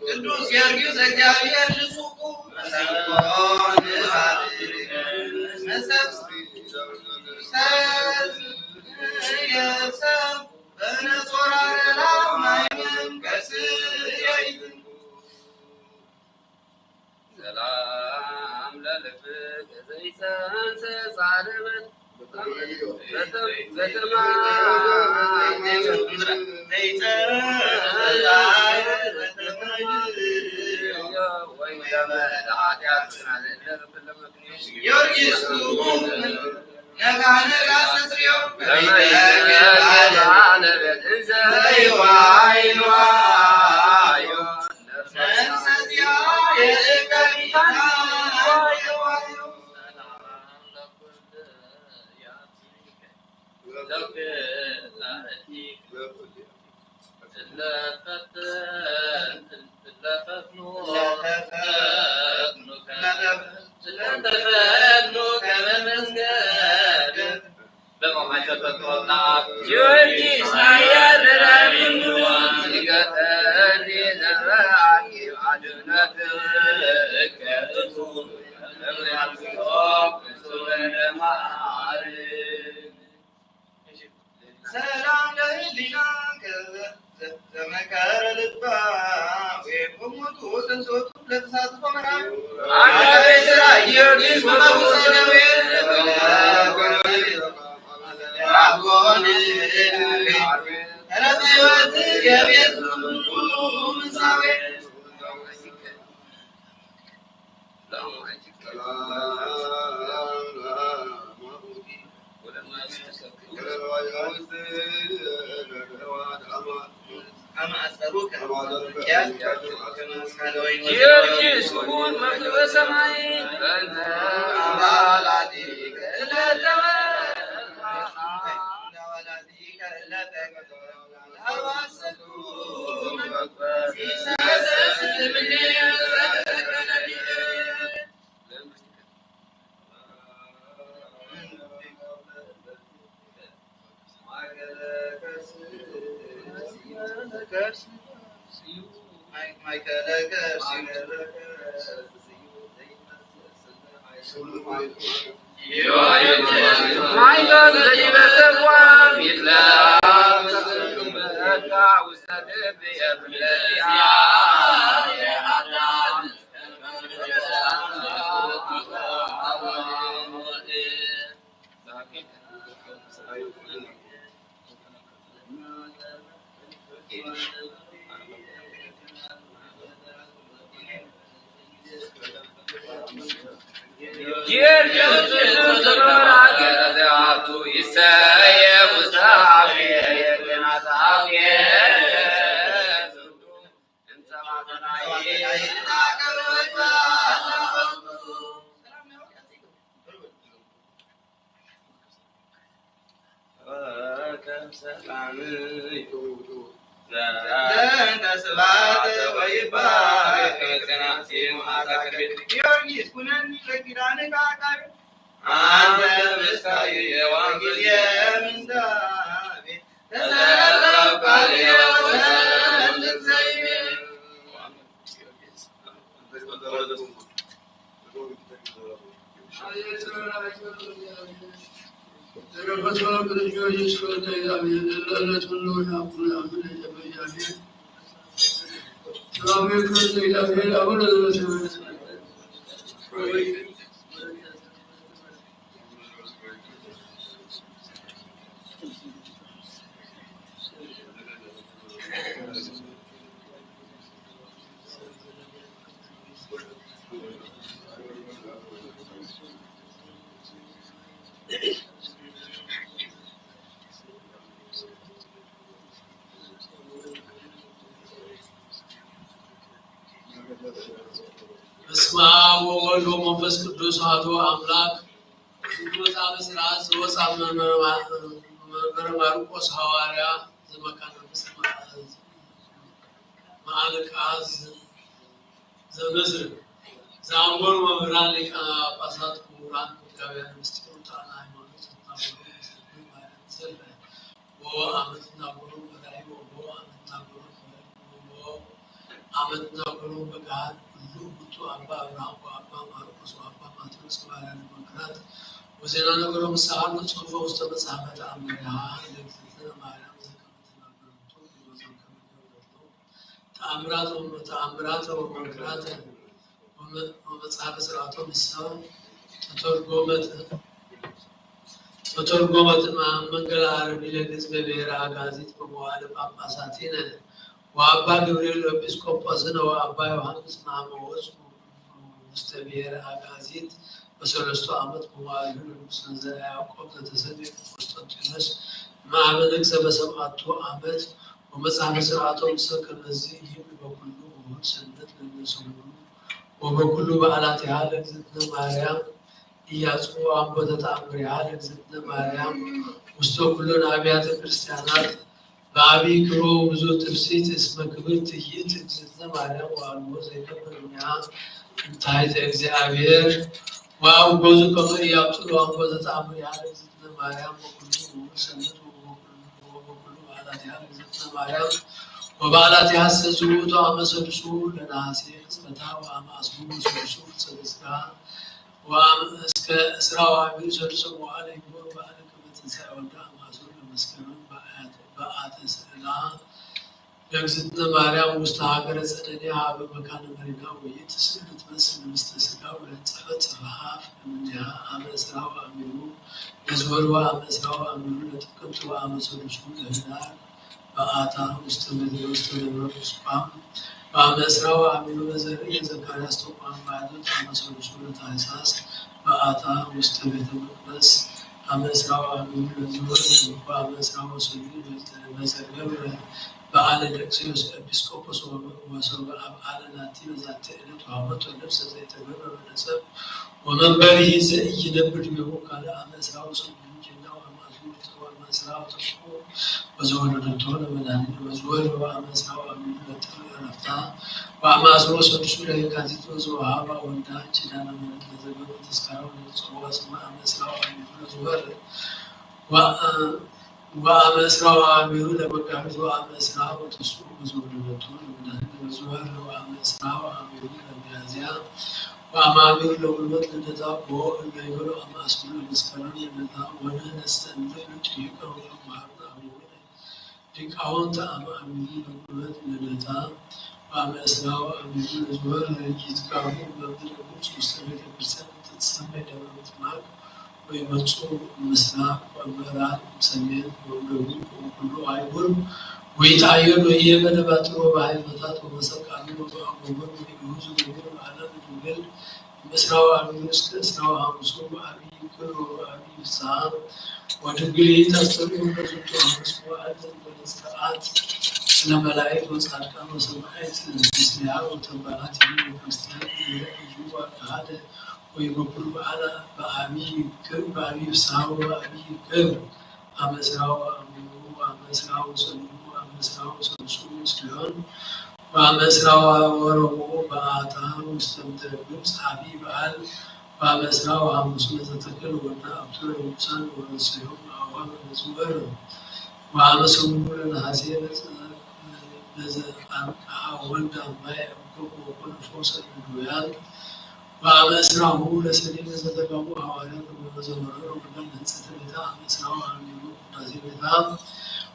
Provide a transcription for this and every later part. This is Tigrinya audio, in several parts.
ቅዱስ ጊዮርጊስ እግዚአብሔር ልጹኩ መሰንቆ ንፋት መሰብ ሰብ የሰብ በነጾራ ለላማይም ከስየይት ሰላም ለልብ ዘይጸንሰ ጻረበት ጊዮርጊስ ጊዮርጊስ ኣየርረኒ ንገጠኒ ዘረኣኪ ዓድነትከ እጹብ እጹብ ለማዕርግ ሰላም ለህሊናከ ዘመከረ ልባ ወይኩሙቱ ተንሶቱ ለተሳትፎ መርሃ አቃቤ ሥራ ጊዮርጊስ ወበውሰ ደዌ ረፍዮት የቤት ምሳዌ ጊዮርጊስ ክቡር መግበ ሰማይ በእንተ አባላቲ ክእለተ ጊዮርጊስ ኩነኒ ለኪዳንከ አቃቤ አንተ ምስካየ የዋን ጊዜ ምንዳቤ ተሰረቀው ቃልየ ወሰን ዘይቤ በስመ አብ ወወልድ ወመንፈስ ቅዱስ አሐዱ አምላክ። ዝወፃ ብስርዓት ዝወፃ መንበረ ማርቆስ ሃዋርያ ዘመካነ ምስ መዓልቃ ዘምስል ዝኣንበሩ መምህራን ሊቃነ ጳጳሳት ክቡራን መጋብያን ምስጢር ጥዕና ሃይማኖት እናበሉ ምስጢር ማርያም ዘልፈ ወ ኣመት እናበሉ መራሒ ወ ኣመት እናበሉ ኣመት እናገሩ በገሃድ ኩሉ ብፁዕ ኣባ ኣብርሃም ወኣባ ማርቆስ ወኣባ ማቴዎስ ገባርያነ መንክራት ወዜና ነገሮም ንስኻ ንጽሑፎ ውስተ መጽሐፈ ተኣምሪሃ ለእግዝእትነ ማርያም ዘከመ ተናገረቶ ዲበ ዘከመ ገብረቶ ተኣምራት ወመ-፣ ተኣምራተ ወመንክራተ ወመ-፣ ወመጽሐፈ ስርዓቶም ንስኻ ተተርጎመት ተተርጎመት እምአብ መንገለ አረዲ ለግእዝ በብሔረ አጋዚት በመዋዕለ ጳጳሳቲነ ወአባ ገብርኤል ኤጲስቆጶስነ ወአባ ዮሐንስ እምአመ ወፁ ውስተ ብሔረ አጋዚት በሰለስቱ ዓመት በመዋዕሊሁ ለንጉሥ ለዘርአ ያዕቆብ ዘተሰምየ ቆስጠንጢኖስ እምአመ ነግሰ በሰብዓቱ ዓመት ወመጽሐፈ ስርዓቶም ሰ ከመዚ ይብል በኩሉ ውሁድ ሰንበት ለነሰሙኑ ወበኩሉ በዓላቲሃ ለእግዝእትነ ማርያም ኢያጽኡ አምቦተ ተአምሪሃ ለእግዝእትነ ማርያም ውስተ ኩሎን አብያተ ክርስቲያናት በአብይ ክብሮ ብዙ ትፍሲት እስመ ክብርት ይእቲ እግዝእትነ ማርያም ወአልቦ ዘይከብር እምኔሃ እንታይተ እግዚአብሔር ወአውጎዙ ከመ ኢያብጽኡ አምቦተ ተአምሪሃ ለእግዝእትነ ማርያም ወኩሉ ውሁድ ሰንበት ወበኩሉ በዓላቲሃ ለእግዝእትነ ማርያም ወበዓላቲሃ ሰ ዝውእቱ አመ ሰዱሱ ለነሐሴ ቅጽበታ ወአመ አስሩ ወሰዱሱ ፍልሰተ ሥጋ ወአመ እስከ እስራ ወአቢዑ ሰዱሰ መዋዕለ ይግበሩ በዓለ ክብረ ትንሳኤ ወልዳ አመ አስሩ ለመስከረም በአተ ስእላ ለእግዝእትነ ማርያም ውስተ ሀገረ ጸደኒያ ሀበ መካነ መሪና ወይእቲ ስእሊ ትመስል ምስለ ሥጋ ወለጸፈት ጽፍሐ እምኔሃ አመ እስራ ወአሚሩ ለዝወር ወአመ እስራ ወአሚሩ ለጥቅምት ወአመ ሰሉሱ ለህዳር በአታ ውስተ ምድር ውስተ ደብረ ቁስቋም ወአመ እስራ ወአሚሩ ለዘርኢ ለዘካርያስ ተቋም ማዕዶት አመ ሰሉሱ ለታህሳስ በአታ ውስተ ቤተ መቅደስ አመ እስራ ወአሚሩ ለዝወር ወአመ እስራ ወሰሉሱ ለዘገብረ በዓለ ደቅስዮስ ኤጲስቆጶስ ወሶበ አብዓለ ላቲ በዛቲ ዕለት ወሀበቶ ነፍሰ ዘይተገብረ በለሰብ ወመንበሪሂ ዘኢይነብር ዲቤሁ ካልእ አመ እስራ ወሰሙኑ ጀንዳ ወአመ አስሩ ወአስሩ ወአመ እስራ ወተስዑ ወዘወለደቶ ለመድኃኒነ ወዘወር ወአመ እስራ ወአሚሩ ለጥር ዕረፍታ ወአመ አስሩ ወሰዱሱ ለየካቲት ወዘወሃባ ወልዳ ኪዳነ ምሕረት ለዘገብረ ተስካራ ወለዘጸውዓ ስማ አመ እስራ ወአሚሩ ለዘወር ወአ-፣ ወአመ እስራ ወአሚሩ ለመጋቢት ወአመ እስራ ወተስዑ በዘወለደቶ ለመድኃኒነ በዘወር ወአመ እስራ ወአሚሩ ለሚያዝያ ወአመ አሚሩ ለጉልበት ልደታ ወእለ ይበሉ አመ አስሩ ለመስከረም ልደታ ወንሕነሰ እምድር ንጥይቀ ወመሃርነ አበዊነ ሊቃውንት አመ አሚሩ ለጉልበት ልደታ ወአመ እስራ ወአሚሩ ለዝወር ይትጋቡ በምድረ ግብጽ ውስተ ቤተ ክርስቲያን እምትትሰመይ ደብረ ምጥማቅ ወይመጹ ምስራቅ ወምዕራብ ሰሜን ወደቡብ ወኩሉ አህጉር ወይትአየዱ ህዬ በደባትር ወበሃይፈታት ወበሰቃሚ ወበአጎበር ወይእሁዝ ወይሁር በዓለ ድንግል እምእስራ ወአሚሩ እስከ እስራ ወሐሙሱ በአብይ ክብር ወበአብይ ፍስሐ ወድንግል ይእቲ አስተርእዮ ለዝንቱ ሐሙስ መዋዕል ዘእንበለ ጽርዓት ስለ መላእክት ወጻድቃን ወሰማዕት ምስሌሃ ወተንባላት ይእቲ ክርስቲያን ይረአዩ ወአካሃደ ወይበኩሉ በዓላ በአብይ ክብር በአብይ ፍስሐ ወበአብይ ክብር አመ እስራ ወአሚሩ ወአመ እስራ ወሰሉሱ ወአመ እስራ ወሰሉሱ ምስሌሆን ወአመ እስራ ወረብኡ በአታ ውስተ ምድረ ግብጽ አብይ በዓል ወአመ እስራ ወሐሙሱ ለዘተክል ወልዳ አብቱ ለንጉሳን ወረሰዮም አዋመ ለዝወር ወአመ ሰሙኑ ለነሐሴ ለዘ-፣ ለዘአብቅዓ ወልዳ ማየ እምኮ ወኮነ ፈውሰ ለድውያን ወአመ እስራሁ ለሰኔ ለዘተጋቡ ሐዋርያት ወዘመረሩ ወልዳ ለህንጸተ ቤታ አመ እስራ ወአሚሩ ቅዳሴ ቤታ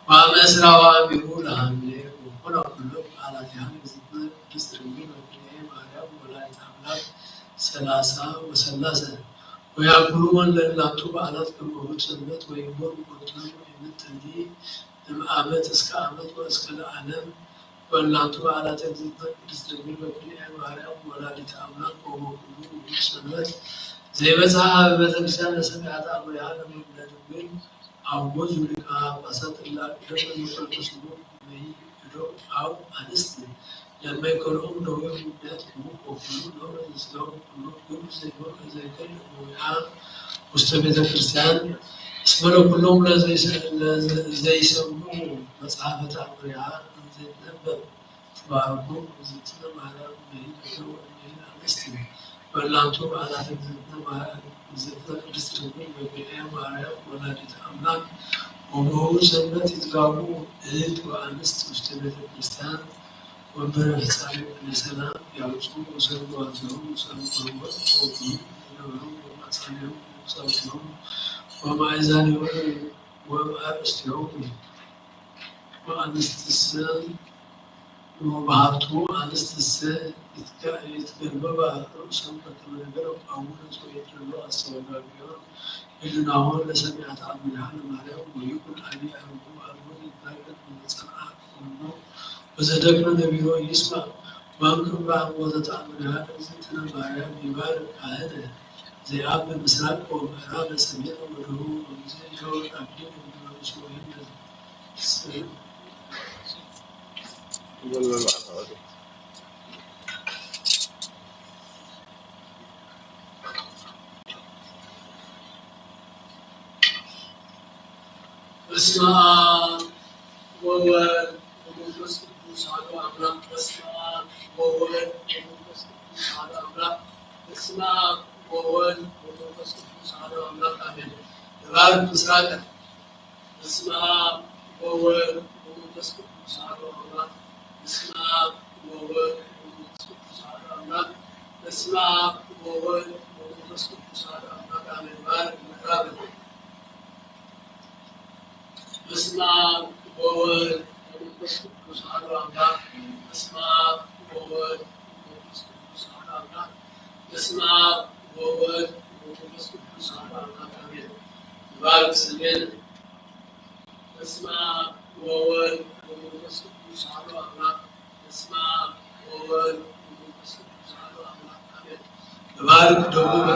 ወአመ እስራ ወአሚሩ ለሐምሌ ወኮነ ኩሎ በዓላቲሃ ለእግዝእትነ ቅድስት ድንግል በክልኤ ማርያም ወላዲተ አምላክ ሠላሳ ወሰላሰ ወያኩሉ ወለእላቱ በዓላት ከመ እሁድ ሰንበት ወይቦን ወጥር ወይምጥኒ እምአመት እስከ አመት ወእስከ ለዓለም ወእላቱ በዓላተ እግዝእትነ ቅድስት ድንግል በክልኤ ማርያም ወላዲተ አምላክ ወበኩሉ እሁድ ሰንበት ዘይበጽሐ ሀበ ቤተክርስቲያን ለሰማያት አምሪሃ ለድንግል አወ ሊቃነ ጳጳሳት እለ አቅደም ለመቅረቱ ስሙ እመሂ እዶ አው አንስት ለማይከልኦም ደዌ ምክንያት ክቡር ወኩሉ ነውር ለዘስጋው ኩሉ ግብር ዘይኖር ዘይገል እመዊዓ ውስተ ቤተ ክርስቲያን እስመ ለኩሎም ለዘይሰ-፣ ለዘ-፣ ዘይሰምዑ መጽሐፈ ተአምሪሃ እንዘይነበብ ትባርኮ እግዝእትነ ማርያም እመሂ እዶ ወእመሂ አንስት በላንቱ በዓላት እግዝእትነ ማርያም፣ እግዝእትነ ቅድስት ድንግል በክልኤ ማርያም ወላዲተ አምላክ ወበውእቱ ሰንበት ይትጋቡ እህት ወአንስት ውስተ ቤተ ክርስቲያን ወንበረ ፍጻሜ ቅድስና ያውጹ ወሰሉ ኣዘሩ ሰምተዎ ወቁ ዝነበሩ ወማሳሊሆም ጸውቲሆም ወማእዛኒሆም ወማርእስቲሆም ወኣንስትሰ ወበሃብቱ ኣንስትሰ ይትገ-፣ ይትገልበባ ርእሶም ከከመ ነገሮም ኣቡነ ጾየት ለሎ ኣስተውጋግዮን ህልናሆን ለሰሚዐ ተኣምሪሃ ለማርያም ወይኩን ኣቢ ኣርጉ ኣርጉ ይትናገር መጸንዓ እሞ ወዘደግመ ነቢሮ ይስማዕ። ወእምቅድመ አብ ወዘተአምሪሃ ለእግዝእትነ ማርያም ይባርክ ካህነ ዘየአብ ምስራቅ ወምዕራብ ሰሜን ወደቡብ ወምዘ ይፈውስ አብድን ወመንፈስ ወይን። በስመ አብ ወወልድ ወመንፈስ ቅዱስ አሐዱ አምላክ። በስመ አብ ወወልድ ወመንፈስ ቅዱስ አሐዱ አምላክ። በስመ አብ ወወልድ ወመንፈስ ቅዱስ አሐዱ አምላክ አሜን። ተባረክ ምስራቅ። በስመ አብ ወወልድ ወመንፈስ ቅዱስ አሐዱ አምላክ። በስመ አብ ወወልድ ወመንፈስ ቅዱስ አሐዱ አምላክ። በስመ አብ ወወልድ ወመንፈስ ቅዱስ አሐዱ አምላክ አሜን። ባርክ ምዕራብ። በስመ አብ ወወልድ ወመንፈስ ቅዱስ አሐዱ አምላክ። በስመ አብ ወወልድ ወመንፈስ ቅዱስ አሐዱ አምላክ። በስመ አብ ወወልድ ወመንፈስ ቅዱስ አሐዱ አምላክ አሜን። ባርክ ስሜን። በስመ አብ ወወልድ ወመንፈስ ቅዱስ አሐዱ አምላክ። በስመ አብ ወወልድ ወመንፈስ ቅዱስ አሐዱ አምላክ አሜን። ባርክ ደቡበ።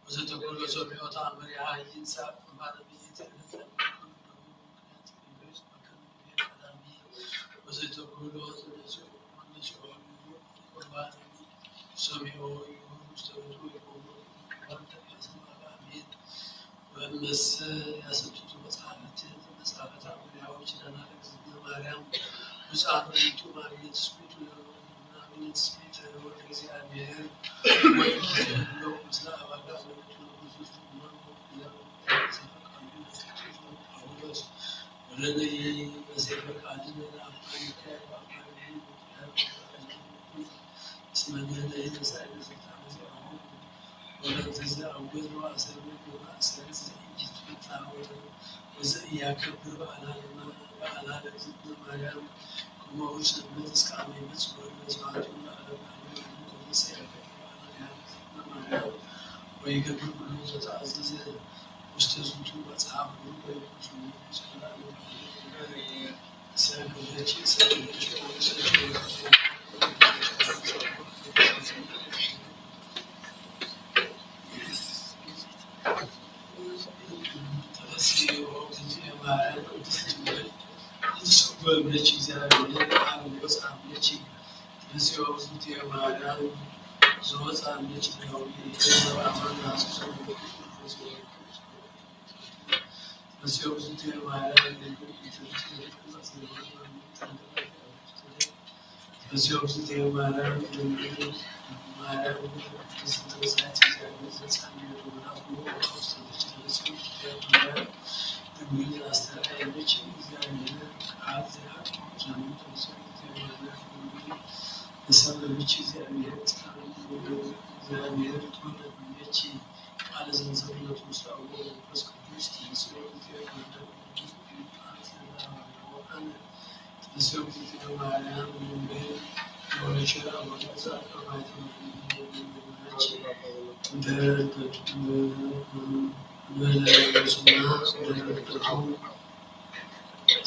ወዘተኮሎ ሰሚዖ ተኣምሪሃ ይንሳእ እምባለ ብይት ዕለት ለምልኩ ምክንያት ኢየሱስ መከነ ቀዳሚ ወዘተኮሎ ሰሚዖ ይሁን ቁርባን ሰሚዖ ይሁን ውስተ ቤቱ ይሁን ቁርባን ተቀስም አለ። አሜን። ወእመሰ ያሰብቱ መጽሐፈት መጽሐፈት አምሪሃ ወኪዳና ለእግዝእትነ ማርያም ብፁዓን ወሊቱ ማርያም ትስብእቱ ለማርያም ትስብእተ ወለእግዚአብሔር ወይሎ ምስለ አባጋ ወለቱ ብዙ ቁማን ወዘፈቃሉ ጳውሎስ ወለነይ በሰይፈ ቃልን ለአባይከ ወአባይከ እስመ ንሕነ ኢነሳእል ስልጣነ ዚአሁ ወለዘ አወል ወአሰር ወአሰር ዘኢይትፈታ ወዘኢያከብር በዓላ ለማ- በዓላ ለእግዝእትነ ማርያም ከማሁ ሰንበት እስከ አመ ይመጽእ ወልደ ስብሐቱ ለዓለመ ዓለም። አሜን። ወዘሰ ያከብር በዓላ ለእግዝእትነ ማርያም ወይገብር ኩሉ ዘተአዘዘ ውስተ ዝንቱ መጽሐፍ ቡሩክ ወይኩን ስሙ።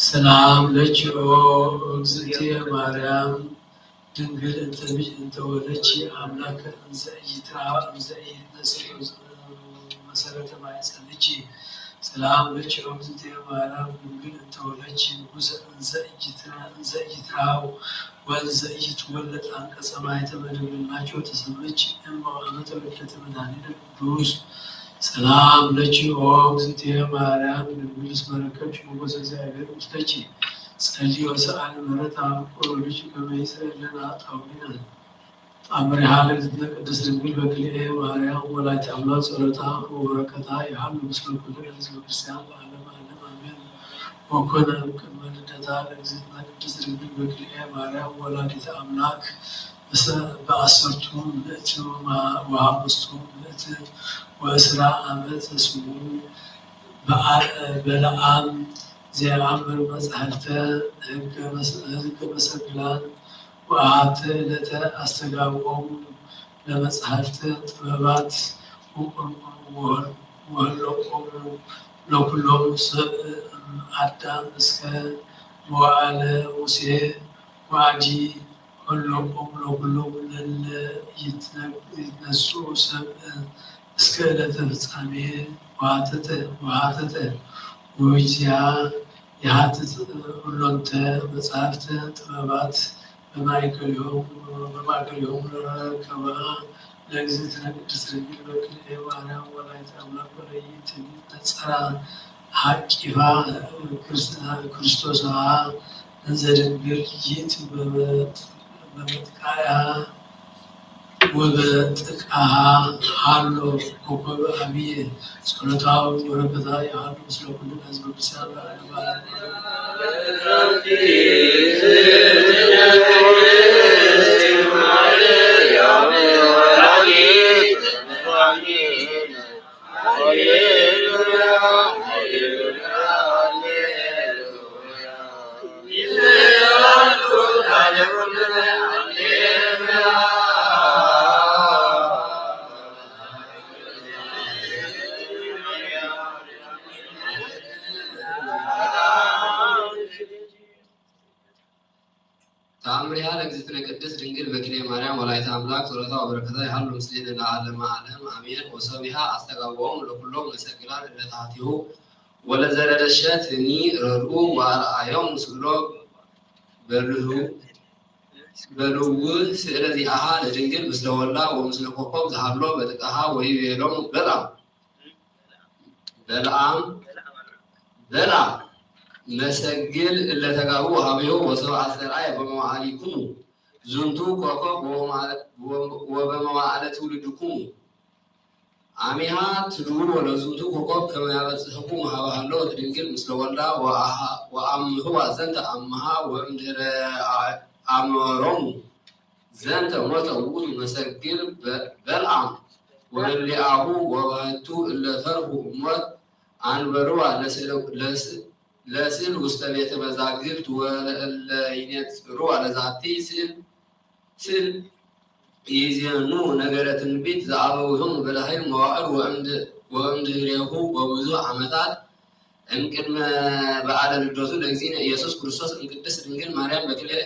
ሰላም ለኪ ኦ እግዝእትየ ማርያም ድንግል እንተ ወለድኪ አምላከ እንዘ ኢይትረሃው እንዘ ኢይትነሰእ መሰረተ ማሕፀንኪ። ሰላም ለኪ ኦ እግዝእትየ ማርያም ድንግል እንተ ወለድኪ ንጉሰ እንዘ ኢይትረሃው ወእንዘ ኢይትወለድ አንቀጸ ማሕተመ ድንግልናኪ ወተሰመኪ እም አመተ ውልደተ መድኃኒነ ቅዱስ። ሰላም ለኪ ኦ እግዝእትየ ማርያም ድንግል እስመ ረከብኪ ሞገሰ እግዚአብሔር ውስቴኪ። ጸሊ ወሰአሊ ምሕረተ አብ ፍቁር ወልድኪ ከመ ይስረይ ለነ ኃጣውኢነ። ተአምሪሃ ለእግዝእትነ ቅድስት ድንግል በክልኤ ማርያም ወላዲተ አምላክ ጸሎታ ወበረከታ ይሃሉ ምስለ ኩልነ ህዝበ ክርስቲያን ለዓለመ ዓለም አሜን። ወኮነ እምቅድመ ልደታ ለእግዝእትነ ቅድስት ድንግል በክልኤ ማርያም ወላዲተ አምላክ በአሰርቱ ምእት ወሐሙስቱ ምእት ወእስራ ዓመት ስሙ በለዓም ዘየአምር መጻሕፍተ ሕገ መሰግላን ወአሐቲ ዕለተ አስተጋብኦም ለመጻሕፍተ ጥበባት ወህሎቆም ለኩሎም ሰብእ አዳም እስከ መዋዕለ ሙሴ ወአዲ ከለቆም ለኩሎም ለለ ይትነስኡ ሰብ እስከ ዕለተ ፍጻሜ ወሃተተ ወሃተተ ወእግዚአ የሃትት ኩሎንተ መጻሕፍተ ጥበባት በማእከሊሆም በማእከሊሆም ረከባ ለእግዝእትነ ቅድስት ድንግል በክልኤ ማርያም ወላዲተ አምላክ ወለይእቲ ነጸራ ሐቂፋ ክርስቶስሃ እንዘ ድንግል ይእቲ በመጥቃያ ወበጥቃሃ ሃሎ ኮኮብ አብየ ጸሎታዊ ወረከታ የሃሉ ምስለ ኩሉ ህዝበ ክርስቲያን ለዓለመ ዓለም። ሰላምታ ለእግዝእትነ ቅድስት ድንግል በክሌ ማርያም ወላዲተ አምላክ ጸሎታ ወበረከታ ይሃሉ ምስሌነ ለዓለመ ዓለም አሜን። ወሰቢሃ አስተጋብኦም ለኩሎም መሰግላን እለ ተሃቲሁ ወለዘረደሸትኒ ረድኡ ወአርአዮም ስእሎ በልሁ በልው ስእለ ዚአሃ ለድንግል ምስለ ወልዳ ወምስለ ኮኮብ ዝሃሎ በጥቃሃ ወይቤሎም በልዓም በልዓም በልዓም መሰግል እለ ተጋብኡ ሀቤሁ ወሰብአ አስተርአየ በመዋዕሊክሙ ዝንቱ ኮኮብ ወበመዋዕለ ትውልድክሙ አሚሃ ትድውል ወለዝንቱ ኮኮብ ከመ ያበጽሕኩም ሀበ ሀለወት ድንግል ምስለ ወልዳ ወአምህዋ ዘንተ አምሃ ወእምድህረ አመሮሙ ዘንተ ሞተ ውእቱ መሰግል በልዓም ወእሊአሁ ወባህቱ እለ ተርፉ እሞት አንበርዋ ለስእል ውስተ ቤተ መዛግብት ወለእለ ይኔጽርዋ ለዛቲ ስእል ስል ይዜኑ ነገረ ትንቢት ዘአበዊሆሙ በዳህር መዋዕል ወእምድህሬሁ በብዙ ዓመታት እምቅድመ በዓለ ልደቱ ለእግዚእነ ኢየሱስ ክርስቶስ እምቅድስት ድንግል ማርያም በክልኤ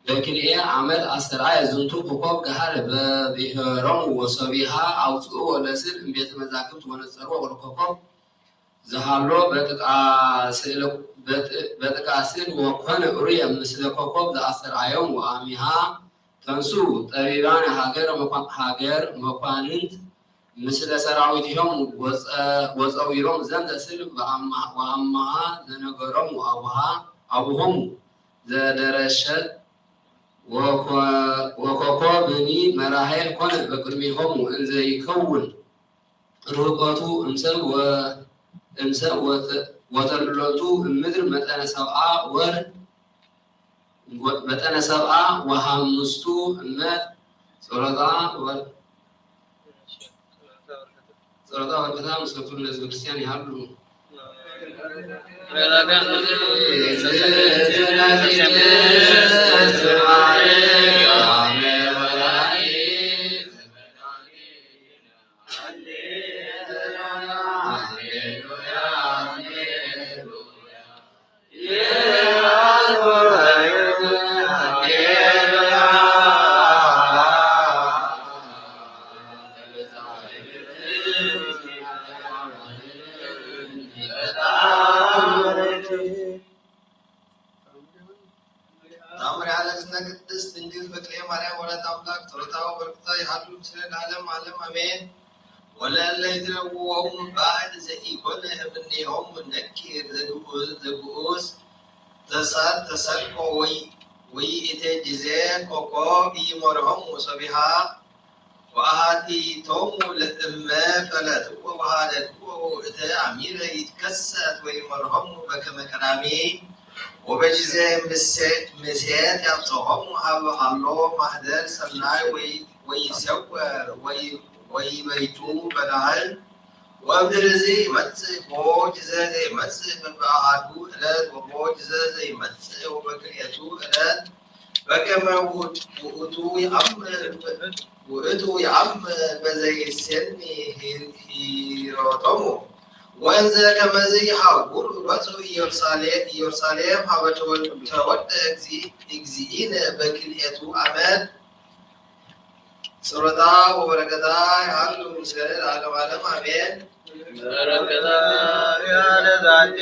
በክልኤ ዓመት አስተርአየ ዝንቱ ኮኮብ ገሃደ በብሔሮሙ ወሶቢሃ አውፅኡ ወለስል እምቤተ መዛግብት ወነጸርዎ ወለኮኮብ ዝሃሎ በጥቃ ስእለ በጥ- በጥቃ ስእል ወኮነ ኡርየ ምስለ ኮኮብ ዘአስተርአዮም ወአሚሃ ተንሱ ጠቢባን ሃገር መኳ- ሃገር መኳንንት ምስለ ሰራዊትዮም ወፀ- ወፀዊሮም ዘንተ ስእል ወአማ- ወአማሃ ዘነገሮም አቡሃ አቡሆሙ ዘደረሸት ወኮ- ወኮኮብኒ መራሄል ኮነ በቅድሜሆሙ እንዘ ይከውን ርህቀቱ እምሰብ ወ- እምሰብ ወተ- ወተልሎቱ እምድር መጠነ ሰብአ ወር ወ- መጠነ ሰብአ ወሐምስቱ እመት ጸሎታ ወ- ጸሎታ በረከታ ምስለ ኩሉ ህዝበ ክርስቲያን ይሃሉ። ታምር ያለዝነ ቅድስት ድንግል በክሌ ማርያም ወላዲተ አምላክ ጸሎታ ወበረከታ ይሃሉ ምስለ ለዓለም ዓለም አሜን። ወለእለ ይትረውዎሙ ባዕድ ዘኢኮነ እምኔሆሙ ነኪር ዘግኡዝ ተሳል ተሰልቆ ወይ ወይእተ ጊዜ ኮኮብ ኢይመርሆሙ ወሶቢሃ ወአሃቲቶሙ ለእመ ፈለጥዎ ወሃደግዎ ውእተ አሚረ ይትከሰት ወይመርሆሙ በከመ ቀዳሚ ወበጊዜ ምሴት ያብጽሖሙ ሀበ ሀሎ ማህደር ሰናይ ወይሰወር ወይበይቱ በላህል ወእምድርዚ ይመጽእ ቦ ጊዜ ዘይመጽእ በበአሃዱ ዕለት ወቦ ጊዜ ዘይመጽእ ወበክልኤቱ ዕለት በከመ ውእቱ ይአምር ውእቱ ይአምር በዘይሴኒ ሂሮቶሙ ወእንዘ ከመዚ ይሃውሩ በጽሑ ኢየሩሳሌም ኢየሩሳሌም ሀበ ተወልደ እግዚእነ በክልኤቱ አመት ጸሎታ ወበረከታ ይሃሉ ምስለ ለዓለመ ዓለም አሜን። በረከታ ያለ ዛቲ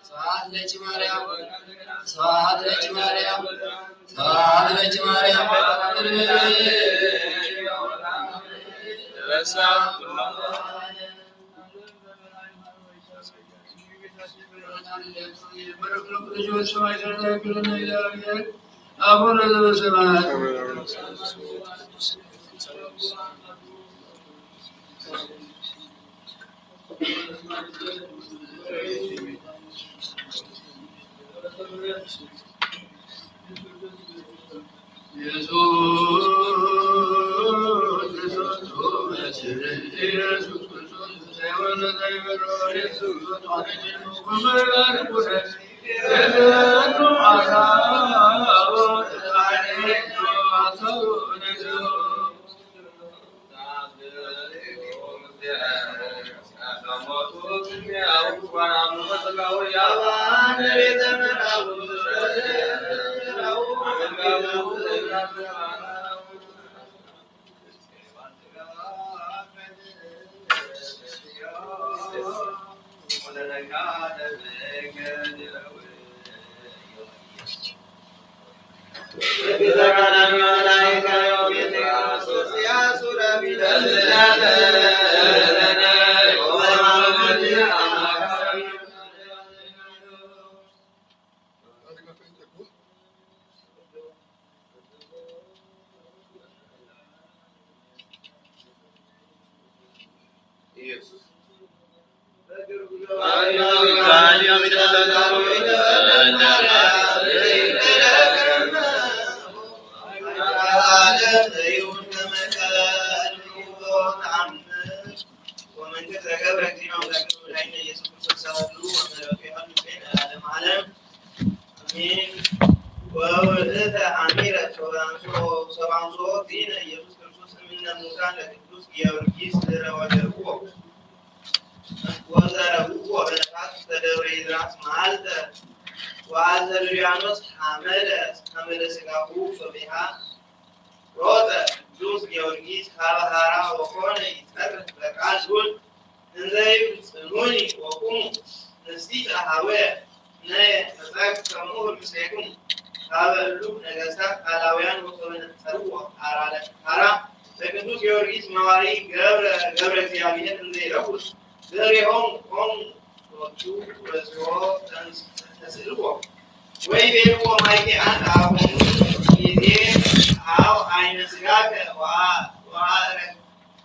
ስብሐት ለኪ ማርያም፣ ስብሐት ለኪ ማርያም፣ ስብሐት ለኪ ማርያም። አቡነ ዘበሰማያት። ወውእተ አሚረ ሶባንሶ ዚነ ኢየሱስ ክርስቶስ እምነ ሙታን ለቅዱስ ጊዮርጊስ ዘረወገርዎ ወዘረብዎ በነፋስ ውስተ ደብረ ይዝራስ መዓልተ ወአዘ ዱርያኖስ ሐመለ ሐመለ ሥጋሁ ሶቢሃ ሮጠ ቅዱስ ጊዮርጊስ ሀበ ሐራ ወኮነ ይጸርፍ በቃል ሉል እንዘ ይብል ጽኑኒ ወቁሙ ንስቲተ ሀወየ ነየ መጻእኩ ከመ እሁር ምስሌክሙ ሀበ እሉ ነገስታት አላውያን ወሶበ ነጸርዎ ሐራ ለሐራ ለቅዱስ ጊዮርጊስ መዋሪ ገብረ ገብረ እግዚአብሔር እንዘ ይረኩስ ድህሬሆሙ ሆሙ ሎቱ ወዝሆ ተስእልዎ ወይቤልዎ ማይቴ አንተ አቡኑ ይዜ ሀው አይነ ስጋከ ወአእረግ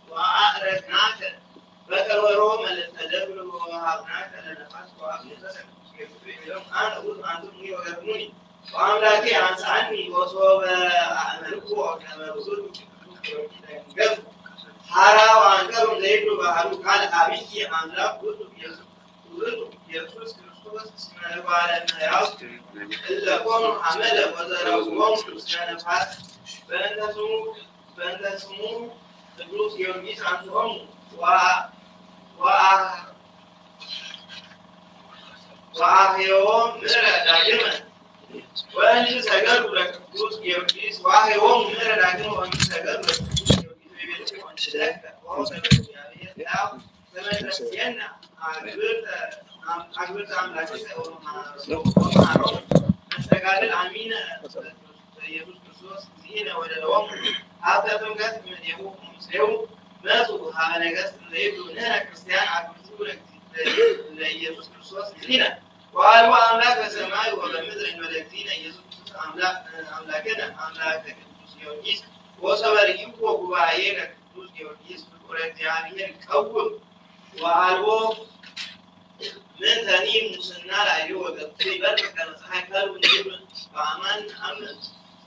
ወአእረግናከ በከበሮ መልእልተ ደብር ወወሃብናከ ለነፋስ ወአብ ነፈሰ ቅዱስ ጊዮርጊስ ወይቤሎም አነ ውእቱ አንትሙ ወገርሙኒ ወአምላኬ አንስአኒ ወሶበ አእመርዎ ከመ ውእቱ ቅዱስ ጊዮርጊስ ደንገጹ ሐራ ወአንቀሩ ዘይብሉ ባህሉ ቃል አብይ አምላክ ውእቱ ኢየሱስ ውእቱ ኢየሱስ ክርስቶስ እስመ እጓለ እመሕያው እለ ኮኑ ሐመለ ወዘረውዎሙ ውስተ ነፋስ በእንተ ስሙ በእንተ ስሙ ቅዱስ ጊዮርጊስ አንስኦሙ ወአ- ወአ- ወአሕየዎም ምድረ ዳግመ ወእንተ ሰገዱ ለቅዱስ ጊዮርጊስ ወአሕየዎም ምድረ ዳግመ ወእንተ ሰገዱ ለቅዱስ ጊዮርጊስ ወይቤልዎ እንስደከ ወአውሰደ እግዚአብሔር ያው ተመለስየና አግብርተ አም- አግብርተ አምላክከ ወመሐሮ መስተጋድል አሚነ በኢየሱስ ክርስቶስ ዚነ ወደለዎም ሀብተ ጥምቀት እምኔሁ ምስሌሁ መጹ ሀበ ነገስት እንዘይብሉ ንሕነ ክርስቲያን አግብርቲሁ ለኢየሱስ ክርስቶስ ዚነ ወአልቦ አምላክ በሰማይ ወበምድር እንበለ እግዚእነ ኢየሱስ ክርስቶስ አምላክ አምላክነ አምላክ ቅዱስ ጊዮርጊስ ወሶበ ርኢዎ ጉባኤ ለቅዱስ ጊዮርጊስ ፍቁረ እግዚአብሔር ይቀውም ወአልቦ ምንተኒ ሙስና ላዕሌሁ ወገጹ ይበርቅ ከመ ፀሐይ ከልቡ ንግብር በአማን አምን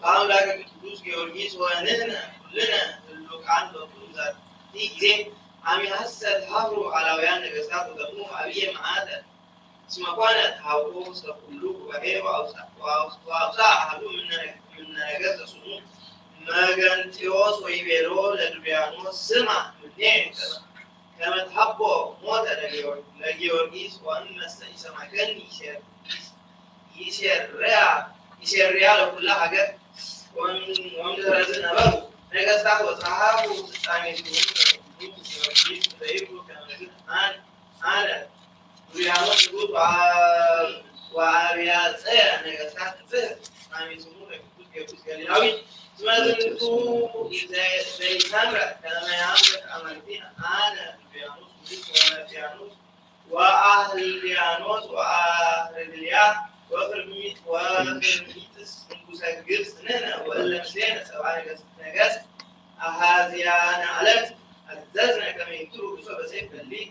በአምላክ ቅዱስ ጊዮርጊስ ወንሕነ ኩልነ ህሉቃን በኩሉ ዛቲ ጊዜ አሚሐሰ ተሃፍሩ አላውያን ነገስታት ወገብሩ አብየ መዓተ እስመ ኮነ ተሃውኮ ውስተ ኩሉ ጉባኤ ወአውፅአ አሐዱ እምነ ነገስት ዘስሙ መገንጢዮስ ወይቤሎ ለድርያኖስ ስማ ምኔ ከመ ትሃቦ ሞተ ለጊዮርጊስ ወእመሰ ኢሰማዕከኒ ኢሴርያ ለኩላ ሀገር ወምድረዝ ነበሩ ነገስታት ወጸሐፉ ስልጣኔ ሲሆኑ ለኩሉ ጊዮርጊስ ዘይብሉ ከመ አነ ዙሪያኖስ ንጉስ ወአብያጸያ ነገስታት ጽሕፍ አሚስሙ ለቅዱስ ጊዮርጊስ ገሊላዊ መዝንቱ ዘይሰምረ ከመ ያምልክ አማልክቲነ አነ ኡልያኖስ ንጉስ ወመርቅያኖስ ወአህልያኖስ ወአህርድልያ ወፍርሚት ወፍርሚትስ ንጉሰ ግብጽ ንሕነ ወእለ ምስሌነ ሰብአ ነገስት ነገስት አሃዝያነ ዓለም አዘዝነ ከመ ይቅትሉ ርእሶ በሰይፍ በሊዕ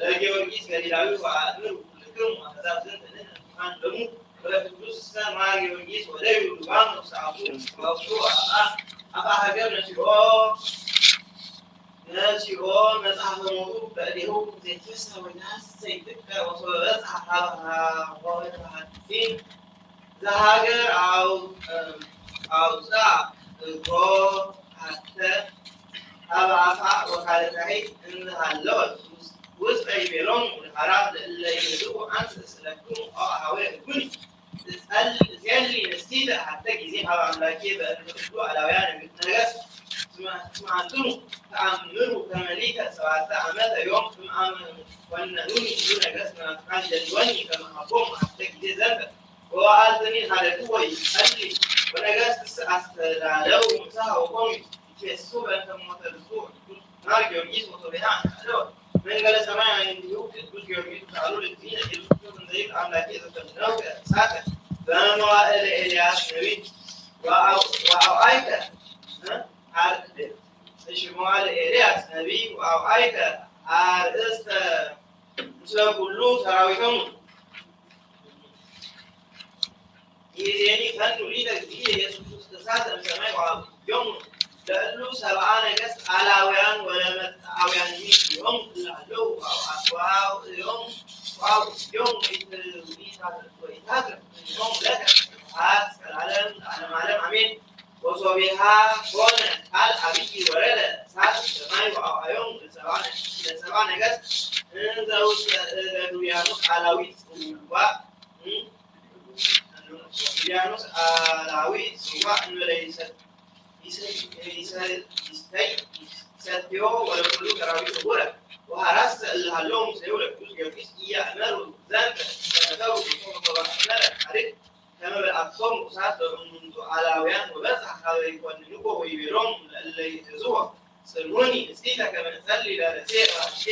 ለጊዮርጊስ ገሊላዊ ወአእምሩ ኩልክሙ አሕዛብ ዘንተ ንሕነ ንጹሐን ደሙ ወለቅዱስ ስመ ጊዮርጊስ ወደዩ ልባኖስ አፉ ወአፉ አፍአ ሀገር ነሲኦ ነሲኦ መጽሐፈ ሞቱ በእዴሁ ዘይትፈሳ ወይትሐሰ ይትከ ወሶበ በጽሐ ሀበ ሀ- ሀበ ሀ- ዘሀገር አውፅኣ እግሮ ሀተ ኣብ ኣፋ ወካልእ እንዝሃለወት ውስጠ ይቤሎሙ ለሀራብ ለእለ ይህልዉ አንስ ስለክሙ ኦ አሃወ እጉኒ እጸሊ ነስቲተ ሀተ ጊዜ ሀበ አምላኬ በእንተ ኩሉ አላውያን ነገስት ስማዕትሙ ተአምሩ ከመሊከ ሰባተ ዓመተ ዮም እምአመ ኮነኑኒ ኩሉ ነገስት መናፍቃን ይደልወኒ ከመ ሀቦሙ ሀተ ጊዜ ዘንተ ወወአልትኒ ሀደግዎ ይጸሊ ወነገስትስ አስተዳለው ምሳሀ ወቆሙ ይትፌስሑ በእንተ ሞተ ብፁዕ ቅዱስ ማር ጊዮርጊስ ወሶቢሃ እንተአለወ መንገለ ሰማይ አዕይንቲሁ ቅዱስ ጊዮርጊስ ተሳእሉ ለእግዚእነ ኢየሱስ ክርስቶስ እንዘ ይብል አምላኬ ዘፈነውከ እሳተ በመዋዕለ ኤልያስ ነቢይ ወአው- ወአውአይከ እ? አር- እሺ መዋዕለ ኤልያስ ነቢይ ወአውአይከ አርእስተ ምስለ ኩሉ ሰራዊቶሙ ይእዜኒ ፈኑ ሊተ እግዚእ ኢየሱስ እሳተ እምሰማይ ወአውእዮሙ ለእሉ ሰብአ ነገስት አላውያን ወለመጣውያን ይእዜዮም እለ ሀለው ወአውእዮም ወአውእዮም ወኢታትርፍሆሙ ለከ ስብሐት እስከ ለዓለም ለዓለመ ዓለም አሜን። ወሶቢሃ ኮነ ቃል አብይ ወረደ እሳት ሰማይ ወአውአዮም ለሰብአ ነገስት እንዘ ውስተ እደ ዱያኑ አላዊት ጽዋ ሊባኖስ አላዊ ጽዋ እንበለ ይሰትዮ ወለኩሉ ሰራዊት ህቡረ ወሐራስ እለ ሀሎሙ ምስሌሁ ለቅዱስ ጊዮርጊስ ኢያእመሩ ዘንተ ከመተሩ ሶበ አእመረ ታሪክ ከመ በልዓቶሙ እሳት በእሙንቱ አላውያን ወበጽሐ ሀበ ይኮንንዎ ወይቤሎሙ ለእለ ይእዝዎ ጽልውኒ እስቲተ ከመ እጸሊ ለርእሴ ወአሽቴ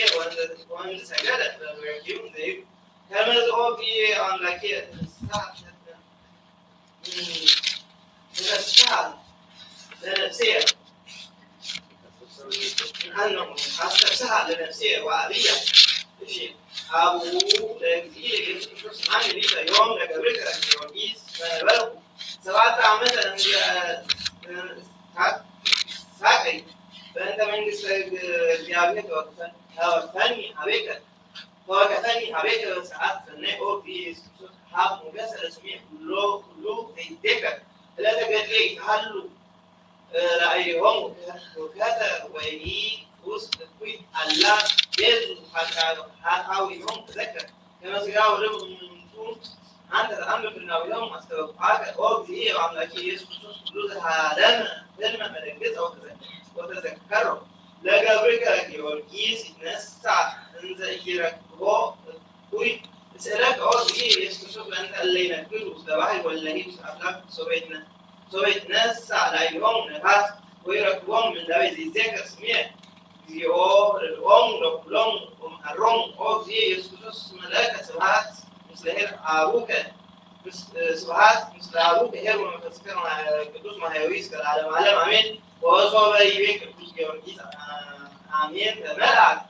ወእንዘ ሰገደ በዙሪያኪሁ ዘይብ ከመ ዝኦብየ አምላኬ ንስሐ ተነስሐ ለነፍሴ አስተብስሐ ለነፍሴ ወአብያ እሺ አቡ ለእግዚእ ለኢየሱስ ክርስቶስ ማን ሊተ ዮም ለገብርከ ጊዮርጊስ በነበርኩ ሰባተ ዓመተ እንደ ሳቀይ በእንተ መንግስተ እግዚአብሔር ተወከፈኒ ሀቤከ ተወከፈኒ ሀቤከ ሰዓት ሰናይ ኦ ኢየሱስ ክርስቶስ ሀብ ሞገሰ ለስሜ ኩሎ ኩሉ ዘይትቤከ ስለተገድለ ይትሃሉ ራእይሆሙ ወከተ ወይኒ ውስጥ እኩይ አላ ቤዙ ሀጣዊሆሙ ተዘከር ከመስጋ ወደም እሙንቱ አንተ ተአምር ፍናዊሆሙ አስተበቁአከ ኦ እግዚእ አምላኬ ኢየሱስ ክርስቶስ ኩሉ ዘሃለመ ህልመ መደንገጸ ወተዘከሮ ለገብርከ ጊዮርጊስ ይትነሳ እንዘ ኢይረክቦ እኩይ እስእለከ ኦ እግዚእ ኢየሱስ ክርስቶስ በእንተ እለ ይነግዱ ውስተ ባሕር ወለሂ ውስተ አፍላክ ሶበ ይትነሳ ላዕሌሆሙ ነፋስ ወይረክቦሙ ምንዳቤ ዘይዜከር ስምየ እግዚኦ ርድኦሙ ለኩሎሙ ወመሐሮሙ ኦ እግዚእ ኢየሱስ ክርስቶስ እስመ ለከ ስብሐት ምስለ ኄር አቡከ ስብሐት ምስለ አቡከ ኄር ወመንፈስከ ቅዱስ ማሕየዊ እስከ ለዓለመ ዓለም አሜን። ወሶበ ይቤ ቅዱስ ጊዮርጊስ አሜን ተመልአት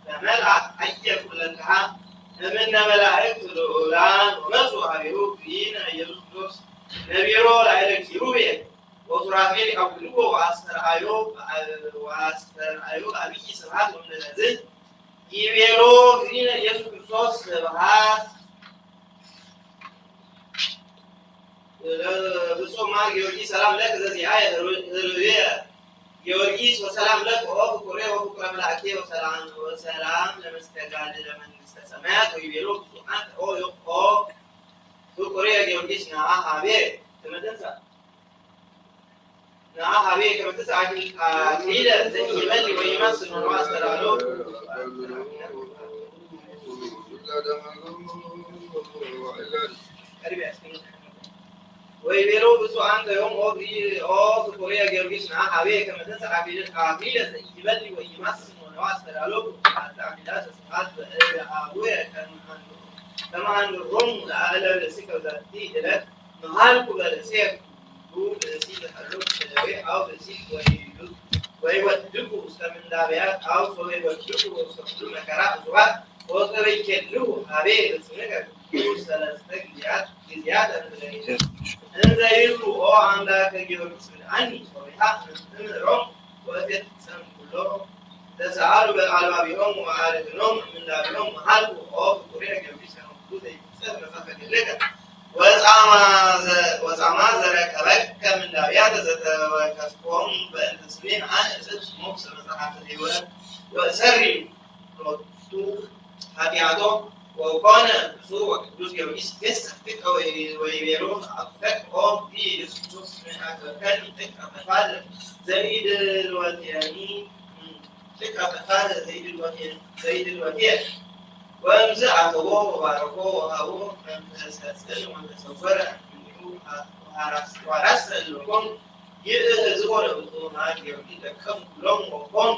ተመልአት አየ ኩለንትሃ እምነ መላእክት ልዑላን ወመጹ ሀቤሁ እግዚእነ ኢየሱስ ክርስቶስ ነቢሮ ላዕለ ኪሩቤል ወሱራፌል ይአውድዎ ወአስተርአዮ ወአስተርአዮ አብይ ስብሐት ወምድረ ዝህ ይቤሎ እግዚእነ ኢየሱስ ክርስቶስ ስብሐት ብፁዕ ማር ጊዮርጊስ ሰላም ለክ ዘዚአየ ህርብየ ጊዮርጊስ ወሰላም ለክ ኦ ፍቁሬ ወፍቁረ መላእክቴ ወሰላም ወሰላም ለመስተጋድለ መንግስተ ሰማያት ወይቤሎ ብፁዕ አንተ ኦ ዮ- ኦ ፍቁሬ ጊዮርጊስ ነአ ሀቤ ከመ ትንሳእ ነአ ሀቤ ከመ ትንሳእ አክሊለ ዘኢይመልእ ወኢይማስን ወአስተዳሎ ወይቤሎ ብፁዕ ኣንተ ዮም ኦ ፍቁርየ ጊዮርጊስ ንዓ ሀቤ ከመ ተንሥእ አክሊለ ዘኢይበሊ ወኢይማስን ወነዋ አስተዳለወ አተ አክሊላተ ስብሐት በእደ አቡየ ከመ አንብሮሙ ለአእለ ርእሲከ በዛቲ ዕለት መሃልኩ በርእስየ ኩሉ ብእሲ ዘሐሉ ደዌ አው ብእሲ ወይወድቁ ውስተ ምንዳብያት አው ሶበ ይወድቁ ውስተ ኩሉ መከራ እሱራት ወሶበ ይኬልሁ ሀቤ ርእስከ ኩሉ ሰለስተ ጊዜያት ጊዜያት እንዘ ይብሉ ኦ አምላከ ጊዮርጊስ ምድዓኒ ሶቢሃ እምሮም ወእፌጽም ኩሎ ዘሰአሉ በቃል ባቢሆም ወአድህኖም እምንዳብዮም መሃልኩ ኦ ፍቁሬ ጊዮርጊስ ከመ ኩሉ ዘይትጸር መጽሐፈ ገድልከ ወጻማ ዘ- ወጻማ ዘረከበከ ምንዳብያተ ዘተወከፍኮም በእንተ ስሜ አነ እጽፍ ስሞም ውስተ መጽሐፈ ሕይወት ወእሰሪ ሎቱ ኃጢአቶ ወኮነ ብፁዕ ወቅዱስ ጊዮርጊስ ይትፌሳህ ጥቀ ወይቤሎ አፍቀክ ኦ ኢየሱስ ክርስቶስ ምን አክበርከኒ ጥቀ ፈፋደ ዘይድልወትየኒ ጥቀ ፈፋደ ዘይድልወትየ ዘይድልወትየ ወእምዝ አተዎ ወባረኮ ወሃቦ መንፈሰ ጽን ወተሰወረ እምኔሁ ወሃራስ- ወሃራሰ እለኮሙ ይእህዝዎ ለብፁዕ ጊዮርጊስ ደቀሙ ኩሎም ወኮኑ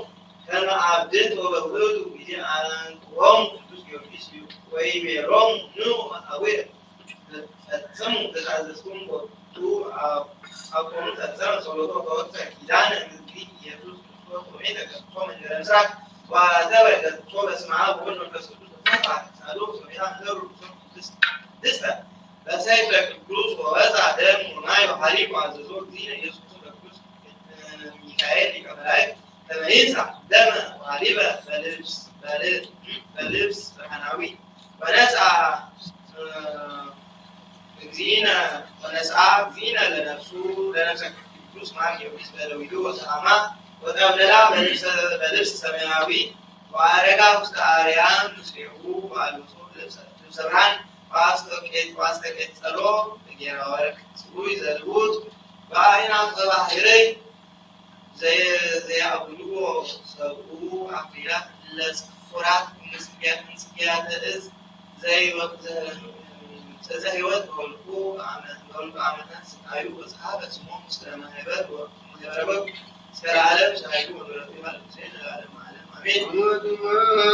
ከመ አብድንት ወበውእቱ ጊዜ አንቅሆሙ ቅዱስ ጊዮርጊስ ወይቤሎሙ ንዑ ሀቡየ ፈጽሙ ዘተአዘዝኩሙ ቦቱ። አብ- አኮኑ ፈጸመ ጸሎቶ ወተወክፈ ኪዳነ ምስለ ኢየሱስ ክርስቶስ ወሜተ ገጾ መንገለ ምስራቅ ወአዘበ ገጾ በስመ አብ ወወልድ ወመንፈስ ቅዱስ ወተንሥአ ተሳሉ ሶቢሃ እምነሩ ቅዱስ ቅድስተ በሰይፈ ቅዱስ ወወፃ ደም ወማይ ወሐሊብ ወአዘዞ እግዚእነ ኢየሱስ ክርስቶስ በቅዱስ ሚካኤል ሊቀ መላእክት ከመ ይንሳእ ደመ ወሐሊበ በልብስ በል- በልብስ ብርሃናዊ ወነስአ እ፣ እግዚእነ ወነስአ እግዚእነ ለነፍሱ ለነፍሰ ቅዱስ ማር ጊዮርጊስ በደዊሁ ወሰአማ ወጠብለላ በልብሰ- በልብስ ሰማያዊ ወአረጋ ውስተ አርያም ምስሌሁ ወአልብሶ ልብሰ ልብሰ ብርሃን ወአስተቄ- ወአስተቄጸሎ በጌራ ወርቅ ጽሩይ ዘልውጥ በአይናፈ ባሕርይ ዘየ- ዘያብልዎ ሰብኡ አክሊላት እለ ጽፉራት እንጽግያ- እንጽግያተ እዝ ዘይወ- ዘ- ዘዘህይወት በሁልቁ አመ- በሁልቁ አመታት ስቃዩ ወጸሐፈ ስሞም እስከ ማህበር ወ- ማህበረ ወ- እስከ ለዓለም ሳይሉ ወንበረቱ ይባል ሙሴን ለዓለም ዓለም አሜን።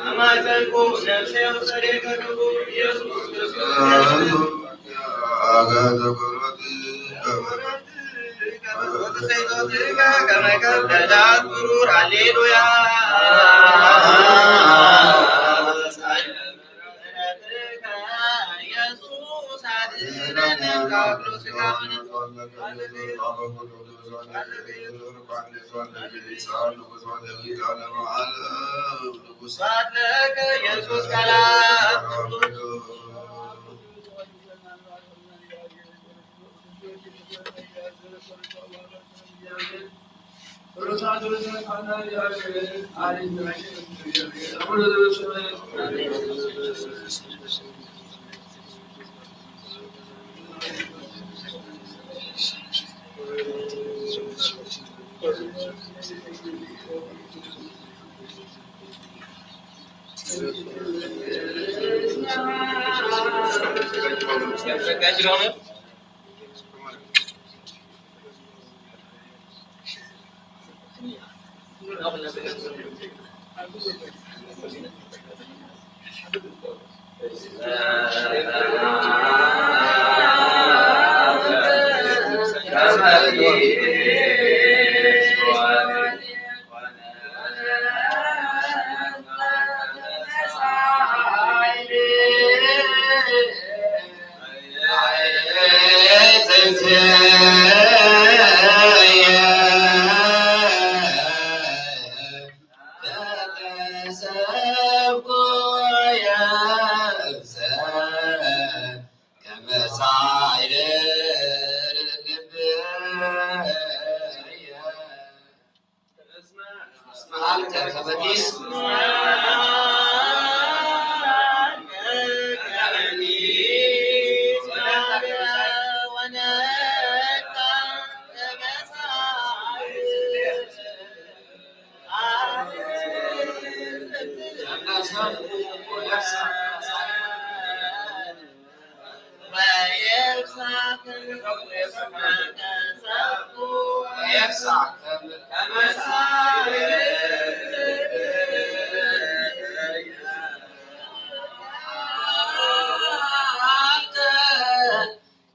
አማጸንኩ ነፍሴ ውስተ ዲከ ክቡር ኢየሱስ ክርስቶስ። ከመ ከበዳት ብሩር። ሃሌሉያ። ኢየሱስ አድነን።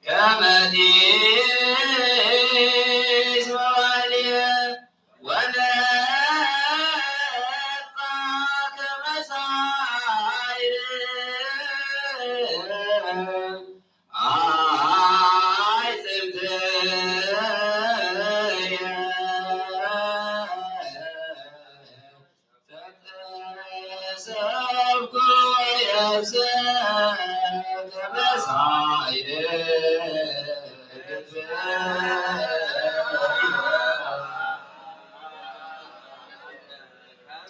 ከመ ጢስ መዋዕል ወነጥፋ ከመ ሳዕል። ኣይ ጽምድየ ተሰብኩ የብሰ ተበሳይደ።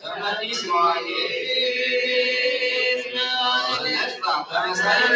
ተመሊስ መዋዕል ወነጥፋ ተመሳይለ።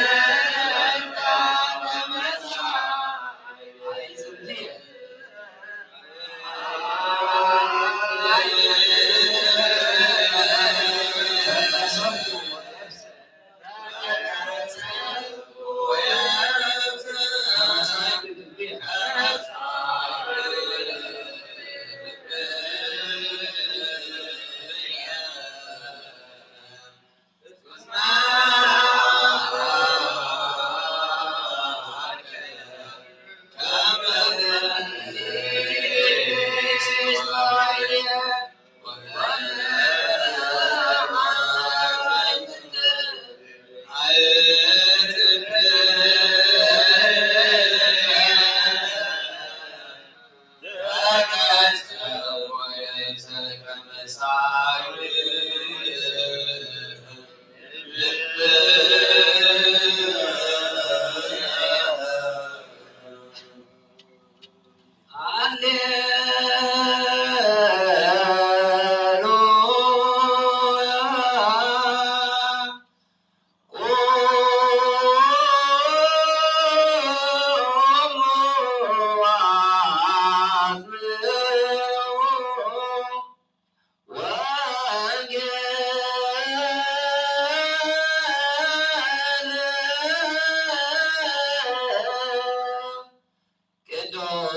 ቅዱስ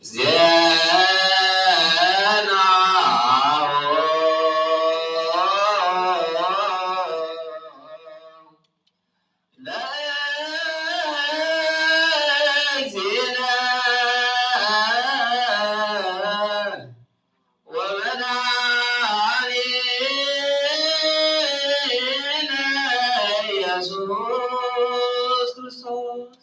ዜና። ለእግዚእነ ወመድኃኒነ ኢየሱስ ክርስቶስ።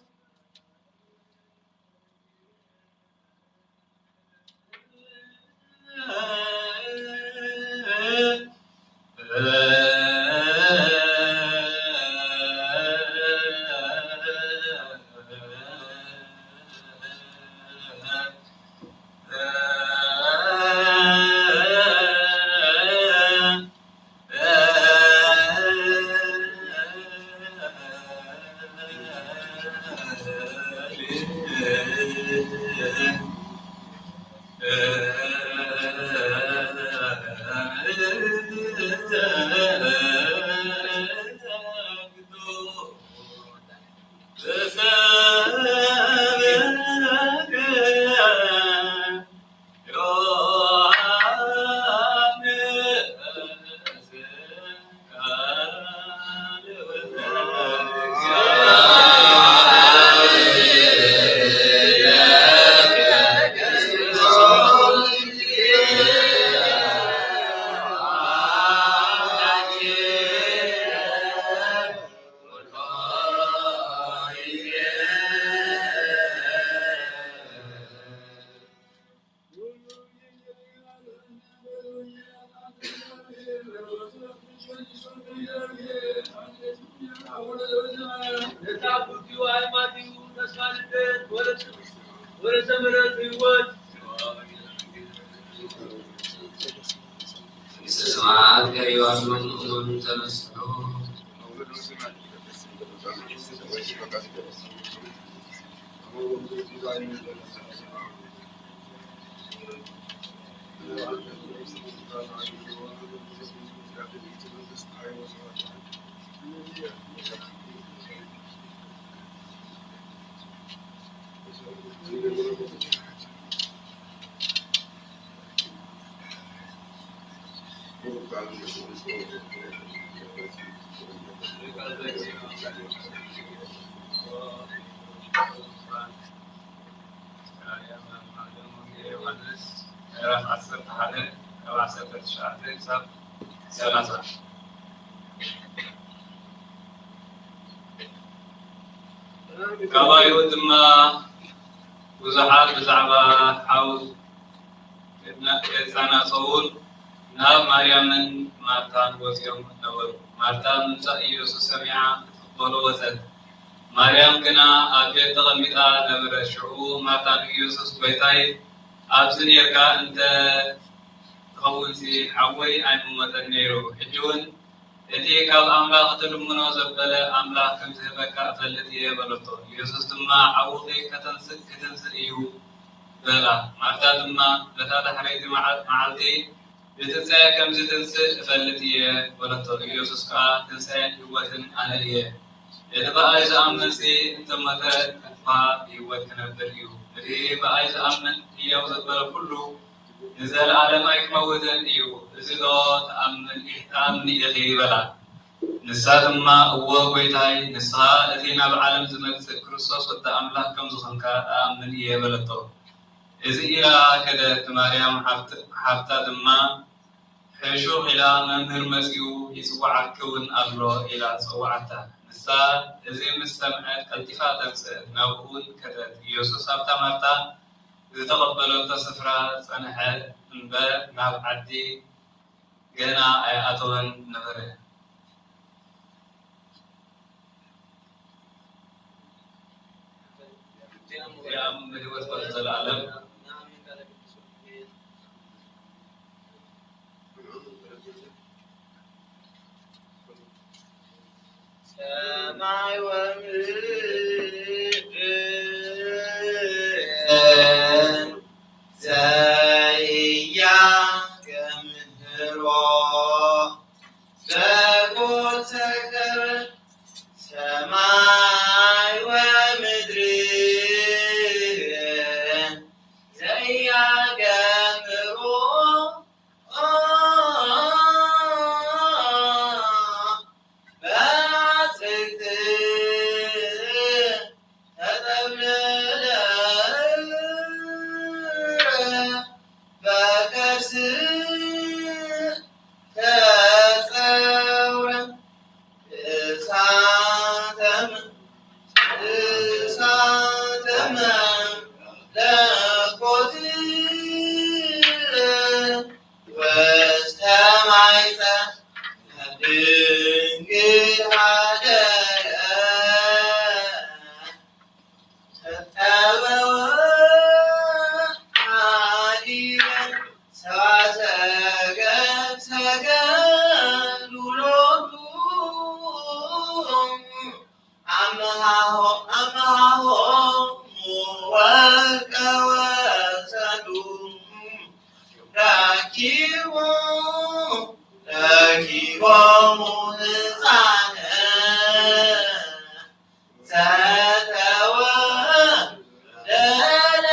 መንግስተ ሰማያት ቀሪባትኩም ተነስሑ። ዮሃንስ ምዕራፍ ዓሰርተ ሓደ ካብ ዓሰርተ ትሽዓተ ክሳብ ሰላሳ። ካባኡ ድማ ብዙሓት ብዛዕባ ሓው ገጻና ሰውል ናብ ማርያምን ማርታን ወጺኦም ነበሩ። ማርታ ምምጻእ ኢየሱስ ሰሚዓ ክትቕበሎ ወጸት። ማርያም ግና ኣብ ቤት ተቐሚጣ ነበረት። ሽዑ ማርታ ንኢየሱስ፣ "ጐይታይ፣ ኣብዚ ኔርካ እንተ ትኸውንሲ ሓወይ ኣይምሞተን ነይሩ። ሕጂ እውን እቲ ካብ ኣምላኽ እትልምኖ ዘበለ ኣምላኽ ከም ዝህበካ እፈልጥ እየ" በለቶ። ኢየሱስ ድማ፣ "ሓውኺ ከተንስእ፣ ክትንስእ እዩ" በላ። ማርታ ድማ፣ "በታ ዳሕረይቲ መዓ-፣ መዓልቲ ብትንሳኤ ከም ዝትንስእ እፈልጥ እየ" በለቶ። ኢየሱስ ከኣ፣ "ትንሳኤን ህይወትን ኣነ እየ። እቲ ብኣይ ዝኣምንሲ እንተሞተ እኳ ብህይወት ክነብር እዩ። እቲ ብኣይ ዝኣምን ህያው ዘበለ ኩሉ ንዘለኣለም ኣይክመውትን እዩ። እዚ ዶ ትኣምን ኢኺ?" በላ። ንሳ ድማ፣ "እወ ጐይታይ፣ ንስኻ እቲ ናብ ዓለም ዝመጽእ ክርስቶስ ወዲ ኣምላኽ ከም ዝኾንካ እኣምን እየ" በለቶ። እዚ ኢላ ከደት። ማርያም ሓብት-፣ ሓብታ ድማ ሕሹኽ ኢላ፣ "መምህር መጺኡ ይጽውዓኪ እውን ኣሎ" ኢላ ጸውዓታ። ንሳ እዚ ምስ ሰምዐት ቀልጢፋ ተንስአት፣ ናብኡ እውን ከደት። ኢየሱስ ኣብታ ማርታ ዝተቐበለቶ ስፍራ ጸንሐ እምበር ናብ ዓዲ ገና ኣይኣተወን ነበረ። እዚኣ ብህይወት ኮነ ዘለኣለም። ሰማይ ወምድር ዘያገምህሮ በጎ ተገብረ ሰማይ ወምድር ዘያገምህሮ በአትክልት ተጠብለለ በከርስ ተጸውረ እሳተ መ-፣ እሳተ መለኮት ውስተ ማይፀነ ድንግል ሀደረ። ተጠበወ አሊለ ሰብአ ሰገል ሰገዱ ሎቱ። አምሃሆ አምሃሆሙ ወርቀ ወሰዱ ረኪቦ ረኪቦሙ ህፃነ ዘተወለደ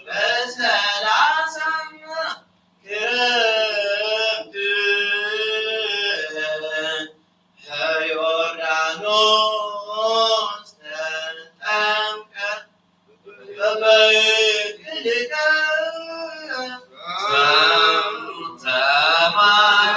በሰላሳ ክረምት ዮርዳኖስ ተጠምቀ በበይትልቀ ሰማይ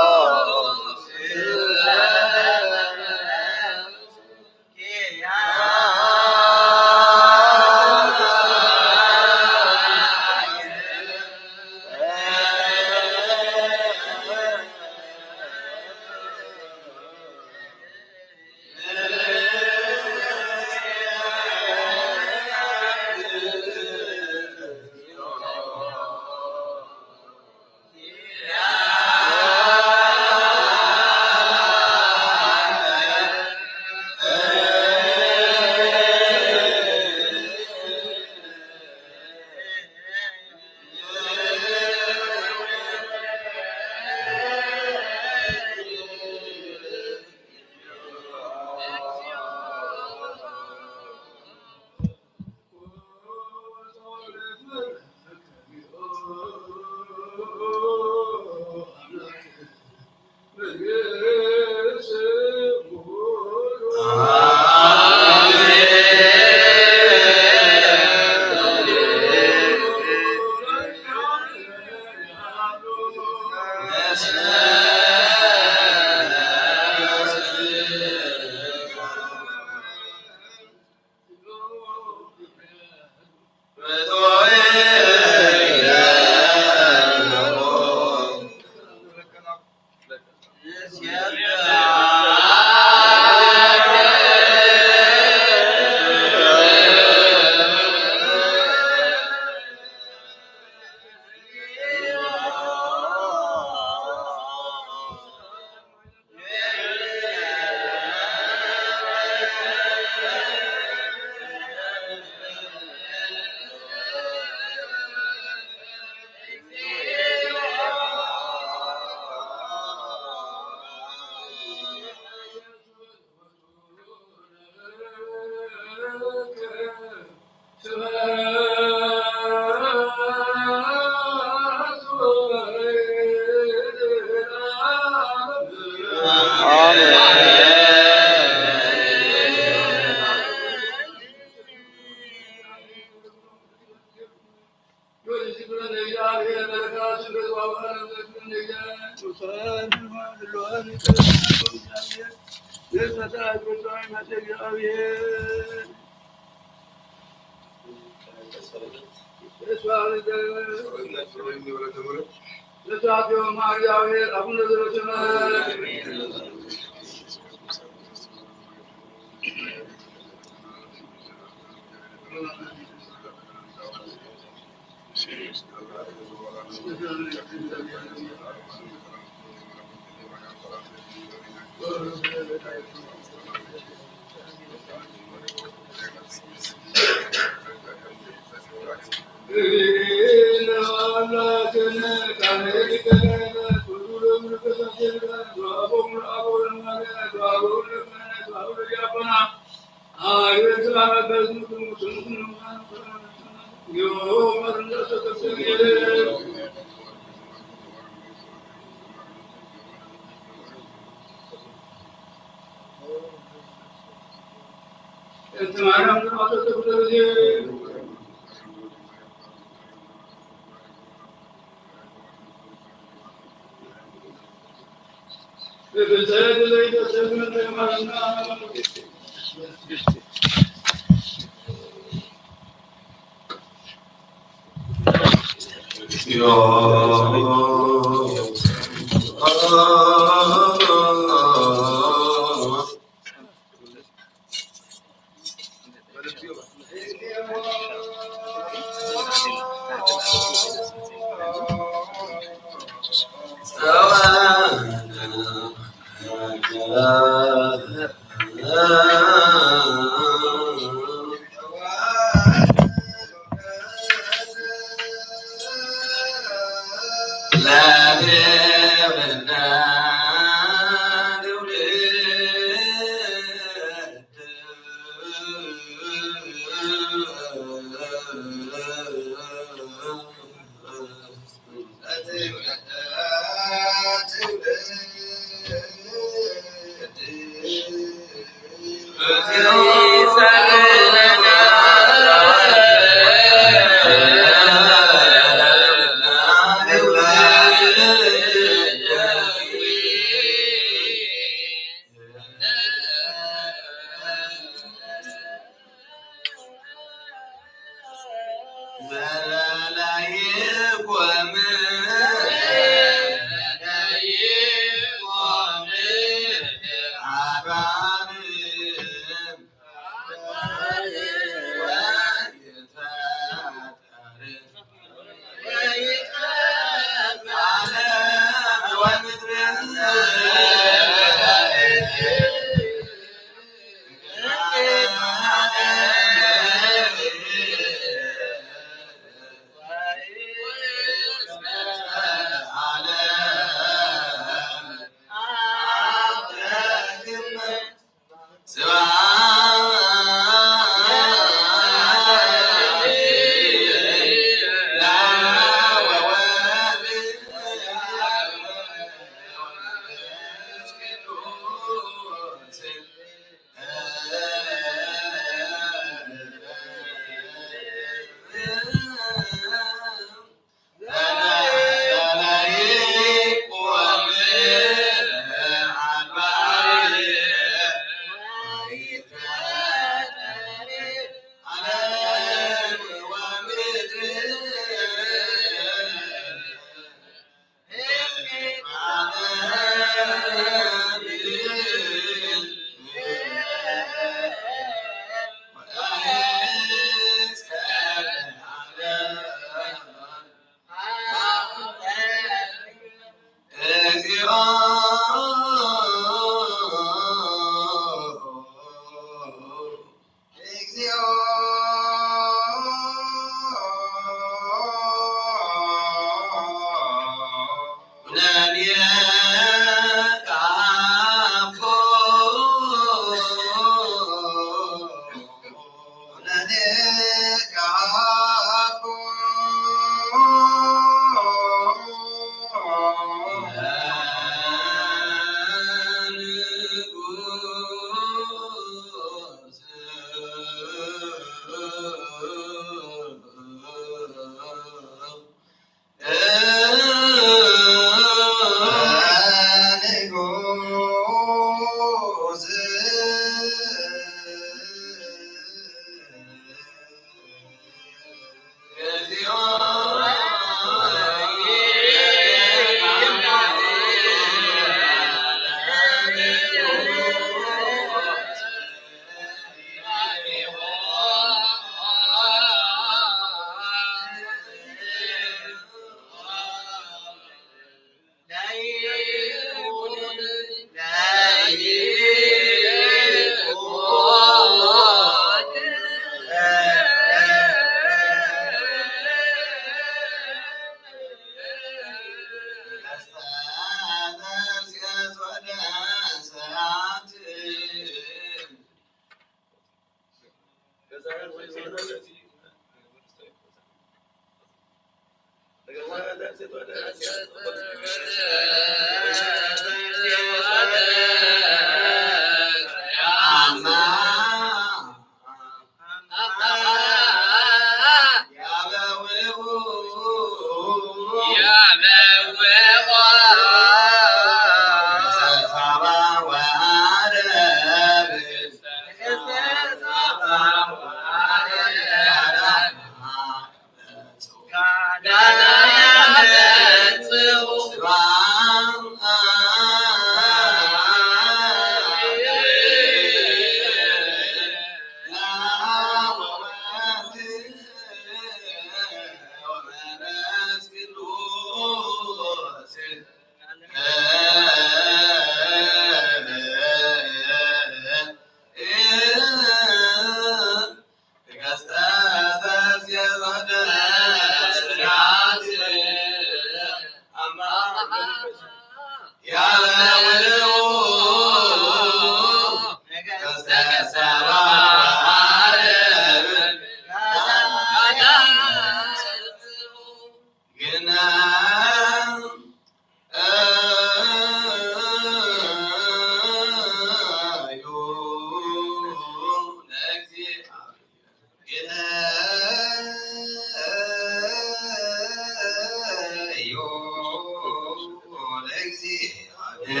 እስመ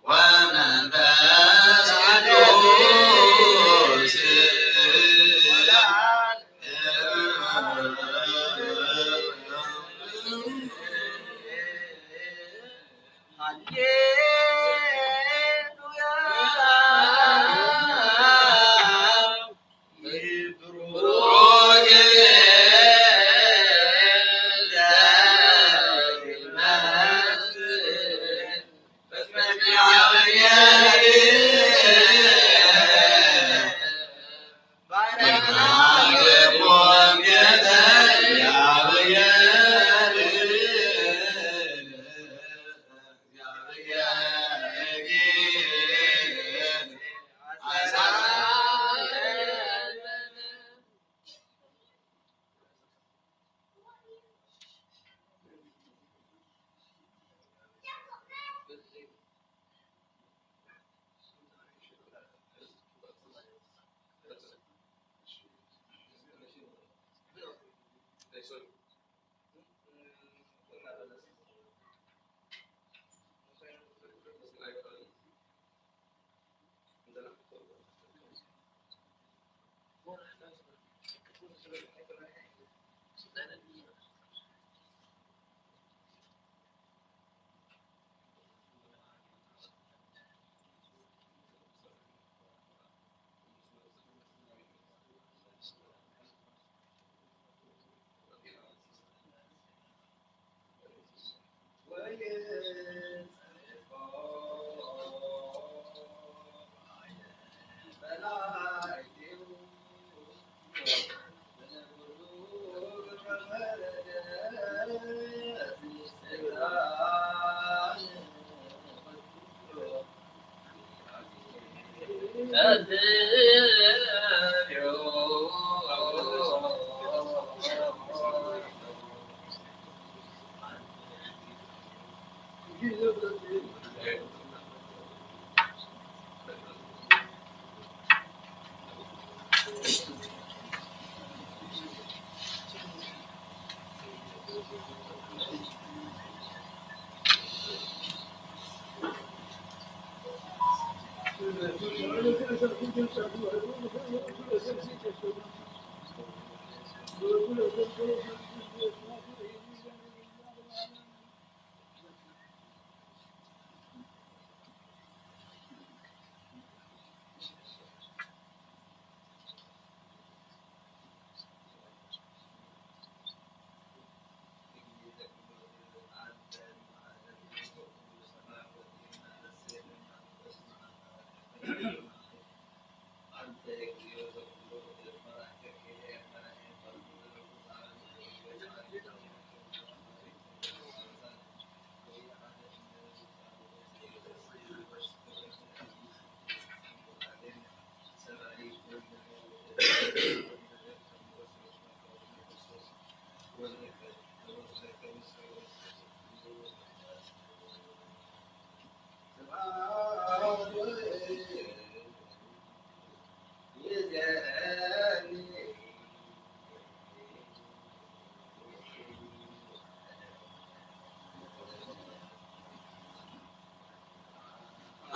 ወመንፈስ ቅዱስ። ሃሌሉያ።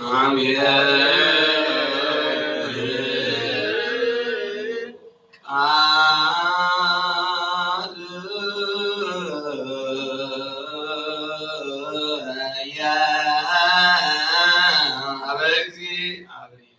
አሜን። ቃል ያ አበ እግዚአብሔር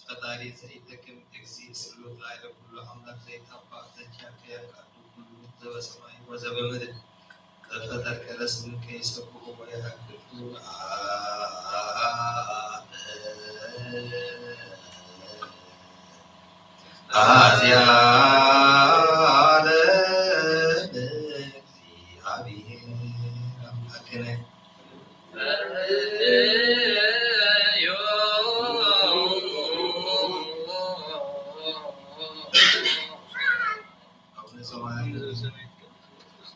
ፈጣሪ ዘኢደክም እግዚእ ስሉጥ ላዕለ ኩሉ ኣምላክ ዘይጠፍእ ዘኪያከ ያካዱ ኩሉ ዘበሰማይ ወዘበምድር ዘፈጠርከ ለስምከ ይሰብሑ ወየሃክቱ አዝያለ እግዚአብሔር አምላክነ። አቡነ ዘበሰማያት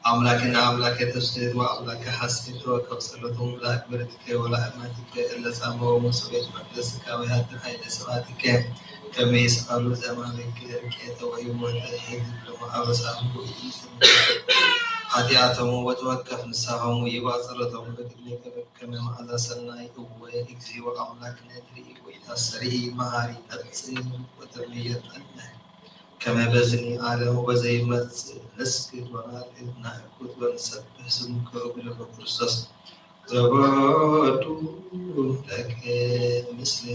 አምላክነ አምላከ ተስሕት ወአምላከ ሐሴት ወከብ ጸሎቶም ለአግብርትከ ወለአማትከ እለ ጻመው ሙሶ ቤት መቅደስከ ወያድር ኃይለ ስብሐትከ ከመ ይስአሉ ዘማሪከ ርቄተ ወይወተ ይህብ ለመአበሳሁ ኃጢአተሙ ወተወከፍ ንስሐሆሙ ይባጽረቶሙ በቅድሜከ በከመ መዓዛ ሰናይ። እወ እግዚኦ አምላክነ ትርኢ ወኢታስተርኢ መሐሪ ነጽር ወተመየጠነ ከመ በዝኒ ዓለም ወበዘይመጽእ ንስግድ ወናርድ ናእኩት ወንሰብሕ ስምከ እግለ በክርስቶስ ዘወዱ ለከ ምስለ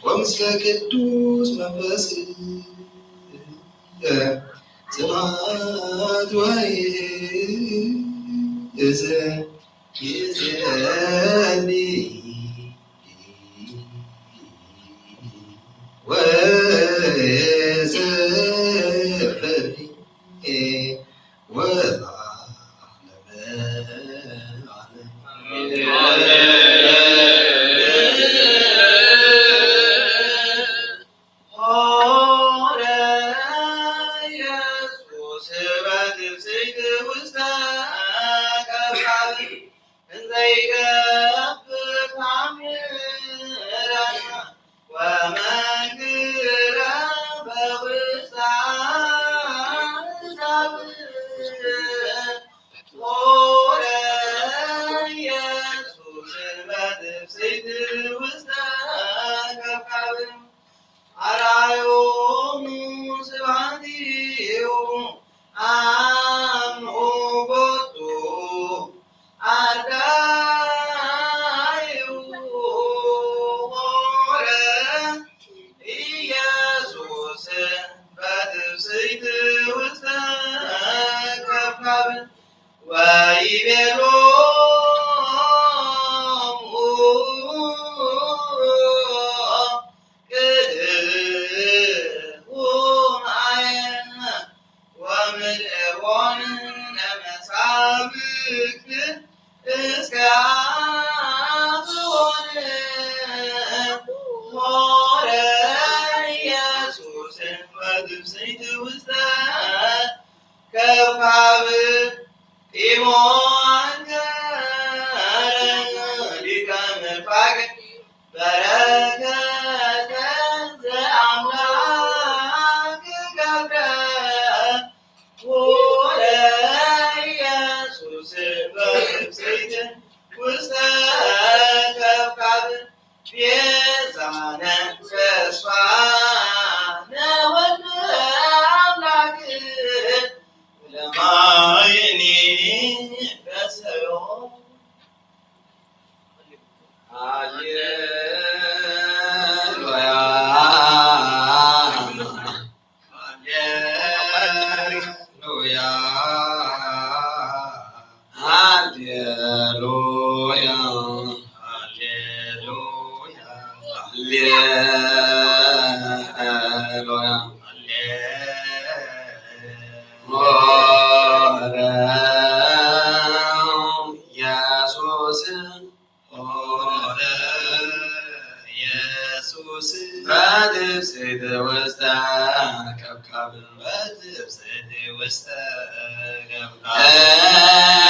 ወምስለ ቅዱስ መንፈስ ስብሐት ወይእዜኒ ወዘልፈኒ ወለዓለመ ዓለም። ሆረ ኢየሱስ በትፍስሕት ውስተ ቀርቃር እንዘ ይገብር ተአምረ ወመንክረ በውስተ አሕዛብ። ሆረ ኢየሱስ በትፍስሕት ውስተ ቀርቃር አርአዮሙ ስብሐቲሁ አምኡ ቦቱ። ወይቤሎሙ ቅድሁ ማየ ወምልእዎን ለመሳብክት እስከ አፍዎን ሆረ ኢየሱስ ወትፍስሕት ውስተ ከብካብ ጢሞን ከረ ሊቀ መፋቅ በረከተ ዘአምላክ ገብረ ወለ ኢየሱስ በትፍስሕት ውስተ ከብካብ ቤዛነ ተስፋነ ወልድ አምላክ ለማይኒ በሰዮ ሃሌሉያ። ሃሌሉያ፣ ሃሌሉያ፣ ሃሌሉያ፣ ሃሌሉያ፣ ሃሌሉያ። ሆረ ኢየሱስ ሆረ ኢየሱስ በትፍስሕት ውስተ ከብካብ በትፍስሕት ውስተ ከብካብ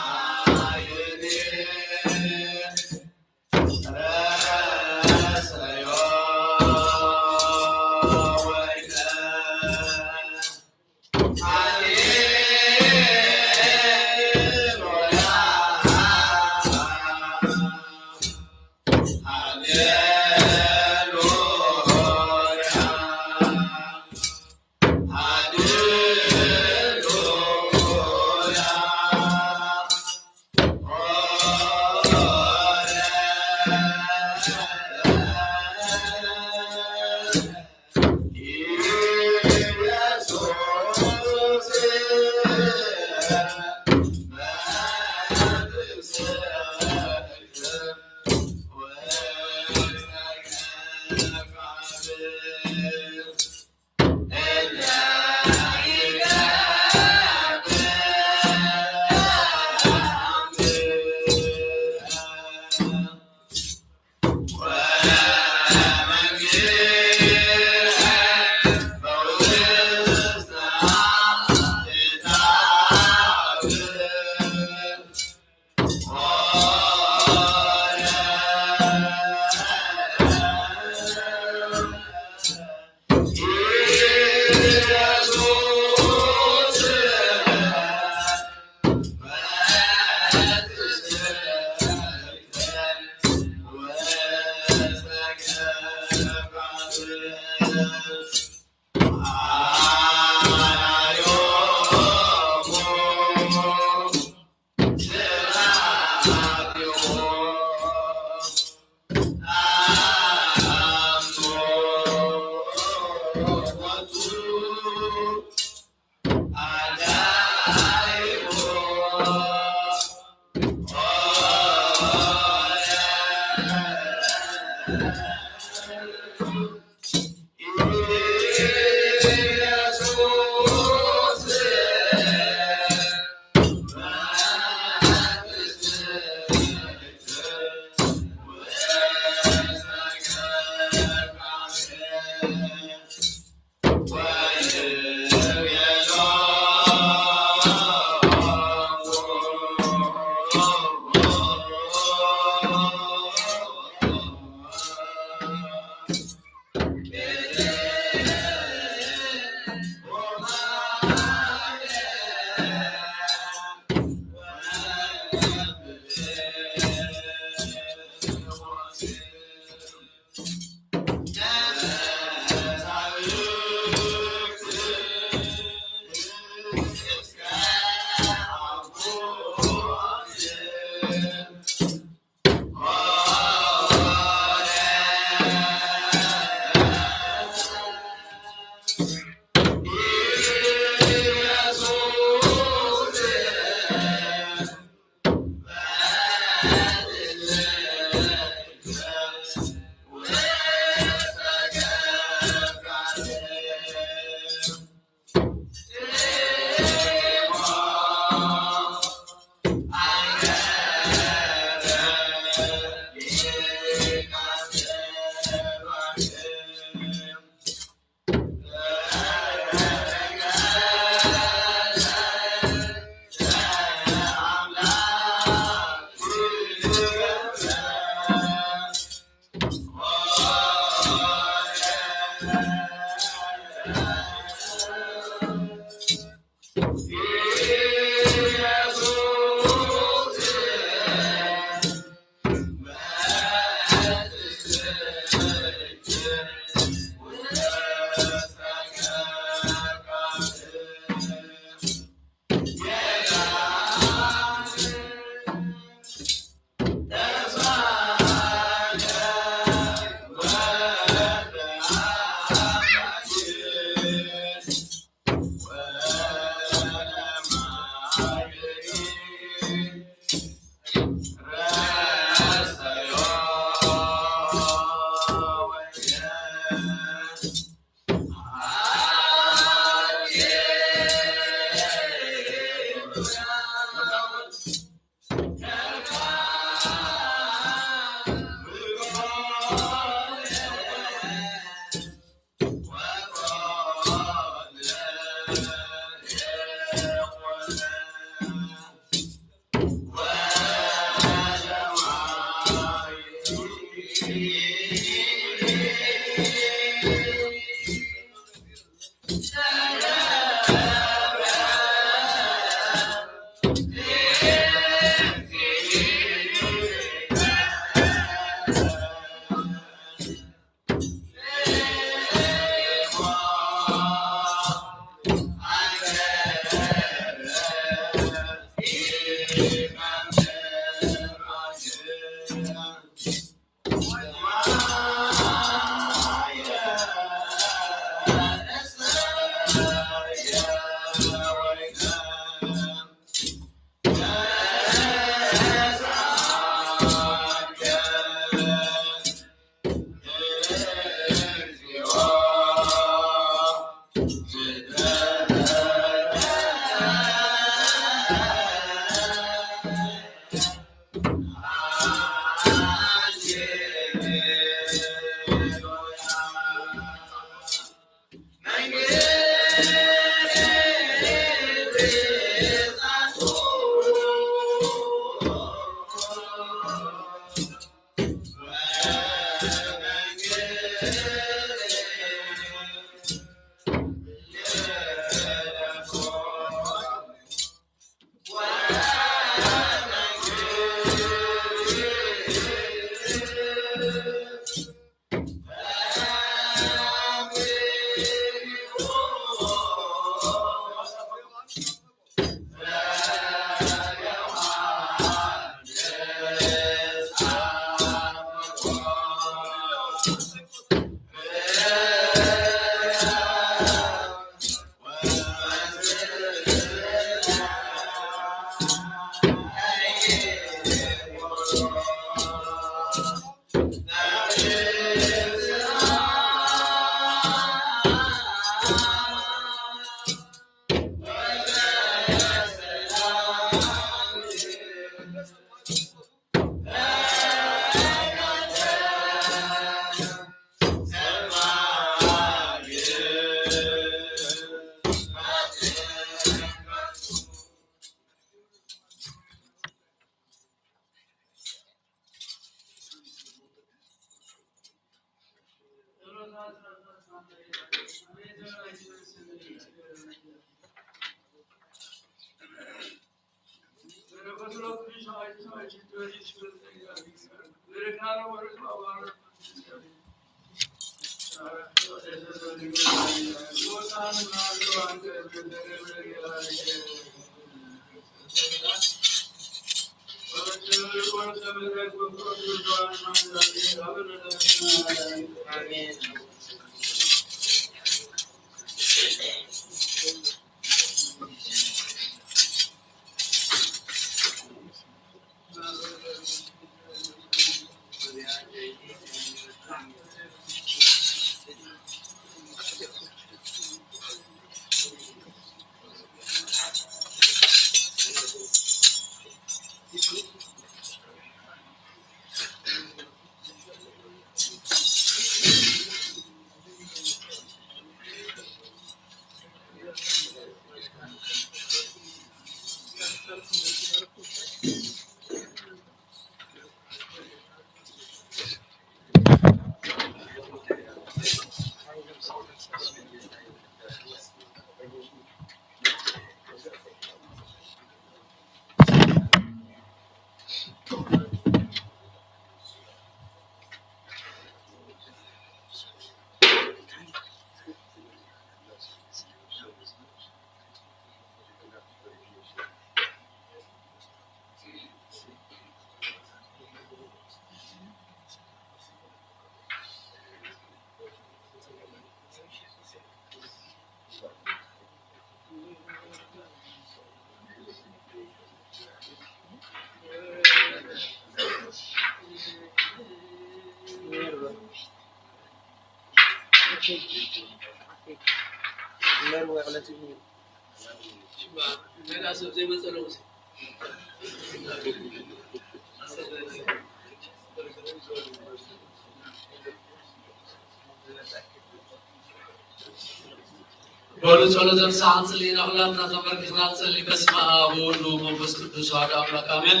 በሉ ጸሎተ ንስሓ ንጽሊ ኢና። ኩላትና ተንበርኪኽና ንጸሊ። በስመ ኣብ ወወልድ ወመንፈስ ቅዱስ ኣሐዱ ኣምላክ ኣሜን።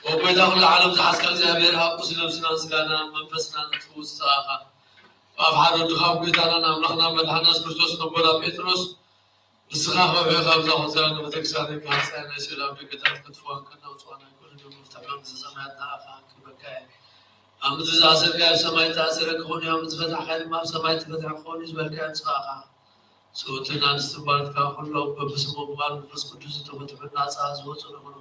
ወጎይታ ኩሉ ዓለም ዝሓዝካ እግዚኣብሔር ኣብ ቁስሊ ነብስናን ስጋናን መንፈስናን እትፍውስ ንስኻ ኢኻ። ኣብ ሓደ ወድኻ ኣብ ጎይታናን ኣምላኽናን መድሓና የሱስ ክርስቶስ ነቦና ጴጥሮስ ንስኻ ከውሒ ካብዛ ኾንዛ ንቤተክርስትያን ካብ ጸያናይ ስእላዊ ደገታት ክትፍዋን ከናውጽዋን ኣይኮነን እዮም። መፍትሒ መንግስቲ ሰማያት ንኣኻ ክንክበካ እየ። ኣብ ምድሪ ዝኣሰርካዮ ኣብ ሰማይ እተኣሰረ ክኸውን እዩ፣ ኣብ ምድሪ ዝፈታሕካዮ ድማ ኣብ ሰማይ እተፈትሐ ክኸውን እዩ ዝበልካዮ ንስኻ ኢኻ። ሰብኡትን ኣንስትን ጓልትካ ኩሎም በብስሞም ብቓል መንፈስ ቅዱስ ዝተፈትሑ ናጻ ዝወጹ ንኹኑ።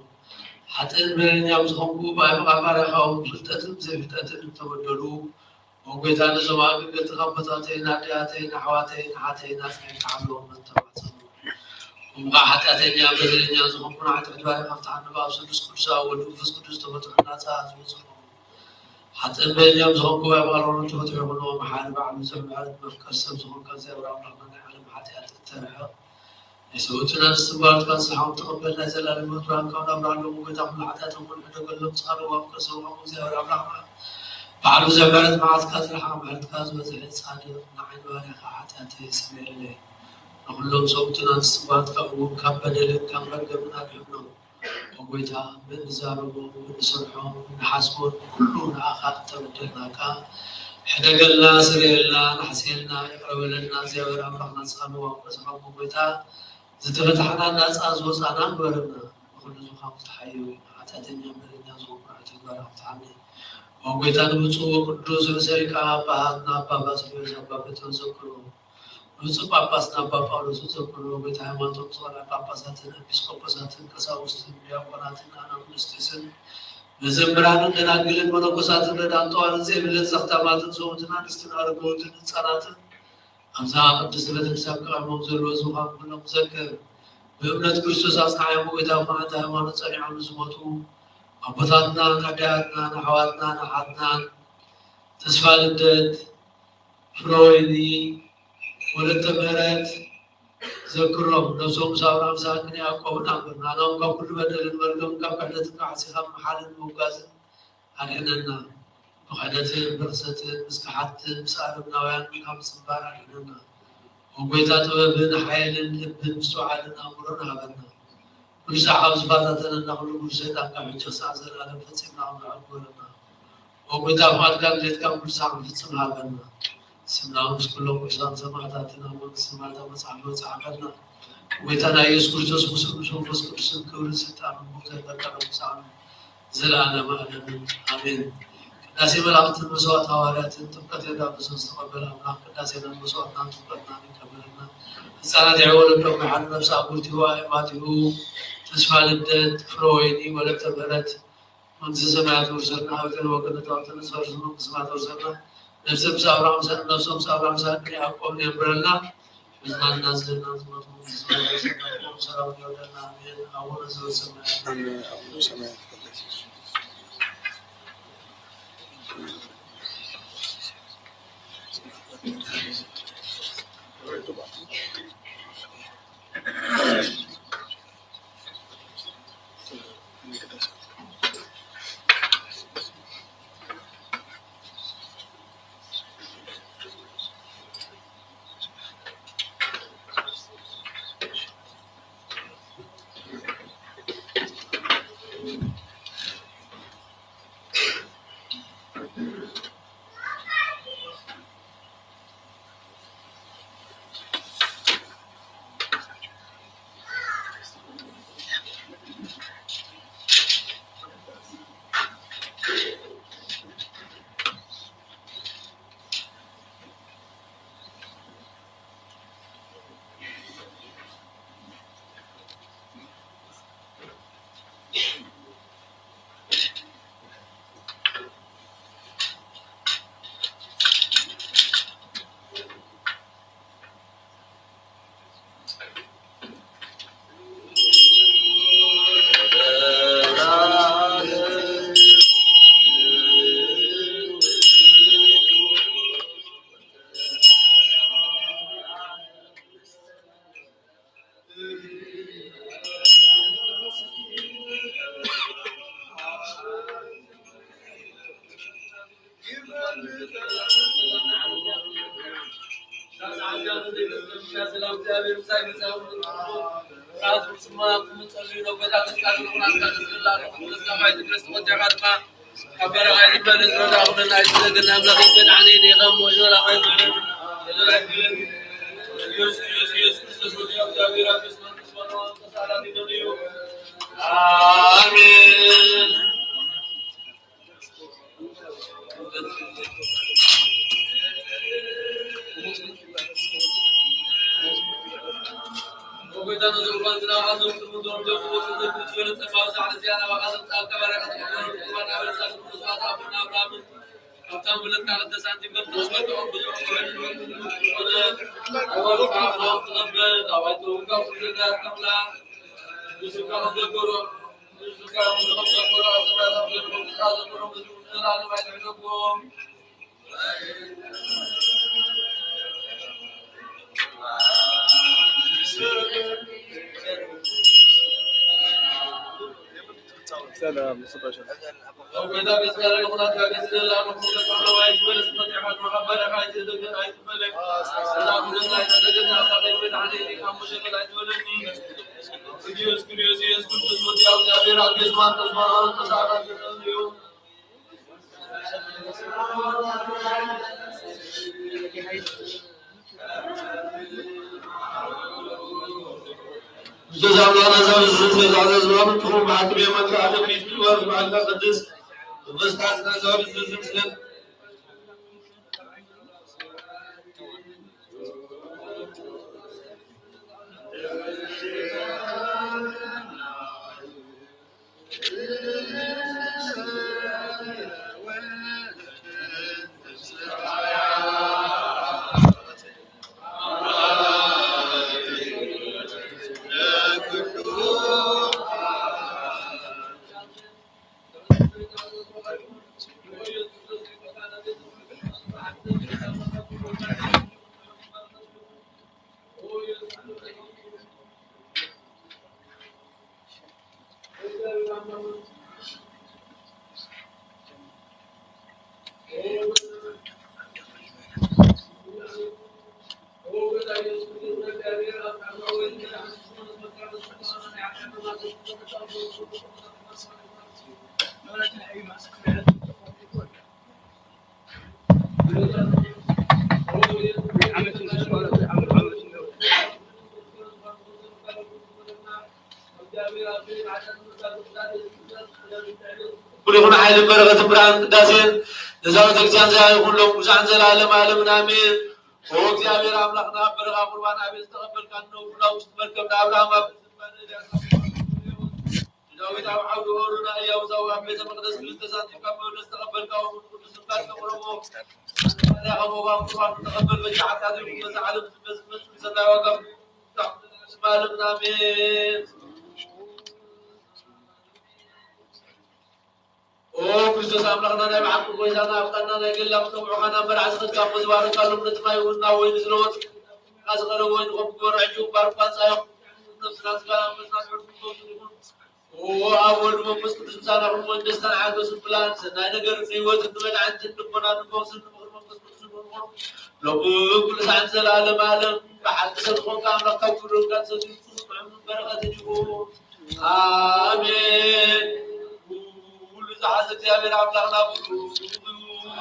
ሓጥእን በደለኛን ዝኾንኩ ብኣይ ብቓል ባርያኻ እውን ብፍልጠትን ብዘይፍልጠትን እተበደሉ፣ ኦ ጎይታ፣ ነዞም ኣገልገልትኻ ኣቦታተይን ኣዲታተይን ኣሕዋተይን ኣሓተይን ኣጽኒዕካ ሓልዎም እናተማሕጸንኩ፣ እሞ ኸዓ ሓጢኣተኛ በደለኛ ዝኾንኩ ንዓይ ትሕት ባርያኻ ፍትሓኒ። ብኣብ ስሉስ ቅዱስ ኣብ ወልድ መንፈስ ቅዱስ ዝተፈትሑ ናጻ ዝወጹ ንኹኑ። ሓጥእን በደለኛን ዝኾንኩ ብኣይ ብቓል ሮኖ ተፈትሑ ይኹን። መሓሪ ባዕሉ ብዙሕ ምሕረት መፍቀር ሰብ ዝኾንካ እግዚኣብሔር ኣምላኽና ናይ ዓለም ሓጢኣት እተርሕቕ ናይ ሰብኡትን ኣንስትን ጓልትካ ንስሓ እውን ተቐበል። ናይ ዘላለም ህይወት ብርሃንካ እውን ኣብርሃሎም። ጎይታ ኩሉ ሓጢኣቶም እውን ሕደገሎም። ጻድቕ ኣብ ቅርሲ ውሃቦም እግዚኣብሔር ኣምላኽና ባዕሉ ብዙሕ ምሕረት መዓትካ ዝረሓቕ ምሕረትካ ዝበዝሐ ጻድቕ ንዓይ ንባርያኻ ሓጢኣተይ ስረየለይ። ንኹሎም ሰብኡትን ኣንስትን ጓልትካ እውን ካብ በደልን ካብ መርገምን ኣድሕኖም። ኦ ጎይታ፣ ብእንዛረቦ፣ ብእንሰርሖ፣ ብእንሓስቦ፣ ኩሉ ንኣኻ እተበደልናካ ሕደገልና፣ ስረየልና፣ ንሓስየልና፣ ይቕረ በለልና። እግዚኣብሔር ኣምላኽና ንስኻ ንዋም ቅዱስ ሓቦ ጎይታ፣ ዝተፈታሕና ናጻ ዝወጻና ግበረና። ንኹሉ ዝኻብ ዝተሓየው ሓጢኣተኛ በደለኛ ዝኾንኩ ንዓይ ትሕት ባርያኻ ፍትሓኒ። ኦ ጎይታ፣ ንብፁዕ ወቅዱስ ርእሰ ሊቃነ ጳጳሳትና ኣባ ባስልዮስ ኣባ ጴጥሮስ ዘክሮ። ብፁዕ ጳጳስና ኣባ ጳውሎስ ዘክሮ። ጎይታ፣ ሃይማኖቶም ዝቐንዐ ጳጳሳትን ኤጲስቆጶሳትን ቀሳውስትን ዲያቆናትን ኣናጉንስጢስን መዘምራንን ደናግልን መነኮሳትን ረድኣን ጠዋርን ዘይብለን ዘኽታማትን ሰብኡትን ኣንስትን ኣረጋውትን ህጻናትን ኣብዛ ቅድስቲ ቤተክርስትያን ቀሪቦም ዘለዉ ዝኻም ኩሎም ዘክር። ብእምነት ክርስቶስ ኣጽንዓዮም። ጎይታ፣ ብመዓልቲ ሃይማኖት ጸኒዖም ንዝሞቱ ኣቦታትናን ኣዴታትናን ኣሕዋትናን ኣሓትናን ተስፋ ልደት፣ ፍረወይኒ፣ ወለተ ምህረት ዘክሮም። ነብሶም ምስ ኣብርሃም ይስሐቅን ያዕቆብን ኣንብር። ንሕና እውን ካብ ኩሉ በደልን መርገምን ካብ ክሕደትን ካብ ሓሲኻን ምሓልን ምውጋዝን ኣድሕነና። ብኽሕደትን ብርኽሰትን ምስ ከሓድትን ምስ ኣረምናውያንን ካብ ምጽንባር ኣድሕነና። ኦ ጎይታ፣ ጥበብን ሓይልን ልብን ምስትውዓልን ኣእምሮን ሃበና። ኩሉ ሳዕ ካብ ዝፈታተነና ኩሉ ጉድ ሰይጣን ካብ ሕጂ ክሳዕ ዘለኣለም ፈጺምና ክንርሕቕ ግበረና። ኦ ጎይታ፣ ፍቓድካን ድሌትካን ኩሉ ሳዕ ክንፍጽም ሃበና። ስምና ምስ ኩሎም ቅዱሳን ሰማዕታትን ኣብ መንግስቲ ሰማያት ኣብ መጽሓፍ መጽሓፈና። ጎይታና ኢየሱስ ክርስቶስ ምስኡ ምስ መንፈስ ቅዱስን ክብርን ስልጣንን ብኡ ዘለካ ቅዱሳን ዘለዓለመ ዓለምን ኣሜን። ቅዳሴ መላእክትን መስዋዕት ሃዋርያትን ጥምቀት ዮርዳኖስን ዝተቐበለ ኣምላኽ ቅዳሴናን መስዋዕትናን ጥምቀትናን ይቀበለና። ህፃናት ይዕወለሎም፣ መሓሪ ነፍሲ ኣጉልቲሁ ኣእማቲሁ ተስፋ ልደት ፍረ ወይኒ ወለተ ምሕረት መንግስተ ሰማያት ውርሰልና። ኣብ ገለ ወገን ነታወትን ዝፈርሱ መንግስተ ሰማያት ውርሰልና። ነፍሰ ምስ ኣብርሃም ሰ-፣ ነፍሶም ምስ ኣብርሃም ይስሐቅን ያዕቆብን የንብረልና። ሕዝናን እናዝለና ዝሞቱ ሰላም ይወርደልና። ኣሜን። ኣቡነ ዘበሰማያት። ኣሜን። ኣቡነ ሰማያት ይትቀደስ ስምካ። ኣሜን። ሰላም። ኩሉ ይኹን ሓይሊ በረኸትን ብርሃን ቅዳሴን ነዛ ቤተክርስቲያን ዚኣ ይኹን ሎም ብዙሓን ዘላለም ዓለምን ኣሜን። ኦ እግዚኣብሔር ኣምላኽና በረኻ ቁርባን ኣቤል ዝተቐበልካ ነውና ውሽጢ መርከብ ንኣብርሃም ኣብ ዳዊት ኣብ ዓውዲ ኦሮና እያውዛው ኣብ ቤተ መቅደስ ክልተ ሳንቲም ካብ መብለ ዝተቐበልካ ውን ቅዱስ እምባል ተቕረቦ። ባርያ ካብ ኦባም ቁርባን ተቐበል በጃ ሓጢኣት ይኹን በዛ ዓለም ዝበዝበዝ ሰናይ ዋጋ ስም ዓለምን ኣሜን። ኦ ክርስቶስ ኣምላኽና ናይ ብሓቂ ጎይታና ኣብታና ናይ ገላ ክሰምዑኻ ናብ መርዓ ዝኸድካ እሞ ዝባረካሎም ነቲ ማይ እውን ናብ ወይኒ ዝለወጥ ዝቐረበ ወይኒ ከም ክበርዕ ጅው ባርኳ ጻዮ ነፍስና ስጋና መንፈስና ንዕርፉ ይኹን። ኦ ኣብ ወልድ መንፈስ ቅዱስ ምሳና ኩን ወን ደስታን ሓጎስን ብላን ሰናይ ነገር ንህይወትን ንመድሓንትን ልቦና ንፈውስን ንፍቕሪ መንፈስ ቅዱስ ንኹን ሎሚ ኩሉ ሰዓት ዘላለም ዓለም ብሓቂ ሰብ ዝኾንካ ኣምላኽ ካብ ክብርን ካብ ሰብን ይኹን ምዕሙን በረኸትን ይኹን። ኣሜን። ኩሉ ዝሓዘ እግዚኣብሔር ኣምላኽና ብሩኽ እዩ።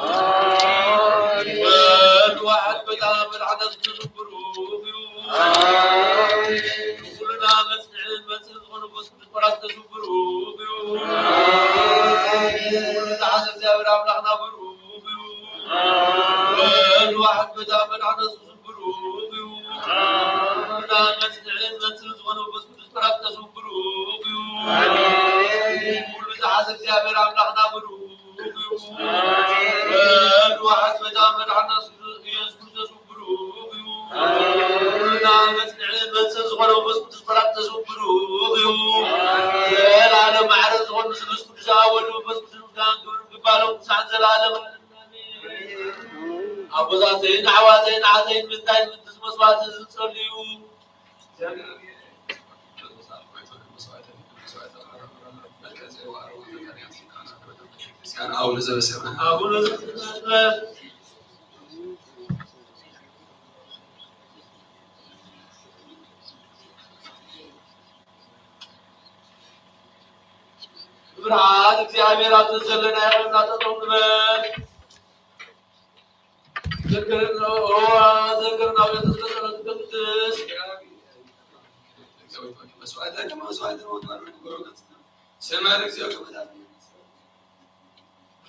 ኣሜን። ወልድ ዋሕድ ጎይታ መድሓነ ክርስቶስ ብሩኽ እዩ። ኣሜን። ንኩልና መጽንዕን መጽን ዝኾነ መንፈስ ቅዱስ በራክተ ብሩኽ እዩ። ኣሜን። ኩሉ ዝሓዘ እግዚኣብሔር ኣምላኽና ብሩኽ እዩ። ኣሜን። ወልድ ዋሕድ ጎይታ መድሓነ ክርስቶስ ብሩኽ እዩ። ኣሜን። ኩልና መጽንዕን መጽን ዝኾነ መንፈስ ቅዱስ በራክተ ብሩኽ እዩ። ኣሜን። ኩሉ ዝሓዘ እግዚኣብሔር ኣምላኽና ብሩኽ እዩ። ኣሜን። ወልድ ዋሕድ ጎይታ መድሓነ ኢየሱስ ክርስቶስ ብሩኽ እዩ። ኣሜን። ኩልና መጽንዕን መጽን ዝኾነ መንፈስ ቅዱስ በራክተ ብሩኽ እዩ። ኣሜን። ዘላለም ማዕረ ዝኾኑ ስሉስ ቅዱስ ኣብ ወልድ መንፈስ ቅዱስ ምስጋናን ክብርን ይግባእ ሎም ክሳዕ ዘላለም። ኣቦታተይን ኣሕዋተይን ኣሓተይን ምንታይ ምንትስ መስዋዕቲ ዝጸልዩ ምስጋና ኣቡነ ዘበሰማያት። ኣቡነ ዘበሰማያት። ስብሐት እግዚኣብሔር። ኣብዚ ዘለና ይኹንና፣ ጠጠው ንበል። ዝክርና፣ ዝክርና ቤተ ጸሎት ቅድስት። መስዋዕተ፣ መስዋዕተ፣ መስዋዕተ፣ ስመ እግዚኦ።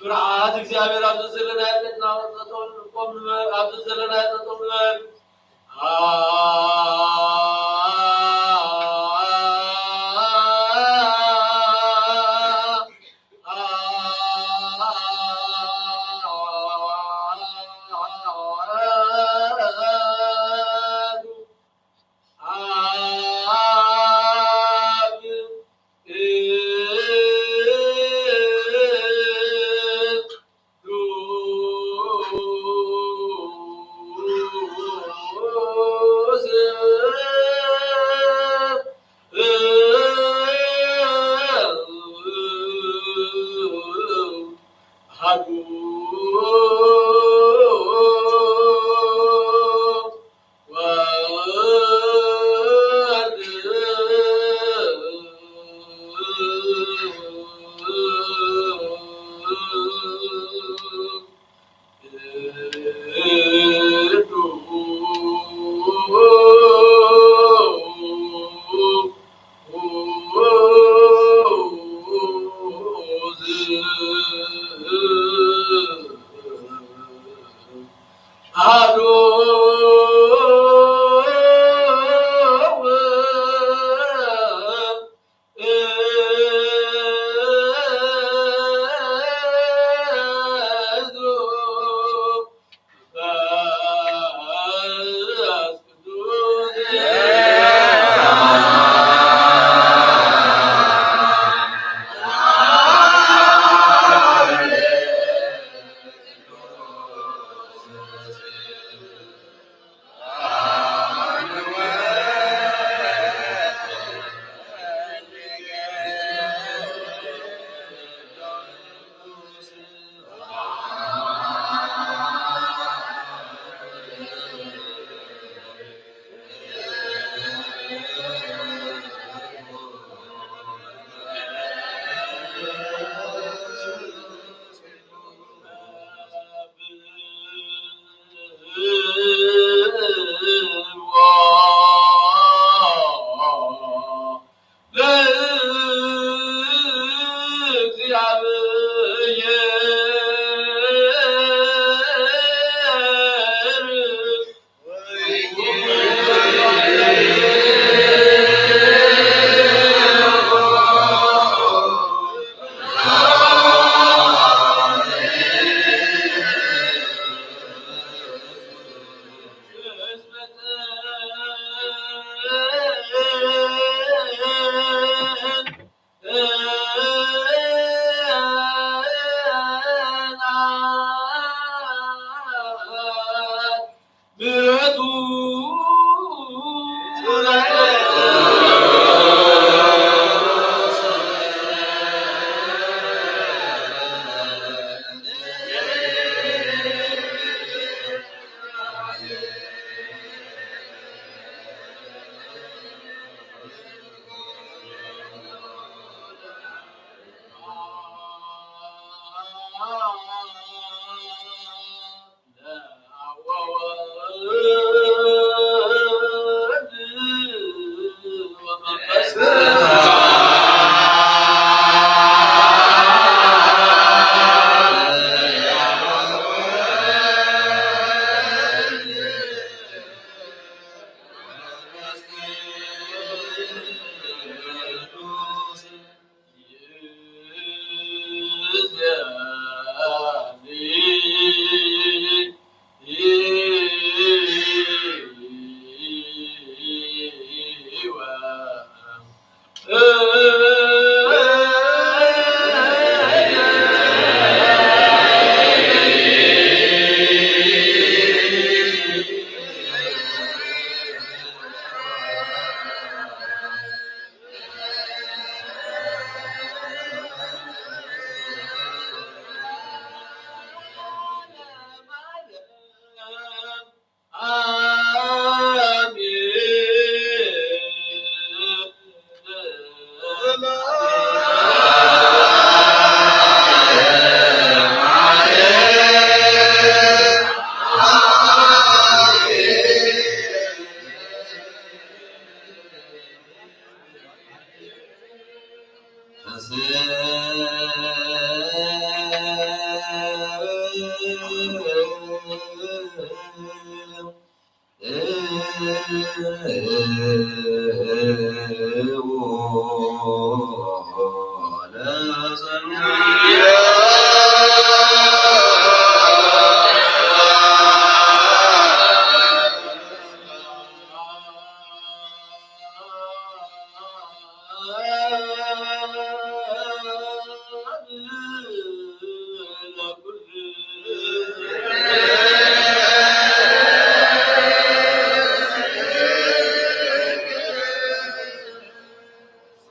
ፍርሃት እግዚኣብሔር ኣብዚ ዘለናዮ ቤትና ጠጠው ንበል፣ ኣብዚ ዘለናዮ ጠጠው ንበል።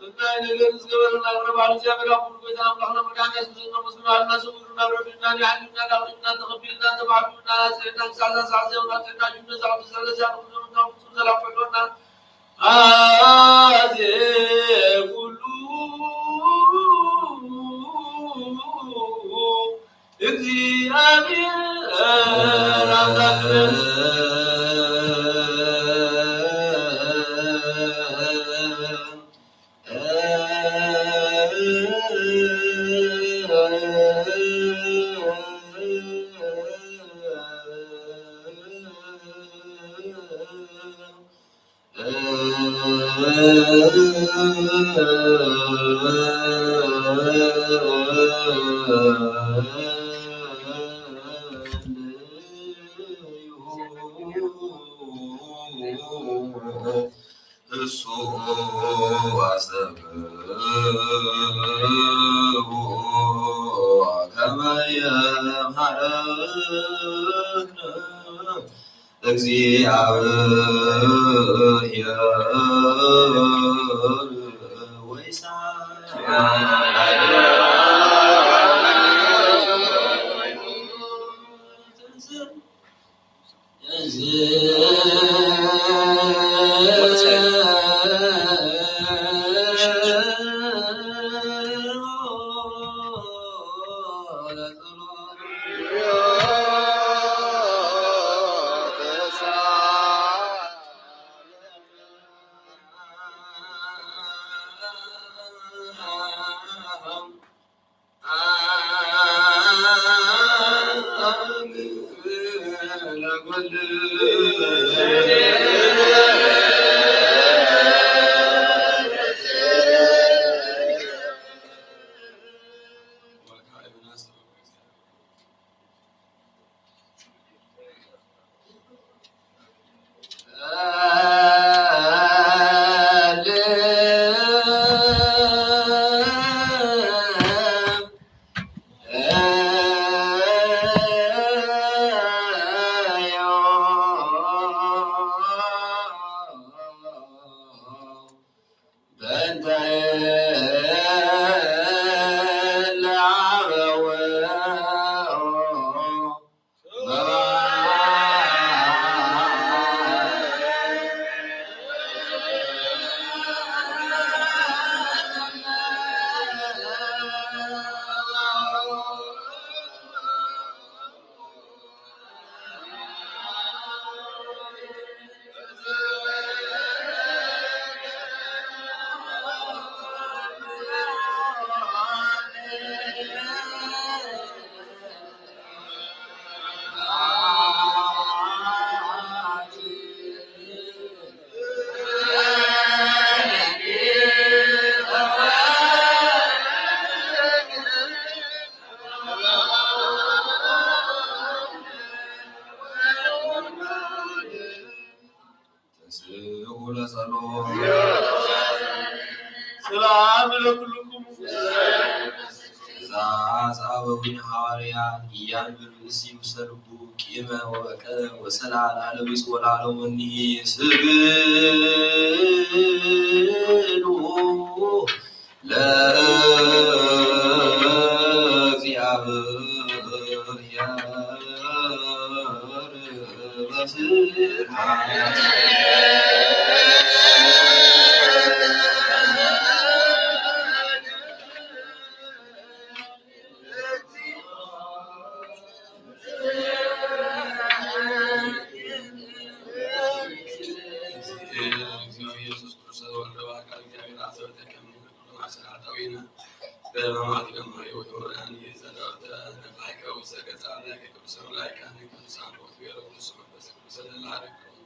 እንታይ ነገር ዝገበረና፣ ክብሪ በዓል እግዚኣብሔር ኣብ ኩሉ ጎይታ ኣምላኽና መድሓኒና የሱስ ክርስቶስ፣ ምስጋና ስግዱና ረድእና፣ ዲሓንና ዳዊትና ተቐቢልና፣ ተባዕትና፣ ኣስረና፣ ክሳዕ ሳሳዕ ዘውና፣ ኣስረና፣ ጅምነ፣ ዛዕቱ፣ ሰለስያ፣ ንኹሎም ካብ ፍጹም ሰላም ፈጥሮና። ኣዜ ኩሉ እግዚኣብሔር ኣምላኽና። እሱ አሰብዎ ከመ ይምሃረነ እግዚአብሔር ወይሳ በእንተ እለ አበው ተስኡ ለጸሎት። ሰላም ለኩልኩም። ትእዛዝ አበዊነ ሐዋርያት ኢያንብር ብእሲ ውስተ ልቡ ቂመ ወበቀለ ወሰላ ለዓለሙ ይጽወ ለዓለሙ እኒሂ ስግዱ ለእግዚአብሔር በፍርሃት። ኢየሱስ ክርስቶስ ወልደ አብ ቃል እግዚአብሔር አብ ዘበተ ከመ ይኩን ማሰናታዊነ በማማት ገማሪ ወተወርአኒ ዘዳተ ነፋይከ ውስተ ገጸ አምላክ ቅዱስ መላእክት ቅዱሳን ወትቤሎም ንሱ መንፈስ ቅዱስ ዘለላ ሓደኩም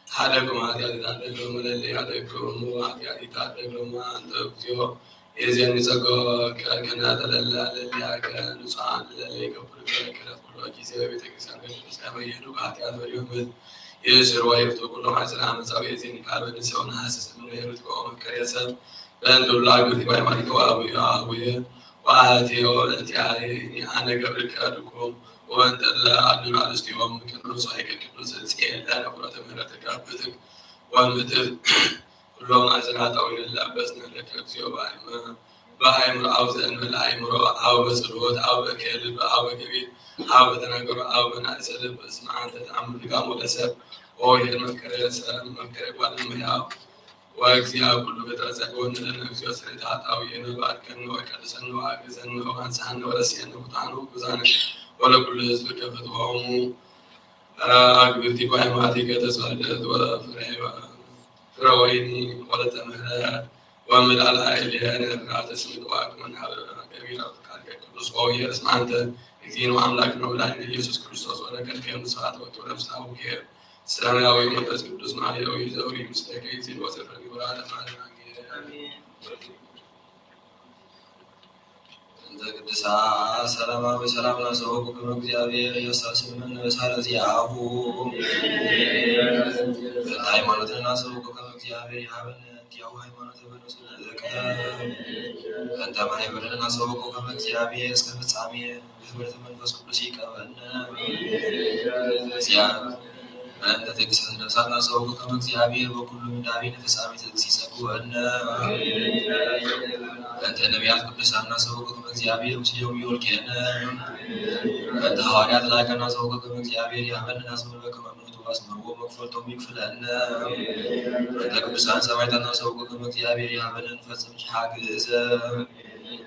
ሓደኩም ኃጢአት ይታደግሎም ለለ ያደግኩም ኃጢአት ይታደግሎም። አንተ እግዚኦ የዚያን ይጸገወ ከናተለላ ለሊያከ ንጹሐን ለለ ይገብሩ ክለት ኩሎ ጊዜ በቤተ ክርስቲያን በቤተ ክርስቲያን በየዱ ኃጢአት ወዲሆም የስር ወይፍቱ ኩሎ ኃይል አመጻዊ የዚያን ቃል በንሰው ነሐስስ ምን የሩት ቆመ ከየሰብ በእንዱላ ግብር ባይ ማሪከ አቡየ አቡየ ወአትዮ እንቲአኒ አነ ገብርከ ድኩም ወእንተ እለ አድኑ አርእስቲሆሙ ቅዱስ ኃይከ ቅዱስ እጽኤ ለነ ቡረተ ምህረትከ ብትክ ወምትክ ኩሎም አዘናታዊ ንላበስ ንህለከ እግዚኦ በአይመ በአይምሮ አው ዘእንበለ አይምሮ አው በጽልወት አው በክየ ልብ አው በገቢር አው በተናገሮ አው በናእሰ ልብ እስመ አንተ ተአምር ድካም ወለሰብ ኦ ይህል መፍቀሬ ሰብ መፍቀሬ ጓል እመሕያው ወእግዚአ ኩሉ ፍጥረት ጸግወኒ ለነ እግዚኦ ስሬታ ኃጣውኢነ ባርከነ ወቀድሰነ ወአግዘነ ወአንጽሐነ ወረስየነ ውጣነ ወጉዛነ ወለኩሉ ህዝብ ከፍትሆሙ አግብርቲ ጓይማቲከ ተስፋ ልደት ወፍሬ ፍረ ወይኒ ወለተ ምህረት ወምልአል አእልየነ ፍርሃተ ስምዕት ወአቅመን ሀበ ገቢረ ፍቃድከ ቅዱስ ኦ ኢየሩስ አንተ እግዚእነ ወአምላክነ ወመድኃኒነ ኢየሱስ ክርስቶስ ወለከልከ ምስዋዕት ወክብረ ምስለ አቡከ ሰማያዊ መንፈስ ቅዱስ ማሕየዊ ዘውሪ ምስለ ከይሲል ወዘፈኒ ወለዓለመ ዓለም አሜን። እንተ ቅድሳ ሰላማ በሰላም ናሰወኩክም እግዚአብሔር ያሳስብን በሳለ ዚአሁ። እንተ ሃይማኖትን ናሰወኩክም እግዚአብሔር ይሃበን እንቲያው ሃይማኖት በንሱ ዘቀ። እንተ ማሕበርን ናሰወኩክም እግዚአብሔር እስከ ፍጻሜ ብህብረት መንፈስ ቅዱስ ይቀበን። እግዚአ-፣ በእንተ ተግሳጽ ነፍሳት ናሰወኩክም እግዚአብሔር በኩሉ ምንዳቤ ንፍጻሜ ተግሲ ጸግወነ። በእንተ ነቢያት ቅዱሳን ናሰወኩክም እግዚአብሔር ምስሌሆሙ ይወልኬነ። በእንተ ሐዋርያት ላይከ ናሰወኩክም እግዚአብሔር ያበን ናስምር በከመ እምቱ አስምርዎ መክፈልቶም ይክፍለነ። በእንተ ቅዱሳን ሰማዕታት ናሰወኩክም እግዚአብሔር ያበን ንፈጽም ኪሃ ግእዘ።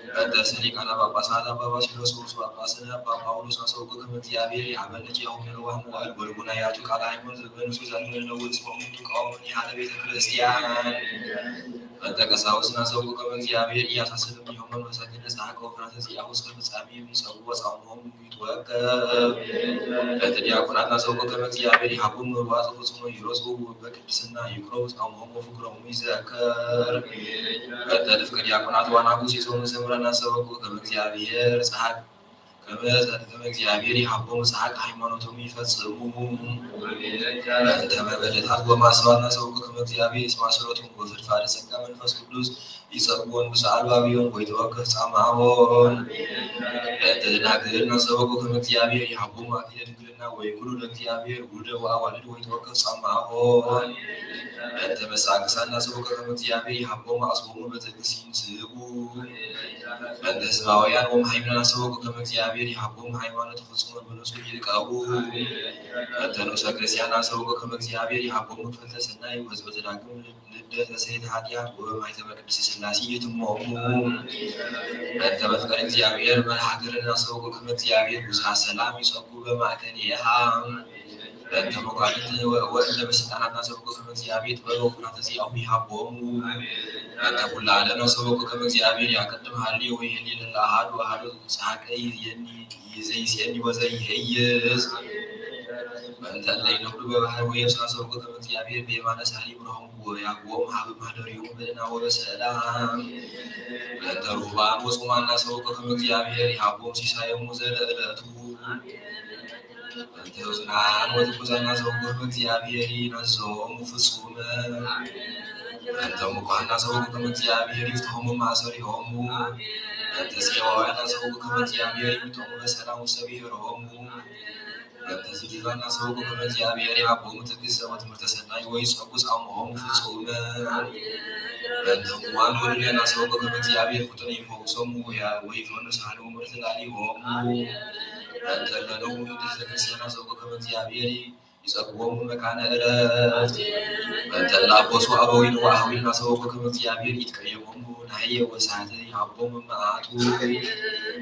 በእንተ ርእሰ ሊቃነ ጳጳሳት አባ ባስልዮስ ውእቱ ጳጳስነ አባ ጳውሎስ አሰውቅክም እግዚአብሔር የሀበነ ኪያሁ ለርዋህ መዋዕል ወልቡናያቱ ቃለ ሃይማኖት ዘበንሱ ዘንበለ ውእቱ ጾሙ ሊቃውንት ያለ ቤተ ክርስቲያን። በእንተ ቀሳውስት አሰውቅክም እግዚአብሔር ኢያሳስብም የሆመ መሳኪነ ጸሐቀ ወፍራተ ዚአሁ እስከ ፍጻሜ የሚጸጉ ወጻሙሆም ይትወከብ። በእንተ ዲያቆናት አሰውቅክም እግዚአብሔር የሀቡም መዋጽ ፍጹም ይሮጽ በቅድስና ይቅረቡ ጻሙሆም ወፍቅሮሙ ይዘከር። በእንተ ንፍቀ ዲያቆናት ዋናኩስ ይዞም ዘምረና ሰበኩ ከመ እግዚአብሔር ጸሐቅ ከመ ከመ እግዚአብሔር ይሃቦም ጸሐቅ ሃይማኖቶም ይፈጽሙ። በእንተ መበለታት ወማስተዋልና ሰበኩ ከመ እግዚአብሔር ይስማ ስሮቶም ወፍድፋደ ጸጋ መንፈስ ቅዱስ ይጸግቦን ውስተ አልባቢዮን ወይተወከፍ ጻማሆን። በእንተ ደናግልና ሰበኩ ከመ እግዚአብሔር ይሃቦም አክሊለ ድንግልና ወይኩኑ ለእግዚአብሔር ውልደ ወአዋልድ ወይትወከፍ ጻማሆን። በእንተ መሳቅሳና ሰው ከመ እግዚአብሔር ይሃቦም አስቦሙ በትዕግስት ይንስኡ። በእንተ ህዝባውያን ወመሃይምናን ሰው ከመ እግዚአብሔር ይሃቦም ሃይማኖት ፍጹም በነሱ ይልቀቡ። በእንተ ንኡሰ ክርስቲያን ሰው ከመ እግዚአብሔር ይሃቦም ክፍልተ ሰናይ ወህዝበ ተዳግም ልደት ለሰይድ ኃጢአት ወበማይተመ ቅድስት ሥላሴ ይትሞሙ። በእንተ መፍቀር እግዚአብሔር መልሃ ሀገርና ሰው ከመ እግዚአብሔር ብዙሃ ሰላም ይጸጉ በማእከል ይሃ። በእንተ መኳንንት ወእለ በስልጣናትና ሰው ከመ እግዚአብሔር ጥበብ ወኩራተ ዚአሁ ይሃቦሙ። በእንተ ኩሉ ዓለም ሰው ከመ እግዚአብሔር ያቀድም ሀልዮ ወይህሊ ለለ አሃዱ አሃዱ ጸሐቀ ይዜኒ ይዘይሴኒ ወዘይሄይስ። በእንተ እለ ይነግዱ በባህር ወየብስ አሰብኩ ከመ እግዚአብሔር በየማነ ሳህል ይምርሖሙ ወያግቦሙ ሀበ ማህደሪሆሙ በደህና ወበሰላም። በእንተ ርሁባን ወጽሙማን አሰብኩ ከመ እግዚአብሔር ይሃቦም ሲሳዮሙ ዘለዕለቱ። በእንተ ሕዙናን ወትኩዛን አሰብኩ ከመ እግዚአብሔር ይነስኦሙ ፍጹም። በእንተ ሙኳን አሰብኩ ከመ እግዚአብሔር ይፍትሖሙ ማእሰሪሆሙ። በእንተ ጽዮን አሰብኩ ከመ እግዚአብሔር ይምጦሙ በሰላም ውስተ ብሔሮሙ። በእንተ ስድራን አሰብኩ ከመ እግዚአብሔር ይሃቦሙ ትዕግስተ ወትምህርተ ሰናይ ወይጸጉ ጻምሆሙ ፍጹም። በእንተ ሙዋን ወድውያን አሰብኩ ከመ እግዚአብሔር ፍጡን ይፈውሶሙ ወያ-፣ ወይፈኑ ሳህሎሙ ለትላሊሆሙ። በእንተ ለነው ቅድስተ ክርስቲያን አሰብኩ ከመ እግዚአብሔር ይጸግቦሙ መካነ ዕረፍት። በእንተ ለአቦሱ አበዊን ወአሃዊን አሰበኮ ከመ እግዚአብሔር ይትቀየሞሙ ናህየ ወሳተ ይሃቦሙ መዓቱ።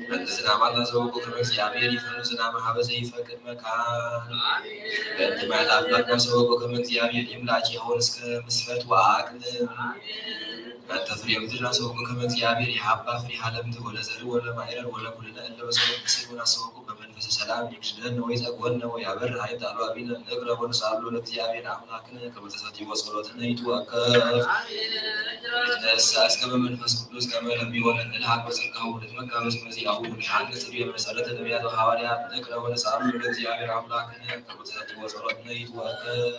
በእንተ ዝናማት አሰበኮ ከመ እግዚአብሔር ይፈኑ ዝናመ ሀበ ዘይፈቅድ መካን። በእንተ ማያት አፍላግ አሰበኮ ከመ እግዚአብሔር ይምላኪ አሁን እስከ ምስፈት ወአቅልም። በእንተ ፍሬ ምድር አሰበኮ ከመ እግዚአብሔር ይሃባ ፍሬሃ ለምድር ወለዘርእ ወለማዕረር ወለኩልነ እለ በሰበኮ በመንፈስ ሰላም ይግሽደን ወይ ጸግወን ወይ ያበርሃ ይብታሉ አቢነ ንቅረብ ወንሳሉ ለእግዚአብሔር አምላክነ ከመ ተሰትዮ ጸሎትነ ይትወከፍ። ይትነሳ እስከ በመንፈስ ቅዱስ ከመ ለሚሆነ እልሃ በጽድቀሁ ለትመካ በስመ ዚአሁ ንሓንጽ ብመሰረተ ነቢያት ወሐዋርያት ንቅረብ ወንሳሉ ለእግዚአብሔር አምላክነ ከመ ተሰትዮ ጸሎትነ ይትወከፍ።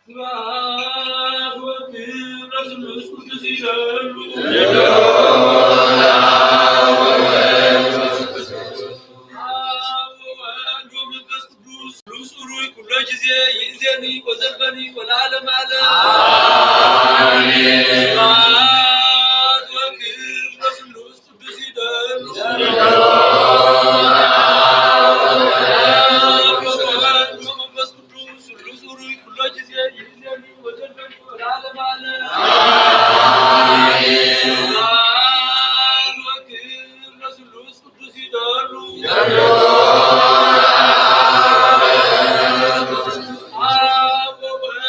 ስብሐት ወክብር ለስሉስ ቅዱስ ይደሉ። አብ ወወልድ ወመንፈስ ቅዱስ፣ ስሉስ ሩይ ኩሎ ጊዜ ይእዜኒ ወዘልፈኒ ወለዓለመ ዓለም። አሜን። ስብሐት ወክብር ለስሉስ ቅዱስ ይደሉ። አብ ወወልድ ወመንፈስ ቅዱስ፣ ስሉስ ሩይ ኩሎ ጊዜ ይእዜኒ ወዘልፈኒ ወለዓለመ ዓለም። አሜን። ስብሐት ወክብር ለስሉስ ቅዱስ ይደሉ። አብ ወወልድ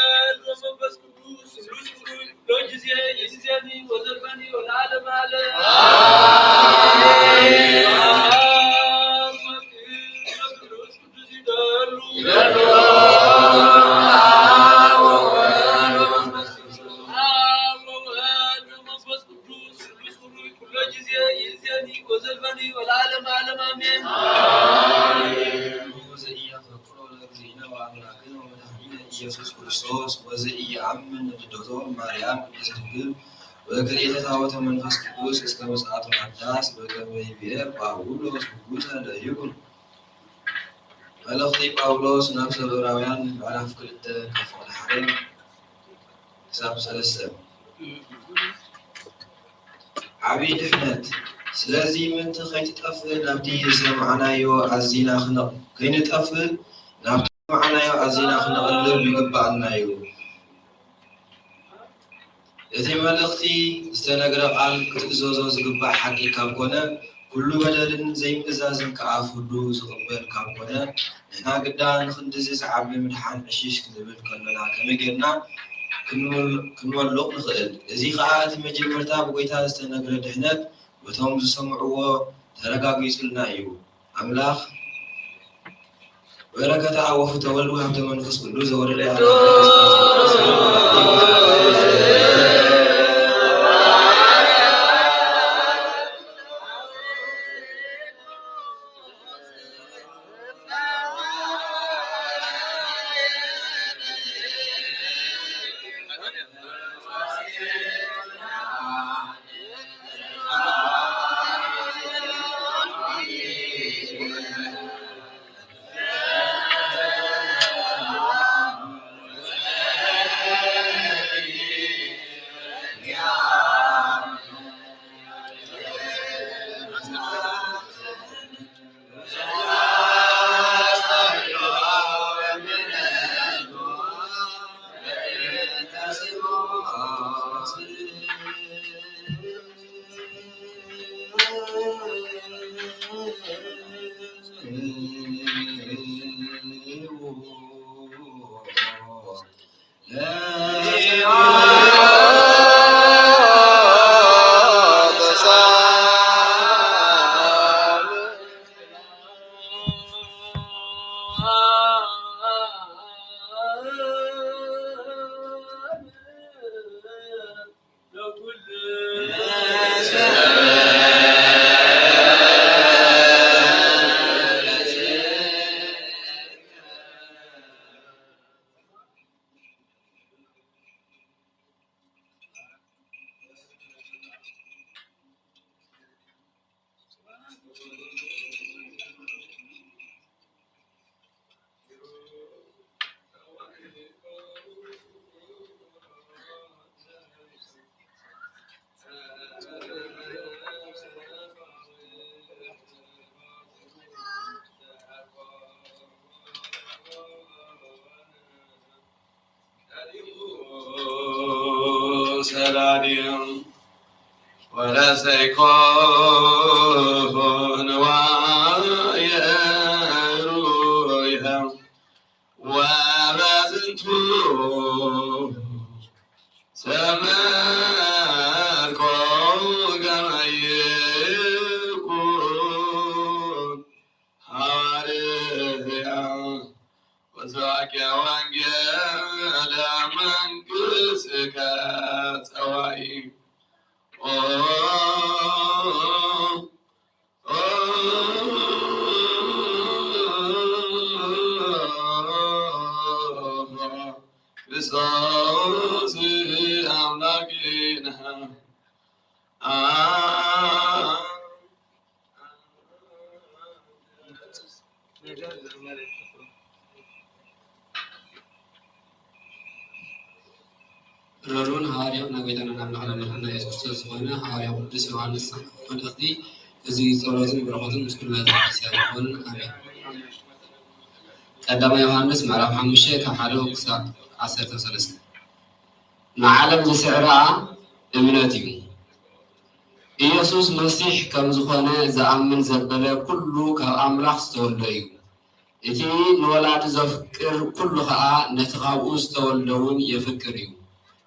ወመንፈስ ቅዱስ፣ ስሉስ ሩይ ኩሎ ጊዜ ይእዜኒ ወዘልፈኒ ወለዓለመ ዓለም። አሜን። ስብሐት ወክብር ለስሉስ ቅዱስ ይደሉ። ይደሉ። አብ ወወልድ ወመንፈስ ቅዱስ። አብ ወወልድ ወመንፈስ ቅዱስ፣ ስሉስ ሩይ ኩሎ ጊዜ ይእዜኒ ወዘልፈኒ ወለዓለመ ዓለም። አሜን። አሜን። ዘኢያፈቅሮ ለእግዚእነ ወአምላክነ ወመድኃኒነ ኢየሱስ ክርስቶስ ወዘኢየአምን ልደቶ ማርያም ቅድስት ድንግል ወክልኤተ ታቦተ መንፈስ ቅዱስ እስከ ምጽአቱ ሐዳስ በከመ ይቤ ጳውሎስ ውጉዘ ለይኩን። መልእኽቲ ጳውሎስ ናብ ሰሎራውያን ምዕራፍ ክልተ ካብ ፍቕዲ ሓደ ክሳብ ሰለስተ። ዓብዪ ድሕነት። ስለዚ ምእንቲ ከይትጠፍእ ናብቲ ዝሰማዕናዮ ኣዚና ክነቕ-፣ ከይንጠፍእ ናብቲ ዝሰማዕናዮ ኣዚና ክነቕልብ ይግብኣና እዩ። እቲ መልእኽቲ ዝተነግረ ቃል ክትእዘዞ ዝግባእ ሓቂ ካብ ኮነ፣ ኩሉ በደልን ዘይምእዛዝን ከኣ ፍርዱ ዝቕበል ካብ ኮነ፣ ንሕና ግዳ ንኽንድዚ ዝዓቢ ምድሓን ዕሽሽ ክንብል ከሎና ከመይ ጌርና ክንመል-፣ ክንመልቕ ንኽእል? እዚ ኸኣ እቲ መጀመርታ ብጐይታ ዝተነግረ ድሕነት በቶም ዝሰምዕዎ ተረጋጊጹልና እዩ። ኣምላኽ በረከተ ኣወ ፍትወልድ ወሀብተ መንፈስ ቅዱስ ዘወረደ ሰላዲም ወለሰይኮን ዋየሩያ ወበዝንቱ ሰመኮ ገመይኩን ሃዋርያ ወሰባኪ ወንጌል መንግሥትከ ጸዋኢ። ኦ፣ ኦ፣ ክርስቶስ ኣምላክነ። አ- ረድኡን ሃዋርያውን ናይ ጎይታናን ኣምላኽናን መድሓኒና ኢየሱስ ክርስቶስ ዝኾነ ሃዋርያ ቅዱስ ዮሃንስ መልእኽቲ፣ እዚ ጸሎትን በረኸቱን ምስ ኩልና ቅዱሳን ይኹን። ኣሜን። ቀዳማይ ዮሃንስ ምዕራፍ ሓሙሽተ ካብ ሓደ ክሳብ ዓሰርተ ሰለስተ። ንዓለም ዝስዕራ እምነት እዩ። ኢየሱስ መሲሕ ከም ዝኾነ ዝኣምን ዘበለ ኩሉ ካብ ኣምላኽ ዝተወልደ እዩ። እቲ ንወላዲ ዘፍቅር ኩሉ ኸኣ ነቲ ካብኡ ዝተወልደ እውን የፍቅር እዩ።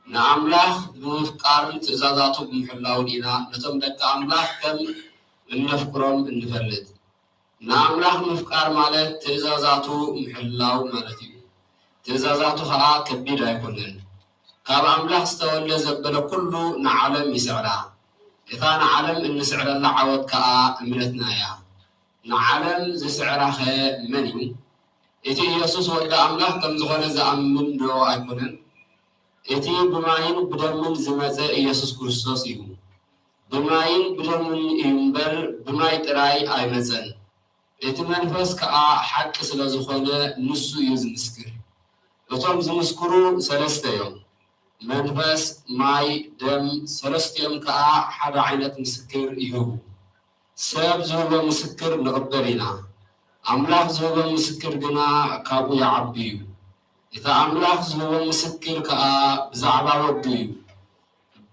ንኣምላኽ ብምፍቃርን ትእዛዛቱ ብምሕላውን ኢና ነቶም ደቂ ኣምላኽ ከም እነፍቅሮም እንፈልጥ። ንኣምላኽ ምፍቃር ማለት ትእዛዛቱ ምሕላው ማለት እዩ። ትእዛዛቱ ኸኣ ከቢድ ኣይኮነን። ካብ ኣምላኽ ዝተወልደ ዘበለ ኩሉ ንዓለም ይስዕራ። እታ ንዓለም እንስዕረላ ዓወት ከኣ እምነትና እያ። ንዓለም ዝስዕራኸ መን እዩ? እቲ ኢየሱስ ወዲ ኣምላኽ ከም ዝኾነ ዝኣምን ዶ ኣይኮነን? እቲ ብማይን ብደምን ዝመጸ ኢየሱስ ክርስቶስ እዩ። ብማይን ብደምን እዩ እምበር፣ ብማይ ጥራይ ኣይመጸን። እቲ መንፈስ ከኣ ሓቂ ስለ ዝኾነ፣ ንሱ እዩ ዝምስክር። እቶም ዝምስክሩ ሰለስተ እዮም፣ መንፈስ፣ ማይ፣ ደም፣ ሰለስቲኦም ከኣ ሓደ ዓይነት ምስክር ይህቡ። ሰብ ዝህቦ ምስክር ንቕበል ኢና፣ ኣምላኽ ዝህቦ ምስክር ግና ካብኡ ይዓቢ እዩ። እቲ ኣምላኽ ዝህቦ ምስክር ከኣ ብዛዕባ ወዱ እዩ።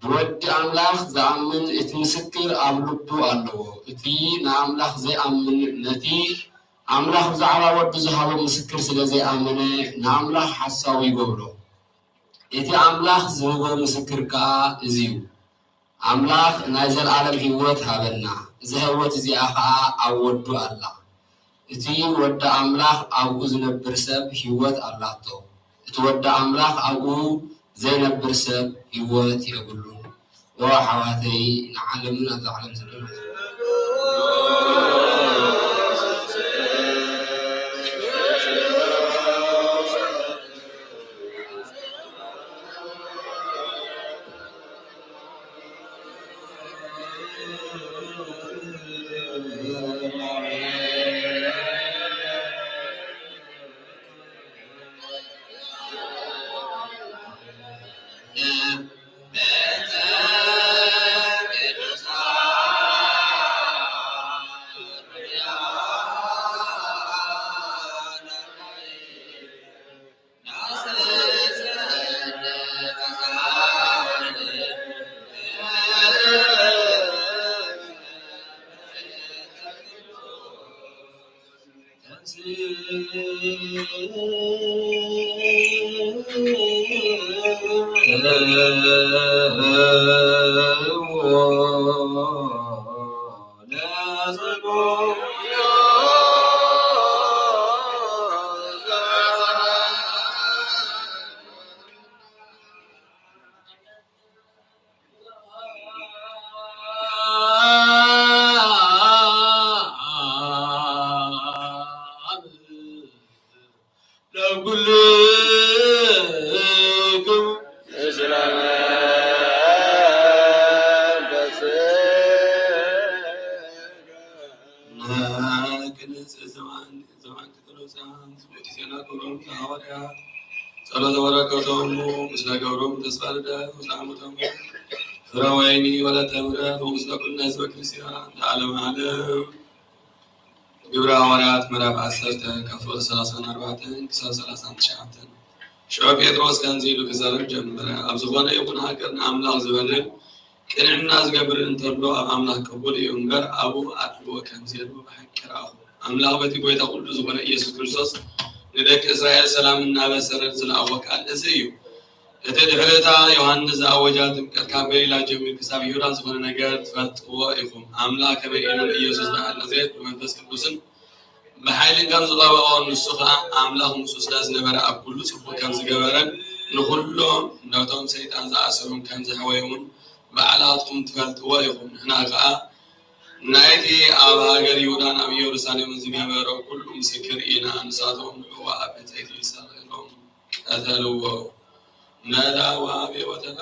ብወዲ ኣምላኽ ዝኣምን እቲ ምስክር ኣብ ልቡ ኣለዎ። እቲ ንኣምላኽ ዘይኣምን ነቲ ኣምላኽ ብዛዕባ ወዱ ዝሃቦ ምስክር ስለ ዘይኣመነ፣ ንኣምላኽ ሓሳዊ ይገብሮ። እቲ ኣምላኽ ዝህቦ ምስክር ከኣ እዚ እዩ፣ ኣምላኽ ናይ ዘለኣለም ህይወት ሃበና፣ እዛ ህይወት እዚኣ ኸኣ ኣብ ወዱ ኣላ። እቲ ወዲ ኣምላኽ ኣብኡ ዝነብር ሰብ ህይወት ኣላቶ፣ እቲ ወዲ ኣምላኽ ኣብኡ ዘይነብር ሰብ ህይወት የብሉን። ኦ ኣሕዋተይ፣ ንዓለምን ኣብዛ ዓለም ዘሎ ጸሎተ በረከቶሙ ምስለ ገብሮም ተስፋ ልደት ምስለ ዓመቶሙ ፍረ ወይኒ ወለተ ምሕረት ወምስለ ኩልነ ህዝበ ክርስቲያን ለዓለመ ዓለም። ግብረ ሃዋርያት ምዕራፍ ዓሰርተ ካብ ፍቕዲ ሰላሳን ኣርባዕተን ክሳብ ሰላሳን ትሽዓተን። ሽዑ ጴጥሮስ ከምዚ ኢሉ ክዛረብ ጀመረ፣ ኣብ ዝኾነ ይኹን ሃገር ንኣምላኽ ዝበርን ቅንዕና ዝገብርን እንተሎ፣ ኣብ ኣምላኽ ቅቡል እዩ እምበር፣ ኣብኡ ኣድልዎ ከም ዘየልቦ ብሓቂ ረኣኹ። ኣምላኽ በቲ ጐይታ ኩሉ ዝኾነ ኢየሱስ ክርስቶስ ንደቂ እስራኤል ሰላም እናበሰረ ዝለኣኾ ቃል እዚ እዩ። እቲ ድሕሪ እታ ዮሃንስ ዝኣወጃ ጥምቀት ካብ ገሊላ ጀሚሩ ክሳብ ይሁዳ ዝኾነ ነገር ትፈልጥዎ ኢኹም። ኣምላኽ ከመይ ኢሉ ንኢየሱስ ብኣልኣዛር ብመንፈስ ቅዱስን ብሓይልን ከም ዝቐብኦ፣ ንሱ ኸኣ ኣምላኽ ምስኡ ስለ ዝነበረ ኣብ ኩሉ ጽቡቕ ከም ዝገበረን ንኹሎም ነቶም ሰይጣን ዝኣሰሮም ከም ዘሕወዮምን ባዕላትኩም ትፈልጥዎ ኢኹም። ንሕና ከኣ ናይቲ ኣብ ሃገር ይሁዳን ኣብ ኢየሩሳሌምን ዝገበሮ ኩሉ ምስክር ኢና። ንሳቶም ንዕኡ ኣብ ዕንጸይቲ ሰቒሎም ቀተልዎ። መላ ወሃቤ ወተካ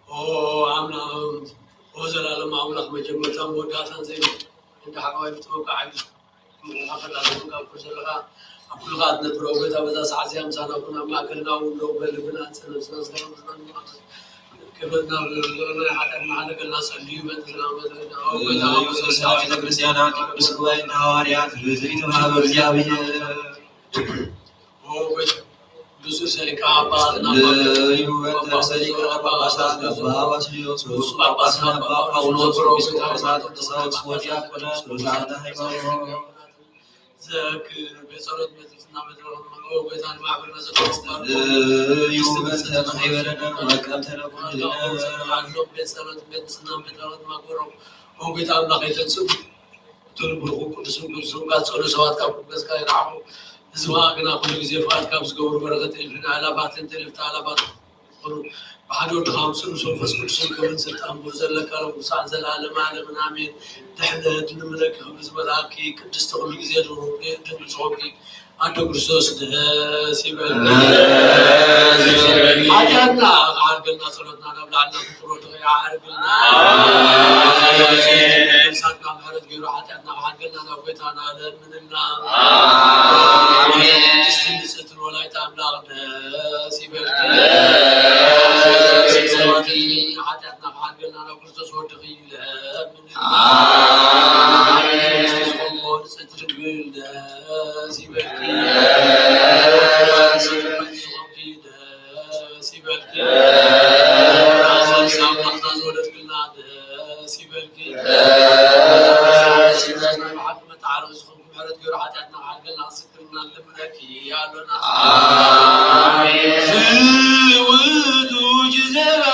ኦ ኣምላኽ፣ ኦ ዘላለም ኣምላኽ፣ መጀመርታን መወዳእታን ዘይብሉ፣ እንዳ ሓቃዊ ብትወቃ ዓቢ ምሕረትካ ፈላሲ ኮንካ ኣብ ኩሉ ዘለኻ፣ ኣብ ኩሉ ከኣ ትነብር። ኦ ጎይታ፣ በዛ ሰዓት እዚኣ ምሳና ኩን፣ ኣብ ማእከልና እውን ደው በል፣ ልብና፣ ነብስና፣ ስጋና፣ መንፈስና ንመቐደስ። ክብርና፣ ክብርና፣ ሓጢኣትና፣ ሓደገልና፣ ጸልዩ፣ በቲ ዝናመ፣ ኦ ጎይታ፣ እዩ። ሰራዊተ ክርስቲያናት፣ ቅዱስ ጉባኤ እንዳ ሃዋርያት፣ ርትዕቲ ማህበር እግዚኣብሔር። ኦ ጎይታ፣ ብፁዕ ሰሊቃ ጳጳሳት እዩ። በእንተ ርእሰ ሊቃነ ጳጳሳት ኣባ ባስልዮስ፣ ብፁዕ ጳጳስና ኣባ ጳውሎስ፣ ኤጲስቆጶሳት፣ ቅዱሳት ወዲያቆናት፣ ቅዱሳት ሃይማኖት። ዘክር፣ ቤት ጸሎት፣ ቤት ንጽህና፣ ቤት ጸሎት፣ ኦ ጎይታ፣ ንማሕበርና ዘክር። እዩ። በእንተ ማሕበርና ወቀምተነ ኩልነ። ቤት ጸሎት፣ ቤት ንጽህና፣ ቤት ጸሎት፣ ማጎሮም፣ ኦ ጎይታ፣ ኣምላኽ፣ የተንስኡ። እቶም ብሩኹን ቅዱስን ቅዱስን ካብ ዝጸልዩ ሰባት ካብ ክበዝካ ይርሓቑ። ህዝብኻ ግና ኩሉ ግዜ ፍቓድካ ኣብ ዝገብሩ በረኸት እልፍን ኣእላፋትን እልፍቲ ኣእላፋት ይኹኑ። ብሓደ ወድኻ ምስኡ ምስ መንፈስ ቅዱስን ክብርን ስልጣን ብኡ ዘለካ ሎም ክሳዕ ዘለዓለመ ዓለምን ኣሜን። ድሕነት ንምለኪ ክብሪ ዝመልኣኪ ቅድስቲ ኩሉ ግዜ ድንግል ዝኾንኪ ኣዶ ክርስቶስ ደስ ይበልኪ። ደስ ይበልኪ። ሓጢኣትና ክሓድገልና ጸሎትና ናብ ላዕሊ ናብ ፍቁር ወድኺ ይዓርግልና። ኣሜን። ነፍሳትና ምሕረት ገይሩ ሓጢኣትና ክሓድገልና ናብ ጎይታና ለምንልና። ኣሜን። ቅድስትን ንጽሕትን ወላዲተ ኣምላኽ ደስ ይበልኪ። ደስ ይበልኪ። ሓጢኣትና ክሓድገልና ናብ ክርስቶስ ወድኺ ለምንልና። ኣሜን። ንጽሕቲ ድንግል ደስ ይበልኪ። ደስ ይበልኪ። ደስ ይበልኪ። ደስ ይበልኪ። ኣምላኽና ዝወለድክልና ደስ ይበልኪ። ደስ ይበልኪ። ብሓቂ መተዓረቒ ዝኾንኩ ምሕረት ገይሩ ሓጢኣትና ክሓድገልና ክስክርና ንልምነኪ ኣሎና። ኣሜን። ዝውቱ ጅዘራ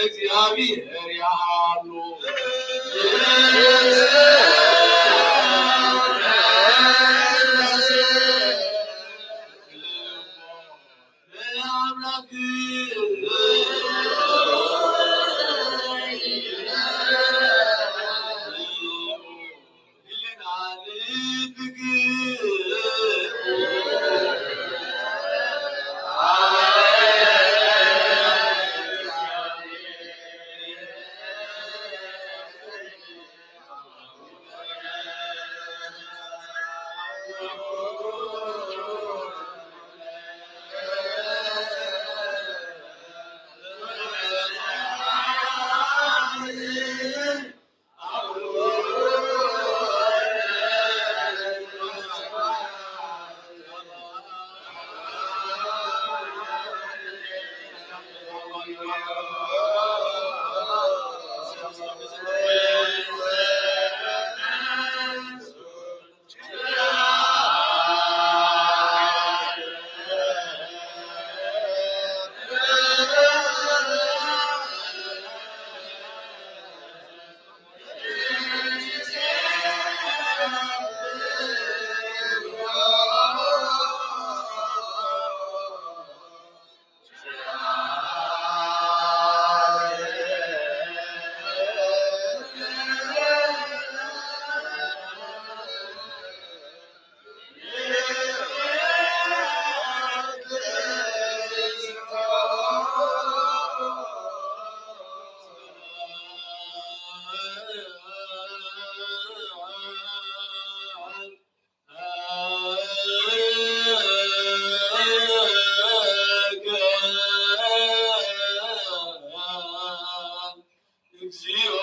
እግዚአብሔር ያሉ እግዚኦ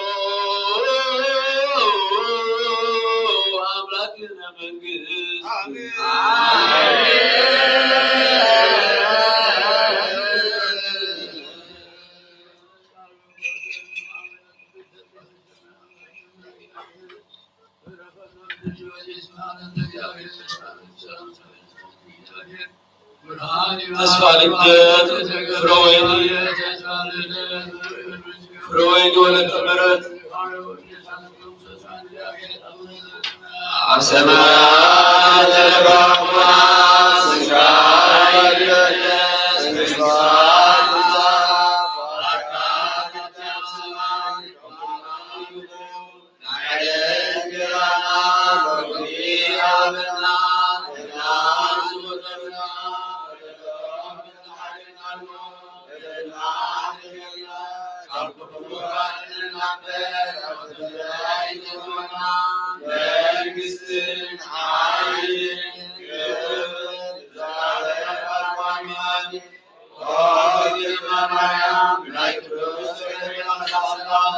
አምላክነ መንግስት። ተስፋ ልደት ፍረወይኒ፣ ፍረወይኒ ወለተ ምሕረት። ኣብ ሰማይ ዘለኻ ስምካ ይትቀደስ፣ መንግስትኻ ትምጻእ፣ ፍቓድካ ከምቲ ኣብ ሰማይ ከምኡ ኣብ ምድሪ ትኹን። መንግስትን ሓይልን ክብርን ኦ ድንግል ማርያም፣ ናይ ቅዱስ ገብርኤል ኣምሳል ሰላም፣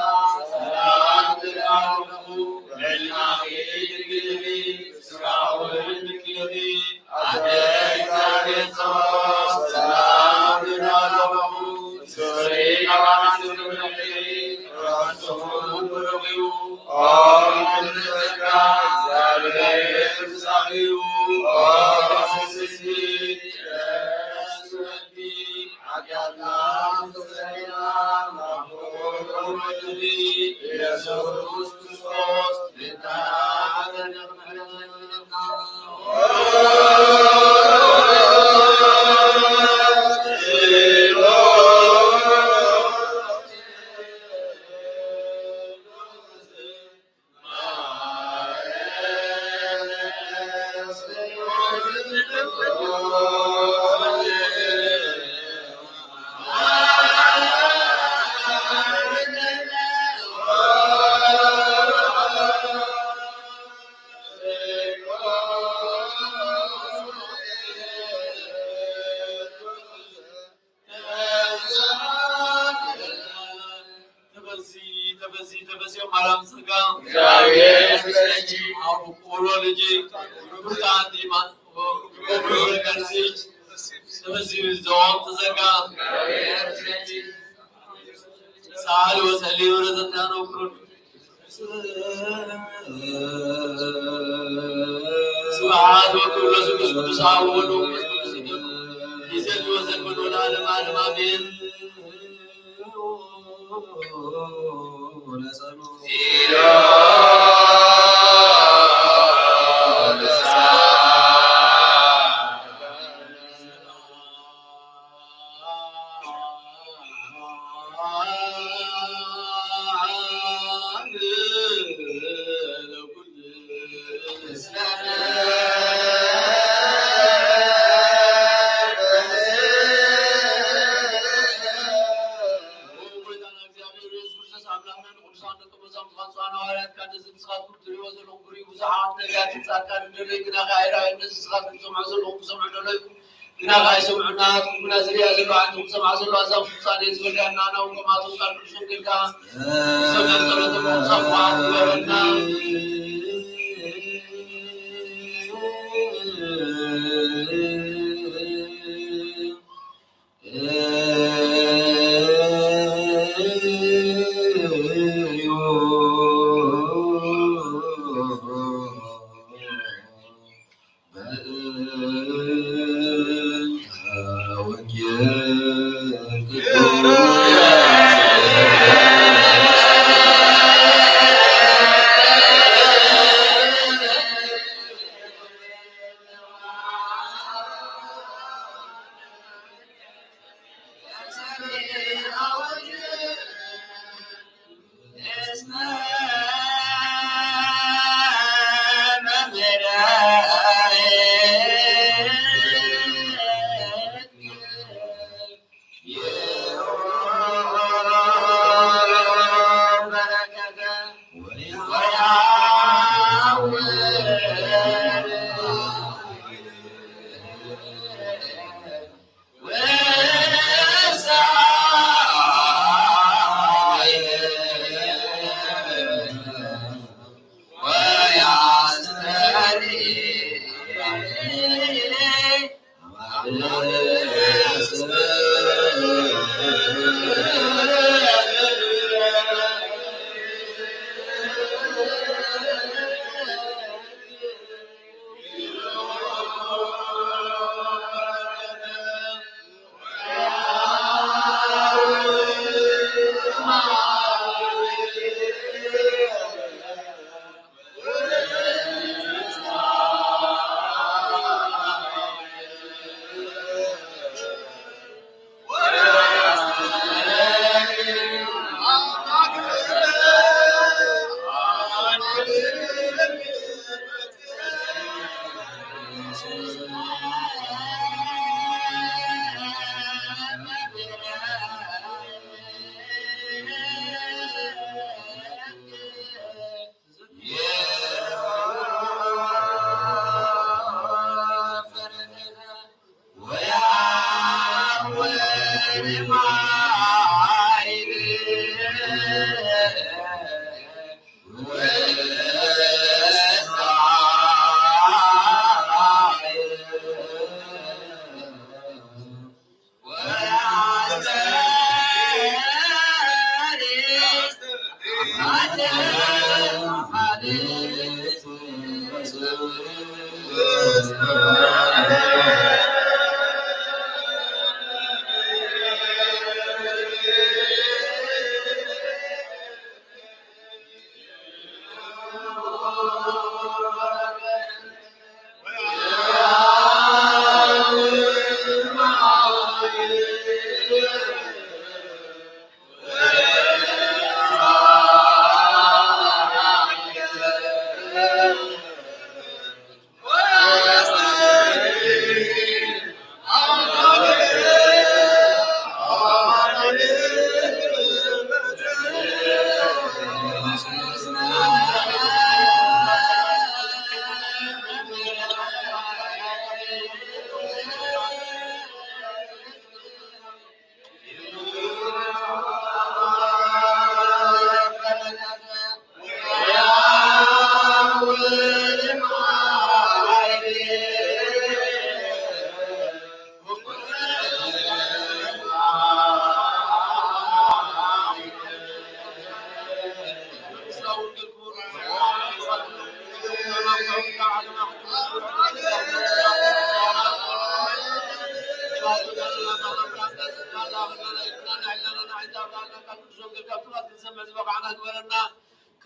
ሰላም እልኪ፣ ልዕልናኺ ድንግል ኢኺ፣ ስጋኺ እውን ድንግል ኢኺ። ኣደ እግዚኣብሔር ጸባኦት፣ ሰላም እልኪ፣ ፍስሕቲ ካብ ኣንስቲ ኩሉ ፍስሒ ርእስኺ እውን ብሩኽ እዩ። ኦ ምልዕቲ ጸጋ፣ እግዚኣብሔር ምሳኺ እዩ። ኦ ፍስሕቲ ተበዚ፣ ተበዚ፣ ተበዚ ማርያም ጸጋ። እግዚአብሔር ይመስገን። አብ ቁሎ ልጅ ሩታ ዲማ፣ ቁሎ ልጅ ተበዚ ዞም ተዘጋ። ሳል ወሰሊ ወረዘታኖ ስብሐት ወክብር ለስሉስ ቅዱስ አብ ወወልድ ወመንፈስ ቅዱስ ይኩን። ይእዜኒ ወዘልፈኒ ወለዓለመ ዓለም አሜን። ኣካል ደለዩ ግና ከኣ ኣይረኣዩን። ነዚ ንስኻትኩም ትሰምዑ ዘለኹም ክሰምዑ ደለዩ ግና ከኣ ኣይሰምዑን። ንዓኹም ግና ዝርእያ ዘለዋ ዓይንኹም ዝሰምዓ ዘለዋ ኣዛብኩም ውሳኔ ዝበልካና ናውን ከምኣቶም ቃል ቅዱስ ወንጌል ከኣ ብሰንበት ጸሎተ ምውሳብ መዓት ግበረልና።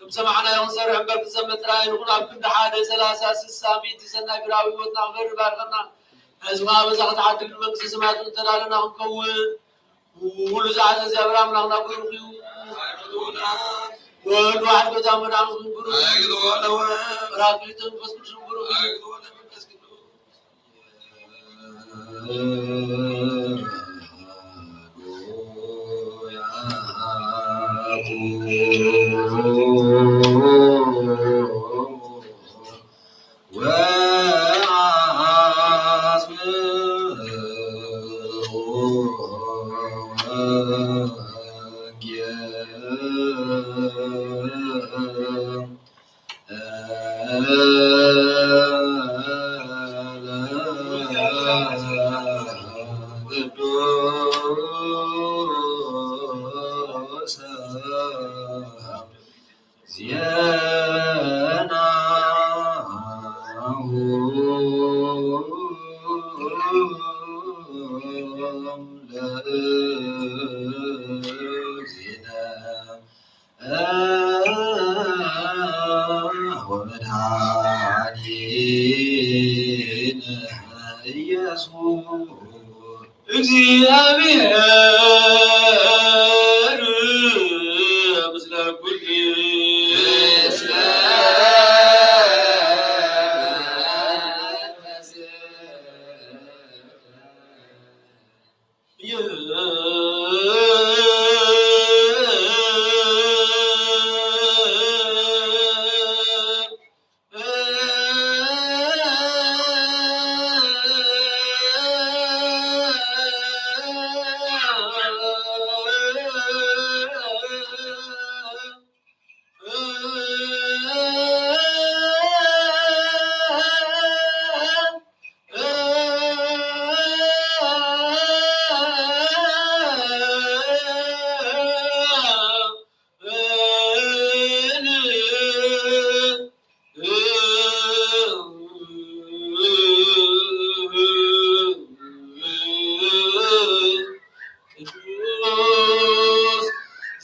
ከም ሰማዕናዮ ክንሰርሕ እምበር ክንሰምዕ ጥራይ ኣይንኹን። ኣብ ክንዲ ሓደ ሰላሳ፣ ስሳ፣ ሚእቲ ሰናይ ፍረ ኣብ ህይወትና ክፈሪ ባርከና። ነዚ ኸኣ በዛ ክትዓድግ ንመንግስተ ሰማያት እተዳለና ክንከውን። ኩሉ ዝሓዘ እግዚኣብሔር ኣምላኽና ብሩኽ እዩ። ወልድ ዋሕድ ጎይታ መድኃኒት ብሩኽ እዩ። ጳራቅሊጦስ መንፈስ ቅዱስ ብሩኽ እዩ። ቅዱስ ዜናሁ ለእግዚእነ ወመድኃኒነ ኢየሱስ እግዚአብሔር ምስለ ኩልነ። ቅዱስ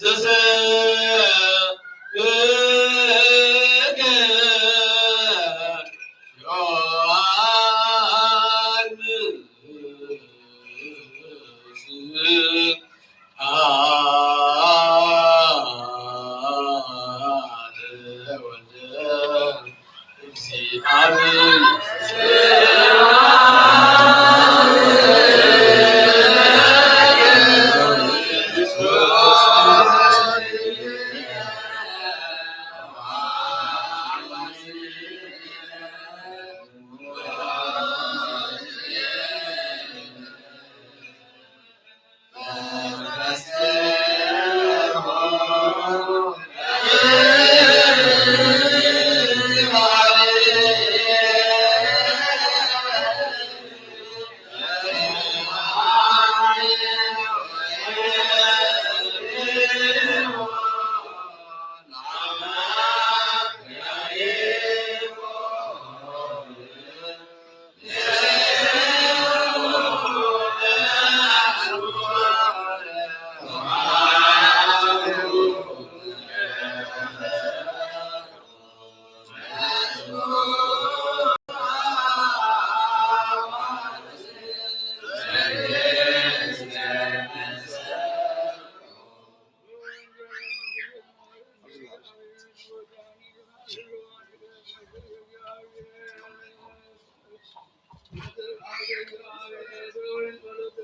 ዘሰብከ ዮሐንስ አለ ወልደ እግዚአብሔር።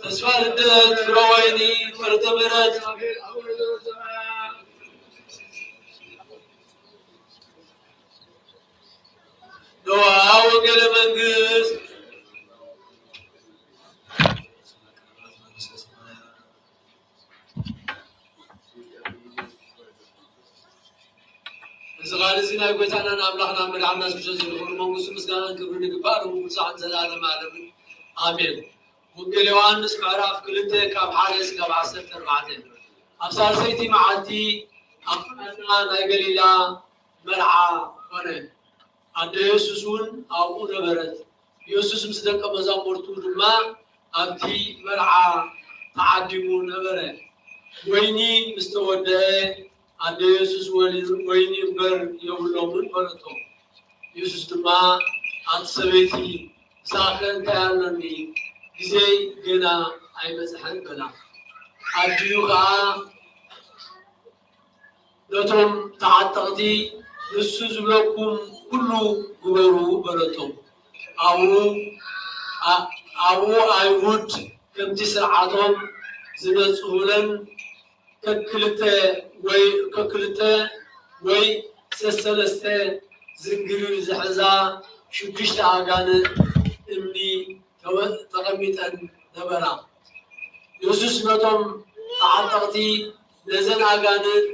ተስፋ ልደት፣ ፍረ ወይኒ፣ ፍርተ ምሕረት፣ ነዋ ወንጌለ መንግስት። እዚ ቃል እዚ ናይ ጎይታናን ኣምላኽናን መድሓንና የሱስ ክርስቶስ እዩ። ንኽብሪ መንግስቱ ምስጋናን ክብርን ይግባእ፣ ሎሚ ክሳዕ ንዘለኣለመ ዓለምን። ኣሜን። ወንጌል ዮሃንስ ምዕራፍ ክልተ ካብ ሓደ እስካብ ዓሰርተ ኣርባዕተ። ኣብ ሳልሰይቲ መዓልቲ ኣብ ቃና ናይ ገሊላ መርዓ ኾነ። ኣደ የሱስ እውን ኣብኡ ነበረት። የሱስ ምስ ደቀ መዛሙርቱ ድማ ኣብቲ መርዓ ተዓዲሙ ነበረ። ወይኒ ምስ ተወደአ፣ ኣደ የሱስ፣ "ወሊ-፣ ወይኒ እምበር የብሎምን" በለቶ። የሱስ ድማ፣ "ኣንቲ ሰበይቲ፣ ምሳኺ እንታይ ኣሎኒ? ግዜይ ገና ኣይበጽሐን" በላ። ኣዲኡ ኸኣ ነቶም ተዓጠቕቲ፣ "ንሱ ዝብለኩም ኩሉ ግበሩ" በለቶም። ኣብኡ፣ ኣ-፣ ኣብኡ ኣይሁድ ከምቲ ስርዓቶም ዝነጽሁለን ከክልተ ወይ፣ ከክልተ ወይ ሰሰለስተ ዝንግሪር ዝሕዛ ሽዱሽተ ኣጋንንት እምኒ ተወ-፣ ተቐሚጠን ነበራ። የሱስ ነቶም ተዓጠቕቲ፣ "ነዘን ኣጋንንት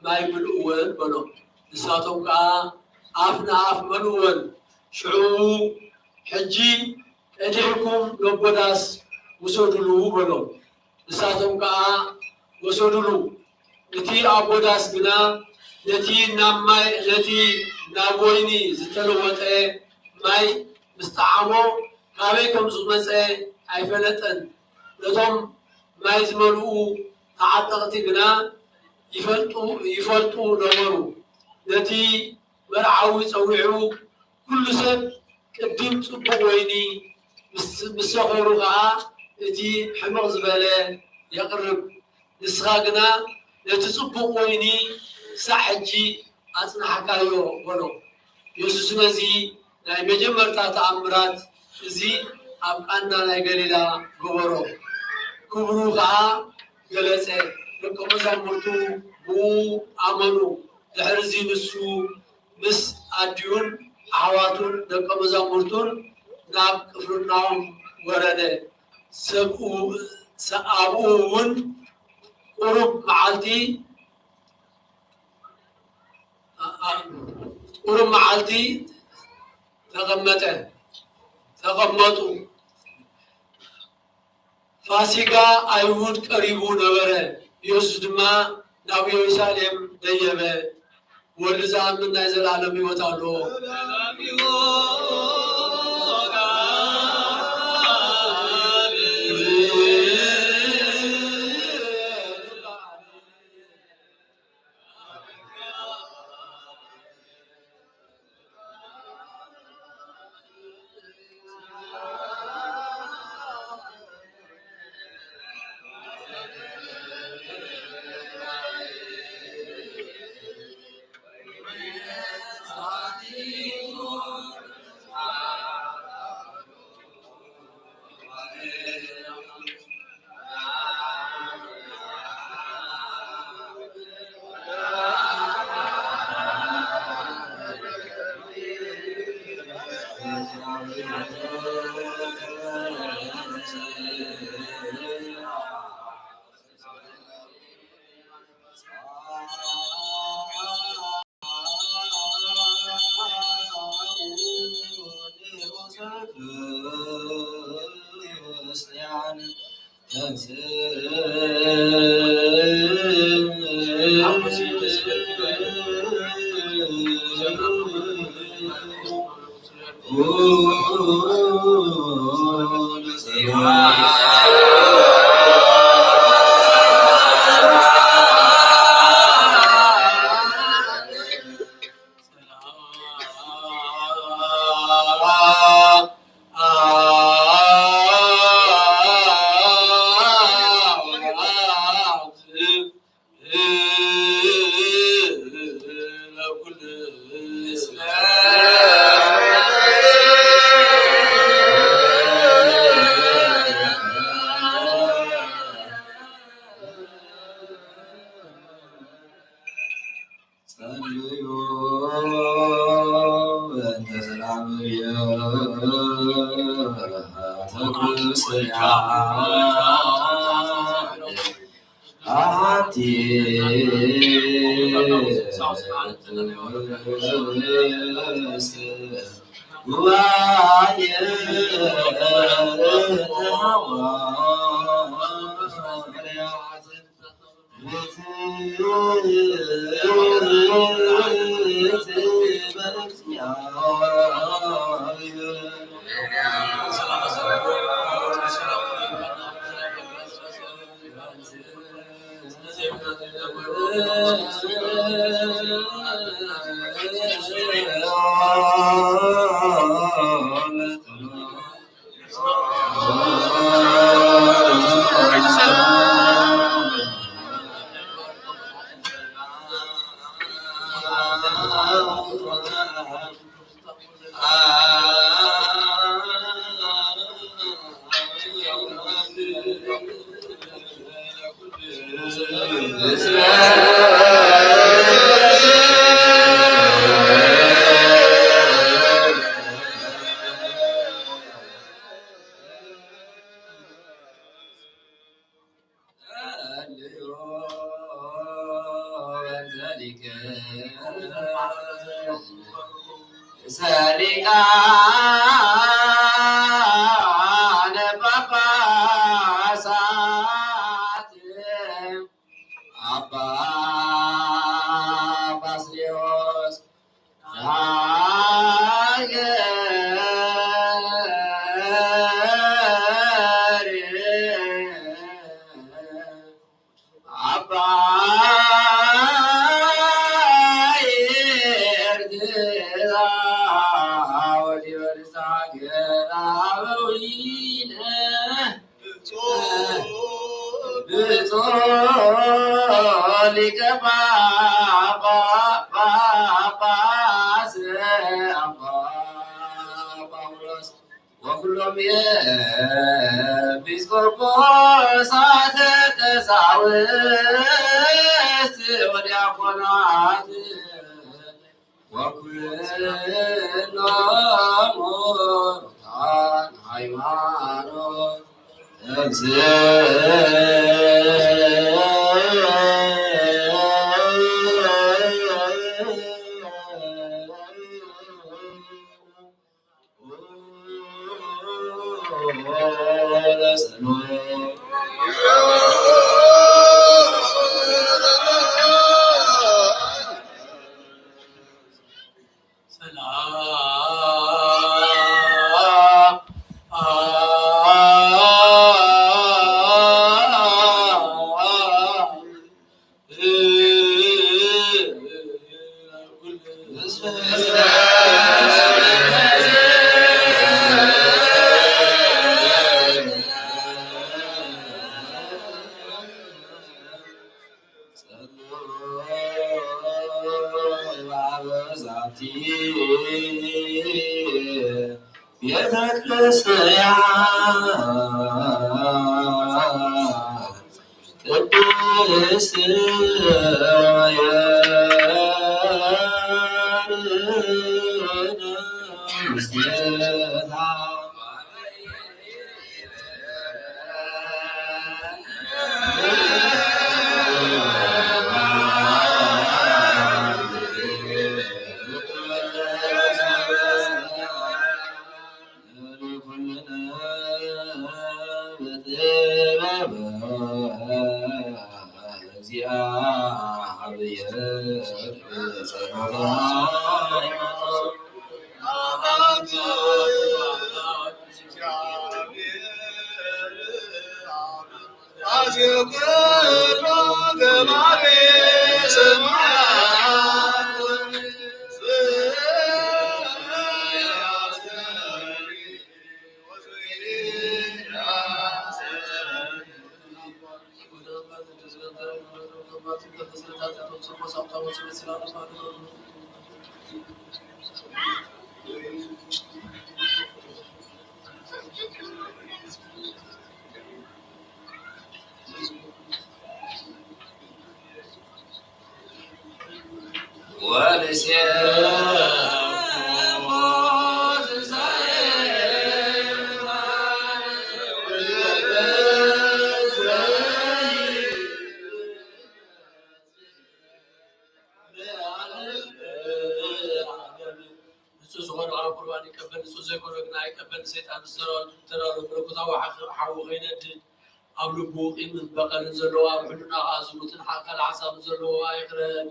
ማይ ምልእወን" በሎም። ንሳቶም ከኣ ኣፍ ንኣፍ መልእወን። ሽዑ፣ "ሕጂ ቀዲሕኩም ነቦ ዳስ ውሰዱሉ በሎም። ንሳቶም ከኣ ወሰዱሉ። እቲ ኣቦ ዳስ ግና ነቲ ናብ ማይ፣ ነቲ ናብ ወይኒ ዝተለወጠ ማይ ምስ ጠዓሞ፣ ካበይ ከም ዝመጸ ኣይፈለጠን። ነቶም ማይ ዝመልኡ ተዓጠቕቲ ግና ይፈልጡ፣ ይፈልጡ ነበሩ። ነቲ መርዓዊ ጸዊዑ፣ ኩሉ ሰብ ቅድም ጽቡቕ ወይኒ ምስ፣ ምስ ሰኸሩ ኸኣ፣ እቲ ሕምቕ ዝበለ የቕርብ። ንስኻ ግና ነቲ ጽቡቕ ወይኒ ክሳዕ ሕጂ ኣጽናሕካዮ በሎ። የሱስ ነዚ ናይ መጀመርታ ተኣምራት እዚ ኣብ ቃና ናይ ገሊላ ገበሮ። ክብሩ ኸኣ ገለጸ። ደቀ መዛሙርቱ ብኡ ኣመኑ። ድሕርዚ ንሱ ምስ ኣዲኡን ኣሕዋቱን ደቀ መዛሙርቱን ናብ ቅፍርናሆም ወረደ። ሰብኡ፣ ሰ-፣ ኣብኡ እውን ቁሩብ መዓልቲ፣ ቁሩብ መዓልቲ ተቐመጠ፣ ተቐመጡ። ፋሲጋ ኣይሁድ ቀሪቡ ነበረ። ኢየሱስ ድማ ናብ ኢየሩሳሌም ደየበ። ወልድ ዝኣምን ናይ ዘለኣለም ህይወት ኣለዎ። ጸልዩ በእንተ ሰላም ቤተ ክርስቲያን። ኣሐቲ ጉባኤ ተሐዋርያት ብፁዕ ሊቀ ጳጳ-፣ ጳጳስ ኣባ ጳውሎስ ወኩሎም ኤጲስቆጶሳት ቀሳውስት ወዲያቆናት ወኩሎም ሙታን ሃይማኖት እምዝ ቤተ ክርስቲያን ቅድስት ንጹህ ዝኾነ ቃል ቁርባን ይቀበል፣ ንጹህ ዘይኮነ ግን ኣይቀበል። ንሰይጣን ዝተዳሎ መለኮታዊ ሓ-፣ ሓዊ ከይነድድ፣ ኣብ ልቡ ቂምን በቐልን ዘለዎ፣ ኣብ ሕልናኡ ከኣ ዝሙትን ሓ-፣ ካልእ ሓሳብን ዘለዎ ኣይቕረብ።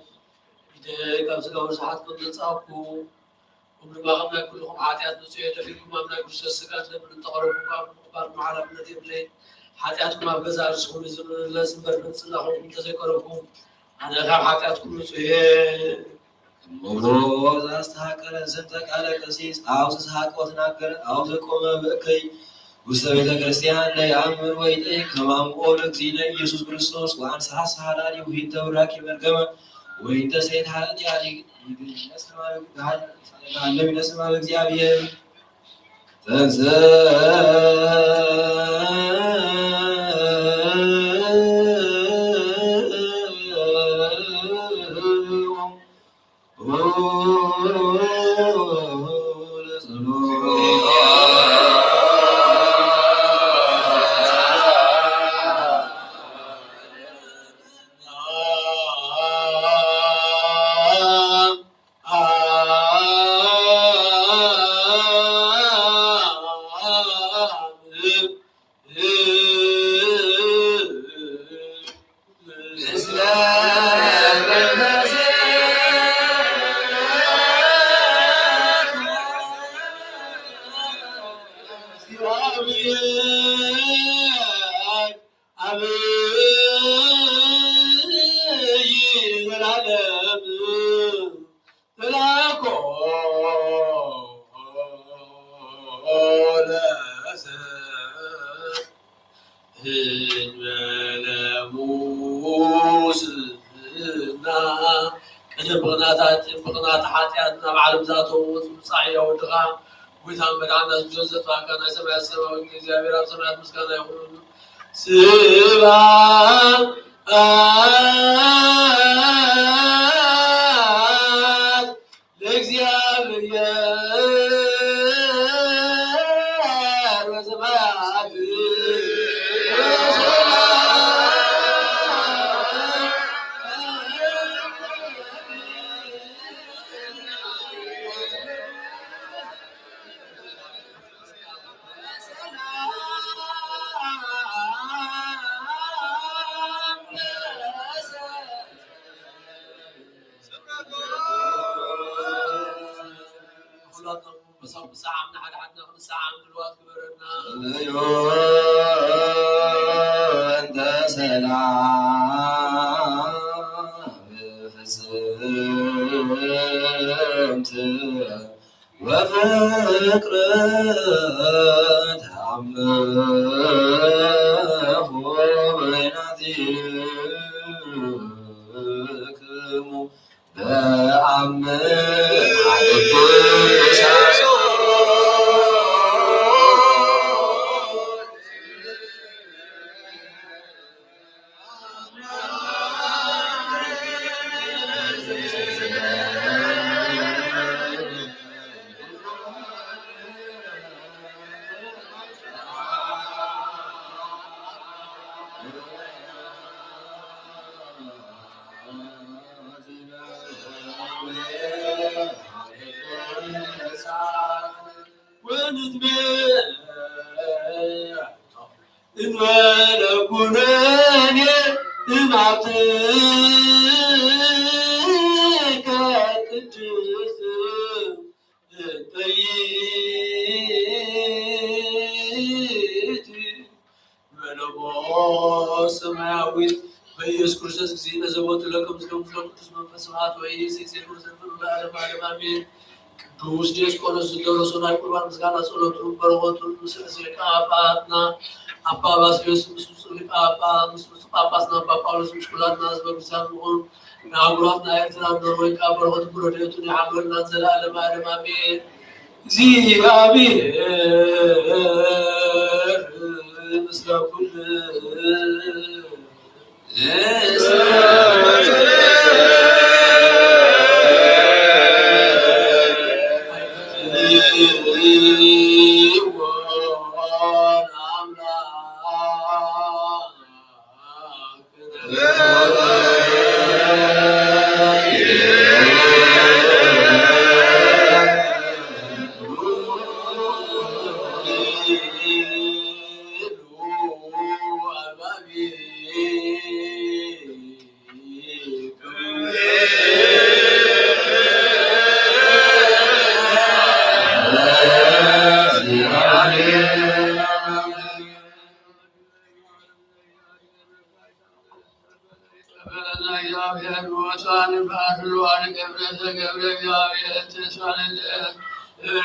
ኢደይ ካብ ስጋኡ ርሳሓት ከም ዘንጻብኩ፣ ኩም ድማ ካብ ናይ ኩልኹም ሓጢኣት ንጹህ እየ። ደፊርኩም ኣብ ናይ ክርስቶስ ስጋን ደምን እንተቐረብኩም፣ ካብ ምቕባልኩም ሓላፍነት የብለይን። ሓጢኣትኩም ኣብ ገዛእ ርእስኹም እዩ ዝምለስ እምበር፣ ብንጽህና ኾንኩም እንተዘይቀረብኩም፣ ኣነ ካብ ሓጢኣትኩም ንጹህ እየ። እሞ እዛ ዝተሃቀረ ዘንተ ቃለ ቀሲስ፣ ኣብ ዝሰሃቀ ወተናገረ፣ ኣብ ዘቆመ ብእከይ ውስተ ቤተ ክርስቲያን ለይአምር ወይጠይቅ ከማምቆ ለእግዚእነ ኢየሱስ ክርስቶስ ወአንስሐ ሰሃዳኒ ውሂድ ተብራኪ መርገመ ወይንተ ሴት ኃጢአት ይግነስ ከማለ እግዚአብሔር። ተንሥእ እና ቀደም ብቕናታት ብቕናት ሓጢኣት ናብ ዓለም ዝኣተዉ፣ ዝምጻእ ሕያው ወድኻ፣ ጎይታ መድሓና ዝጆን ዘጥፋእካ ናይ ሰማያት ሰማያዊት እግዚኣብሔር ኣብ ሰማያት ምስጋና ይኹን። ስብሐት ለእግዚኣብሔር በሰማያት ወሰላም። ኩላቶም ብሰዓም ንሓደ ሓድና ክንሰዓም ድልዋት ግበረና። እንተ ሰላም ፍጽምት ወፍቅር ተአምር በይናቲክሙ በአምሃ ቅዱሳን። ወንትቤ እንበለ ኩነኔ እምሃብትከ ቅድስት በለሞ ሰማያዊት በኢየሱስ ክርስቶስ ጊዜ ነዘቦቱ ለከ ምስለ ቅዱስ መንፈስ ስብሐት ወይስ ጊዜ ዘንፈሉ ለዓለም ዓለም አሜን። ቅዱስ ዲዮስቆሮስ ዝደረሶ ናይ ቁርባን ምስጋና ጸሎቱ በረከቱ ምስ ርእሰ ሊቃነ ጳጳሳትና አባ ባስልዮስ ምስ ብፁዕ ሊቀ ጳጳስ ምስ ብፁዕ ጳጳስና አባ ጳውሎስ ምስ ኩላትና ህዝበ ክርስቲያን ይኹን። ንአህጉራትና ኤርትራ ኖርወይ ከዓ በረከቱ ረድኤቱን ይሓልወልና ዘለዓለም ዓለም አሜን። እግዚኣብሔር ምስለ ኩሉ እግዚአብሔር ሞቷን ባርሏን ገብረ ተገብረ እግዚአብሔር ተሳለለ።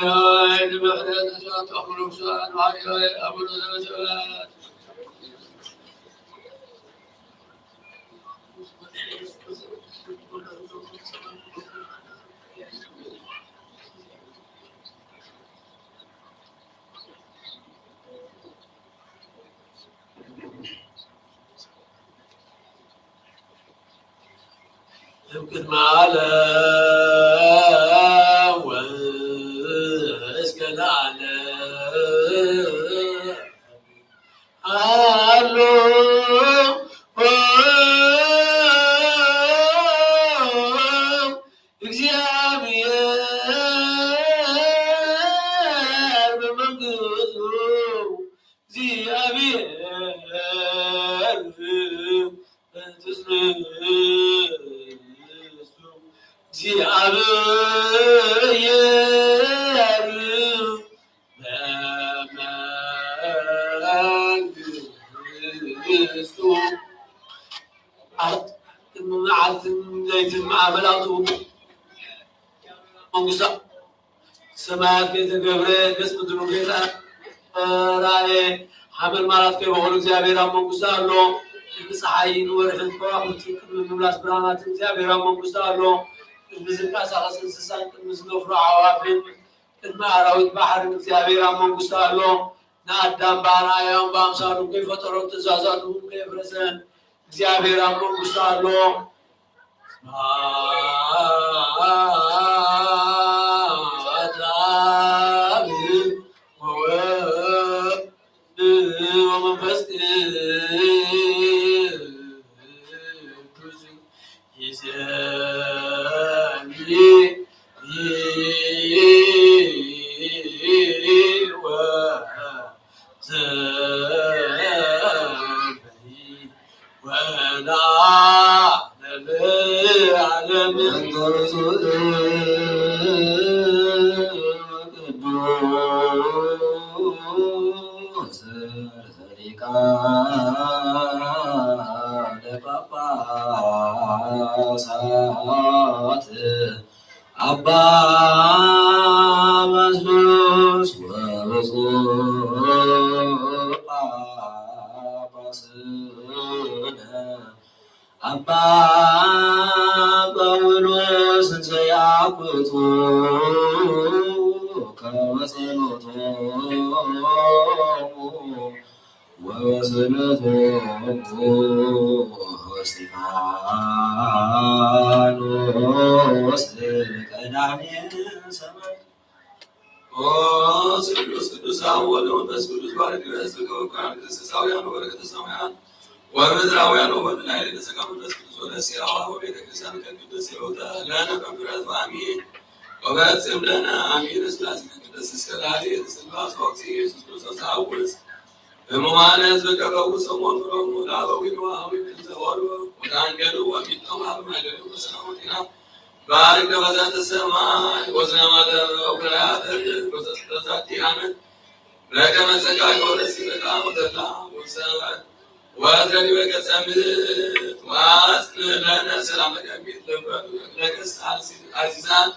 ራይ ንምሕረት ተሳተፉ ንጉሳን ማርያም አቡነ ዘበሰማያት። እም ቅድመ ዓለም ወእስከ ለዓለም ሃሎ እግዚአብሔር በመንግስቱ። እግዚአብሔር በትስብእቱ። እግዚአብሔር በመንግስቱ። መዓልትን ለይትን ማእመላቱ መንግስቱ ሰማያት ከይተገብረ ገጽ ምድሩ ከይተራእየ ሓመልማላት ከይበኸሉ እግዚኣብሔር ኣብ መንግስቱ ኣሎ። ቅድሚ ፀሓይን ወርሕን ከዋኽብትን ቅድሚ ምምላስ ብርሃናትን እግዚኣብሔር ኣብ መንግስቱ ኣሎ። ቅድሚ ዝንቀሳቐስ እንስሳን ቅድሚ ዝነፍሩ ኣዕዋፍን ቅድሚ ኣራዊት ባሕርን እግዚኣብሔር ኣብ መንግስቱ ኣሎ። ንኣዳም ብኣርኣያኡን ብኣምሳሉን ከይፈጠሮን ትእዛዛቱ እውን ከየፍረሰን እግዚኣብሔር ኣብ መንግስቱ ኣሎ። ስብሐት ለአብ ወወልድ ወመንፈስ ቅዱስ ይዜኒ ወዘኒ ወለዓለመ ዓለም። ቅዱስ ሊቀ ጳጳሳት አባ ባስልዮስ ወብፁዕ ጳጳስነ አባ ጳውሎስ እንዘ ያኩቱ ከመ ጸሎቶሙ ወበስእለቶሙ እስጢፋኖስ ቀዳሜ ሰማዕት። ኦ ስሉስ ቅዱስ አብ ወወልድ ወመንፈስ ቅዱስ ባርክ ለዘከወ ኩራን ክርስቶሳውያን ወበረከተ ሰማያት ወምድራውያን ወወልድ ላዕሌነ ጸጋ መንፈስ ቅዱስ ወለሲራዋ ወቤተ ክርስቲያን ከቅድስ የውተ ለነ በምሕረት አሜን። ወፈጽም ለነ አሜን ስላሴ ቅድስት እስከ ላዕሌነ ስላሴ ወእግዚእ ኢየሱስ ክርስቶስ አውስ ህሙማነ ሕዝብከ ፈውሶሙ ወንጽሮሙ ለአበዊነ ወአበዊነ እንተ ሆሩ ወታንገዱ ወሚጦሙ ሀበ ማይደሉ በሰላም ወጤና ባርክ በዛተ ሰማይ ወዝናማተ ወፍሬያተ በዛቲ ዓመት በከመ ጸጋከ ወረሲበካ ወተላ ወሰ ወአትረኒ በገጸ ምት ወአጽንዕ ለነ ሰላመከ እምይእቲ ለኩሉ ነገሥት አዚዛን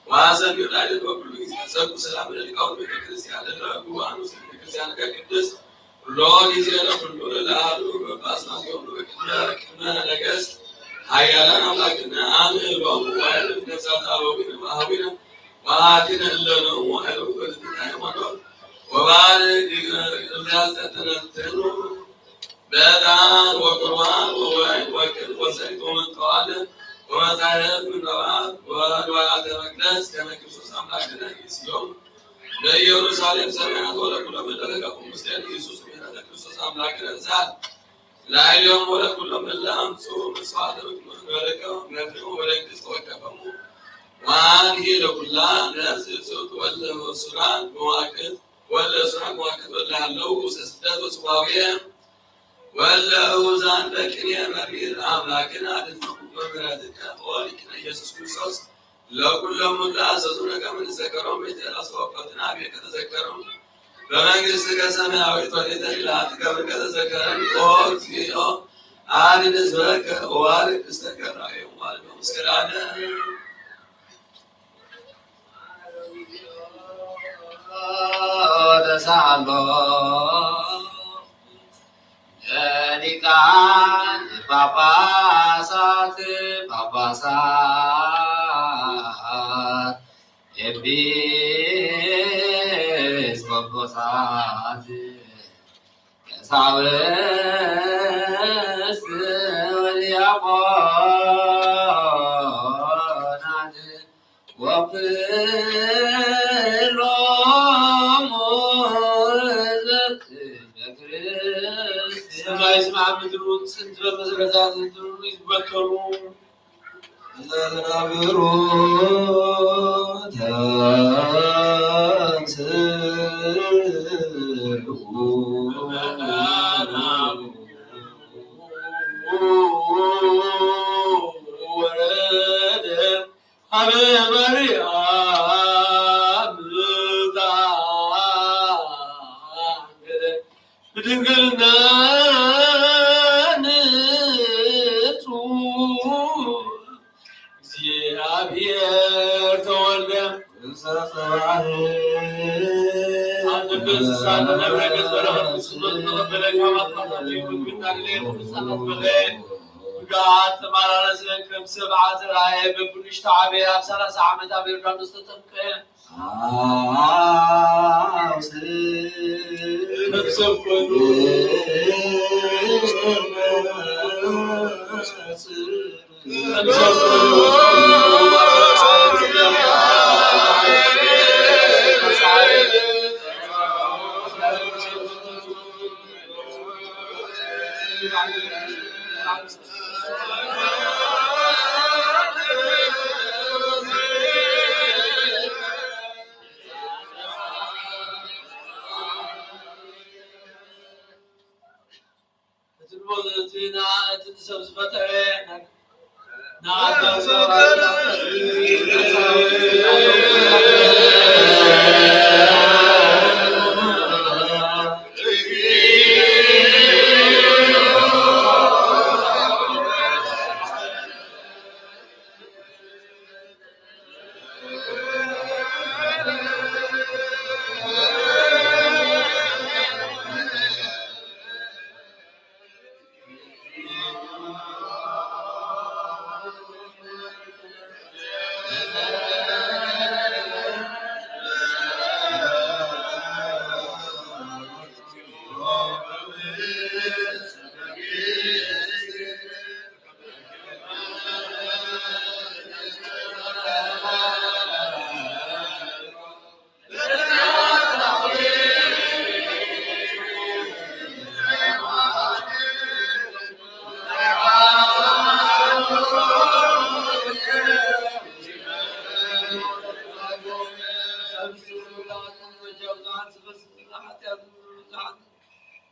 ወአሰሚዑ ላዕሌነ በኩሉ ጊዜ። ጸጉ ሰላም ለሊቃውንት ቤተ ክርስቲያን ለለጉ አንስት ቤተ ክርስቲያን ከቅድስት ኩሎ ጊዜ ለኩሉ ለለአሐዱ በጳስማት የሆኑ በቅድመ ቅድመ ነገሥት ኃያላን አምላክነ አነ እሎሙ ወአእልፍ ነፍሳት አበዊነ ወአበዊነ ወአሐቲነ እለ ኖሙ ወአእልፍ በልዕልተ ሃይማኖት ወባርክ እምነ ዘአስተንትኑ በዕጣን ወቁርባን ወወይን ወክል ወዘይት ወመንጠዋለ ወመጻሕፍት ምንባባት ወንዋያተ መቅደስ ከመ ክርስቶስ አምላክነ ኢስዮም በኢየሩሳሌም ሰማያት ወለኩሎም እለ ረከቦሙ ምስሌነ ኢየሱስ ምሕረተ ክርስቶስ አምላክነ ብዛት ላዕሌሆሙ ወለኩሎም እለ አምጽኡ መስዋዕተ በኩሉ መለከ መፍሬሆሙ ወደንግጽ ተወከፈሙ ወአንሂ ለኩላ ነፍስ እጹት ወለ ወሱራን መዋቅት ወለ ሱራን መዋቅት ወለ ሃለው ውስተ ስደት ወጽዋውየ ወለ እውዛን በቅኔ መሪር አምላክን አድነው በምሕረትከ ኦ ሊቅነ ኢየሱስ ክርስቶስ ለኩሎም እለ አዘዙነ ከመ ንዘከሮም ቤተ አስዋፈትና ቤት ከተዘከሮም በመንግሥትከ ሰማያዊት ወዴተ ዲላ ትከብር ከተዘከረን ኦ እግዚኦ አድን ህዝበከ ወባርክ ርስተከ ራእዮም ዋልዶ ምስክራነ ተሳሎ ለሊቃን ጳጳሳት ጳጳሳት ኤጲስቆጶሳት ቀሳውስት ወዲያቆናት ወኩሎሙ ሕዝበ ክርስቲያን። ሰማይ ስማዕ ምድሩ ጽን ትበል መሰረታት ምድሩ ይበተኑ። መናብሩ ተንስኡ ወረደ ሀበ ማርያም ዛንገደ ብድንግልና ንጹሕ እግዚአብሔር ተወልደ። እንዘ ጽባሕ እንስሳ ንነብረ ገጸ በረኸት ንስቶ ዝተቐበለ ካብ ኣጥንቱ ምግቢ እናደለየ ቅዱሳት ኣጥመቐ። ብግሃድ ተመላለሰ፣ ከም ሰብ ኣተራእየ፣ በብንእሽቶ ዓበየ፣ ኣብ ሠላሳ ዓመት ኣብ ዮርዳኖስ ተጠምቀ። እቲ ንሰብ ዝፈጠረ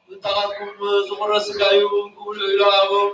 ምንታኻትኩም ዝቑረስ ሥጋ እዩ፣ እንኩ ብልዑ ኢሉ ኣቦም።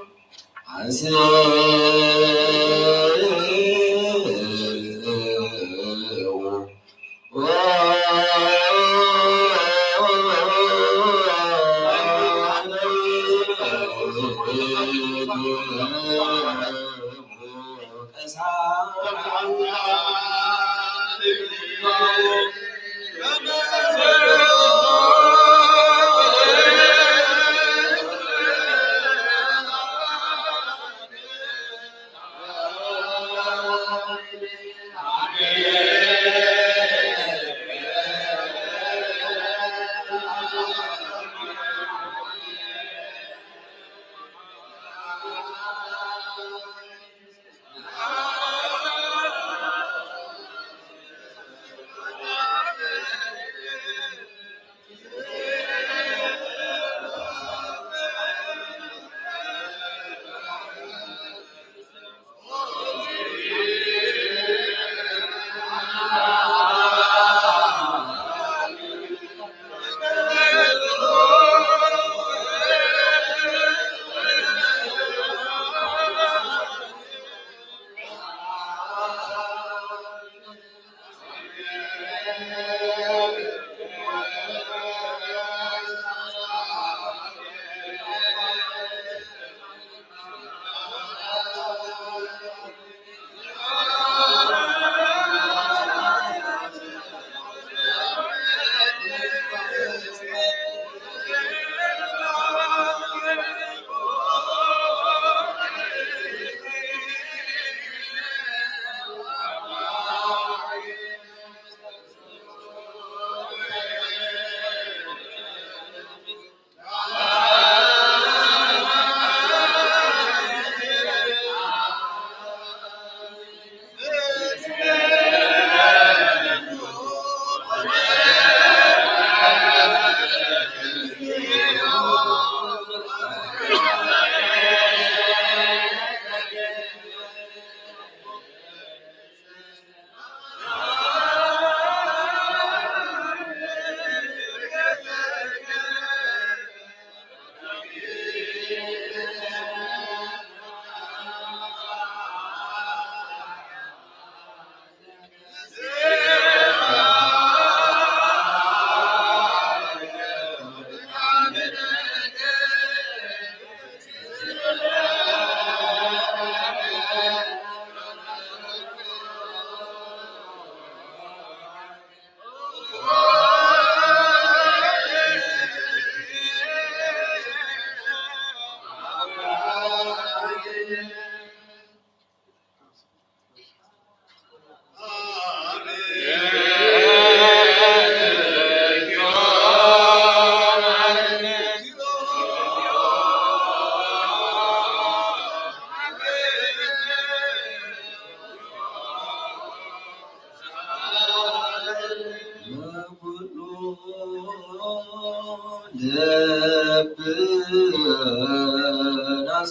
ልብና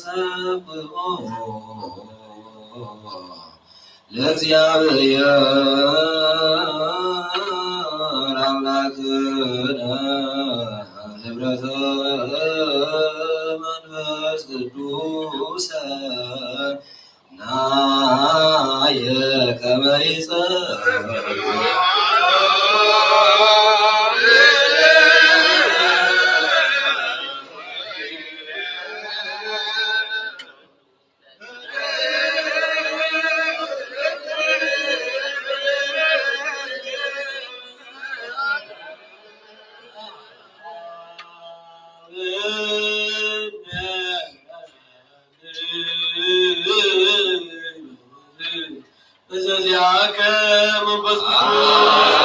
ሰብኦ ለእግዚኣብሔር ኣምላክነ ህብረተ መንፈስ ቅዱስ ናየ ከመ ይጸ እዘዚኣከ መንፈስ ቅዱስ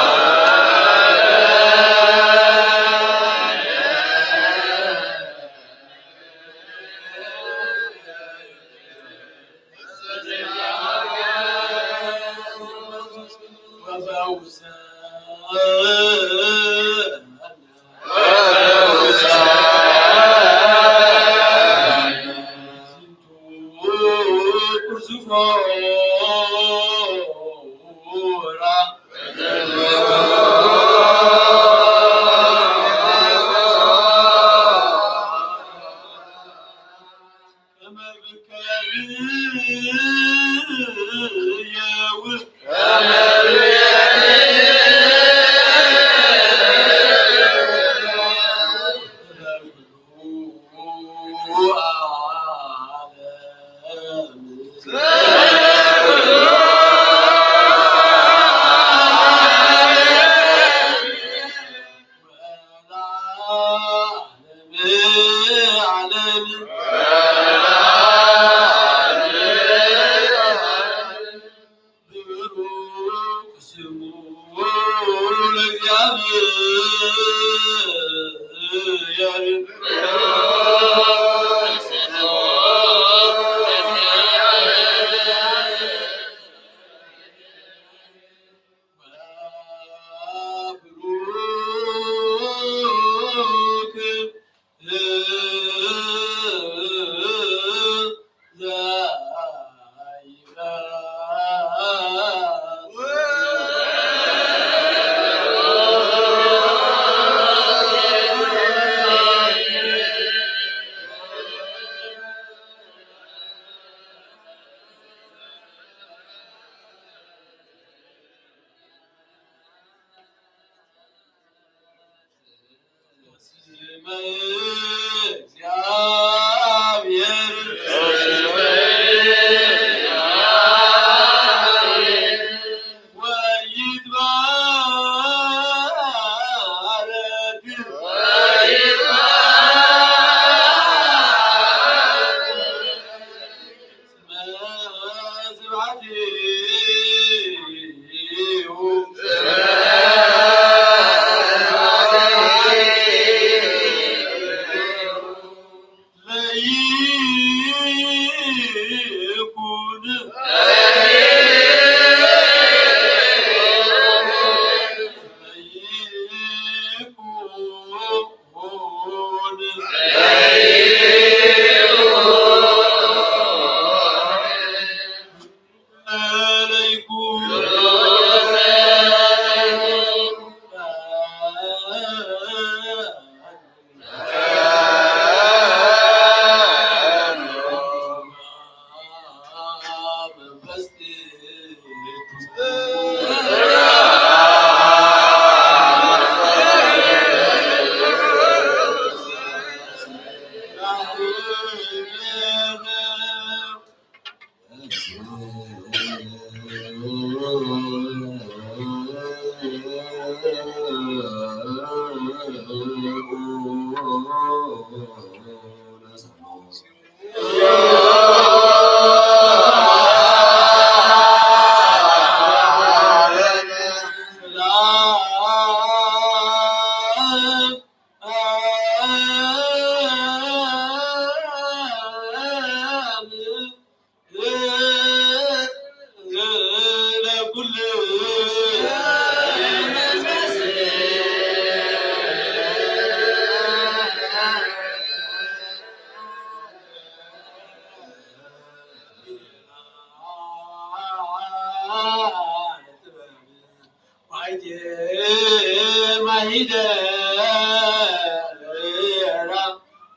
ይደራ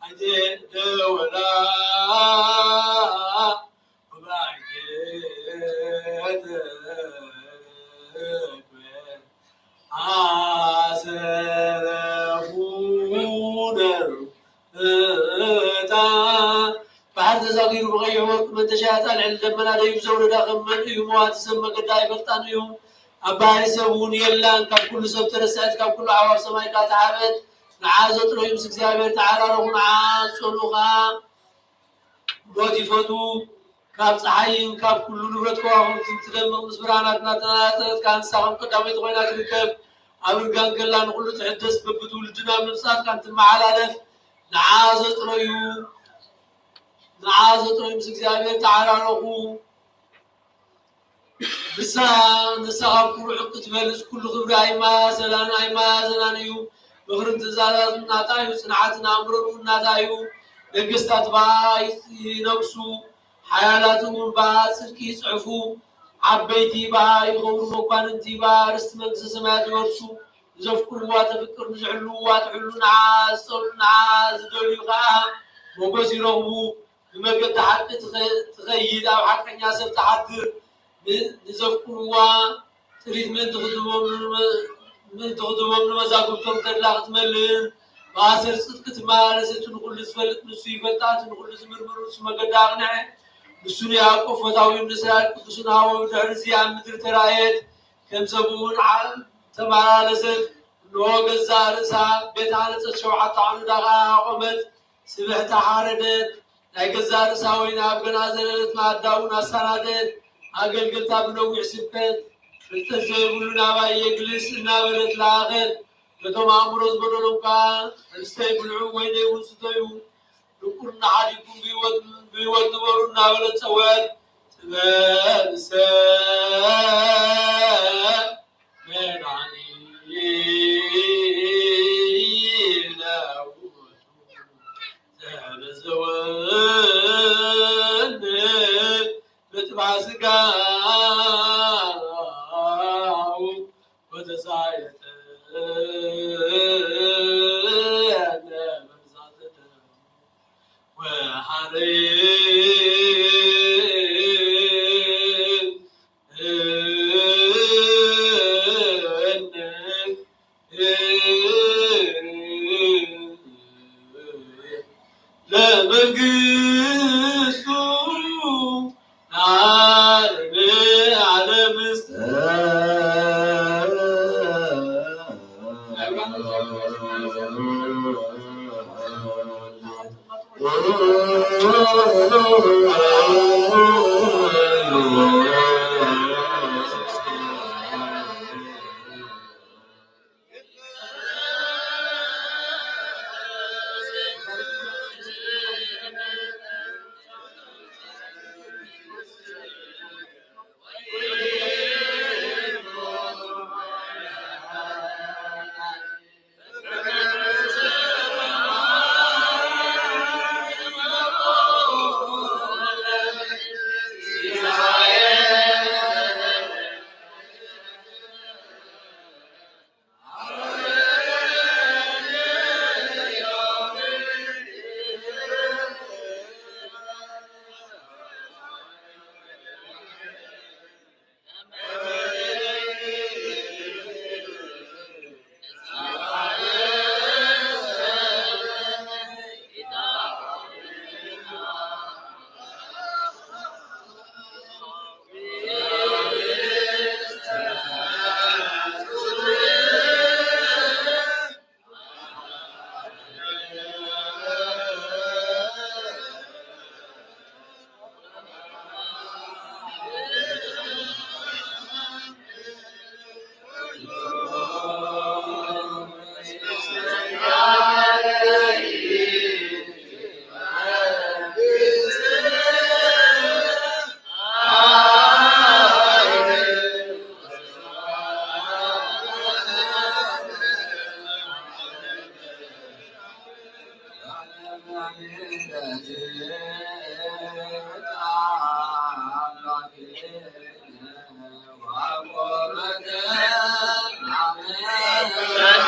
ኣይትደወላ ባሕሪ ተዛጊሩ ብቐይሕ ወርቂ መንተሻያታ ልዕሊ ደመና ደይቡ ዘውረዳ ከም መን እዩ? መዋቲ ሰብ መገዳ ኣይፈልጣን እዩ። ኣባይ ሰብ እውን የላን። ካብ ኩሉ ሰብ ተረስዐት፣ ካብ ኩሉ ኣዕዋፍ ሰማይ ከኣ ተሓብአት። ንዓ ዘጥረዩ ምስ እግዚኣብሔር ተዓራረኹ፣ ንዓ ዝጸልኡ ከኣ ሞት ይፈትዉ። ካብ ጸሓይን ካብ ኩሉ ንብረት ከዋኽብትን ትደምቕ፣ ምስ ብርሃናት እናተነጻጸረት ከኣ ንሳ ከም ቀዳመይቲ ኮይና ትርከብ። ኣብ እርጋን ከላ ንኹሉ ትሕደስ፣ በብትውልድና ምብጻት ከኣ ትመሓላለፍ። ንዓ ዘጥረዩ፣ ንዓ ዘጥረዩ ምስ እግዚኣብሔር ተዓራረኹ። ንሳ፣ ንሳ ካብ ኩሉ ዕንቁ ትበልጽ፣ ኩሉ ክብሪ ኣይመሳሰላን፣ ኣይመሳሰላን እዩ። ምኽርን ትእዛዛትን ናታ እዩ፣ ጽንዓትን ኣእምሮን እውን ናታ እዩ። ነገስታት ብኣ ይነግሱ፣ ሓያላት እውን ብኣ ጽድቂ ይጽሕፉ። ዓበይቲ ብኣ ይኸብሩ፣ መኳንንቲ ብኣ ርስቲ መንግስተ ሰማያት ይወርሱ። ንዘፍቅርዋ ተፍቅር፣ ንዝሕልውዋ ትሕሉ፣ ንዓ ዝጸልኡ፣ ንዓ ዝደልዩ ከኣ ሞገስ ይረኽቡ። ብመገዲ ሓቂ ትኸ-፣ ትኸይድ፣ ኣብ ሓቀኛ ሰብ ትሓድር። ን-፣ ንዘፍቅርዋ ጥሪት ምእንቲ ክትህቦም፣ ምእንቲ ክትህቦም ንመዛግብቶም ተድላ ክትመልእን፣ ብኣሰር ጽድቂ ትመላለስ። እቲ ንኹሉ ዝፈልጥ ንሱ ይፈልጣ፣ እቲ ንኹሉ ዝምርምር ንሱ መገዳ ኣቕንዐ። ንሱ ንያዕቆብ ፈታዊኡ ንእስራኤል ቅዱስን ሃወ። ብድሕሪ እዚ ኣብ ምድሪ ተራእየት፣ ከም ሰብ እውን ዓ-፣ ተመላለሰት። እንሆ ገዛእ ርእሳ ቤት ሃነጸት፣ ሸውዓተ ዓንዳ ኸኣ ኣቖመት። ስብሕቲ ሓረደት፣ ናይ ገዛእ ርእሳ ወይኒ ኣብ ገንኣ ዘለለት፣ መኣዳ እውን ኣሰናደት። ኣገልገልታ ብነዊሕ ስብከት፣ ፍልጠት ዘይብሉ ናባይ የግልስ እናበለት ለኣኸት። ነቶም ኣእምሮ ዝጎደሎም ከኣ፣ ኣንስተይ ብልዑ፣ ወይነይ እውን ስተዩ፣ ድንቁርና ሓዲግኩም ብህይወት፣ ብህይወት ንበሩ እናበለት ጸወዐት። ጥበብ ሰብ መድኃኒነ ውእቱ ዘበዘወኒ ምጥፋእ ሥጋሁ ወተሳየጠነ መግዛእተ ደሙ ወሐረየኒ ለመንግስቱ ለዓለመ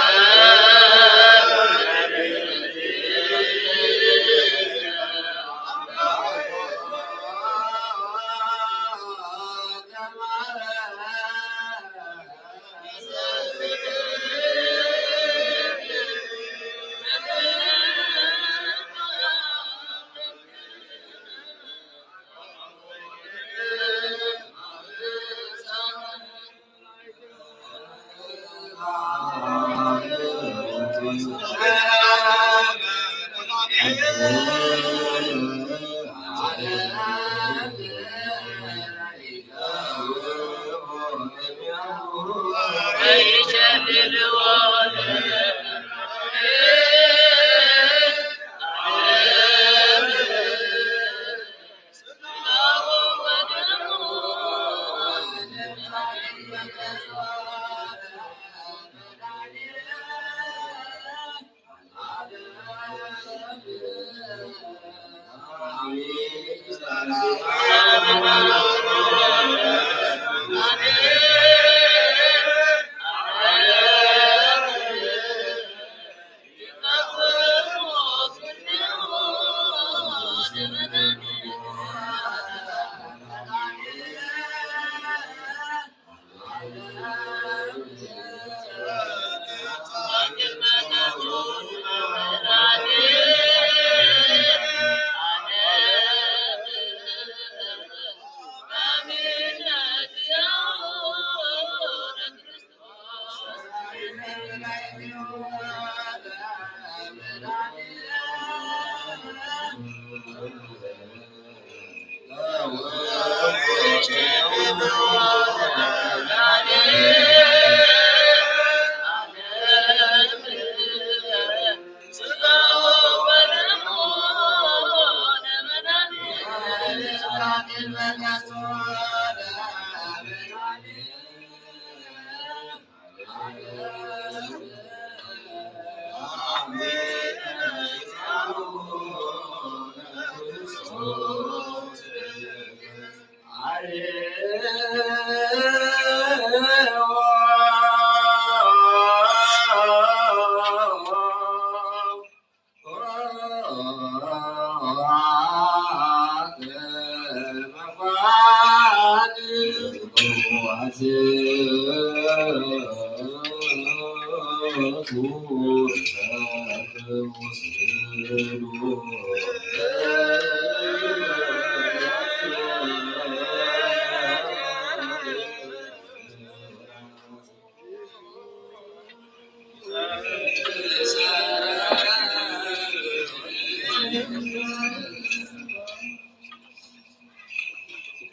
ዓለም።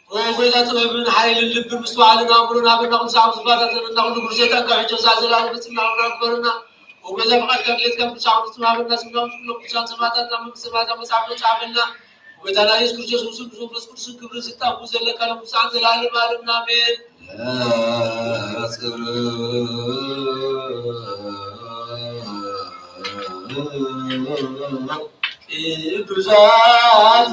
ኦ ጎይታ፣ ጥበብን ሓይልን ልብን ምስትውዓልን ኣእምሮን ሃበና። ኩሉ ሰዓት ዝባታተነና ኩሉ ጉርዜታ ካብ ሕጂ ክሳዕ ዘላለም ፍጽምና ኩሉ ኣክበረና። ኦ ጎይታ፣ ፍቓድካ ድሌትካ ብቻ ክትፍጽም ሃበና። ስምና ምስ ኩሎም ቅዱሳን ሰማዕታት ናብ መንግስተ ሰማያት መጽሓፍ መጽሓፈና። ጎይታና ኢየሱስ ክርስቶስ፣ ምስኡ ምስ መንፈስ ቅዱስን ክብርን ስልጣን ዘለካ ንኩሉ ሰዓት ዘላለም ዓለምና ኣሜን። ቅዱሳት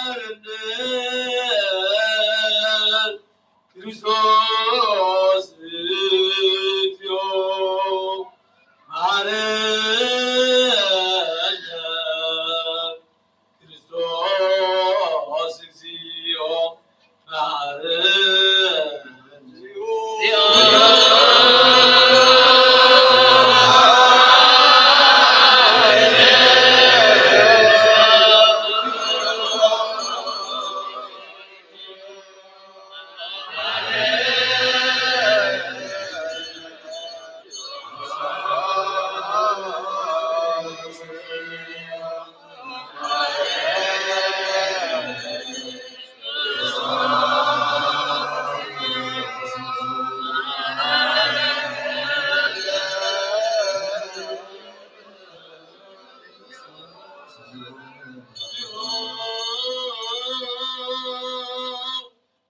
ሓርነት ክርስቶስ እዩ መሓረነ። ክርስቶስ እግዚኦ መሓረነ።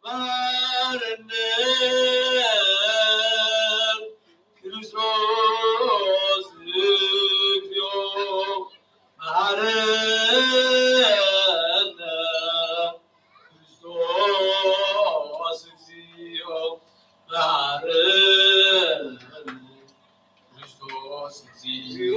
መሓረነ። ክርስቶስ እግዚኦ መሓረነ። ክርስቶስ እግዚኦ መሓረነ። ክርስቶስ እግዚኦ።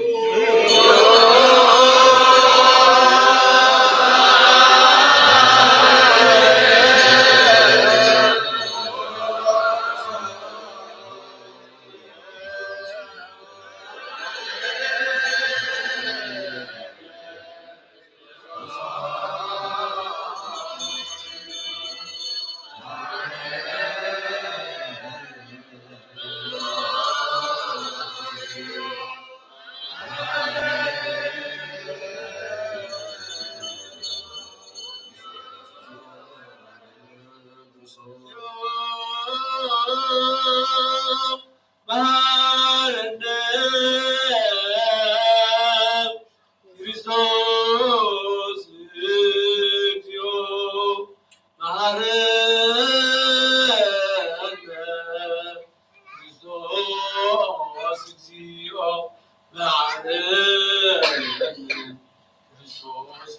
መሓረነ። ክርስቶስ እግዚኦ መሓረነ። ክርስቶስ እግዚኦ መሓረነ። ክርስቶስ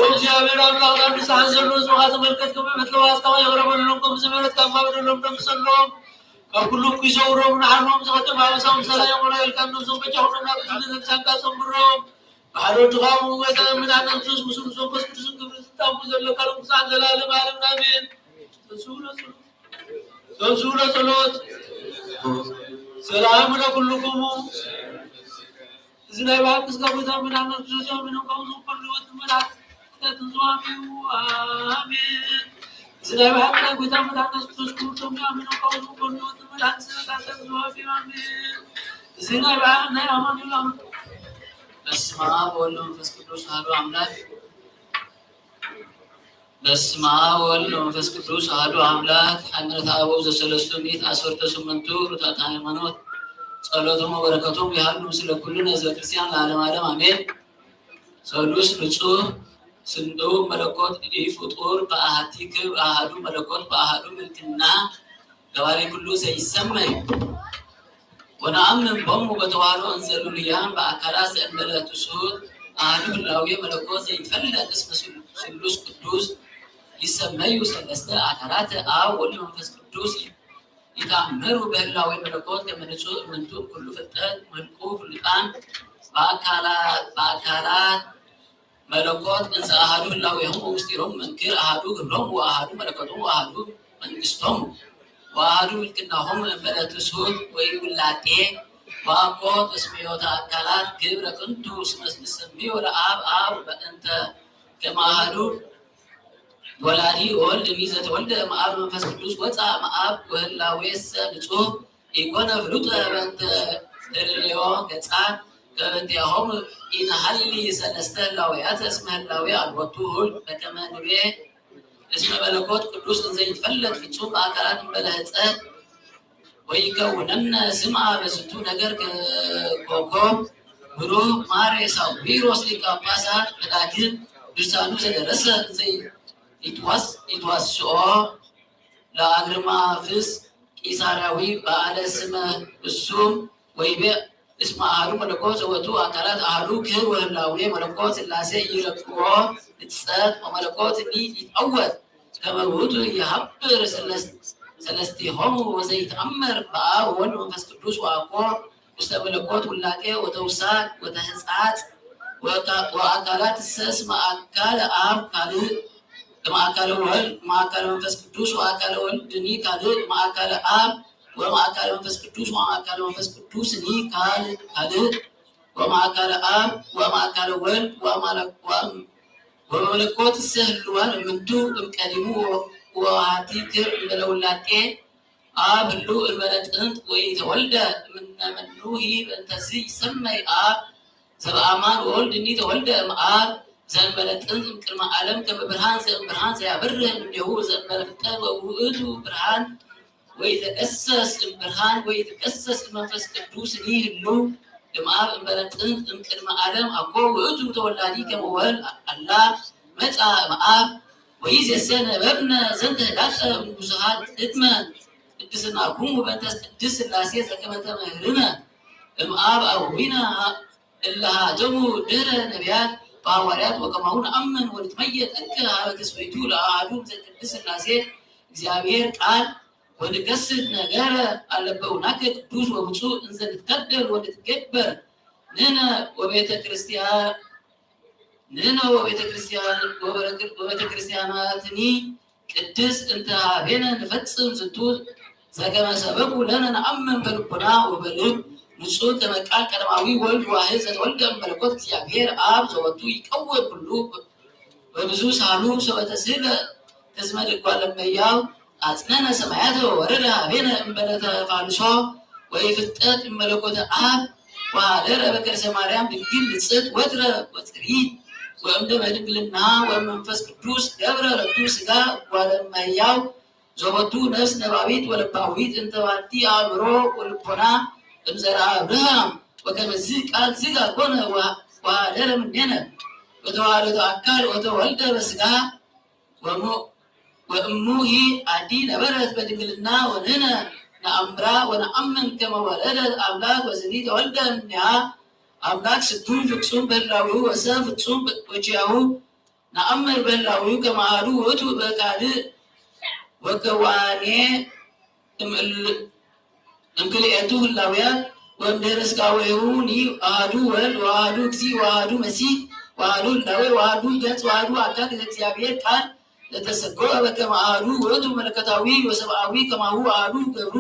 እግዚኣብሔር ኣምላኽ፣ ኣብ ንስሓ ዘሎ ንስኻ ተመልከት፣ ከም ምሕረት ለዋስታዋ የቕረበሎም፣ ከም ምሕረትካ ኣማልደሎም፣ ደምሰሎም፣ ካብ ኩሉ እኩይ ሰውሮም፣ ንዓኖም ዝቐደም ኣበሳኦም ሰላም የቑረየልካ፣ ነብሶም በጃ ኩሎም ናብ ቅድስቲ ቤተክርስትያንካ ኣጸንብሮም። ብሓደ ወድኻ እውን ጎይታ፣ መድሓኒና ክርስቶስ፣ ምስሉ መንፈስ ቅዱስን ክብርን ስልጣን ዘለካ፣ ቅዱሳን ዘላለም ዓለም ኣሜን። ተንሥኡ ለጸሎት። ተንሥኡ ለጸሎት። ሰላም ለኩልኩሙ። እዚ ናይ ብሓቂ ስጋ ጎይታ መድሓኒና ክርስቶስ ኣሚኖም ካብ ዝቕበሉ ህይወት ንመላእክት ተንሥኡ ኣሜን። እዚ ናይ ብሓቂ ናይ ጎይታ መድሓኒና ክርስቶስ ክቡር ደሙ ኣሚኖም ካብ ዝቕበሉ ህይወት ንመላእክት ተንሥኡ ኣሜን። እዚ ናይ ብሓቂ ናይ ኣማኑኤል ኣምላኽ። በስመ አብ ወወልድ ወመንፈስ ቅዱስ አሐዱ አምላክ። በስመ አብ ወወልድ ወመንፈስ ቅዱስ አሐዱ አምላክ። ሓድነት አበው ዘሰለስቱ ምዕት አሰርተ ስምንቱ ርቱዓት ሃይማኖት፣ ጸሎቶም ወበረከቶም ይሃሉ ምስለ ኩልነ ህዝበ ክርስቲያን ለዓለመ ዓለም አሜን። ሰሉስ ንጹህ ስንኡ መለኮት ኢፍጡር በአሐቲ ክብ አሐዱ መለኮት በአሐዱ ምልክና ገባሬ ኩሉ ዘይሰመይ ወነአምን ቦሙ በተዋህዶ እንዘ ልሉያን በአካላት ዘእንበለ ትሱት አሐዱ ህላዌ መለኮት ዘይትፈለጥ እስመ ስሉስ ቅዱስ ይሰመዩ ሰለስተ አካላት አብ ወልድ መንፈስ ቅዱስ ይተኣመሩ በህላዌ መለኮት ከመ ንጹህ እምንቱ ኩሉ ፍጥረት መልኩ ፍሉጣን በኣካላት በኣካላት መለኮት እንዘ ኣሃዱ ህላዌሆሙ ምስጢሮሙ መንክር ኣሃዱ ግብሮሙ ወኣሃዱ መለኮቶሙ ወኣሃዱ መንግስቶሙ ወኣሃዱ ምልክናሆሙ እምበለ ትስሁት ወይ ውላጤ ወኣኮ ተስምዮተ ኣካላት ግብረ ጥንቱ ስመ ንሰምዮ ለኣብ ኣብ በእንተ ከመ ኣሃዱ ወላዲ ወልድ እምይእዜሰ ተወልደ እምአብ መንፈስ ቅዱስ ወፃ እምአብ ወህላዌሰ ንጹህ ኢኮነ ፍሉጠ በእንተ ተለለዮ ገጻት ከበንቲያሆም ኢነሃሊ ሰለስተ ህላዌያት እስመ ህላዌ አልቦቱ ሁል በከመ ንቤ እስመ መለኮት ቅዱስ እንዘ ይትፈለጥ ፍጹም በአካላት እምበለ ህጸት ወይከውነነ ስምዐ በዝንቱ ነገር ኮኮብ ብሩህ ማር ሳዊሮስ ሊቀ ጳጳሳት መዳግም ድርሳኑ ዘደረሰ እንዘ ይትዋስኦ ለአግርማፍስ ቂሳርያዊ በአለ ስመ እሱም ወይቤ እስመ አሐዱ መለኮት ዘወቱ አካላት አሐዱ ክህብ ወህላዌ መለኮት ሥላሴ ኢይረክቦ ንጸት ወመለኮት እኒ ይትዐወት ከመ ውእቱ ይሀብር ሰለስቲሆሙ ወዘይትአመር በአብ ወወልድ ወመንፈስ ቅዱስ ወአኮ ውስተ መለኮት ውላጤ ወተውሳክ ወተህጻጽ ወአካላት ሰስ ማእካለ አብ ካልእ ማእካለ ወልድ ማእካለ መንፈስ ቅዱስ ወአካለ ወልድኒ ካልእ ማእካለ አብ ወማእካለ መንፈስ ቅዱስ ወማእካለ መንፈስ ቅዱስኒ ካልእ ካልእ ወማእካለ አብ ወማእካለ ወልድ ወማለ- ወም- ወመለኮት እሰ ህልዋን እምንቱ እምቀዲሙ ወሃቲ ክር እምበለ ውላጤ አብ ህሉ እምበለ ጥንት ወይ ተወልደ እምነ መኑ ሂብ እንተዚ ይሰመይ አብ ዘበአማን ወወልድኒ ተወልደ እምአብ ዘእንበለ ጥንት እምቅድመ ዓለም ከመ ብርሃን ዘእምብርሃን ዘያበርህ እምኔሁ ዘእንበለ ፍጥረት ወውእቱ ብርሃን ወይትገሰስ እምብርሃን ወይትገሰስ እምመንፈስ ቅዱስ ይህሉ እምአብ እምበለ ጥንት እምቅድመ ዓለም አኮ ውእቱ ተወላዲ ከመ ወልድ አላ መጻ እምአብ ወይዜሰ ነበብነ ዘንተ ህዳጠ እምብዙሃት ቅድመ ቅድስናኩሙ በእንተ ቅድስት ሥላሴ ዘከመ ተምህርነ እምአብ አበዊነ እለ ሀተሙ ድህረ ነቢያት ወሐዋርያት ወከማሁ ነአምን ወንትመየጥ እንከ ሀበ ተስፈይቱ ለአሐዱ ምስለ ቅድስት ሥላሴ እግዚአብሔር ቃል ወንከስት ነገረ አለበውናከ ቅዱስ ወብፁዕ እንዘ ንትከደል ወንትገበር ንሕነ ወቤተ ክርስቲያን ንሕነ ወቤተ ክርስቲያን ወበረክር- ወቤተ ክርስቲያናትኒ ቅድስት እንተ ሀቤነ ንፈጽም ዝንቱ ዘከመ ሰበኩ ለነ ነአምን በልቡና ወበልብ ንጹሕ ከመ ቃል ቀደማዊ ወልድ ዋሕድ ዘተወልደ እምመለኮት እግዚአብሔር አብ ዘወቱ ይቀውም ኩሉ በብዙ ሳሉ ሰበተስህለ ተዝመድ እጓለ እመሕያው አጽነነ ሰማያተ ወወረደ ሀቤነ እምበለ ተፋልሶ ወይፍልጠት እመለኮተ አብ ወሀደረ በከርሰ ማርያም ድንግል ንጽሕት ወትረ ወጽሪት ወእምደ መድንግልና ወመንፈስ ቅዱስ ገብረ ለቱ ስጋ እጓለ እመሕያው ዘወቱ ነፍስ ነባቢት ወለባዊት እንተ ባቲ አእምሮ ወልቦና እምዘርአ አብርሃም ወከመዚ ቃል ስጋ ኮነ ወሀደረ እምኔነ ወተዋህደ አካል ወተወልደ በስጋ ወእሙ- ወእሙሂ አዲ ነበረት በድንግልና ወንሕነ ነአምራ ወነአምን ከመ ወለደ አምላክ ወዝኒ ተወልደ እምኔሃ አምላክ ስዱም ፍጹም በህላዊሁ ወሰብ ፍጹም ወኪያሁ ነአምር በህላዊሁ ከመ አሐዱ ውእቱ በካልእ ወከዋኔ እምክልኤቱ ህላውያት ወእምድህረ ስጋዌሁ አሐዱ ወልድ ወአሐዱ እግዚእ ወአሐዱ መሲሕ ወአሐዱ ህላዌ ወአሐዱ ገጽ ወአሐዱ አካል ዘእግዚአብሔር ቃል ለተሰጎ በከመ አሐዱ ውእቱ መለኮታዊ ወሰብአዊ ከማሁ አሐዱ ገብሩ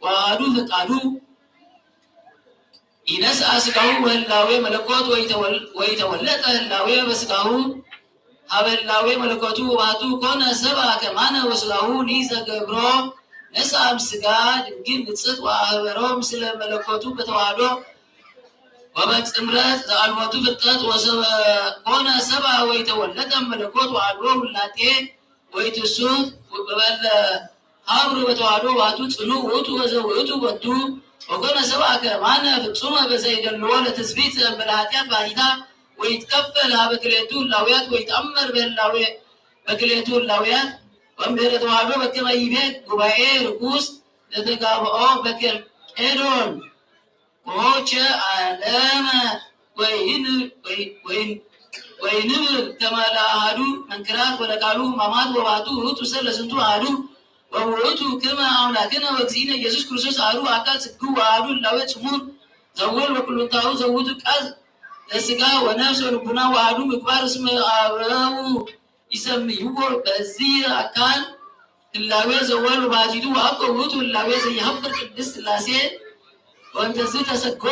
ወአሐዱ ፈቃዱ ኢነስአ ስጋሁ ወህላዌ መለኮት ወይተወለጠ ህላዌ በስጋሁ ሀበ ህላዌ መለኮቱ ውባቱ ኮነ ሰብአ ከማነ ወስጋሁ ኒ ዘገብሮ ነስአ እምስጋ ድንግል ንጽሕት ወአህበሮ ምስለ መለኮቱ በተዋህዶ ወበጽምረት ዘአልቦቱ ፍልጠት ወሰበ ኮነ ሰብአ ወይተወለጠ መለኮት ወአልቦ ውላጤ ወይትሱት ወበለ ሀብሩ በተዋህዶ ውባቱ ጽኑዕ ውእቱ ወዘውእቱ ወቱ ወኮነ ሰብአ ከማነ ፍጹመ በዘይደልዎ ለትስብእት ዘእንበለ ኃጢአት ባሕቲታ ወይትከፈል ሀበ ክልኤቱ ህላውያት ወይትአመር በህላዌ በክልኤቱ ህላውያት ወእምድህረ ተዋህዶ በከመ ይቤ ጉባኤ ርኩስ ለተጋብኦ በከልቄዶን ኮቸ አለመ ወይን- ወይ- ወይን- ወይንብል ከመ ለአሐዱ መንክራት ወለቃሉ ሕማማት ወባቱ ውእቱ ሰለስቱ አሐዱ ወውእቱ ክመ አምላክነ ወእግዚእነ ኢየሱስ ክርስቶስ አሐዱ አካል ስግው ወአሐዱ ህላዌ ጽሙር ዘወል ወኩሉንታሁ ዘውቱ ቃል ዘስጋ ወነፍስ ወልቡና ወአሐዱ ምግባር እስመ አበው ይሰምይዎ በዚህ አካል ህላዌ ዘወል ባቲቱ ወአኮ ውእቱ ህላዌ ዘይሀብር ቅድስት ሥላሴ። ወእንተዝ ተሰጎ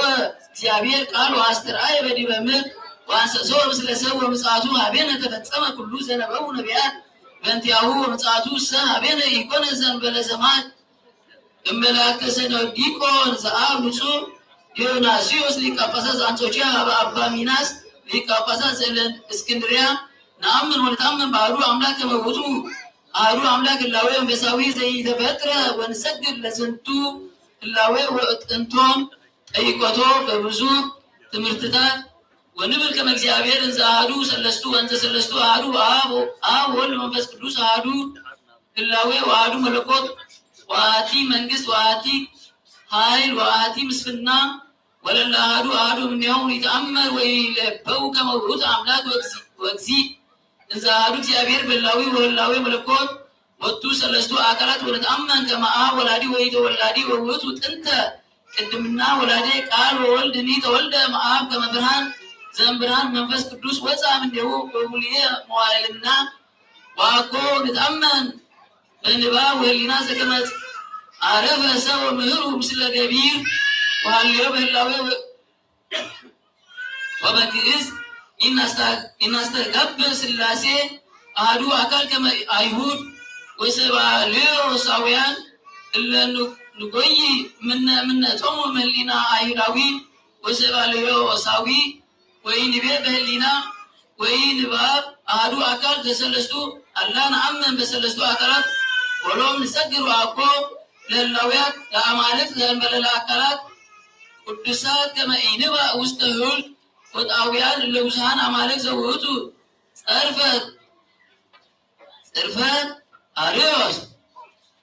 እግዚአብሔር ቃል ወአስተርአየ በዲበ ምድር ወአንሰሶ ምስለ ሰብ ወምጽአቱ ሀቤነ ተፈጸመ ኩሉ ዘነበቡ ነቢያት በእንቲአሁ ወምጽአቱ ሰ ሀቤነ ኢኮነ ዘንበለ ሰማይ እመላእክተ ሰነ ዲቆን ዘአብ ንጹሕ ዲዮናስዮስ ሊቀ ጳጳሳት ዘአንጾኪያ ሀበ አባ ሚናስ ሊቀ ጳጳሳት ዘእስክንድርያ። ነአምን ወንትአመን በአሐዱ አምላክ ከመ ውእቱ አሐዱ አምላክ ህላዌ መንፈሳዊ ዘይተፈጥረ ወንሰግድ ለዝንቱ ህላዌ ወእጥንቶም ጠይቆቶ በብዙ ትምህርትታት ወንብል ከመ እግዚአብሔር እንዘ አሐዱ ሰለስቱ ወእንዘ ሰለስቱ አሐዱ አብ አብ ወልድ መንፈስ ቅዱስ አሐዱ ህላዌ ወአሐዱ መለኮት ወአሐቲ መንግስት ወአሐቲ ኃይል ወአሐቲ ምስፍና ወለለ አሐዱ አሐዱ እምኔሆሙ ይትአመር ወይሌበው ከመ ውእቱ አምላክ ወእግዚ- ወእግዚእ እንዘ አሐዱ እግዚአብሔር በላዊ ወህላዊ መለኮት ወቱ ሰለስቱ አካላት ወለተአመን ከመ አብ ወላዲ ወኢተወላዲ ወውእቱ ጥንተ ቅድምና ወላዴ ቃል ወወልድኒ ተወልደ እምአብ ከመ ብርሃን ዘእምብርሃን መንፈስ ቅዱስ ወፃ እምኔሁ በቡልየ መዋዕልና ወአኮ ንትአመን በንባብ ወህሊና ዘከመ አረፈ ሰው ምህሩ ምስለ ገቢር ወሃልዮ በህላዌ ወበግእዝ ኢናስተጋብእ ሥላሴ አሐዱ አካል ከመ አይሁድ ወሰባልዮሳውያን እለ ንጎይ ምነ እምነቶሙ እምነ ህሊና አይሁዳዊ ወሰባልዮሳዊ ወኢንቤ በህሊና ወኢንባብ አሐዱ አካል ዘሰለስቱ አላ ነአምን በሰለስቱ አካላት ወሎም ንሰግድ ወአኮ ለህላውያት ለአማልክት ዘእንበለ ለአካላት ቅዱሳት ከመ ኢንባእ ውስተ ህውልት ወጣውያን እለ ብዙሃን አማልክት ዘውእቱ ጸርፈት ጽርፈት አርዮስ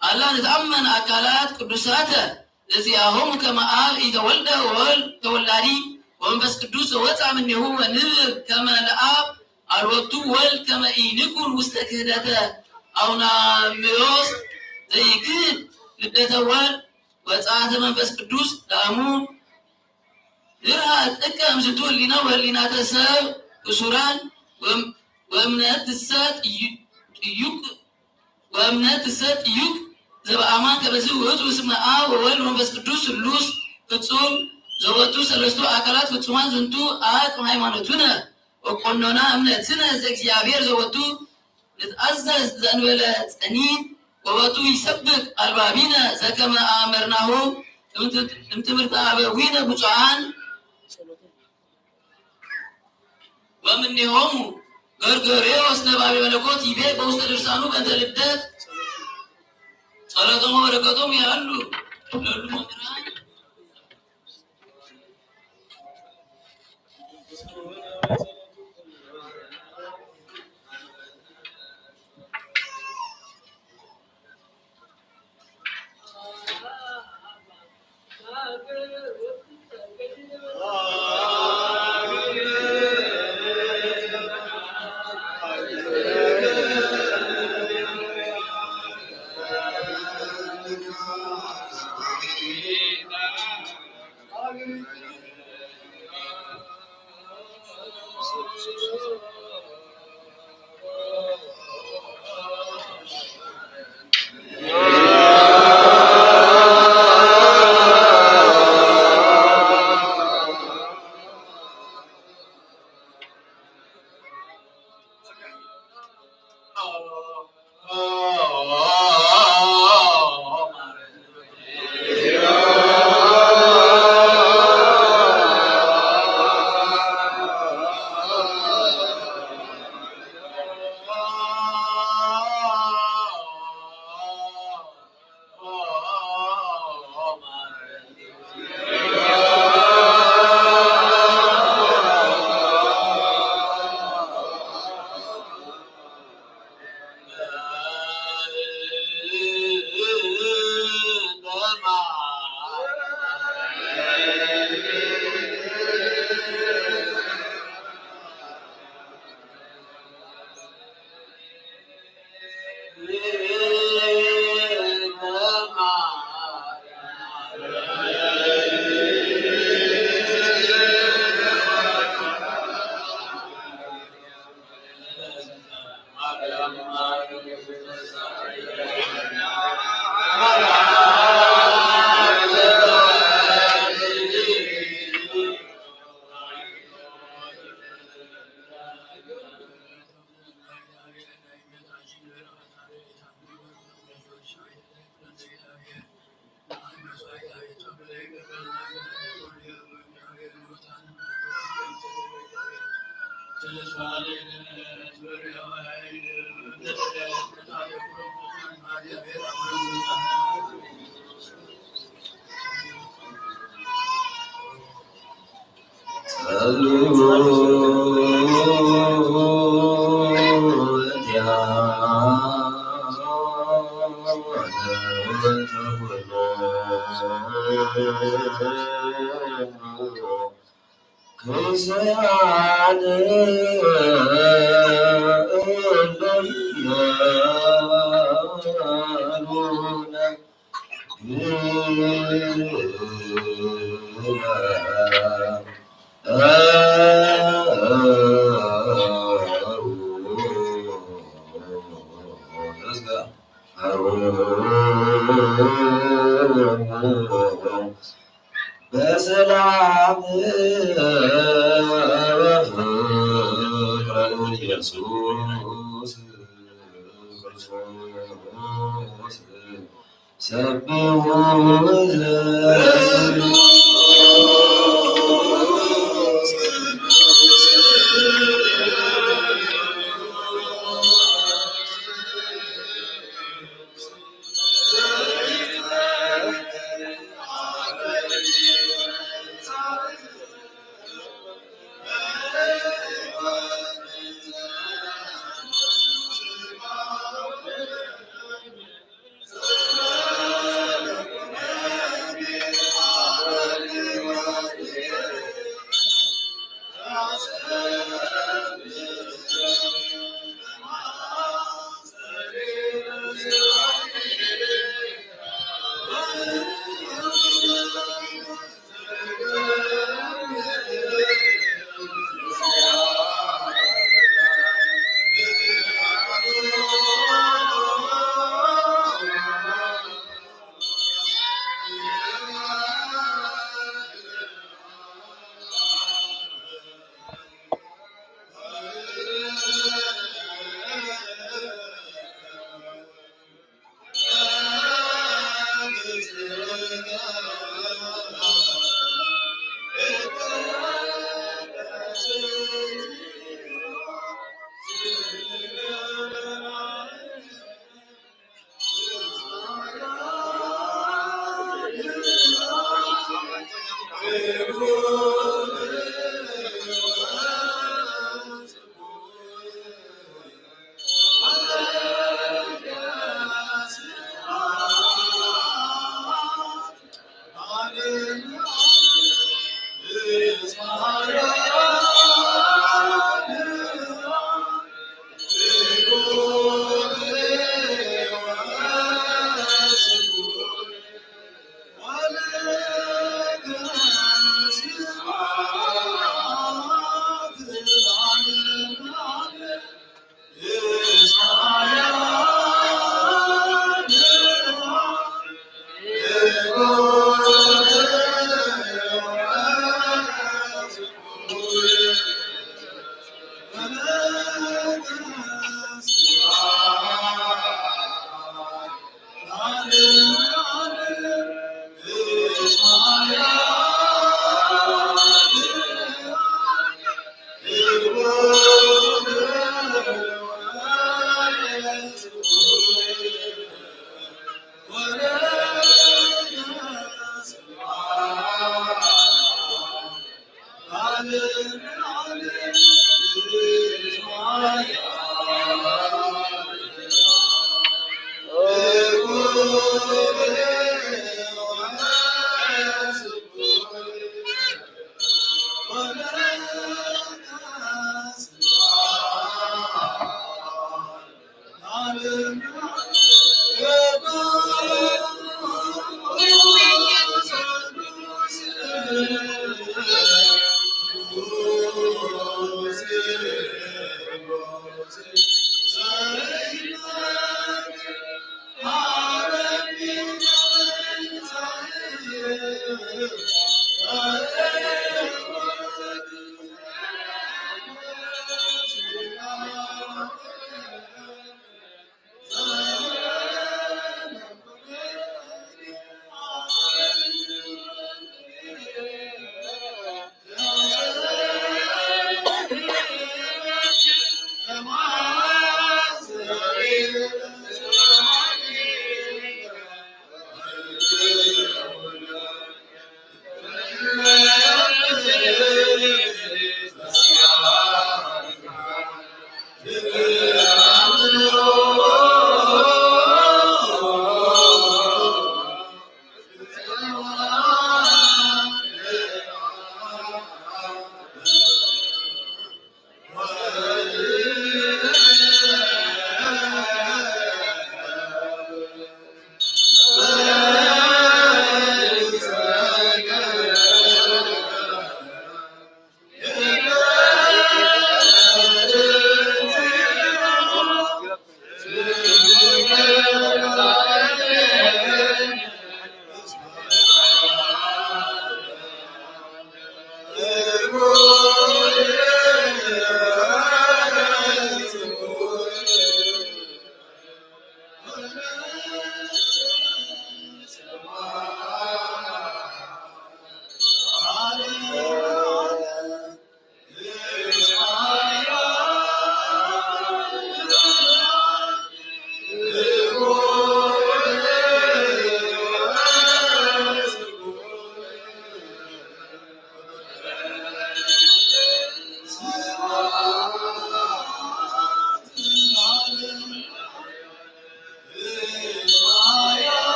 አላ ንትአመን አካላት ቅዱሳተ ዘዚአሆሙ ከመ አብ ኢተወልደ ወወልድ ተወላዲ ወመንፈስ ቅዱስ ዘወፃ እምኔሁ ወንብል ከመ ለአብ አልወቱ ወልድ ከመ ኢንኩን ውስተ ክህደተ አውናምዮስ ዘይክህድ ልደተ ወልድ ወፀአተ መንፈስ ቅዱስ ዳሙ ድርሃ ጥቀ እምዝንቱ ህሊና ወህሊናተ ሰብ እሱራን ወእምነትሰ ጥዩቅ ወእምነትሰ ጥዩቅ ዘበአማን ከመዚ ውእቱ እስመ አብ ወወልድ ወመንፈስ ቅዱስ ስሉስ ፍጹም ዘወቱ ሰለስቱ አካላት ፍጹማን ዝንቱ አቅም ሃይማኖቱነ ወቆኖና እምነትነ ዘእግዚአብሔር ዘወቱ ንትአዘዝ ዘእንበለ ጸኒት ወበቱ ይሰብክ አልባቢነ ዘከመ አመርናሁ እምትምህርተ አበዊነ ብፁዓን ወምኔሆሙ ገርገሬዎስ ነባቤ መለኮት ይቤ በውስተ ድርሳኑ በእንተ ልደት ጸሎቶም ወበረከቶም ያሉ ለሉ መምህራን ከሰያነ እለያሉና በሰላም ወፍቅር ኢየሱስ ክርስቶስ ሰብሑ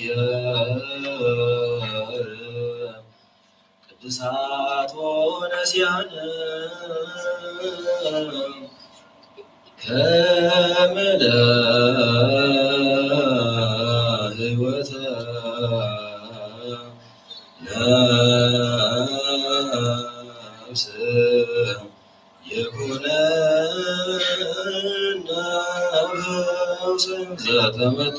ለእግዚአብሔር ቅዱሳት ወነሲያን ከመ ለህይወተ ነፍስ ይኩነነ ፈውሰ ዘተመጦ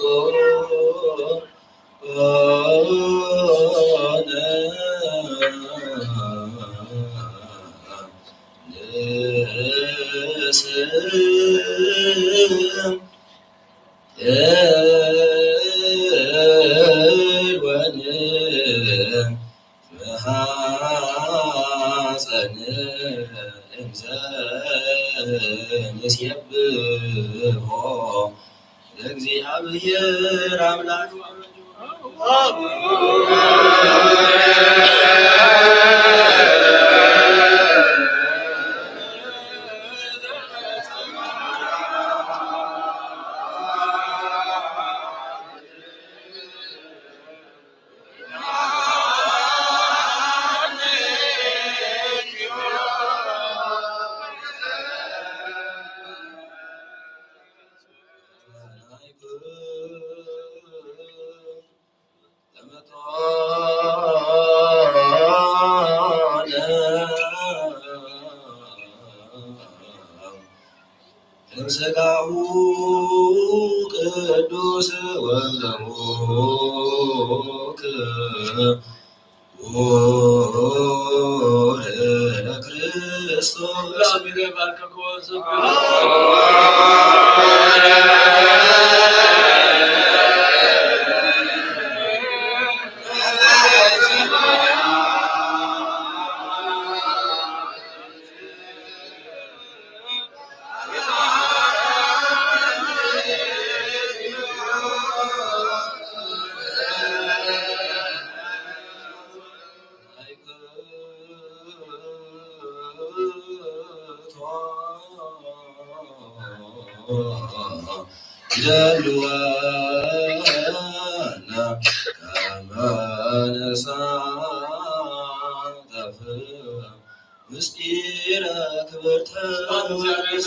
ለእግዚአብሔር አምላክ። እምስጋሁ ቅዱስ ወደሙ ክቡር ለክርስቶስ። ይደልወና ከመ ንሳተፍ ምስጢረ ክብርተ ስብሐት ለእግዚአብሔር።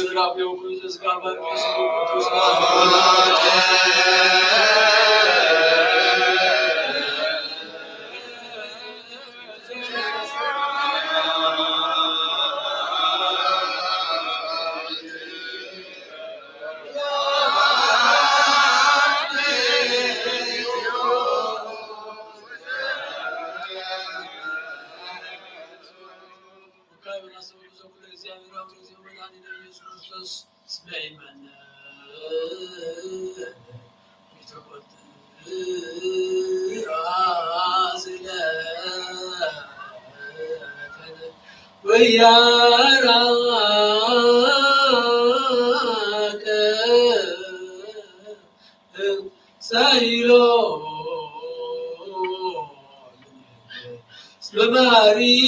ሳይሎ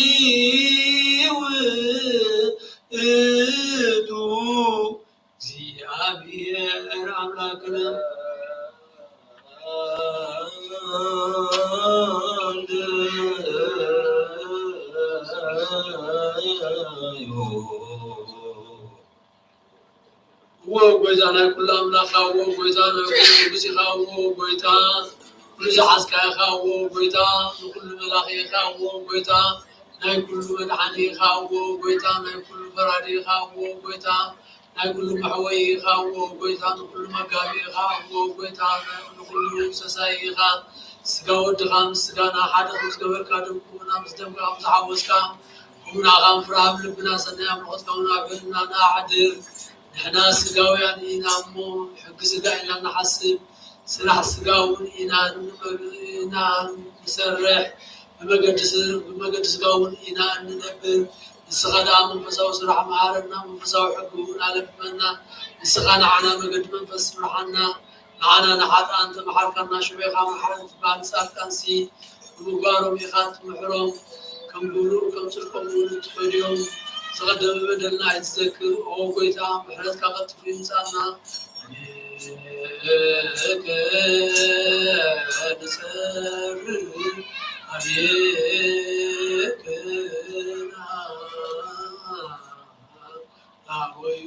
በባህሪው እቱ እግዚኣብሔር ኣምላክነ እዎ ጎይታ ናይ ኩሉ ኣምላኽ እዎ ጎይታ ናይ ኩሉ ንጉስ ኢኻ እዎ ጎይታ ኩሉ ዝሓዝካ ኢኻ እዎ ጎይታ ንኩሉ መላኺ ኢኻ እዎ ጎይታ ናይ ኩሉ መድሓኒ ኢኻ እዎ ጎይታ ናይ ኩሉ ፈራዲ ኢኻ እዎ ጎይታ ናይ ኩሉ መሕወይ ኢኻ እዎ ጎይታ ንኩሉ መጋቢ ኢኻ እዎ ጎይታ ንኩሉ ሰሳይ ኢኻ ስጋ ወድኻ ምስ ስጋና ሓደ ከም ዝገበርካ ደምና ምስ ደምካ ከም ዝሓወስካ ህቡናኻ ምፍራህ ኣብ ልብና ሰናይ ኣምልኾትካ እውን ኣብ ህልናና ኣሕድር። ንሕና ስጋውያን ኢና እሞ፣ ሕጊ ስጋ ኢና ንሓስብ፣ ስራሕ ስጋ እውን ኢና ንመግ- ኢና ንሰርሕ፣ ብመገዲ ስ- ብመገዲ ስጋ እውን ኢና እንነብር። ንስኻ ደኣ መንፈሳዊ ስራሕ መሃረና፣ መንፈሳዊ ሕጊ እውን ኣለምመና። ንስኻ ንዓና መገዲ መንፈስ ምርሓና። ንዓና ንሓጥኣን ተመሓርካና ሽዑ ኢኻ መሓሪ ትበሃል ንጻድቃንሲ ብምግባሮም ኢኻ ትምሕሮም ከም ግብሩ ከም ጽድቆም እውን ትፈድዮም ዝቐደመ በደልና ኣይትዘክር ኦ ጎይታ ምሕረትካ ቀልጥፉ ይምጻና ኣቤከ ንጸሪ ኣቤከ ኣወዩ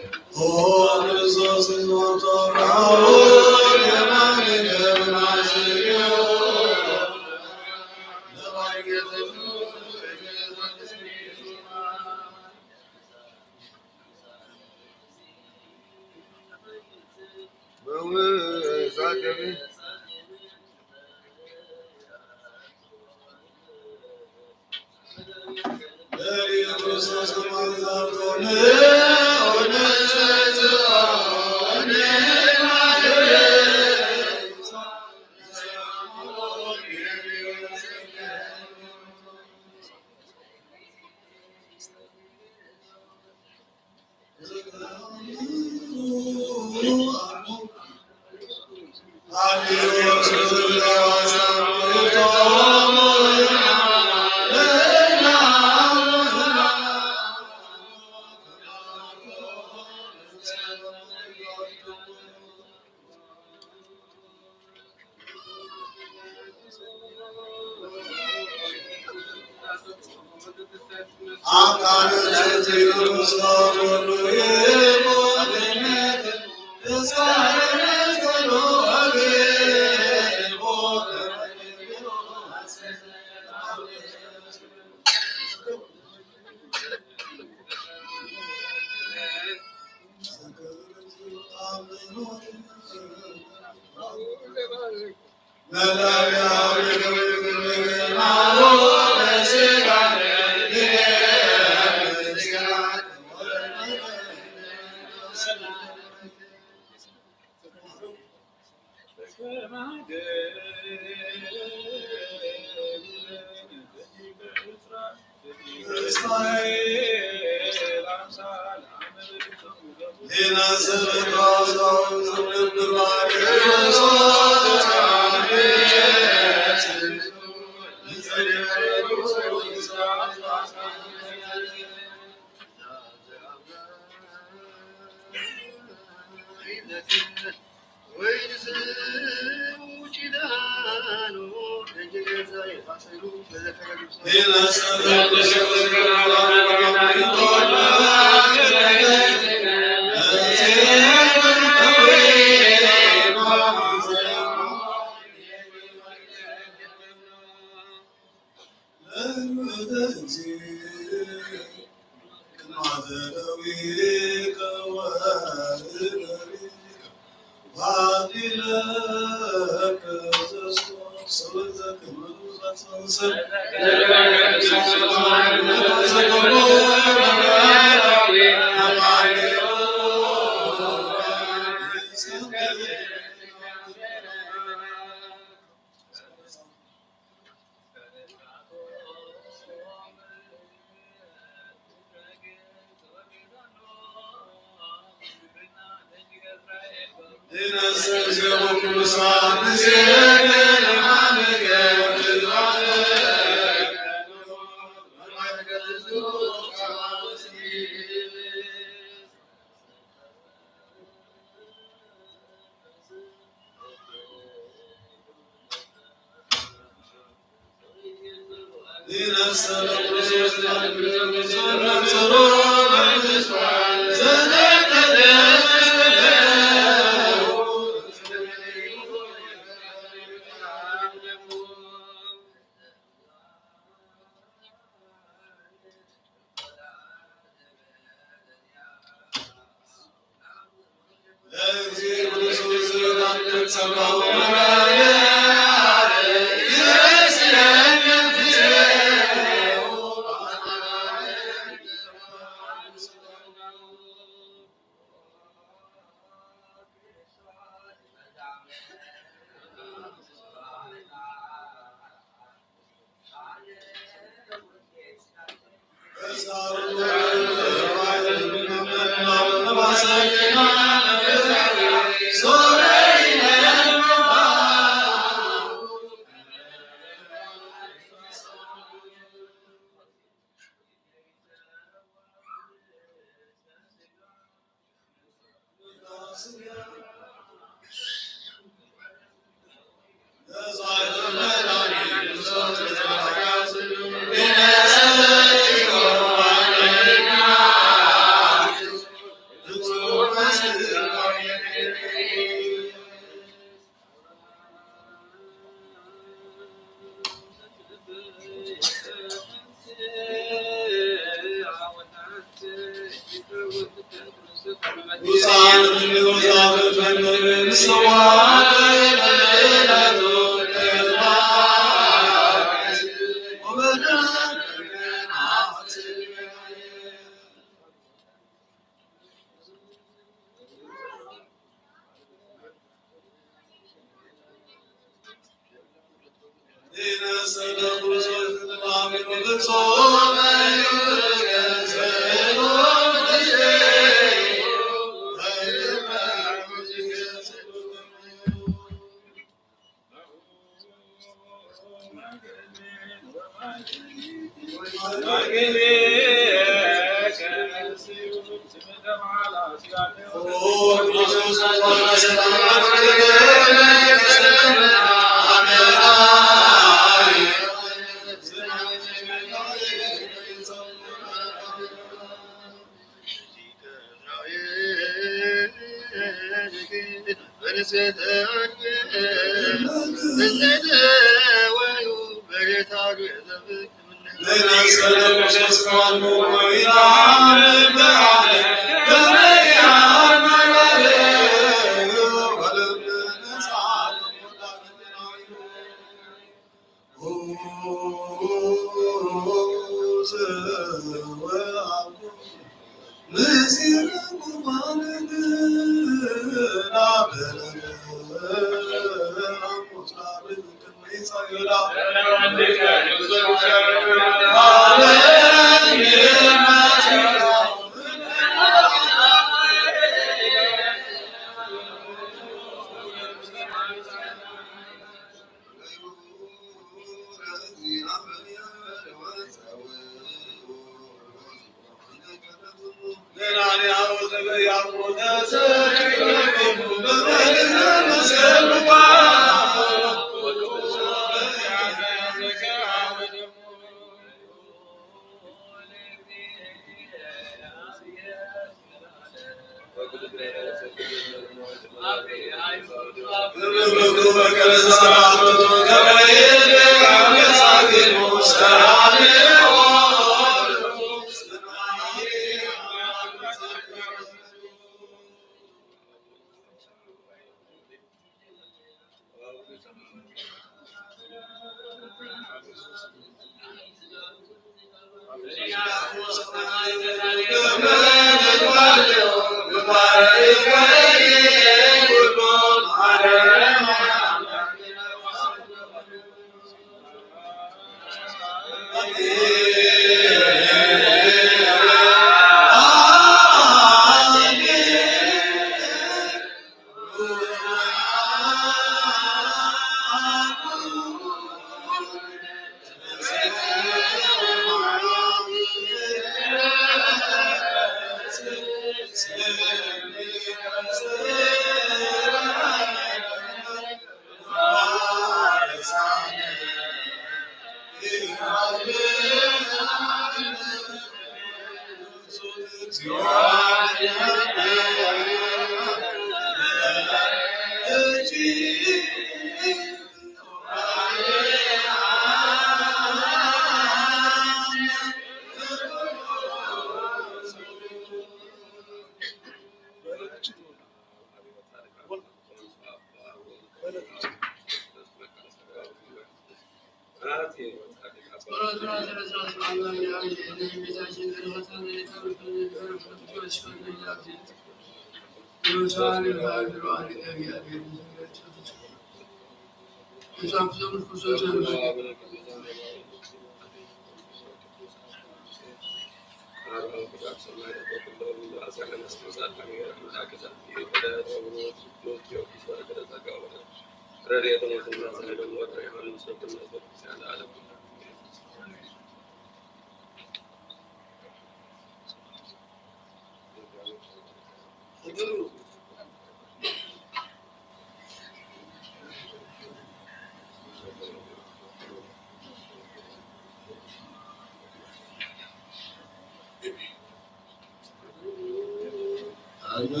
ኣነኑ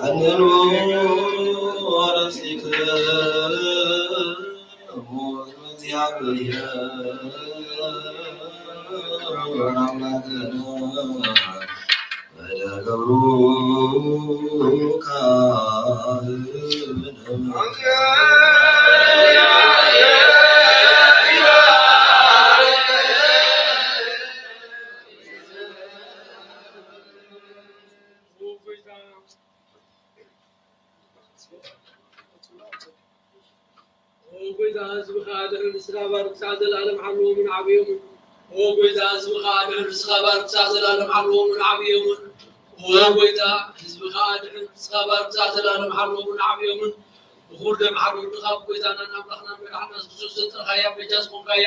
ኣነኑ ኣረሲክሙ እግዚኣብሔር ኣምላክነ ወደ ገብሩ ካህን ኦ ጎይታ፣ ህዝብኻ ኣድሕን፣ ንስኻ ባርክ፣ ክሳዕ ዘለኣለም ሓልዎምን ዓብዮምን። ኦ ጎይታ፣ ህዝብኻ ኣድሕን፣ ንስኻ ባርክ፣ ክሳዕ ዘለኣለም ሓልዎምን ዓብዮምን። ኦ ጎይታ፣ ህዝብኻ ኣድሕን፣ ንስኻ ባርክ፣ ክሳዕ ዘለኣለም ሓልዎምን ዓብዮምን። ብኹር ደም ሓርነትካ፣ ብጎይታናን ኣምላኽናን መድሓኒና የሱስ ክርስቶስ ዘጥረኻያ፣ በጃ ዝኾንካያ፣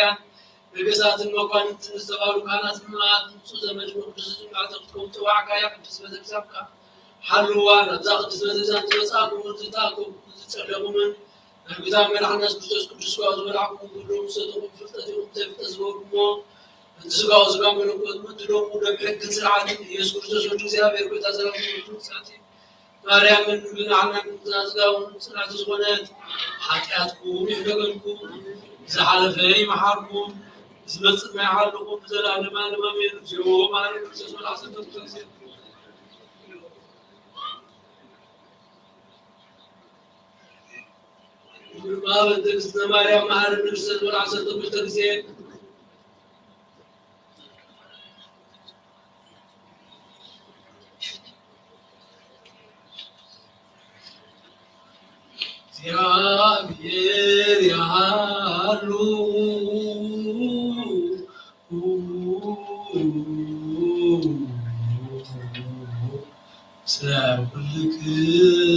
ነገስታትን መኳንንትን ዝተባህሉ ካህናትን ምእመናትን ብፁዕ ዘመድ ቅዱስ መዕተብ ክትከውን ዝጸዋዕካያ ቅድስት ቤተክርስቲያንካ ሓልዋ። ናብዛ ቅድስት ቤተክርስቲያን ዝመጻእኩምን ዝተኣከብኩምን ዝጸለኹምን፣ ናይ ጌታ መድሓኒና የሱስ ክርስቶስ ቅዱስ ስጋኡ ዝበላዕኩምን ኩሉ ምስ ሰተኹም ብፍልጠት ኢኹም ብዘይፍልጠት ዝበልኩሞ፣ እቲ ስጋኡ ስጋ መለኮት ምእንቲ ደሙ ደም ሕግን ስርዓትን ኢየሱስ ክርስቶስ ወዲ እግዚኣብሔር ጎይታ ሰላም ወዲ ንጽሕቲ ማርያምን ብንዓና ንትእዛዝጋውን ጽንዕቲ ዝኾነት፣ ሓጢኣትኩም ይሕደገልኩም፣ ዝሓለፈ ይመሓርኩም፣ ዝመጽእ ይመሓልኩም፣ ንዘለኣለም ኣለም ኣሜን። እግዚኦ መሐረነ ክርስቶስ ወልዓሰርተ ክልተ ግዜ። ድማ በእንተ እግዝእትነ ማርያም መሐረነ ክርስቶስ ወልዓሰርተ ክልተ ግዜ። እግዚአብሔር ያሉ ስለ ኩልክም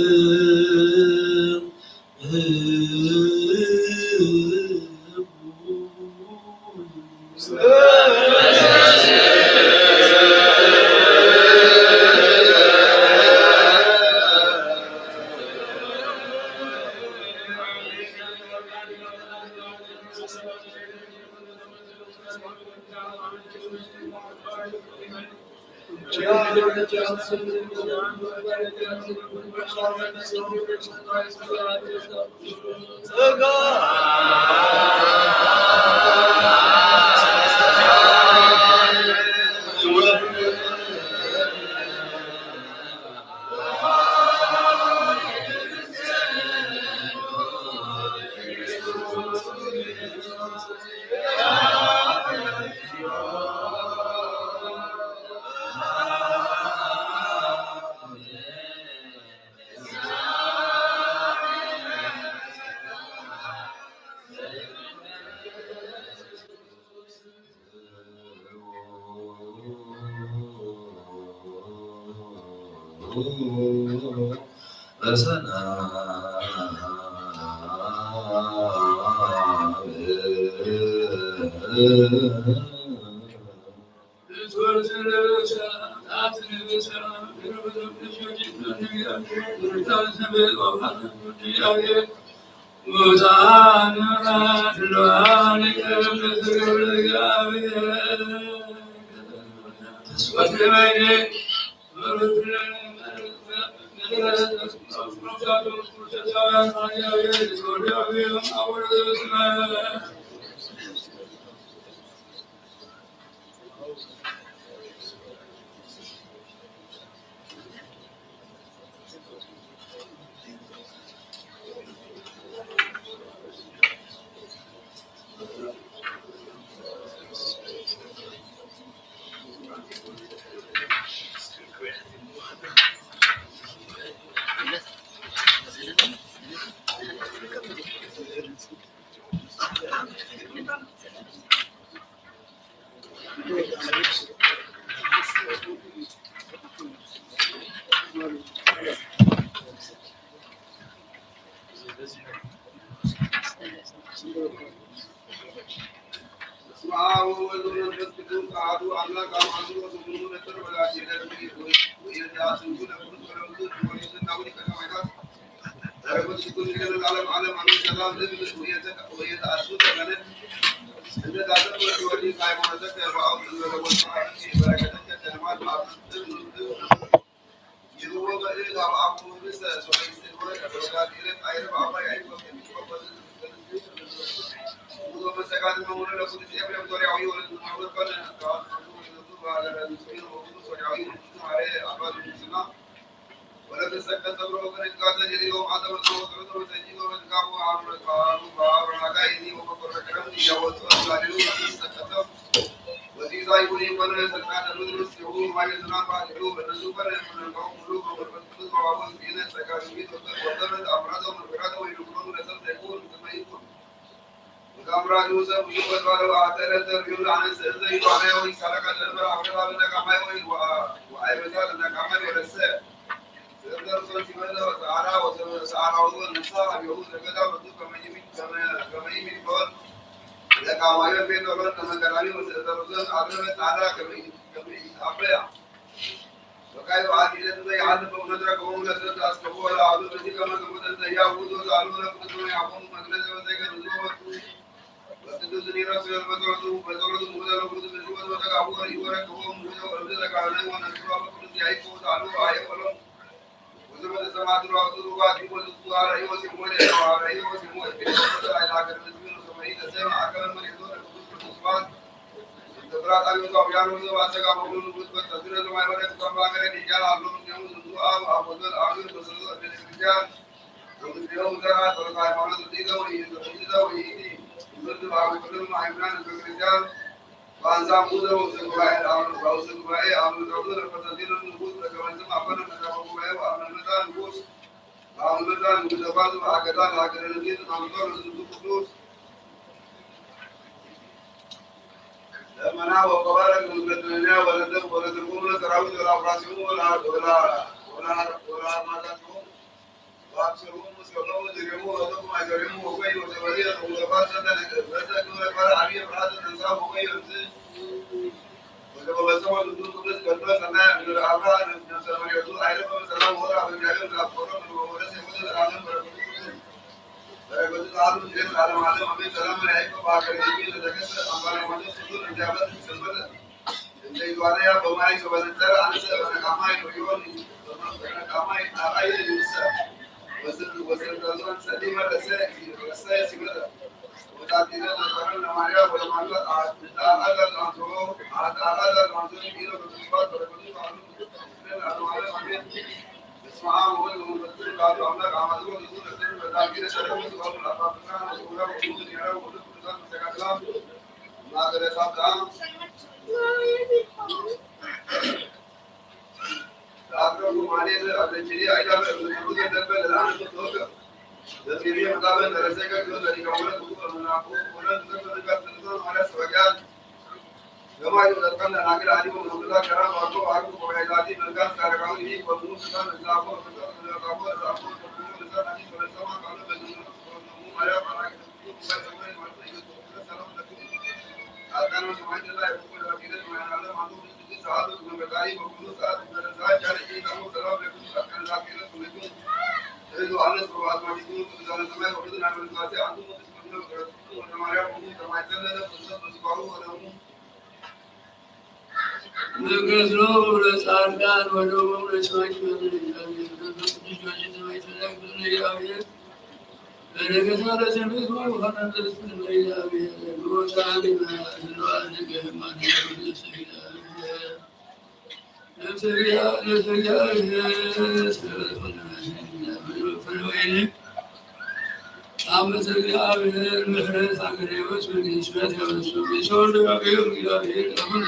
በስመ አብ ወወልድ ወመንፈስ ቅዱስ አሐዱ አምላክ። አማኑ ወዘመኑ ነጠር በላሽ የደርግ ወየዳ ስንቱ ለኩሉ ወለኩሉ ወይስና ወሊቀ ሰማዕታት በረከቱ ይኩን ይደረግ ለዓለም ዓለም አሜን። ሰላም ልብ ወየተ-፣ ወየተአስሩ ተመነ እንደ ዳግም ወዲ ሃይማኖተ ከበአው እንበለ ወሰዓት በረከተ ከተልማት አብ በአንጻሩ ደግሞ ጉባኤ አሁን በአሁኑ ጉባኤ አሁን ደግሞ ለፈተንቴ ንጉስ ተቀበልትም አፈነ ተቀበል ጉባኤ አሁን መጣ ንጉስ አሁን መጣ ንጉስ ተባዙ አገዳ ለሀገረ ንጉስ አምጦ ንጉስ ቅዱስ ለመና ወቀባረ ንጉስ ለትነኛ ወለደ ወለትርጉም ለሰራዊት ወላ ፍራሲሁ ወላ ወላ ወላ ወላ ማዛቱ መገዝሎ ለጻድቃን ወደሙ ለሰማዕታት ለእግዚአብሔር በረከታ ለትምህርት ወይሆነ ለእግዚአብሔር ቦታ ለእግዚአብሔር አመት እግዚአብሔር ምሕረት አገሬዎች መንግስት ያወሱ የሰው ደጋገዩ እግዚአብሔር አሁን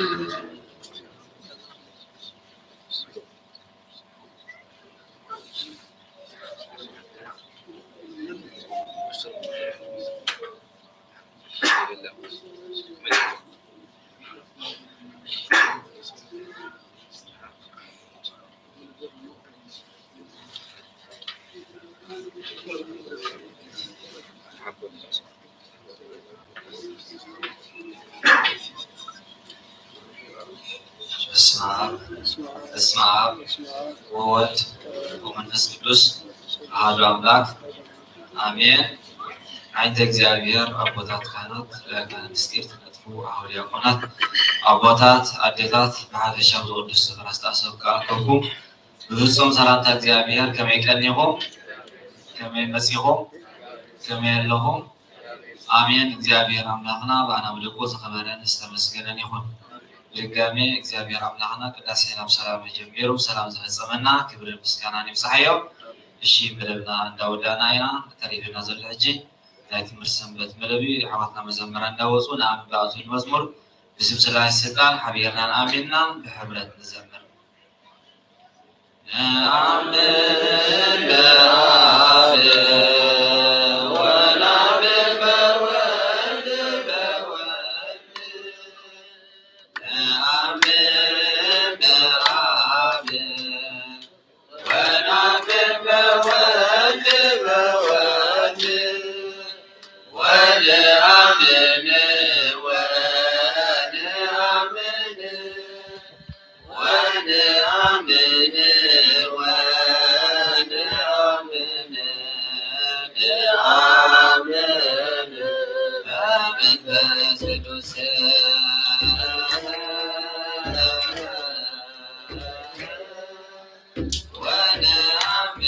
በስመ አብ በስመ አብ ወወልድ ወመንፈስ ቅዱስ አሐዱ አምላክ አሜን። ዓይንተ እግዚኣብሔር፣ አቦታት ካህናት፣ ለካህን ምስጢር ትነጥፉ አሁ ዲያቆናት፣ አቦታት፣ አዴታት፣ ብሓፈሻ ብዝቅዱስ ስፍራ ዝተኣሰብካ ኣከብኩም ብፍጹም ሰላምታ እግዚኣብሔር ከመይ ቀኒኹም? ከመይ መጺኹም? ከመይ ኣለኹም? ኣሜን። እግዚኣብሔር ኣምላኽና ብኣና ብደቁ ዝኸበረን ዝተመስገነን ይኹን። ብድጋሜ እግዚኣብሔር ኣምላኽና ቅዳሴና ብሰላም ጀሚሩ ብሰላም ዘፈጸመና ክብርን ምስጋናን ይብጽሓዮ። እሺ፣ መደብና እንዳወዳእና ኢና። ተሪፍና ዘሎ ሕጂ ናይ ትምህርቲ ሰንበት መደብ እዩ። ኣሕዋትና መዘምራን እንዳወጹ ንኣምን ብኣዝን መዝሙር ብስም ስላሴ ስልጣን ሓቢርናን ኣሚንናን ብሕብረት ንዘምር። ነአምን በአብ ወነአምን በወልድ በወልድ ነአምን በአብ ወነአምን በወልድ በወልድ ወነአምን ወነአምን ወነአምን ወነአምን ነአምን በመንፈስ ቅዱስ። ወነአምን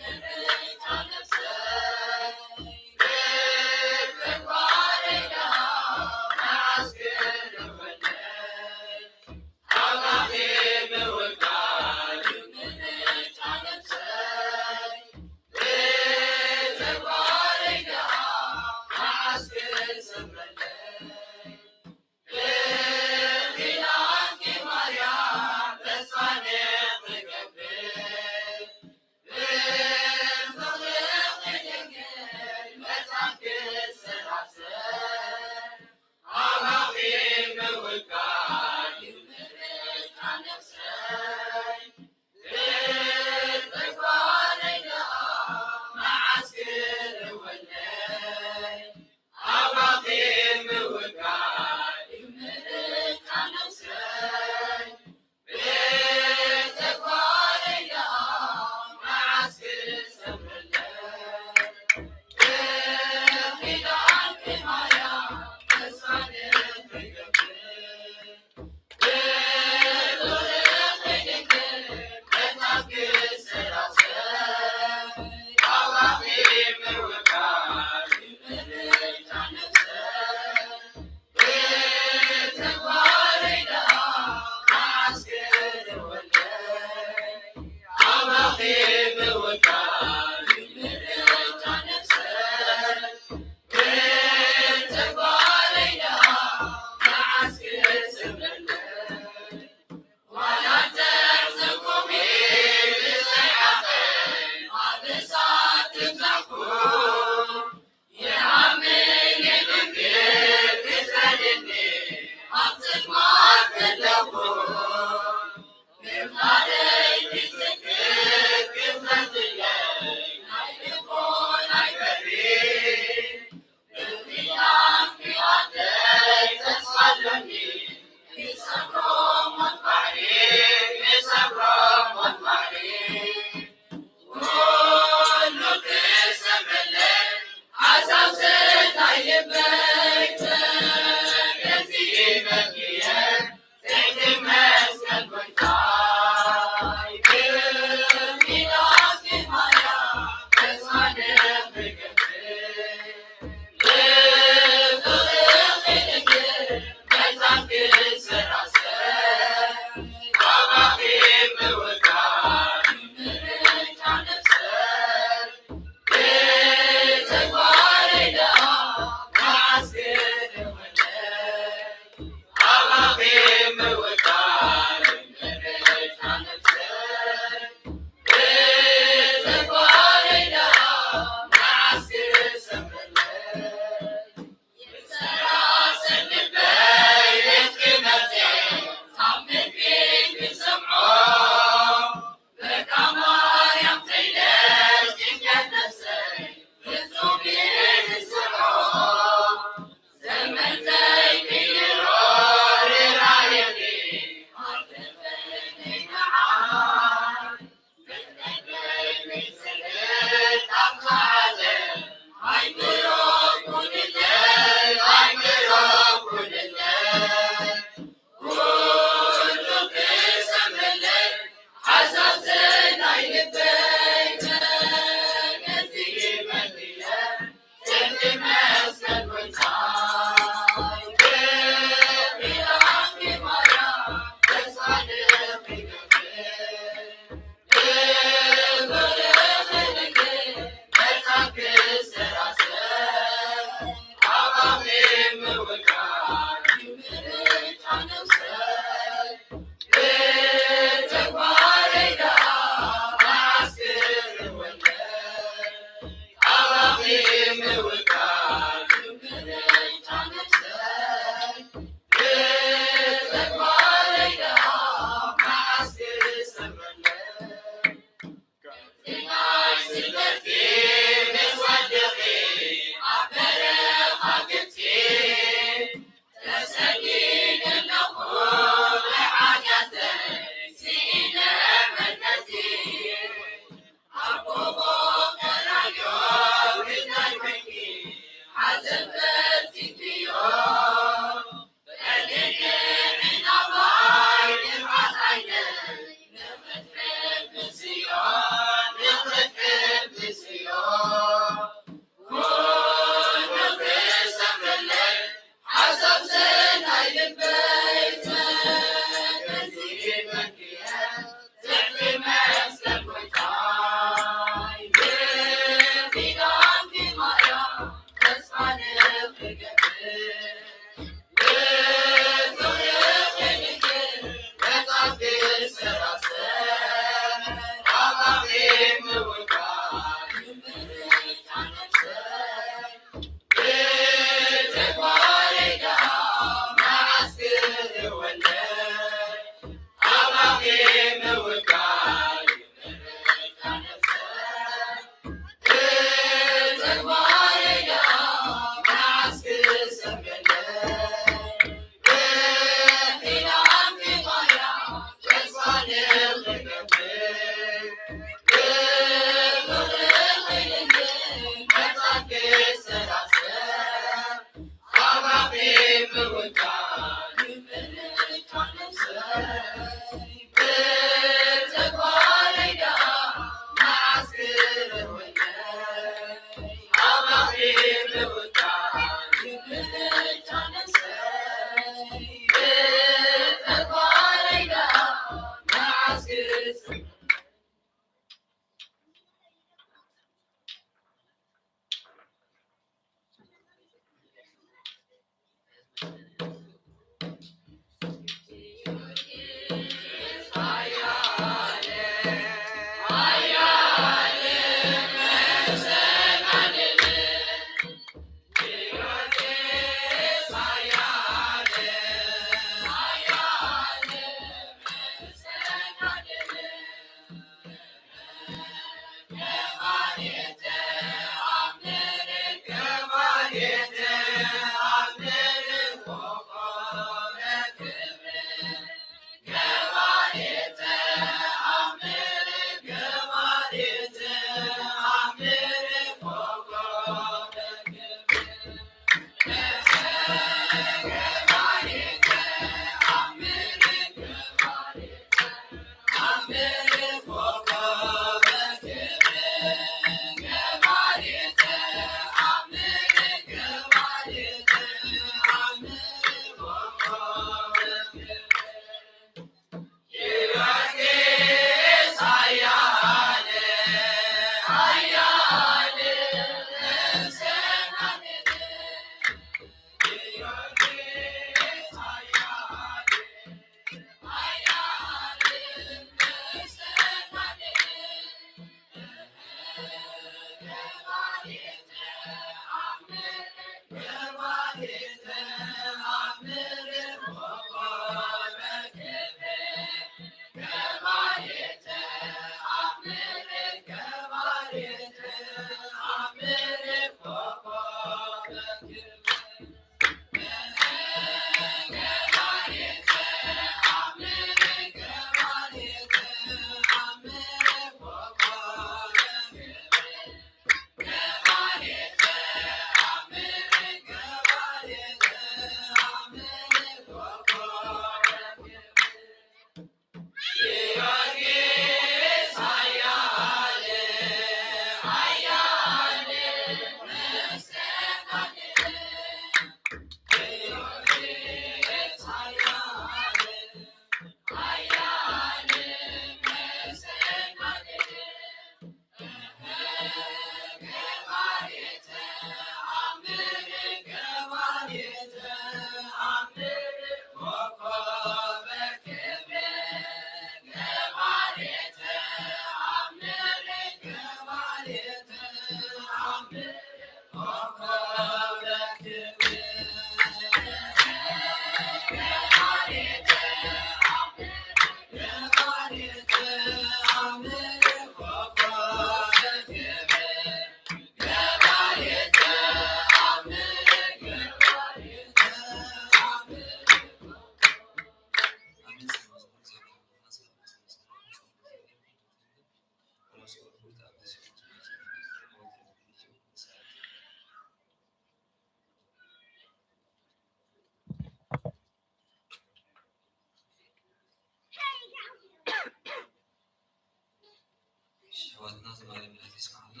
ኣሕዋትና ዝማሬ መላእክት የስምዓልና።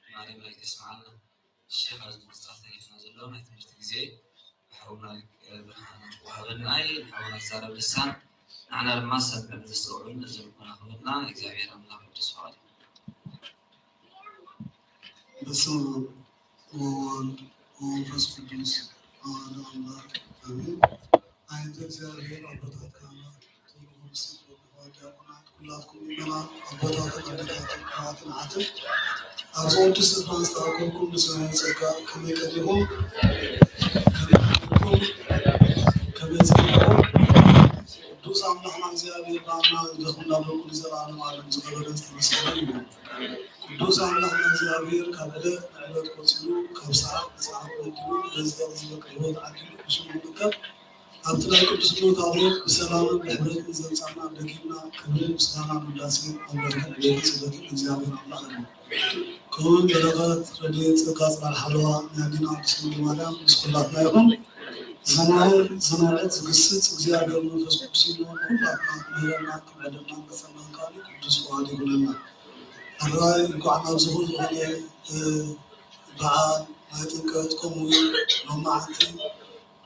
ዝማሬ መላእክት የስምዓልና። እሺ፣ ካብዚ ምቁጽጻር ተሪፍና ዘሎ ናይ ትምህርቲ ግዜ ንሓውና ሊቀ ብርሃን ወሃበና እዩ። ንሓውና ዝዛረብ ልሳን ንዓና ድማ ዝሰምዕ ዘስተውዕል ነዚ ልቦና ክህበና እግዚኣብሔር ኣምላኽ ቅዱስ ፍቓዱ። በስመ አብ ወወልድ ወመንፈስ ቅዱስ አሐዱ አምላክ አሜን። ኣይንተ እግዚኣብሔር ኣቦታት ካህናት፣ ዲያቆናት፣ ኩላትኩም ምእመናን ኣቦታትን ኣዴታትን ኣሕዋትን ኣሓትን ኣብዚ ቅዱስ ስፍራ ዝተኣከብኩም ብሰማያዊ ጸጋ ከመይ ቀኒኹም? ከመይ ቀኒኹም? ከመይ ጸኒሕኩም? ቅዱስ ኣምላኽና እግዚኣብሔር ብኣና ዝደኽምና ዘለኩም ንዘለዓለም ዓለም ዝኸበረን ዝተመስገነን ይኹን። ቅዱስ ኣምላኽና እግዚኣብሔር ካብ ዕለት ንዕለት ቆጺሩ ካብ ሰዓት ንሰዓት መዲቡ ነዚ ዘቕዝበ ህይወት ዓዲሉ ብሽሙ ንርከብ ኣብቲ ናይ ቅዱስነቱ ታቦት ብሰላምን ብሕብረትን ዘምጻና ደጊምና ክብርን ምስጋናን ውዳሴን ኣምልኾን ቤትን ስግደትን ንእግዚኣብሔር ኣምላኽ እዩ። ከምኡውን በረኸት ረድኤት ጸጋ ጽላል ሓለዋ ናይ ኣዴና ቅድስት ድንግል ማርያም ምስ ኩላትና ይኹን። ዝምህር ዝመዕድ ዝግስጽ እግዚኣብሔር መንፈስ ቅዱስ እዩ። ንኹላትና ክምህረና ክምዕደና ክጸናን ከኣ ቅዱስ ፍቓዱ ይኹነልና። ሕራይ እንኳዕ ናብዚ ዝኾነ በዓል ናይ ጥምቀት ከምኡ እውን ሎማዓንቲ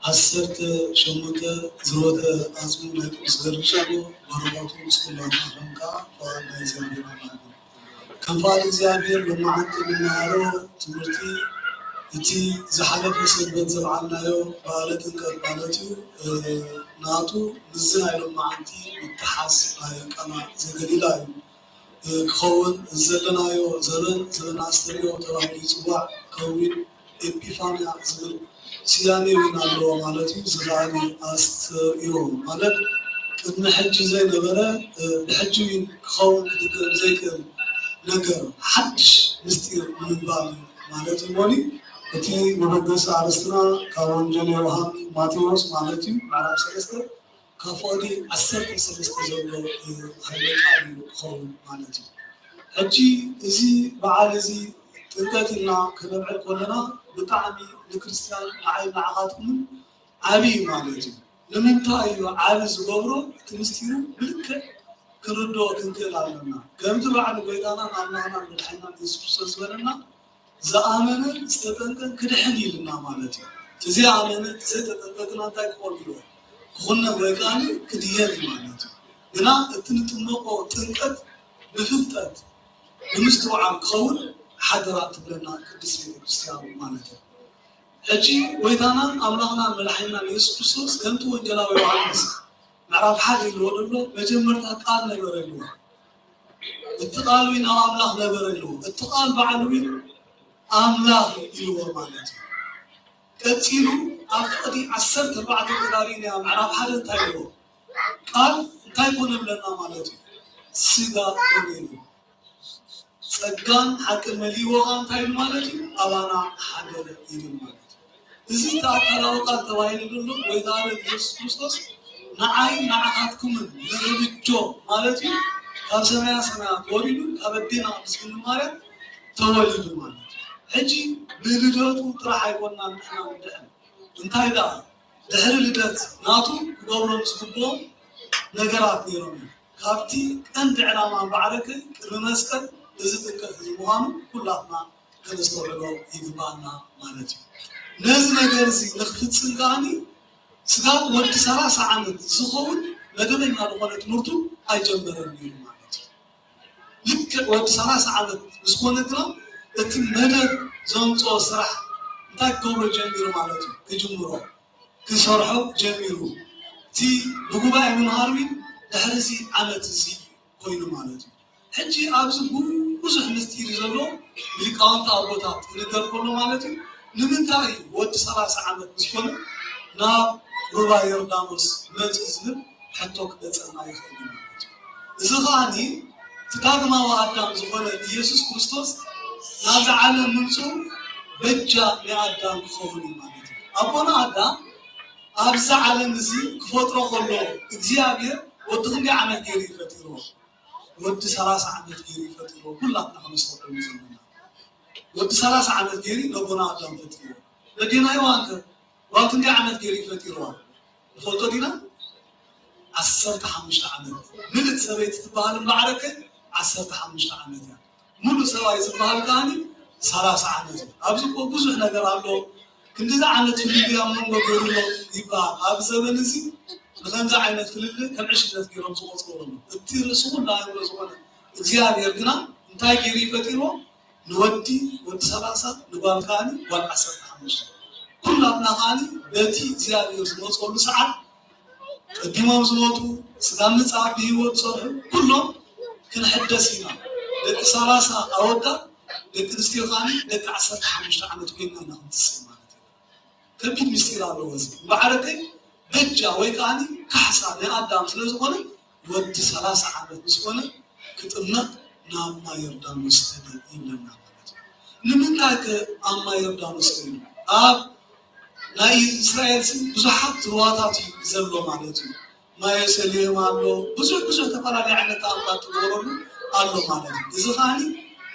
ዓሰርተ ሸሞንተ ዝሮተ ኣጽሙ ናይ ቅዱስ ገርግሽ ኣሎ። በረኸቱ ምስ ኩላትና ይኹን። ከኣ ፍቓድ ናይ እግዚኣብሔር ኣምላኽ ይኹን። ከም ፍቓድ እግዚኣብሔር ሎማዓንቲ እንመሃሮ ትምህርቲ እቲ ዝሓለፈ ሰንበት ዘብዓልናዮ በዓለ ጥምቀት ማለት እዩ። እ፣ ናቱ ምስዚ ናይ ሎማዓንቲ ምትሓዝ ናይ ቃና ዘገሊላ እዩ። ክኸውን ዘለናዮ ዘበን፣ ዘበን ኣስተርእዮ ተባሂሉ ይጽዋዕ። ከዊን ኤጲፋንያ ዝብል ስያሜ እውን ኣለዎ ማለት እዩ። ዝረኣኒ ኣስተርእዮ ማለት ቅድሚ ሕጂ ዘይነበረ፣ ብሕጂ እውን ክኸውን ክድገም ዘይክእል ነገር፣ ሓድሽ ምስጢር ንምባል እዩ ማለት እዩ። እሞኒ እቲ መበገሲ ኣርእስትና ካብ ወንጌል ዮሃን ማቴዎስ ማለት እዩ፣ ምዕራፍ ሰለስተ ካብ ፍቕዲ ዓሰርተ ሰለስተ ዘሎ፣ እ፣ ኃይለ ቃል እዩ ክኸውን ማለት እዩ። ሕጂ እዚ በዓል እዚ ጥምቀት ኢልና ከነብዕል ከለና ብጣዕሚ ንክርስትያን ንዓይ ንዓኻትኩምን ዓቢ እዩ ማለት እዩ። ንምንታይ እዩ ዓቢ ዝገብሮ? እቲ ምስጢሩ ብልክዕ ክንርድኦ ክንክእል ኣለና። ከምቲ ባዕሉ ጎይታናን ኣምላኽናን መድሓኒናን የሱስ ክርስቶስ ዝበለና፣ ዝኣመነ ዝተጠንቀን ክድሕን እዩ ኢልና ማለት እዩ። እቲ ዘይኣመነ፣ እቲ ዘይተጠንቀቅና እንታይ ክኾን ኢልዎ? ክኹነን ወይ ከኣ ክድየን እዩ ማለት እዩ። ግና እቲ ንጥመቆ ጥምቀት ብፍልጠት ብምስትውዓል ክኸውን ሓደራ ትብለና ቅድስት ቤተ ክርስቲያን ማለት እዩ። ሕጂ ጎይታናን ኣምላኽናን መድሓኒናን የሱስ ክርስቶስ ከምቲ ወንጌላዊ ዮሃንስ ምዕራፍ ሓደ ኢልዎ ዘሎ፣ መጀመርታ ቃል ነበረ ኢልዎ። እቲ ቃል እውን ኣብ ኣምላኽ ነበረ ኢልዎ። እቲ ቃል ባዕሉ እውን ኣምላኽ ኢልዎ ማለት እዩ። ቀጺሉ ኣብ ፍቕዲ ዓሰርተ ኣርባዕተ ተዳሪእናያ ምዕራፍ ሓደ እንታይ ኢልዎ? ቃል እንታይ ኮነ ብለና ማለት እዩ? ስጋ ኮነ ኢሉ። ጸጋን ሓቅን መሊእዎ ኸኣ እንታይ ኢሉ ማለት እዩ? ኣባና ሓደረ ኢሉ ማለት እዩ። እዚ እቲ ኣካላዊ ቃል ተባሂሉ ዘሎ ጎይታ ኢየሱስ ክርስቶስ ንዓይ ንዓኻትኩምን ንርብጆ ማለት እዩ። ካብ ሰማያ ሰማያት ወሪዱ ካብ ኣዴና ቅድስት ድንግል ማርያም ተወሊዱ ማለት እዩ። ሕጂ ብልደቱ ጥራሕ ኣይኮናን ንሕና ንድሕን። እንታይ ደኣ ድሕሪ ልደት ናቱ ክገብሮም ዝግብኦም ነገራት ነይሮም እዮም። ካብቲ ቀንዲ ዕላማ እምበኣርከ ቅድሚ መስቀል እዚ ጥምቀት እዚ ምዃኑ ኩላትና ከነስተውዕሎ ይግብኣና ማለት እዩ። ነዚ ነገር እዚ ንክፍጽም ከኣኒ ስጋብ ወዲ ሰላሳ ዓመት ዝኸውን መደበኛ ዝኾነ ትምህርቱ ኣይጀመረን ነይሩ ማለት እዩ። ልክዕ ወዲ ሰላሳ ዓመት ምስ ኮነ ግና እቲ መደብ ዘምጽኦ ስራሕ እንታይ ክገብሮ ጀሚሩ ማለት እዩ? ክጅምሮ ክሰርሖ ጀሚሩ። እቲ ብጉባኤ ምምሃር እውን ድሕሪ እዚ ዓመት እዚ ኮይኑ ማለት እዩ። ሕጂ ኣብዚ ብዙሕ ምስጢር እዩ ዘሎ። ሊቃውንቲ ኣቦታት ክነገር ከሎ ማለት እዩ። ንምንታይ ወዲ ሰላሳ ዓመት ምስ ኮነ ናብ ሩባ ዮርዳኖስ መጽ ዝብል ሕቶ ክመጸና ይኽእል እዩ ማለት እዩ። እዚ ኸኣኒ እቲ ዳግማዊ ኣዳም ዝኾነ ኢየሱስ ክርስቶስ ናብዚ ዓለም ምምጽኡ በጃ ናይ ኣዳም ክኸውን እዩ ማለት እዩ። ኣቦና ኣዳም ኣብዚ ዓለም እዚ ክፈጥሮ ከሎ እግዚኣብሔር ወዲ ክንደይ ዓመት ገይሩ እዩ ፈጢርዎ? ወዲ ሰላሳ ዓመት ገይሩ እዩ ፈጢርዎ። ኩላትና ከነስተውዕሎ ዘለና ወዲ ሰላሳ ዓመት ገይሩ ነቦና ኣዳም ፈጢርዎ። ነዴና ሔዋን ከ ጓል ክንደይ ዓመት ገይሩ እዩ ፈጢርዋ? ንፈልጦ ዲና? ዓሰርተ ሓሙሽተ ዓመት። ምልእቲ ሰበይቲ ትበሃል እምበኣርከ ዓሰርተ ሓሙሽተ ዓመት እያ። ሙሉእ ሰብኣይ ዝበሃል ከኣኒ ሰላሳ ዓመት እዩ። ኣብዚ እኮ ብዙሕ ነገር ኣሎ። ክንድዚ ዓይነት ፍልልይ ኣብ መንጎ ገይሩሎ ይበሃል። ኣብዚ ዘበን እዚ ንከምዚ ዓይነት ፍልልይ ከም ዕሽነት ገይሮም ዝቆጽርዎ ኣለዉ። እቲ ርእሲ ኩሉ ኣእምሮ ዝኾነ እግዚኣብሔር ግና እንታይ ገይሩ እዩ ፈጢርዎ? ንወዲ ወዲ ሰላሳ፣ ንጓል ከኣኒ ጓል ዓሰርተ ሓሙሽተ። ኩላትና ከኣኒ በቲ እግዚኣብሔር ዝመጸሉ ሰዓት ቀዲሞም ዝሞቱ፣ ስጋብ ምጽኣት ብህይወት ዝጸንሑ ኩሎም ክንሕደስ ኢና። ደቂ ሰላሳ ኣወዳት፣ ደቂ ኣንስትዮ ከኣኒ ደቂ ዓሰርተ ሓሙሽተ ዓመት ኮይንና ኢና ክንትስእ ማለት እዩ። ከቢድ ምስጢር ኣለዎ እዚ። እምበኣርከ በጃ ወይ ከኣኒ ካሕሳ ናይ ኣዳም ስለ ዝኾነ ወዲ ሰላሳ ዓመት ምስ ኮነ ክጥመቕ ናብ ማይ ዮርዳኖስ ከደ ይብለና ማለት እዩ። ንምንታይ ከ ኣብ ማይ ዮርዳኖስ ከይዱ? ኣብ ናይ እስራኤል ስም ብዙሓት ሩባታት እዩ ዘሎ ማለት እዩ። ማየ ሰሊሆም ኣሎ፣ ብዙሕ ብዙሕ ዝተፈላለዩ ዓይነት ተኣምራት ትገብረሉ ኣሎ ማለት እዩ። እዚ ከኣኒ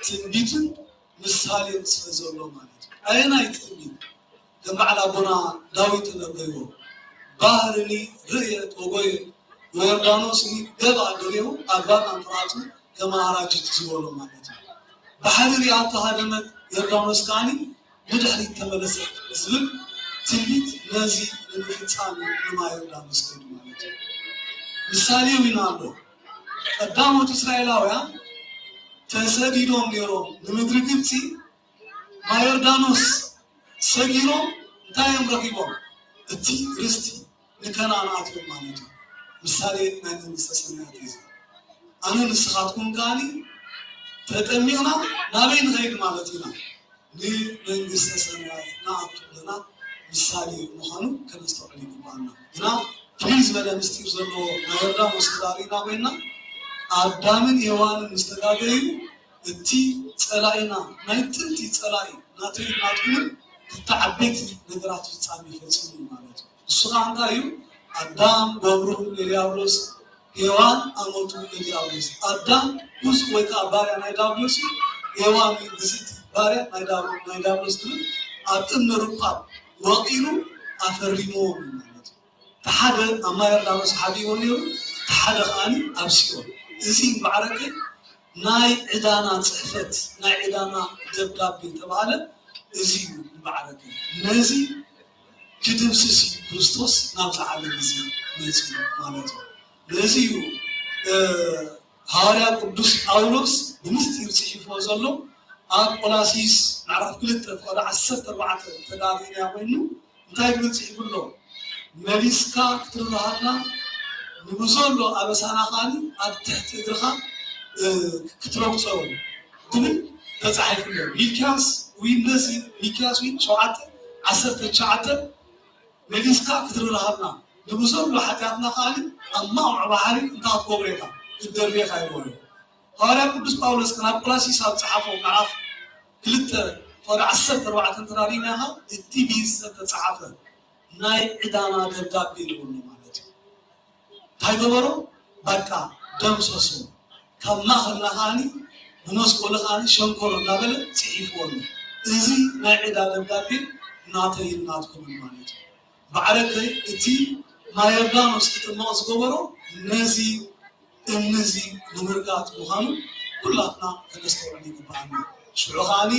ትንቢትን ምሳሌን ስለ ዘሎ ማለት እዩ። ኣየናይ ትንቢት? ከም በዓል ኣቦና ዳዊት ተነበይዎ፣ ባህርኒ ርእየት ወጎየት ወዮርዳኖስኒ ገብኣ ገሬሁ ኣድባር ኣንተራጹ ከመ ኣራጅት ዝበሎ ማለት እዩ። ባሕሪ ሪኣ ተሃደመት፣ ዮርዳኖስ ከኣኒ ንድሕሪት ተመለሰት ዝብል ትንቢት ነዚ ንምፍጻም ንማይ ዮርዳኖስ ከይዱ ማለት እዩ። ምሳሌ እውን ኣሎ። ቀዳሞት እስራኤላውያን ተሰዲዶም ነይሮም ንምድሪ ግብፂ፣ ማይ ዮርዳኖስ ሰጊሮም እንታይ እዮም ረኺቦም? እቲ ርስቲ ንከነኣን ኣትዮም ማለት እዩ። ምሳሌ ናይ መንግስተ ሰማያት እዩ። ኣነ ንስኻትኩም ከኣኒ ተጠሚቕና ናበይ ንኸይድ ማለት ኢና? ንመንግስተ ሰማያት ንኣቱ ኣለና። ምሳሌ ምዃኑ ከነስተውዕል ይግባኣና። ግና ፍልይ ዝበለ ምስጢር ዘለዎ ናይ ዮርዳኖስ ተዳሪና ኮይና ኣዳምን ሔዋንን ምስ ተጋገዩ እቲ ጸላኢና ናይ ጥንቲ ጸላኢ ናተይ ናትኩምን ክልተ ዓበይቲ ነገራት ፍጻሜ ፈጺሙ እዩ ማለት እዩ። እሱ ከዓ እንታይ እዩ? ኣዳም ገብሩ ንዲያብሎስ፣ ሔዋን ኣመቱ ንዲያብሎስ። ኣዳም ጉዙእ ወይ ከዓ ባርያ ናይ ዲያብሎስ እዩ። ሔዋን ግዝእቲ ባርያ ናይ ዲያብ- ናይ ዲያብሎስ ትብል ኣብ እምነ ሩካብ ወቒሉ ኣፈሪምዎም እዩ ማለት እዩ። እቲ ሓደ ኣብ ማይ ዮርዳኖስ ሓቢእዎ ነይሩ፣ እቲ ሓደ ከዓኒ ኣብ ሲኦል። እዚ እምበዓረከ ናይ ዕዳና ጽሕፈት፣ ናይ ዕዳና ደብዳቤ ተባሃለ። እዚ እዩ እምበዓረከ ነዚ ክድምስስ እዩ ክርስቶስ ናብዚ ዓለም እዚ መጺኡ ማለት እዩ። ነዚ እዩ እ፣ ሃዋርያ ቅዱስ ጳውሎስ ብምስጢር ጽሒፍዎ ዘሎ። ኣብ ቆላሲስ ምዕራፍ ክልተ ፍቕዲ ዓሰርተ ኣርባዕተ ተዳሊና ኮይኑ እንታይ ክብል ጽሒፉ ኣሎ? መሊስካ ክትርህረሃልና ንብዘሎ ኣበሳና ከኣኒ ኣብ ትሕቲ እግርኻ እ፣ ክትረግጾ ክብል ተጻሒፉ ኣሎ። ሚልክያስ ዊን ነዚ ሚልክያስ ዊን ሸውዓተ ዓሰርተ ትሽዓተ መሊስካ ክትርህረሃልና ንብዘሎ ሓጢኣትና ከኣኒ ኣብ ማዕበል ባሕሪ እንታይ ክትገብሮ ኢኻ? ክትደርብየካ ይብሎ። ሃዋርያ ቅዱስ ጳውሎስ ከ ናብ ቆላሲስ ኣብ ጸሓፎ ምዕራፍ ክልተ ፍቕዲ ዓሰርተ ኣርባዕተ እንተራእናኻ እቲ ብሂል ዝተጻሓፈ ናይ ዕዳና ደብዳቤ ይብሎ ማለት እዩ። እንታይ ገበሮ? በቃ ደምሰሶ። ካብ ማእኸልና ከኣኒ ብመስቀሉ ከኣኒ ሸንኮሮ እናበለ ጽሒፍዎ ኣሎ። እዚ ናይ ዕዳ ደብዳቤ ናተይን ናትኩምን ማለት እዩ። ባዕረከይ እቲ ማይ ዮርዳኖስ ክጥመቕ ዝገበሮ ነዚ እምኒ እዚ ንምርጋጥ ምዃኑ ኩላትና ከነስተውዕል ይግብኣና። ሽዑ ከኣኒ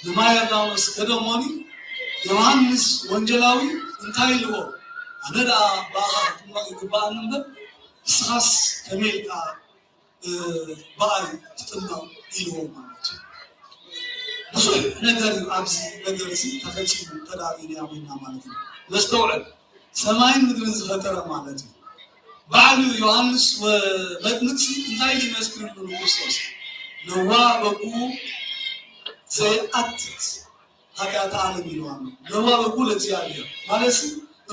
ንማይ ዮርዳኖስ ገደሞኒ ዮሃንስ ወንጀላዊ እንታይ ኢልዎ? ኣነ ደኣ ብኣኻ ክጥመቕ ይግብኣኒ እምበር ንስኻስ ከመይ ኢልካ እ፣ ብኣይ ትጥመቕ ኢልዎ ማለት እዩ። ብዙሕ ነገር እዩ ኣብዚ ነገር እዚ ተፈጺሙ ተዳሪና ኮይና ማለት እዩ። መስተውዕል ሰማይን ምድርን ዝፈጠረ ማለት እዩ። ባዕሉ ዮሃንስ ወ- መጥምቅሲ እንታይ ኢሉ ይመስክርሉ ንክርስቶስ? ነዋ በጉ ዘይኣትት ኃጢአተ ዓለም ኢልዋ። ነዋ በጉ ለእግዚኣብሔር ማለት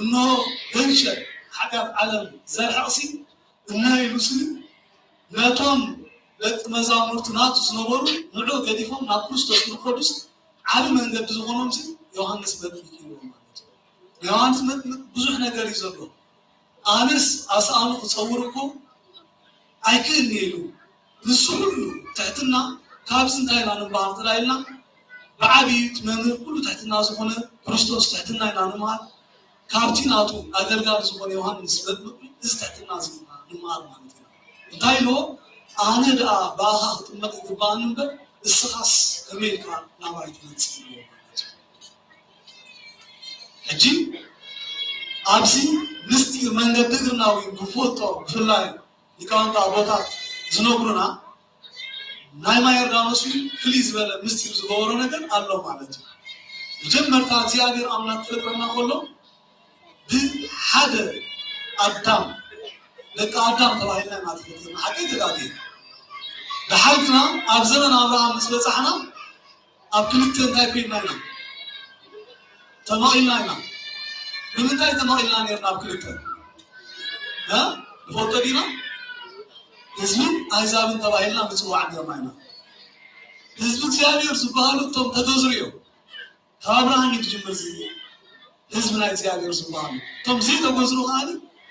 እነሆ ገንሸል ኃጢአት ዓለም ዘርሕቕሲ እነሆ ኢሉ ስኒ ነቶም ደቂ መዛሙርቱ ናቱ ዝነበሩ ንዑ ገዲፎም ናብ ክርስቶስ ንክኸዱስ ዓቢ መንገዲ ዝኾኖም ሲ ዮሃንስ መጥምቅ እዩ ማለት እዩ። ዮሃንስ መጥምቅ ብዙሕ ነገር እዩ ዘሎ። ኣነስ ኣስኣኑ ክጸውር እኮ ኣይክእልኒ ኢሉ ንሱ ኩሉ ትሕትና ካብዚ እንታይ ኢና ንበሃል ጥራይ ኢልና ብዓብዩ እቲ መምህር ኩሉ ትሕትና ዝኾነ ክርስቶስ ትሕትና ኢና ንመሃል ካብቲ ናቱ ኣገልጋሊ ዝኾነ ዮሃንስ መጥምቅ እዚ ትሕትና እዚ ኢና ንመሃል ማለት ኢና። እንታይ ኢልዎ? ኣነ ደኣ ብኣኻ ክጥመቕ ይግብኣኒ እምበር እስኻስ ከመይ ኢልካ ናባይ ትመጽእ ኢልዎ ማለት እዩ። ሕጂ ኣብዚ ምስጢር መንገዲ እግርና እውን ክንፈልጦ ብፍላይ ሊቃውንቲ ኣቦታት ዝነግሩና ናይ ማይ ዮርዳኖስ እውን ፍልይ ዝበለ ምስጢር ዝገበሮ ነገር ኣሎ ማለት እዩ። መጀመርታ እግዚኣብሔር ኣምላክ ክፈጥረና ከሎ ብሓደ ኣዳም ደቂ ኣዳም ተባሂልና ኢና ተፈጢርና። ሓቀይ ተጋጌ ድሓር ግና ኣብ ዘመን ኣብርሃም ምስ በጻሕና ኣብ ክልተ እንታይ ኮይንና ኢና? ተመቒልና ኢና። ብምንታይ ተመቒልና ነርና ኣብ ክልተ? እ? ንፈልጦ ዲና? ህዝብን ኣህዛብን ተባሂልና ንጽዋዕ ነርና ኢና። ህዝቢ እግዚኣብሔር ዝበሃሉ እቶም ተገዝሩ እዮም። ካብ ኣብርሃም እዩ ዝጅምር እዚ ህዝቢ ናይ እግዚኣብሔር ዝበሃሉ። እቶም ዘይተገዝሩ ከዓኒ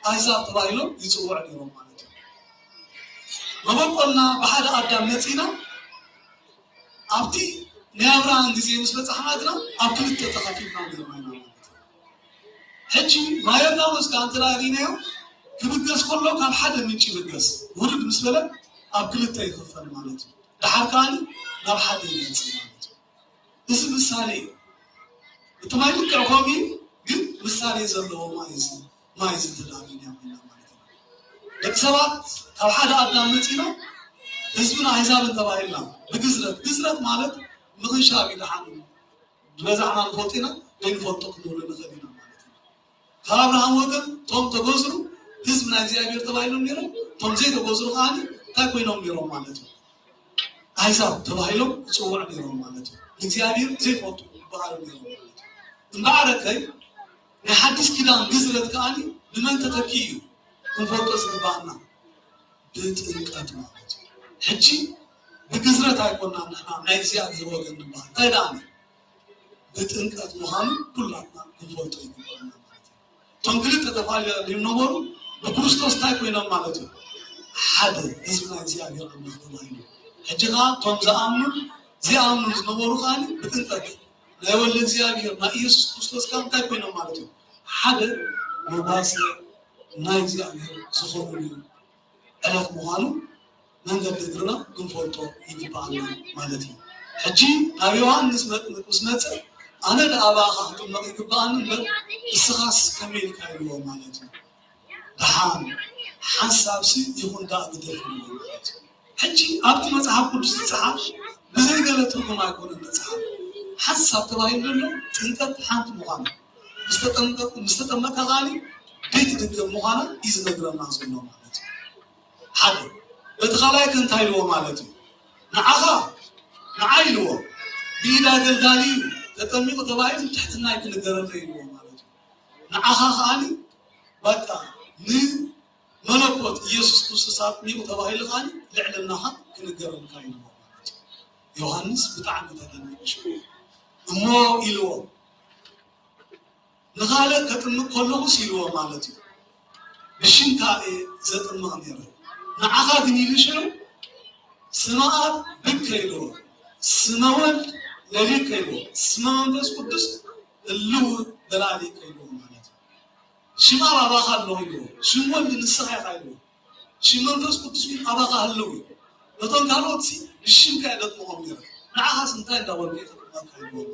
ኣህዛብ ተባሂሎም ይጽውዑ ነይሮም ማለት እዩ። መበቆልና ብሓደ ኣዳም መጺና ኣብቲ ናይ ኣብርሃም ግዜ ምስ በጻሕና ግና ኣብ ክልተ ተኸፊልና ነርና ኢና ማለት እዩ። ሕጂ ማይ ዮርዳኖስ ከኣ እንተ ርኢናዮ ክብገስ ከሎ ካብ ሓደ ምንጪ ይብገስ ውርድ ምስ በለ ኣብ ክልተ ይኽፈል ማለት እዩ። ደሓር ከኣ ናብ ሓደ ይመጽእ ማለት እዩ። እዚ ምሳሌ እዩ። እቲ ማይ ልክዕ ከምኡ እዩ ግን ምሳሌ ዘለዎ ማይ እዚ ማይ እዚ ተዳሊና ኮይና ማለት እዩ። ደቂ ሰባት ካብ ሓደ ኣዳም መፂና ህዝብን ኣህዛብን ተባሂልና ብግዝረት፣ ግዝረት ማለት ምኽንሻብ እዩ። ደሓን ዝበዛሕና ንፈልጦ ኢና፣ ዘይንፈልጦ ክንህሉ ንኽእል ኢና ማለት እዩ። ካብ ኣብርሃም ወገን እቶም ተገዝሩ ህዝቢ ናይ እግዚኣብሔር ተባሂሎም ነይሮም፣ እቶም ዘይተገዝሩ ከዓኒ እንታይ ኮይኖም ነይሮም ማለት እዩ? ኣህዛብ ተባሂሎም ይፅውዑ ነይሮም ማለት እዩ። ንእግዚኣብሔር ዘይፈልጡ ይበሃሉ ነይሮም ማለት እዩ። እምበኣርከይ ናይ ሓድሽ ኪዳን ግዝረት ከዓኒ ብመን ተተኪኡ እዩ ክንፈልጦ ዝግባኣና? ብጥምቀት ማለት እዩ። ሕጂ ብግዝረት ኣይኮናን ንሕና ናይ እግዚኣብሔር ወገን ንበሃል። እንታይ ደኣ ብጥምቀት ምዃኑ ኩላትና ክንፈልጦ ይግባኣና ማለት እዩ። እቶም ክልተ ተፈላለዮም ነበሩ፣ ብክርስቶስ እንታይ ኮይኖም ማለት እዩ? ሓደ ህዝቢ ናይ እግዚኣብሔር ኣምላኽ ተባሂሉ። ሕጂ ኸዓ እቶም ዝኣምኑን ዘይኣምኑን ዝነበሩ ከዓኒ ብጥምቀት ናይ ወልደ እግዚኣብሔር ናይ ኢየሱስ ክርስቶስ ከኣ እንታይ ኮይኖም ማለት እዩ? ሓደ መዋስእ ናይ እግዚኣብሔር ዝኾኑሉ ዕለት ምዃኑ መንገዲ እግርና ክንፈልጦ ይግበኣና ማለት እዩ። ሕጂ ናብ ዮሃንስ መጥምቅ ምስ መጸ ኣነ ደኣ ብኣኻ ክጥመቕ ይግበኣኒ እምበር እስኻስ ከመይ ኢልካ ኢልዎ ማለት እዩ። ደሓን ሓንሳብሲ ይኹን ደኣ ግደፍዎ ማለት እዩ። ሕጂ ኣብቲ መጽሓፍ ቅዱስ ዝጸሓፍ ብዘይ ገለ ትርጉም ኣይኮነን ዝጸሓፍ። ሓንሳብ ተባሂሉ ዘሎ ጥምቀት ሓንቲ ምዃኑ ምስ ተጠምቀ- ምስ ተጠመቀ ከኣኒ ዘይትድገም ምዃና እዩ ዝነግረና ዘሎ ማለት እዩ። ሓደ በቲ ካልኣይ ከ እንታይ ኢልዎ ማለት እዩ? ንዓኻ ንዓይ ኢልዎ ብኢድ ኣገልጋሊ እዩ ተጠሚቑ ተባሂሉ ትሕትና ኣይክንገረለይ ኢልዎ ማለት እዩ። ንዓኻ ከኣኒ በቃ ንመለኮት ኢየሱስ ክርስቶስ ኣጥሚቑ ተባሂሉ ከኣኒ ልዕልናኻ ክንገረልካ ኢልዎ ማለት እዩ። ዮሃንስ ብጣዕሚ ተደኒቑ ሽዑ እሞ ኢልዎ ንኻልእ ከጥምቕ ከለኹስ ኢልዎ ማለት እዩ። ብሽምካ እየ ዘጥምቕ ነይረ። ንዓኻ ግን ኢሉ ሽዑ ስመ ኣብ ብከ ኢልዎ፣ ስመ ወልድ ለሊከ ኢልዎ፣ ስመ መንፈስ ቅዱስ እልው በላሊከ ኢልዎ ማለት እዩ። ሽም ኣብ ኣባኻ ኣለኹ ኢልዎ፣ ሽም ወልድ ንስኻ ኢኻ ኢልዎ። ሽም መንፈስ ቅዱስ እውን ኣባኻ ህልው እዩ። ነቶም ካልኦትሲ ብሽምካ እየ ዘጥምቖም ነይረ፣ ንዓኻስ እንታይ እንዳበልኩ እየ ከጥምቐካ ኢልዎ።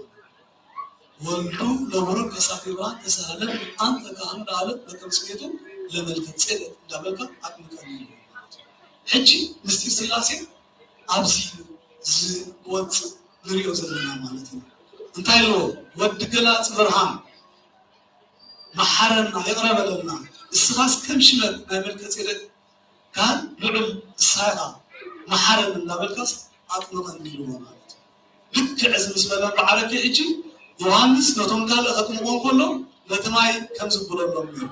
ወልዱ ለቡሩክ ከሳቴ ብርሃን ተሳሃለኒ ኣንተ ካህኑ ለዓለም በከም ስሜቱ ለመልከ ጼዴቅ እንዳበልካ ኣጥምቀኒ ኢልዎ ማለት እዩ። ሕጂ ምስጢር ስላሴ ኣብዚ ዝወፅእ ንሪኦ ዘለና ማለት እዩ። እንታይ ኢልዎ? ወዲ ገላፂ ብርሃን መሓረና፣ ይቕረ በለልና፣ እስኻስ ከም ሽመት ናይ መልከ ጼዴቅ ካህን ልዑል ንስኻ ኢኻ መሓረኒ እንዳበልካስ ኣጥምቐኒ ኢልዎ ማለት እዩ። ልክዕ እዚ ምስ በለ እምበኣረኪ ሕጂ ዮሃንስ ነቶም ካልእ ከጥምቖም ከሎ ነቲ ማይ ከም ዝብለሎም ነይሩ።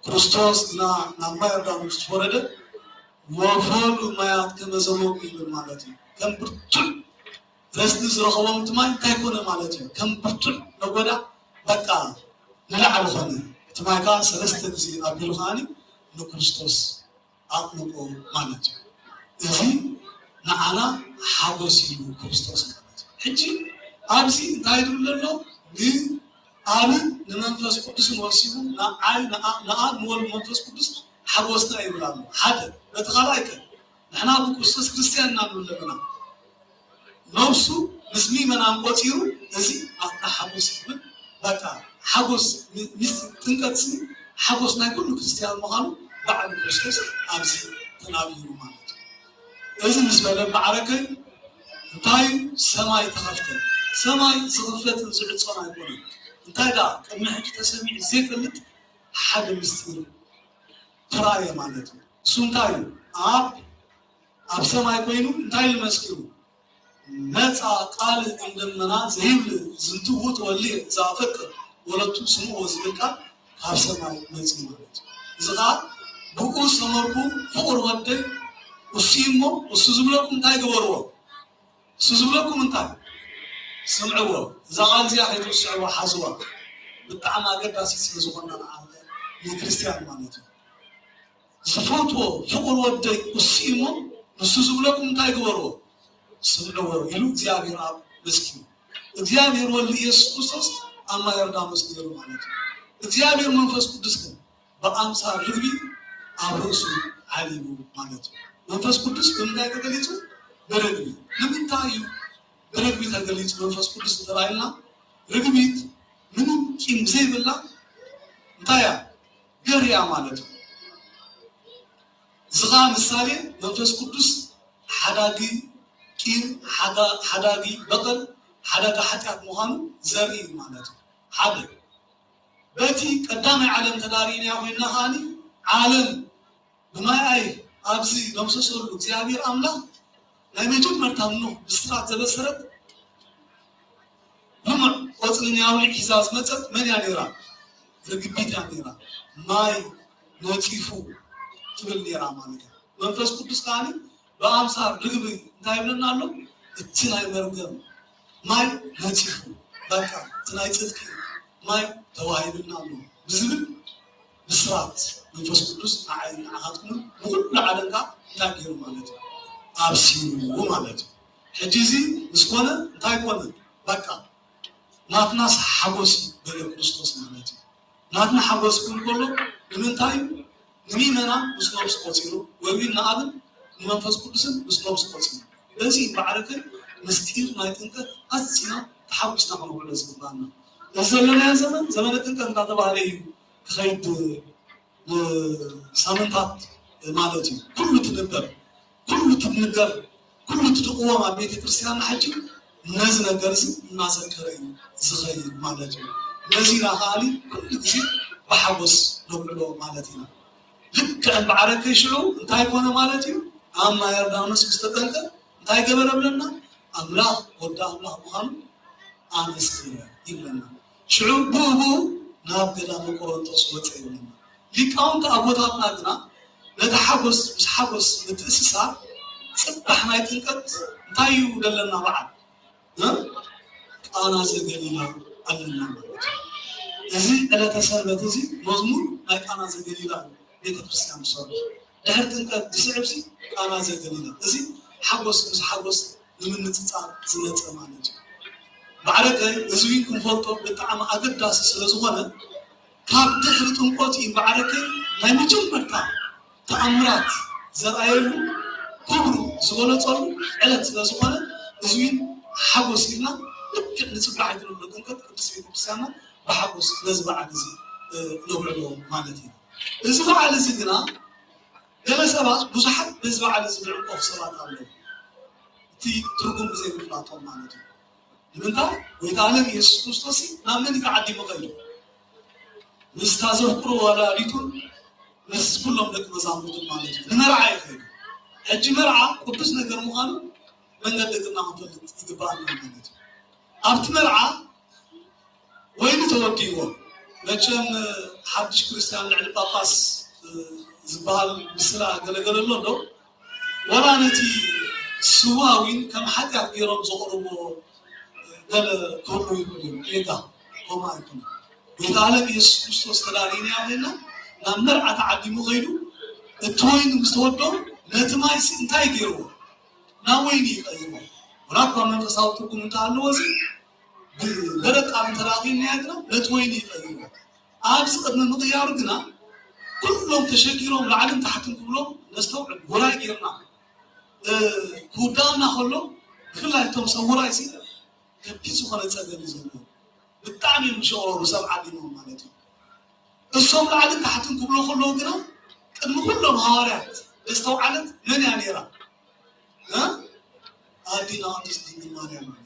ክርስቶስ ግና ናብ ማይ ዮርዳኖስ ምስ ወረደ ወፈሉ ማያት ከመ ዘመጉ ይብል ማለት እዩ። ከም ብርቱዕ ረስኒ ዝረኸቦም እቲ ማይ እንታይ ኮነ ማለት እዩ? ከም ብርቱዕ ነጎዳ በቃ ንላዕሊ ኾነ። እቲ ማይ ከዓ ሰለስተ ግዜ ኣቢሉ ከዓኒ ንክርስቶስ ኣጥምቆ ማለት እዩ። እዚ ንዓና ሓጎስ እዩ ክርስቶስ ማለት እዩ። ሕጂ ኣብዚ እንታይ ይብል ዘሎ? ንኣብን ንመንፈስ ቅዱስን ወሲኹ ንዓይ ንኣ- ንኣብ ንወልድ መንፈስ ቅዱስ ሓጎስና ይብል ኣሎ። ሓደ ነቲ ካልኣይ ከ ንሕና ብክርስቶስ ክርስትያን ኢና ንብል ዘለና። ነብሱ ምስ ምእመናን ቆጺሩ እዚ ኣታ ሓጎስ ይብል። በቃ ሓጎስ ሚ- ምስ ጥምቀት ሲ ሓጎስ ናይ ኩሉ ክርስትያን ምዃኑ በዓል ክርስቶስ ኣብዚ ተናቢሩ ማለት እዩ። እዚ ምስ በለ ማዕረከይ እንታይ ሰማይ ተኸፍተ። ሰማይ ዝኽፈትን ዝዕጾን ኣይኮነን። እንታይ ደኣ ቅድሚ ሕጂ ተሰሚዑ ዘይፈልጥ ሓደ ምስጢር ተራእየ ማለት እዩ። እሱ እንታይ እዩ? ኣብ ኣብ ሰማይ ኮይኑ እንታይ ኢሉ መስኪሩ? መጻ ቃል እም ደመና ዘይብል ዝንቱ ውእቱ ወልድየ ዘአፈቅር ወለቱ ስምዑ ዝብል ቃል ካብ ሰማይ መጺኡ ማለት እዩ። እዚ ኸዓ ብኡ ዝተመርኩ ፍቑር ወደይ እሱ እዩ እሞ እሱ ዝብለኩም እንታይ ግበርዎ? እሱ ዝብለኩም እንታይ ስምዕዎ። እዛ ቃል እዚኣ ከይትርስዕዋ ሓዝዋ። ብጣዕሚ ኣገዳሲት ስለ ዝኾና ንዓና ንክርስትያን ማለት እዩ። ዝፈትዎ ፍቑር ወደይ እሱ እዩ እሞ ንሱ ዝብለኩም እንታይ ግበርዎ? ስምዕዎ ኢሉ እግዚኣብሔር ኣብ መስኪኑ። እግዚኣብሔር ወልድ ኢየሱስ ክርስቶስ ኣብ ማይ ዮርዳኖስ ነይሩ ማለት እዩ። እግዚኣብሔር መንፈስ ቅዱስ ግን ብኣምሳል ርግቢ ኣብ ርእሱ ዓሊቡ ማለት እዩ። መንፈስ ቅዱስ ብምንታይ ተገሊጹ? ብርግቢ። ንምንታይ እዩ ብርግቢ ተገሊጹ መንፈስ ቅዱስ እንተባሂልና ርግቢት ምንም ቂም ዘይብላ እንታይ እያ? ገር እያ ማለት እዩ። እዚ ኸዓ ምሳሌ መንፈስ ቅዱስ ሓዳጊ ቂም፣ ሓዳ-፣ ሓዳጊ በቐል፣ ሓዳጊ ሓጢኣት ምዃኑ ዘርኢ እዩ ማለት እዩ። ሓደ፣ በቲ ቀዳማይ ዓለም ተዳሪእናያ ኮይና ከዓኒ ዓለም ብማይ ኣይ ኣብዚ ደምሰሰሉ እግዚኣብሔር ኣምላኽ ናይ መጀመርታ ኖህ ብስራት ዘበሰረት ልሙዕ ቆጽሊ ናይ ኣውሊዕ ሒዛ ዝመጸት መን እያ ነይራ? ርግቢት እያ ነይራ። ማይ ነጺፉ ትብል ነይራ ማለት እያ። መንፈስ ቅዱስ ከዓኒ ብኣምሳል ርግቢ እንታይ ይብለና ኣሎ? እቲ ናይ መርገም ማይ ነጺፉ፣ በቃ እቲ ናይ ጽድቂ ማይ ተዋሂብና ኣሎ ብዝብል ብስራት መንፈስ ቅዱስ ንዓይ ንዓኻትኩምን ንኹሉ ዓለም ከኣ እንታይ ገይሩ ማለት እዩ? ኣብሲሩ ማለት እዩ። ሕጂ እዚ ምስ ኮነ እንታይ ኮነ? በቃ ናትናስ ሓጎስ እዩ በለ ክርስቶስ ማለት እዩ። ናትና ሓጎስ ክብል ከሎ ንምንታይ እዩ? ንምእመናን ምስ ነብሱ ቆጺሩ፣ ወይ እውን ንኣብን ንመንፈስ ቅዱስን ምስ ነብሱ ቆጺሩ። በዚ እምበኣርከ ምስጢር ናይ ጥምቀት ኣዚና ተሓጒስና ክነውዕሎ ዝግባኣና። እዚ ዘለናዮ ዘመን ዘመነ ጥምቀት እናተባህለ እዩ ክኸይድ ንሳምንታት ማለት እዩ። ኩሉ ትንበር፣ ኩሉ ትንገር፣ ኩሉ ትድቕዎም ኣብ ቤተ ክርስቲያን ሕጂ ነዚ ነገር እዚ እናዘከረ እዩ ዝኸይድ ማለት እዩ። ነዚ ኢና ከኣሊ ኩሉ ግዜ ብሓጎስ ነብዕሎ ማለት ኢና። ልክዕ እምበዓረከይ ሽዑ እንታይ ኮነ ማለት እዩ? ኣብ ማይ ዮርዳኖስ ምስ ተጠምቀ እንታይ ገበረ ብለና? ኣምላኽ ወዲ ኣምላኽ ምዃኑ ኣመስከረ ይብለና። ሽዑ ብኡ ብኡ ናብ ገዳመ ቆሮንቶስ ወፀ ይብለና። ሊቃውንቲ ኣቦታትና ግና ነቲ ሓጎስ ምስ ሓጎስ ምትእስሳር ፅባሕ ናይ ጥምቀት እንታይ እዩ ዘለና በዓል? እ? ቃና ዘገሊላ ኣለና ማለት እዩ። እዚ ዕለተ ሰንበት እዚ መዝሙር ናይ ቃና ዘገሊላ እዩ። ቤተክርስትያን ትሰርሕ ድሕሪ ጥምቀት ዝስዕብ ሲ ቃና ዘገሊላ። እዚ ሓጎስ ምስ ሓጎስ ንምንፅፃር ዝመፀ ማለት እዩ። ማዕረገ እዚ እውን ክንፈልጦ ብጣዕሚ ኣገዳሲ ስለ ዝኾነ ካብ ድሕሪ ጥምቀት እዩ ማዕረገ ናይ መጀመርታ ተኣምራት ዘርኣየሉ ክብሩ ዝገለፀሉ ዕለት ስለ ዝኾነ እዚ እውን ሓጎስ ኢልና ልክዕ ንፅባሕ ኣይትብሎ ጥምቀት ቅድስት ቤተክርስትያንና ብሓጎስ ነዚ በዓል እዚ ነውዕሎ ማለት እዩ። እዚ በዓል እዚ ግና ገለ ሰባት ብዙሓት በዚ በዓል እዚ ዝዕንቀፉ ሰባት ኣለዉ። እቲ ትርጉም ብዘይምፍላጦም ማለት እዩ። ንምንታይ? ጎይታ ዓለም ኢየሱስ ክርስቶስ ናብ መን እዩ ተዓዲሙ ከይዱ? ምስታ ዘፍቅሮ ወላዲቱን ምስ ኩሎም ደቂ መዛሙርቱን ማለት እዩ። ንመርዓ እዩ ከይዱ። ሕጂ መርዓ ቅዱስ ነገር ምዃኑ መንገዲ ግና ክንፈልጥ ይግባኣና ማለት እዩ። ኣብቲ መርዓ ወይኒ ተወዲእዎ። መቸም ሓድሽ ክርስትያን ልዕሊ ጳጳስ ዝበሃል ምስላ ገለገለ ኣሎ ዶ? ዋላ ነቲ ስዋ ዊን ከም ሓጢኣት ገይሮም ዘቕርብዎ ገለ ክህሉ ይኽእሉ እዮም። ጌታ ከምኡ ኣይኮነን። ጎይታ ዓለም ኢየሱስ ክርስቶስ ተዳሊና ኮይና ናብ መርዓ ተዓዲሙ ከይዱ እቲ ወይኒ ምስ ተወደኦ ነቲ ማይሲ እንታይ ገይርዎ? ናብ ወይኒ ይቐይርዎ። ዋላ እኳ መንፈሳዊ ትርጉም እንተሃለዎ እዚ ብደረቅ ቃል እንተደኣ ኺድናዮ ግና ነቲ ወይኒ ይቐይርዎ። ኣብዚ ቅድሚ ምቕያሩ ግና ኩሎም ተሸጊሮም ላዕልን ታሕትን ክብሎም ነስተውዕል። ውራይ ጌርና ክውዳእና ከሎ ብፍላይ እቶም ሰብ ውራይ ሲ ከቢድ ዝኾነ ጸገም እዩ ዘለዎ። ብጣዕሚ እዮም ዝሸቕረሩ ሰብ ዓዲሞም ማለት እዩ። እሶም ላዕልን ታሕትን ክብሎ ከለዉ ግና ቅድሚ ኩሎም ሃዋርያት ዘስተውዓለት መን እያ ነይራ? እ? ኣዲና ቅድስት ድንግል ማርያም እያ።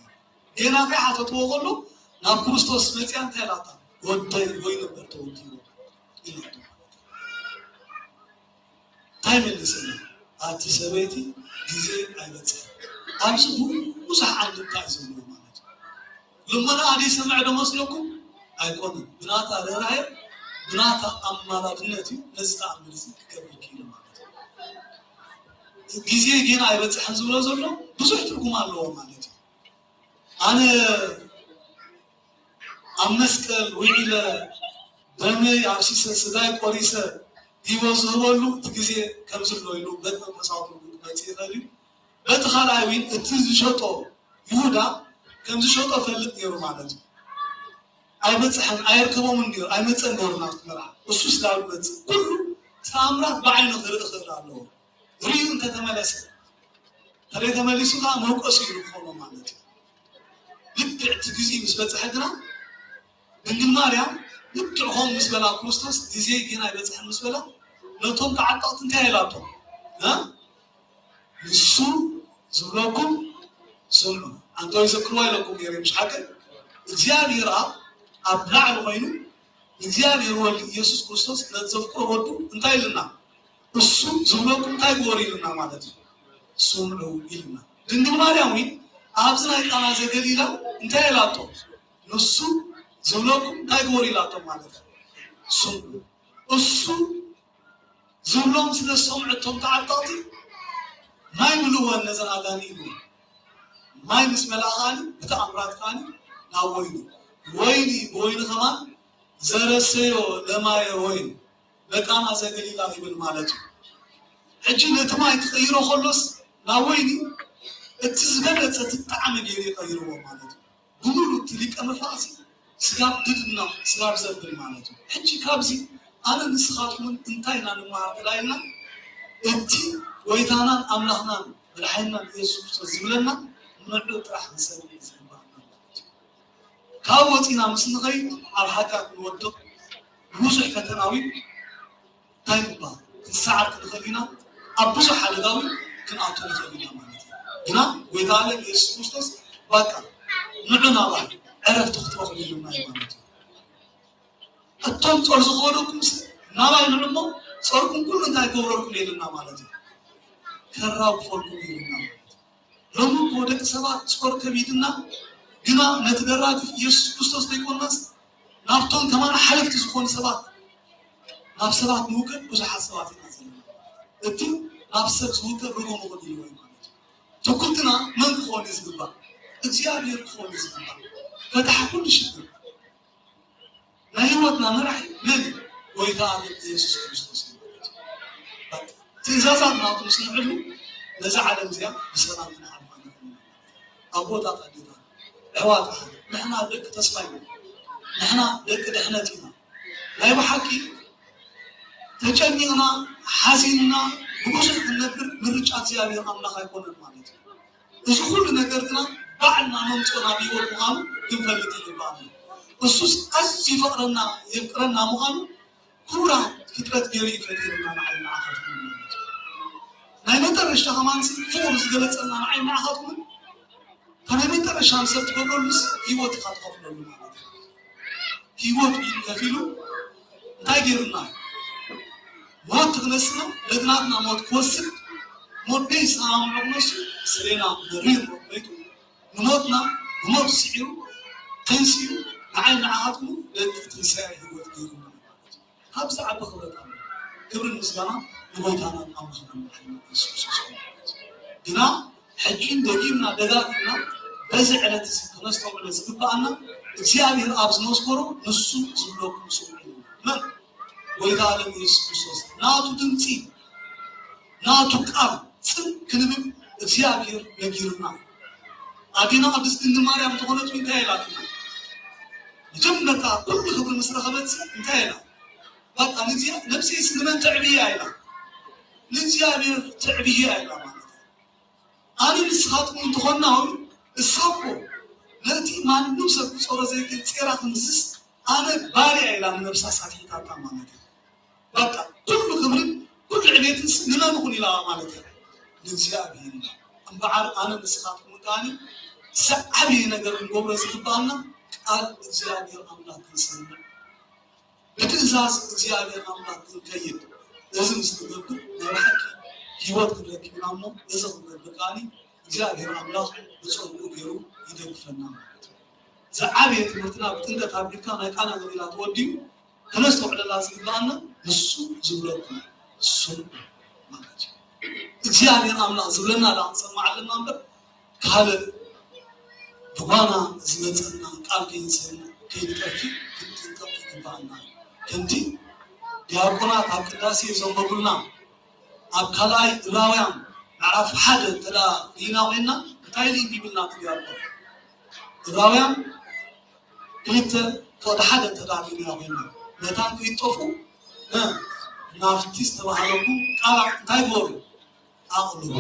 ጌና ከይሓተትዎ ከሎ ናብ ክርስቶስ መፅያ እንታይ ኢላታ? ወደይ ወይኒ እምበር ተወዲኡ ኢላቶ። እንታይ መሊስና? ኣቲ ሰበይቲ ግዜ ኣይበፅሐን። ኣብዚ ብዙሕ ኣንድምታ እዩ ዘለዎ ማለት እዩ። ልመና ኣደይ ሰምዐ ዶ መስለኩም? ኣይኮነን። ብናታ ርህራሄ ብናታ ኣማላድነት እዩ ነዚ ተኣምር እዚ ክገብር ክኢሉ ማለት እዩ። ግዜ ጌና ኣይበፅሐን ዝብሎ ዘሎ ብዙሕ ትርጉም ኣለዎ ማለት እዩ። ኣነ ኣብ መስቀል ውዒለ ደመይ ኣፍሲሰ ስጋይ ቆሪሰ ሂወ ዝህበሉ እቲ ግዜ ከምዚ ኣሎ ኢሉ በቲ መንፈሳዊ ትርጉም ክመፅእ ይኽእል እዩ። በቲ ካልኣይ እውን እቲ ዝሸጦ ይሁዳ ከም ዝሸጦ ፈልጥ ነይሩ ማለት እዩ። ኣይበፅሐን ኣየርከቦምን ነይሩ ኣይመፀን ነይሩ ናብቲ መርዓ እሱ ስጋብ መፅእ ኩሉ ተኣምራት ብዓይኑ ክርኢ ክእል ኣለዎ። ርእዩ እንተተመለሰ ተለይ ተመሊሱ ከዓ መውቀሲ እዩ ዝኾኖ ማለት እዩ። ልክዕ እቲ ግዜ ምስ በፅሐ ግና ድንግል ማርያም ልክዕ ከምኡ ምስ በላ ክርስቶስ ግዜ ገና ኣይበፅሐን ምስ በላ ነቶም ተዓጠቕቲ እንታይ ኢላቶም? እ? ንሱ ዝብለኩም ስምዑ። ኣንተ ወይ ዘክርዋ ኢለኩም ነይረ፣ ምሽ ሓቂ እግዚኣብሔር ኣብ ኣብ ላዕሊ ኮይኑ እግዚኣብሔር ወልድ ኢየሱስ ክርስቶስ ነቲ ዘፍቅሮ ወዱ እንታይ ኢልና? እሱ ዝብለኩም እንታይ ግበሩ ኢልና ማለት እዩ። ስምዑ ኢልና። ድንግል ማርያም እውን ኣብዚ ናይ ቃና ዘገሊላ እንታይ ኢላቶ? ንሱ ዝብለኩም እንታይ ግበሩ ኢላቶ ማለት እዩ። ስምዑ። እሱ ዝብሎም ስለ ዝሰምዑ እቶም ተዓጠቕቲ ማይ ምልእወን ነዘን ኣጋንንቲ ኢሉ። ማይ ምስ መላእ ከኣኒ ብተኣምራት ከኣኒ ናብ ወይኒ፣ ወይኒ ብወይኒ ከማን ዘረሰዮ ለማየ ወይን በቃና ዘገሊላ ይብል ማለት እዩ። ሕጂ ነቲ ማይ ክቕይሮ ከሎስ ናብ ወይኒ እቲ ዝበለጸ እቲ ጣዕሚ ገይሩ ይቐይርዎ ማለት እዩ። ብምሉእ እቲ ሊቀ መፋሲ ስጋብ ድድና ስጋብ ዘብል ማለት እዩ። ሕጂ ካብዚ ኣነ ንስኻትኩምን እንታይ ኢና ንመሃር ተላይልና እቲ ጎይታናን ኣምላኽናን መድሓኒናን ኢየሱስ ክርስቶስ ዝብለና ንዑ ጥራሕ ንሰምዕ ዝግባኣና ማለት እዩ። ካብ ወፂና ምስ ንኸይድ ኣብ ሓጢኣት ንወድቕ፣ ብዙሕ ፈተናዊ እንታይ ምባል ክንሰዓር ክንኽእል ኢና፣ ኣብ ብዙሕ ሓደጋዊ ክንኣቱ ንኽእል ኢና ማለት እዩ። ግና ጎይታ ዓለም ኢየሱስ ክርስቶስ ባቃ ንዑ ናባይ ዕረፍቲ ክትረኽቡ ኢሉና እዩ ማለት እዩ። እቶም ጾር ዝኸበደኩም ስ ናባይ ንዑ እሞ ጾርኩም ኩሉ እንታይ ክገብረልኩም ኢሉና ማለት እዩ። ከራግፈልኩም ኢሉና ማለት እዩ። ሎሚ እኮ ደቂ ሰባት ጾር ከቢድና ግና ነቲ ደራግፍ ኢየሱስ ክርስቶስ ዘይኮናስ ናብቶም ከማና ሓለፍቲ ዝኾኑ ሰባት ናብ ሰባት ንውከል ብዙሓት ሰባት ኢና ዘለና። እቲ ናብ ሰብ ዝውከል ርጉም ይኹን ኢልዎ እዩ ማለት እዩ። ትኩርትና መን ክኾን እዩ ዝግባእ? እግዚኣብሔር ክኾን እዩ ዝግባእ። ፈታሒ ኩሉ ሽግር። ናይ ህይወትና መራሒ መን እዩ? ጎይታ ኣብ ኢየሱስ ክርስቶስ እዩ። ትእዛዛት ናቱ ምስ ንሕሉ ነዛ ዓለም እዚኣ ብሰላም ክንሓልፋ ንኽእል ኢና። ኣቦታት ኣዴታት ኣሕዋት ኣሓት ንሕና ደቂ ተስፋ ኢና። ንሕና ደቂ ድሕነት ኢና። ናይ ብሓቂ ተጨኒቕና ሓዚንና ብብዙሕ ክንነብር ምርጫ እግዚኣብሔር ኣምላኽ ኣይኮነን ማለት እዩ። እዚ ኩሉ ነገር ግና ባዕልና ነምፅኦ ናብ ህይወት ምዃኑ ክንፈልጥ ይግባእ። እሱስ ኣዝዩ ይፈቕረና የፍቅረና ምዃኑ ክቡራት ፍጥረት ገይሩ እዩ ፈጢሩና ንዓይ ንዓኻትኩም ማለት እዩ። ናይ መጠረሽታ ከማን ፍቕሩ ዝገለፀልና ንዓይ ንዓኻትኩምን ከመይ መጠረሻ ንሰብ ትገብረሉስ ህይወትካ ትኸፍለሉ ማለት እዩ። ህይወት ኢሉ ከፊሉ እንታይ ገይሩና እዩ? ሞት ትክነስና ለግናትና ሞት ክወስድ ሞት ደይ ሰማምዑ ክነሱ ስሌና መሪር ሞት መይቱ ንሞትና ብሞት ስዒሩ ተንሲኡ ንዓይ ንዓኻትኩም ደቂ ትንሳኤ ህይወት ገይሩና ማለት እዩ። ካብዚ ዓቢ ክብረት ኣሎ። ክብርን ምስጋና ንጎይታና ኣምላኽና መድሓኒና ኢየሱስ ክርስቶስ ይኹን። ግና ሕጂ ደጊምና ደጋጊምና በዚ ዕለት እዚ ክነስተውዕሎ ዝግብኣና እግዚኣብሔር ኣብ ዝመስከሮ ንሱ ዝብለኩም ስምዑ እዩ። መን? ጎይታ ዓለም ኢየሱስ ክርስቶስ ናቱ ድምፂ ናቱ ቃል ጽን ክንብል እግዚኣብሔር ነጊሩና እዩ። ኣዴና ቅድስት ድንግል ማርያም ዝኾነት እንታይ ኢላትና? መጀመርታ ኩሉ ክብሪ ምስ ረኸበት እንታይ ኢላ? በቃ ንእግዚኣ ነብሰይስ ንመን ተዕብያ ኢላ? ንእግዚኣብሔር ተዕብያ ኢላ ማለት እዩ። ኣነ ንስኻትኩም እንተኾንና እውን እሳ እኮ ነቲ ማንም ሰብ ክጾሮ ዘይክእል ጼራ ክንዝስ ኣነ ባርያ ኢላ ንነብሳ ሳትሒታታ ማለት እዩ። በቃ ኩሉ ክብርን ኩሉ ዕቤትንስ ንመን ይኹን ኢላ ማለት እዩ? ንእግዚኣብሔር ኢላ። እምበኣር ኣነ ንስኻትኩም ከኣኒ ዝዓበየ ነገር ክንገብሮ ዝግባኣና ቃል እግዚኣብሔር ኣምላኽ ክንሰምዕ ብትእዛዝ እግዚኣብሔር ኣምላኽ ክንከይድ እዚ ምስ ንገብር ናይ ብሓቂ ህይወት ክንረክብ ኢና እሞ እዚ ክንገብር ከኣኒ እግዚኣብሔር ኣምላኽ ብጸግኡ ገይሩ ይደግፈና ማለት እዩ። ዝዓበየ ትምህርትና ብጥንቀት ኣቢልካ ናይ ቃና ገሊላ ተወዲኡ ክነስተውዕለላ ዝግብኣና ንሱ ዝብለኩም ስምዑ ማለት እዩ። እግዚኣብሔር ኣምላኽ ዝብለና ደኣ ክንሰምዕ ኣለና እምበር ካልእ ብጓና ዝመፀና ቃል ከይንሰምዕ ከይንጠፍእ ክንጥንቀቕ ይግብኣና እዩ። ከምቲ ዲያቆናት ኣብ ቅዳሴ ዘንበቡልና ኣብ ካልኣይ ዕብራውያን ምዕራፍ ሓደ እንተ ደኣ ርኢና ኮይንና እንታይ ኢሉ ይብልና እቲ ዲያቆን? ዕብራውያን ክልተ ፍቕዲ ሓደ እንተ ደኣ ርኢና ኮይንና መታን ከይትጠፍኡ ናብቲ ዝተባህለኩም ቃል እንታይ ግበሩ? ኣቕልቡ።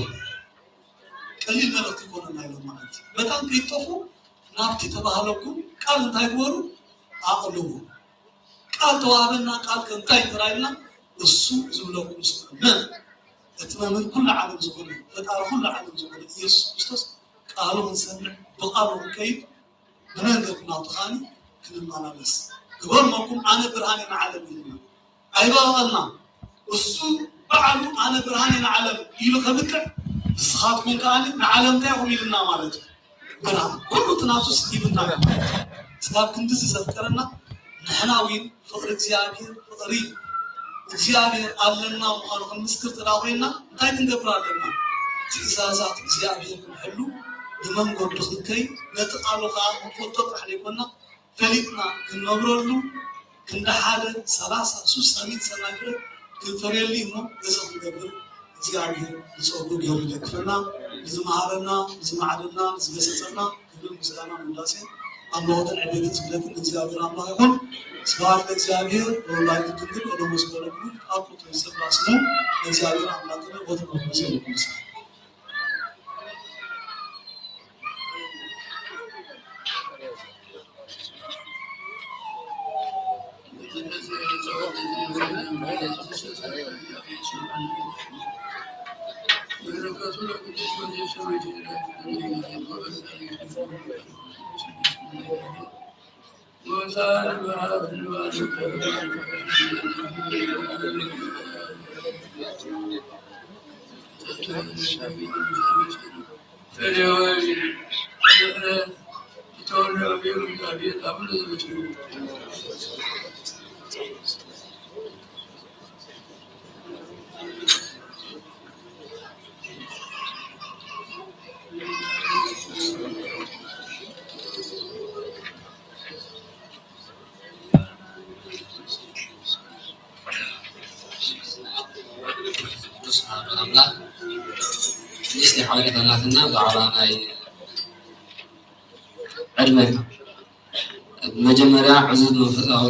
ቀሊል መልእኽቲ ይኮነና ኢሎም ማለት እዩ። መታን ከይትጠፍኡ ናብቲ ተባህለኩም ቃል እንታይ ግበሩ? ኣቕልቡ። ቃል ተዋህበና፣ ቃል ከ እንታይ ጥራይ ኢልና፣ እሱ ዝብለኩም ስምዑ። መን? እቲ መምህር ኩሉ ዓለም ዝኾነ፣ ፈጣሪ ኩሉ ዓለም ዝኾነ ኢየሱስ ክርስቶስ ቃሉ ክንሰምዕ፣ ብቃሉ ክንከይድ፣ ብመንገዱ ናቱ ኸኣኒ ክንመላለስ። ግበርመኩም ኣነ ብርሃን እየ ንዓለም ኢሉና። ኣይበቐቐልናን። እሱ ባዕሉ ኣነ ብርሃን እየ ንዓለም ኢሉ ከብቅዕ፣ ንስኻትኩም ከኣ ንዓለም እንታይ ኢኹም ኢሉና ማለት እዩ። ብርሃን ኩሉ እቲ ናቱስ ሂቡና እዩ። ስጋብ ክንድዚ ዘፍቀረና ንሕና እውን ፍቕሪ እግዚኣብሔር ፍቕሪ እግዚኣብሔር ኣለና ምዃኑ ክንምስክር እንተ ደኣ ኮይንና እንታይ ክንገብር ኣለና? ትእዛዛት እግዚኣብሔር ክንሕሉ ብመንገዱ ክንከይድ ነቲ ቃሉ ከኣ ክንፈልጦ ጥራሕ ዘይኮንና ፈሊጥና ክንነብረሉ ክንዲ ሓደ ሰላሳ ሱሳ ሚእቲ ሰናይ ፍረ ክንፈርየሉ እዩ እሞ ነዚ ክንገብር እግዚኣብሔር ንጸጉ ገይሩ ይደግፈና። ንዝመሃረና፣ ንዝመዓደና፣ ንዝገሰጸና ክብርን ምስጋናን ውዳሴን ኣምልኾትን ዕቤትን ስግደትን ንእግዚኣብሔር ኣምላኽ ይኹን። ስብሐት ለእግዚኣብሔር ወወላዲቱ ድንግል ወለመስቀሉ ክቡር። ኣብ ቁጥሪ ስፍራ ስሙ ለእግዚኣብሔር ኣምላክነ ቦትነ ቅዱስ የለኩም። ቅዱስ ኣምላኽ ንእሽተይ ሓበሬታ ኣላትና ብዛዕባ ናይ ዕድመ። መጀመርያ ዕዙዝ መንፈሳዊ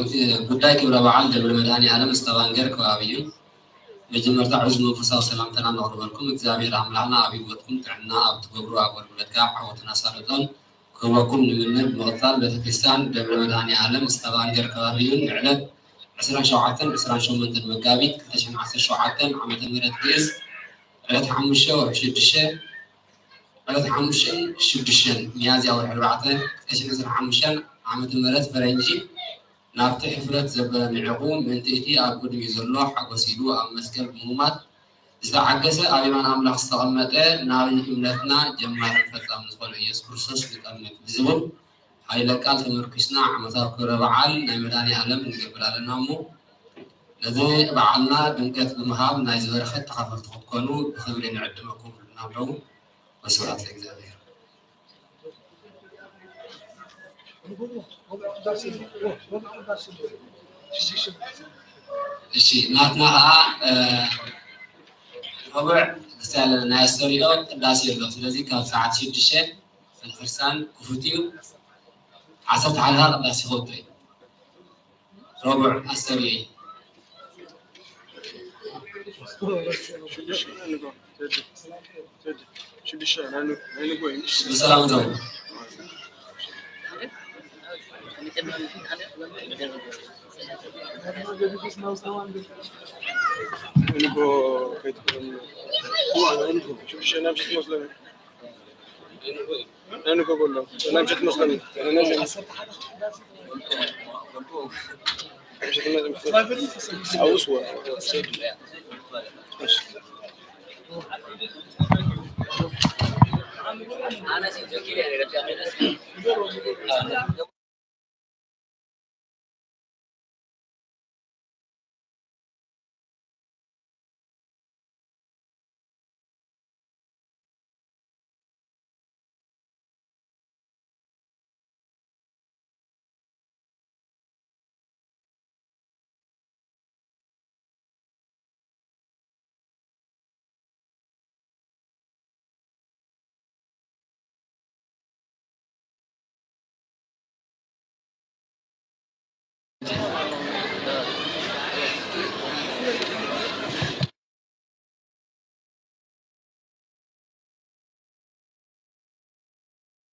ጉዳይ ክብረ በዓል ደብረ መድኃኔ ዓለም ስተቫንገር ከባቢ እዩ። መጀመርታ ዕዙዝ መንፈሳዊ ሰላምታና ነቕርበልኩም። እግዚኣብሔር ኣምላኽና ኣብ ህይወትኩም ጥዕና፣ ኣብ ትገብሩ ኣገልግሎት ከዓ ዓወትን ኣሳልጦን ክህበኩም ንምነ። ብምቕጻል ቤተክርስትያን ደብረ መድኃኔ ዓለም ስተቫንገር ከባቢ እዩ። ንዕለት ዕስራን ሸውዓተን ዕስራን ሸሞንተን መጋቢት ክልተ ሽሕን ዓሰርተ ሸውዓተን ዓመተ ምህረት ግእዝ ዕለት ሓሙሽተ ወርሒ ሽዱሽተ ዕለት ሓሙሽተን ሽዱሽተን ሚያዝያ ወርሒ ኣርባዕተ ክልተ ሽሕን ዕስራን ሓሙሽተን ዓመተ ምህረት ፈረንጂ ናብቲ ሕፍረት ዘበለ ንዕቑ ምእንቲ እቲ ኣብ ቅድሚኡ ዘሎ ሓጎስ ኢሉ ኣብ መስቀል ብምሙት ዝተዓገሰ ኣብ የማን ኣምላኽ ዝተቐመጠ ናብ እምነትና ጀማርን ፈጻምን ዝኾነ ኢየሱስ ክርስቶስ ንጠምት ብዝብል ኃይለ ቃል ተመርኲስና ዓመታዊ ክብረ በዓል ናይ መድኃኔ ዓለም ንገብር ኣለና እሞ ነዚ በዓልና ድምቀት ብምሃብ ናይዚ በረኸት ተኻፈልቲ ክትኮኑ ብኽብሪ ንዕድመኩም ንብለኩም። ወስብሐት ለእግዚኣብሔር። እሺ፣ ናትና ኸዓ፣ እ፣ ረቡዕ ደስ ያለ ናይ ኣስተርእዮ ቅዳሴ ኣሎ። ስለዚ ካብ ሰዓት ሽዱሽተ ቤተክርስትያን ክፉት እዩ። ዓሰርተ ሓደ ኸዓ ቅዳሴ ክወጥእ እዩ። ረቡዕ ኣስተርእዮ። ብሰላም ደው። ንጎ ከይትኮን ሽዱሽተ ናብ ሽዱሽተ መስለኒ። ናይ ንጎ ጎሎ ናይ ምሸት መስለኒ። ናይ ምሸት መስለኒ። ኣውስዎ። እሺ።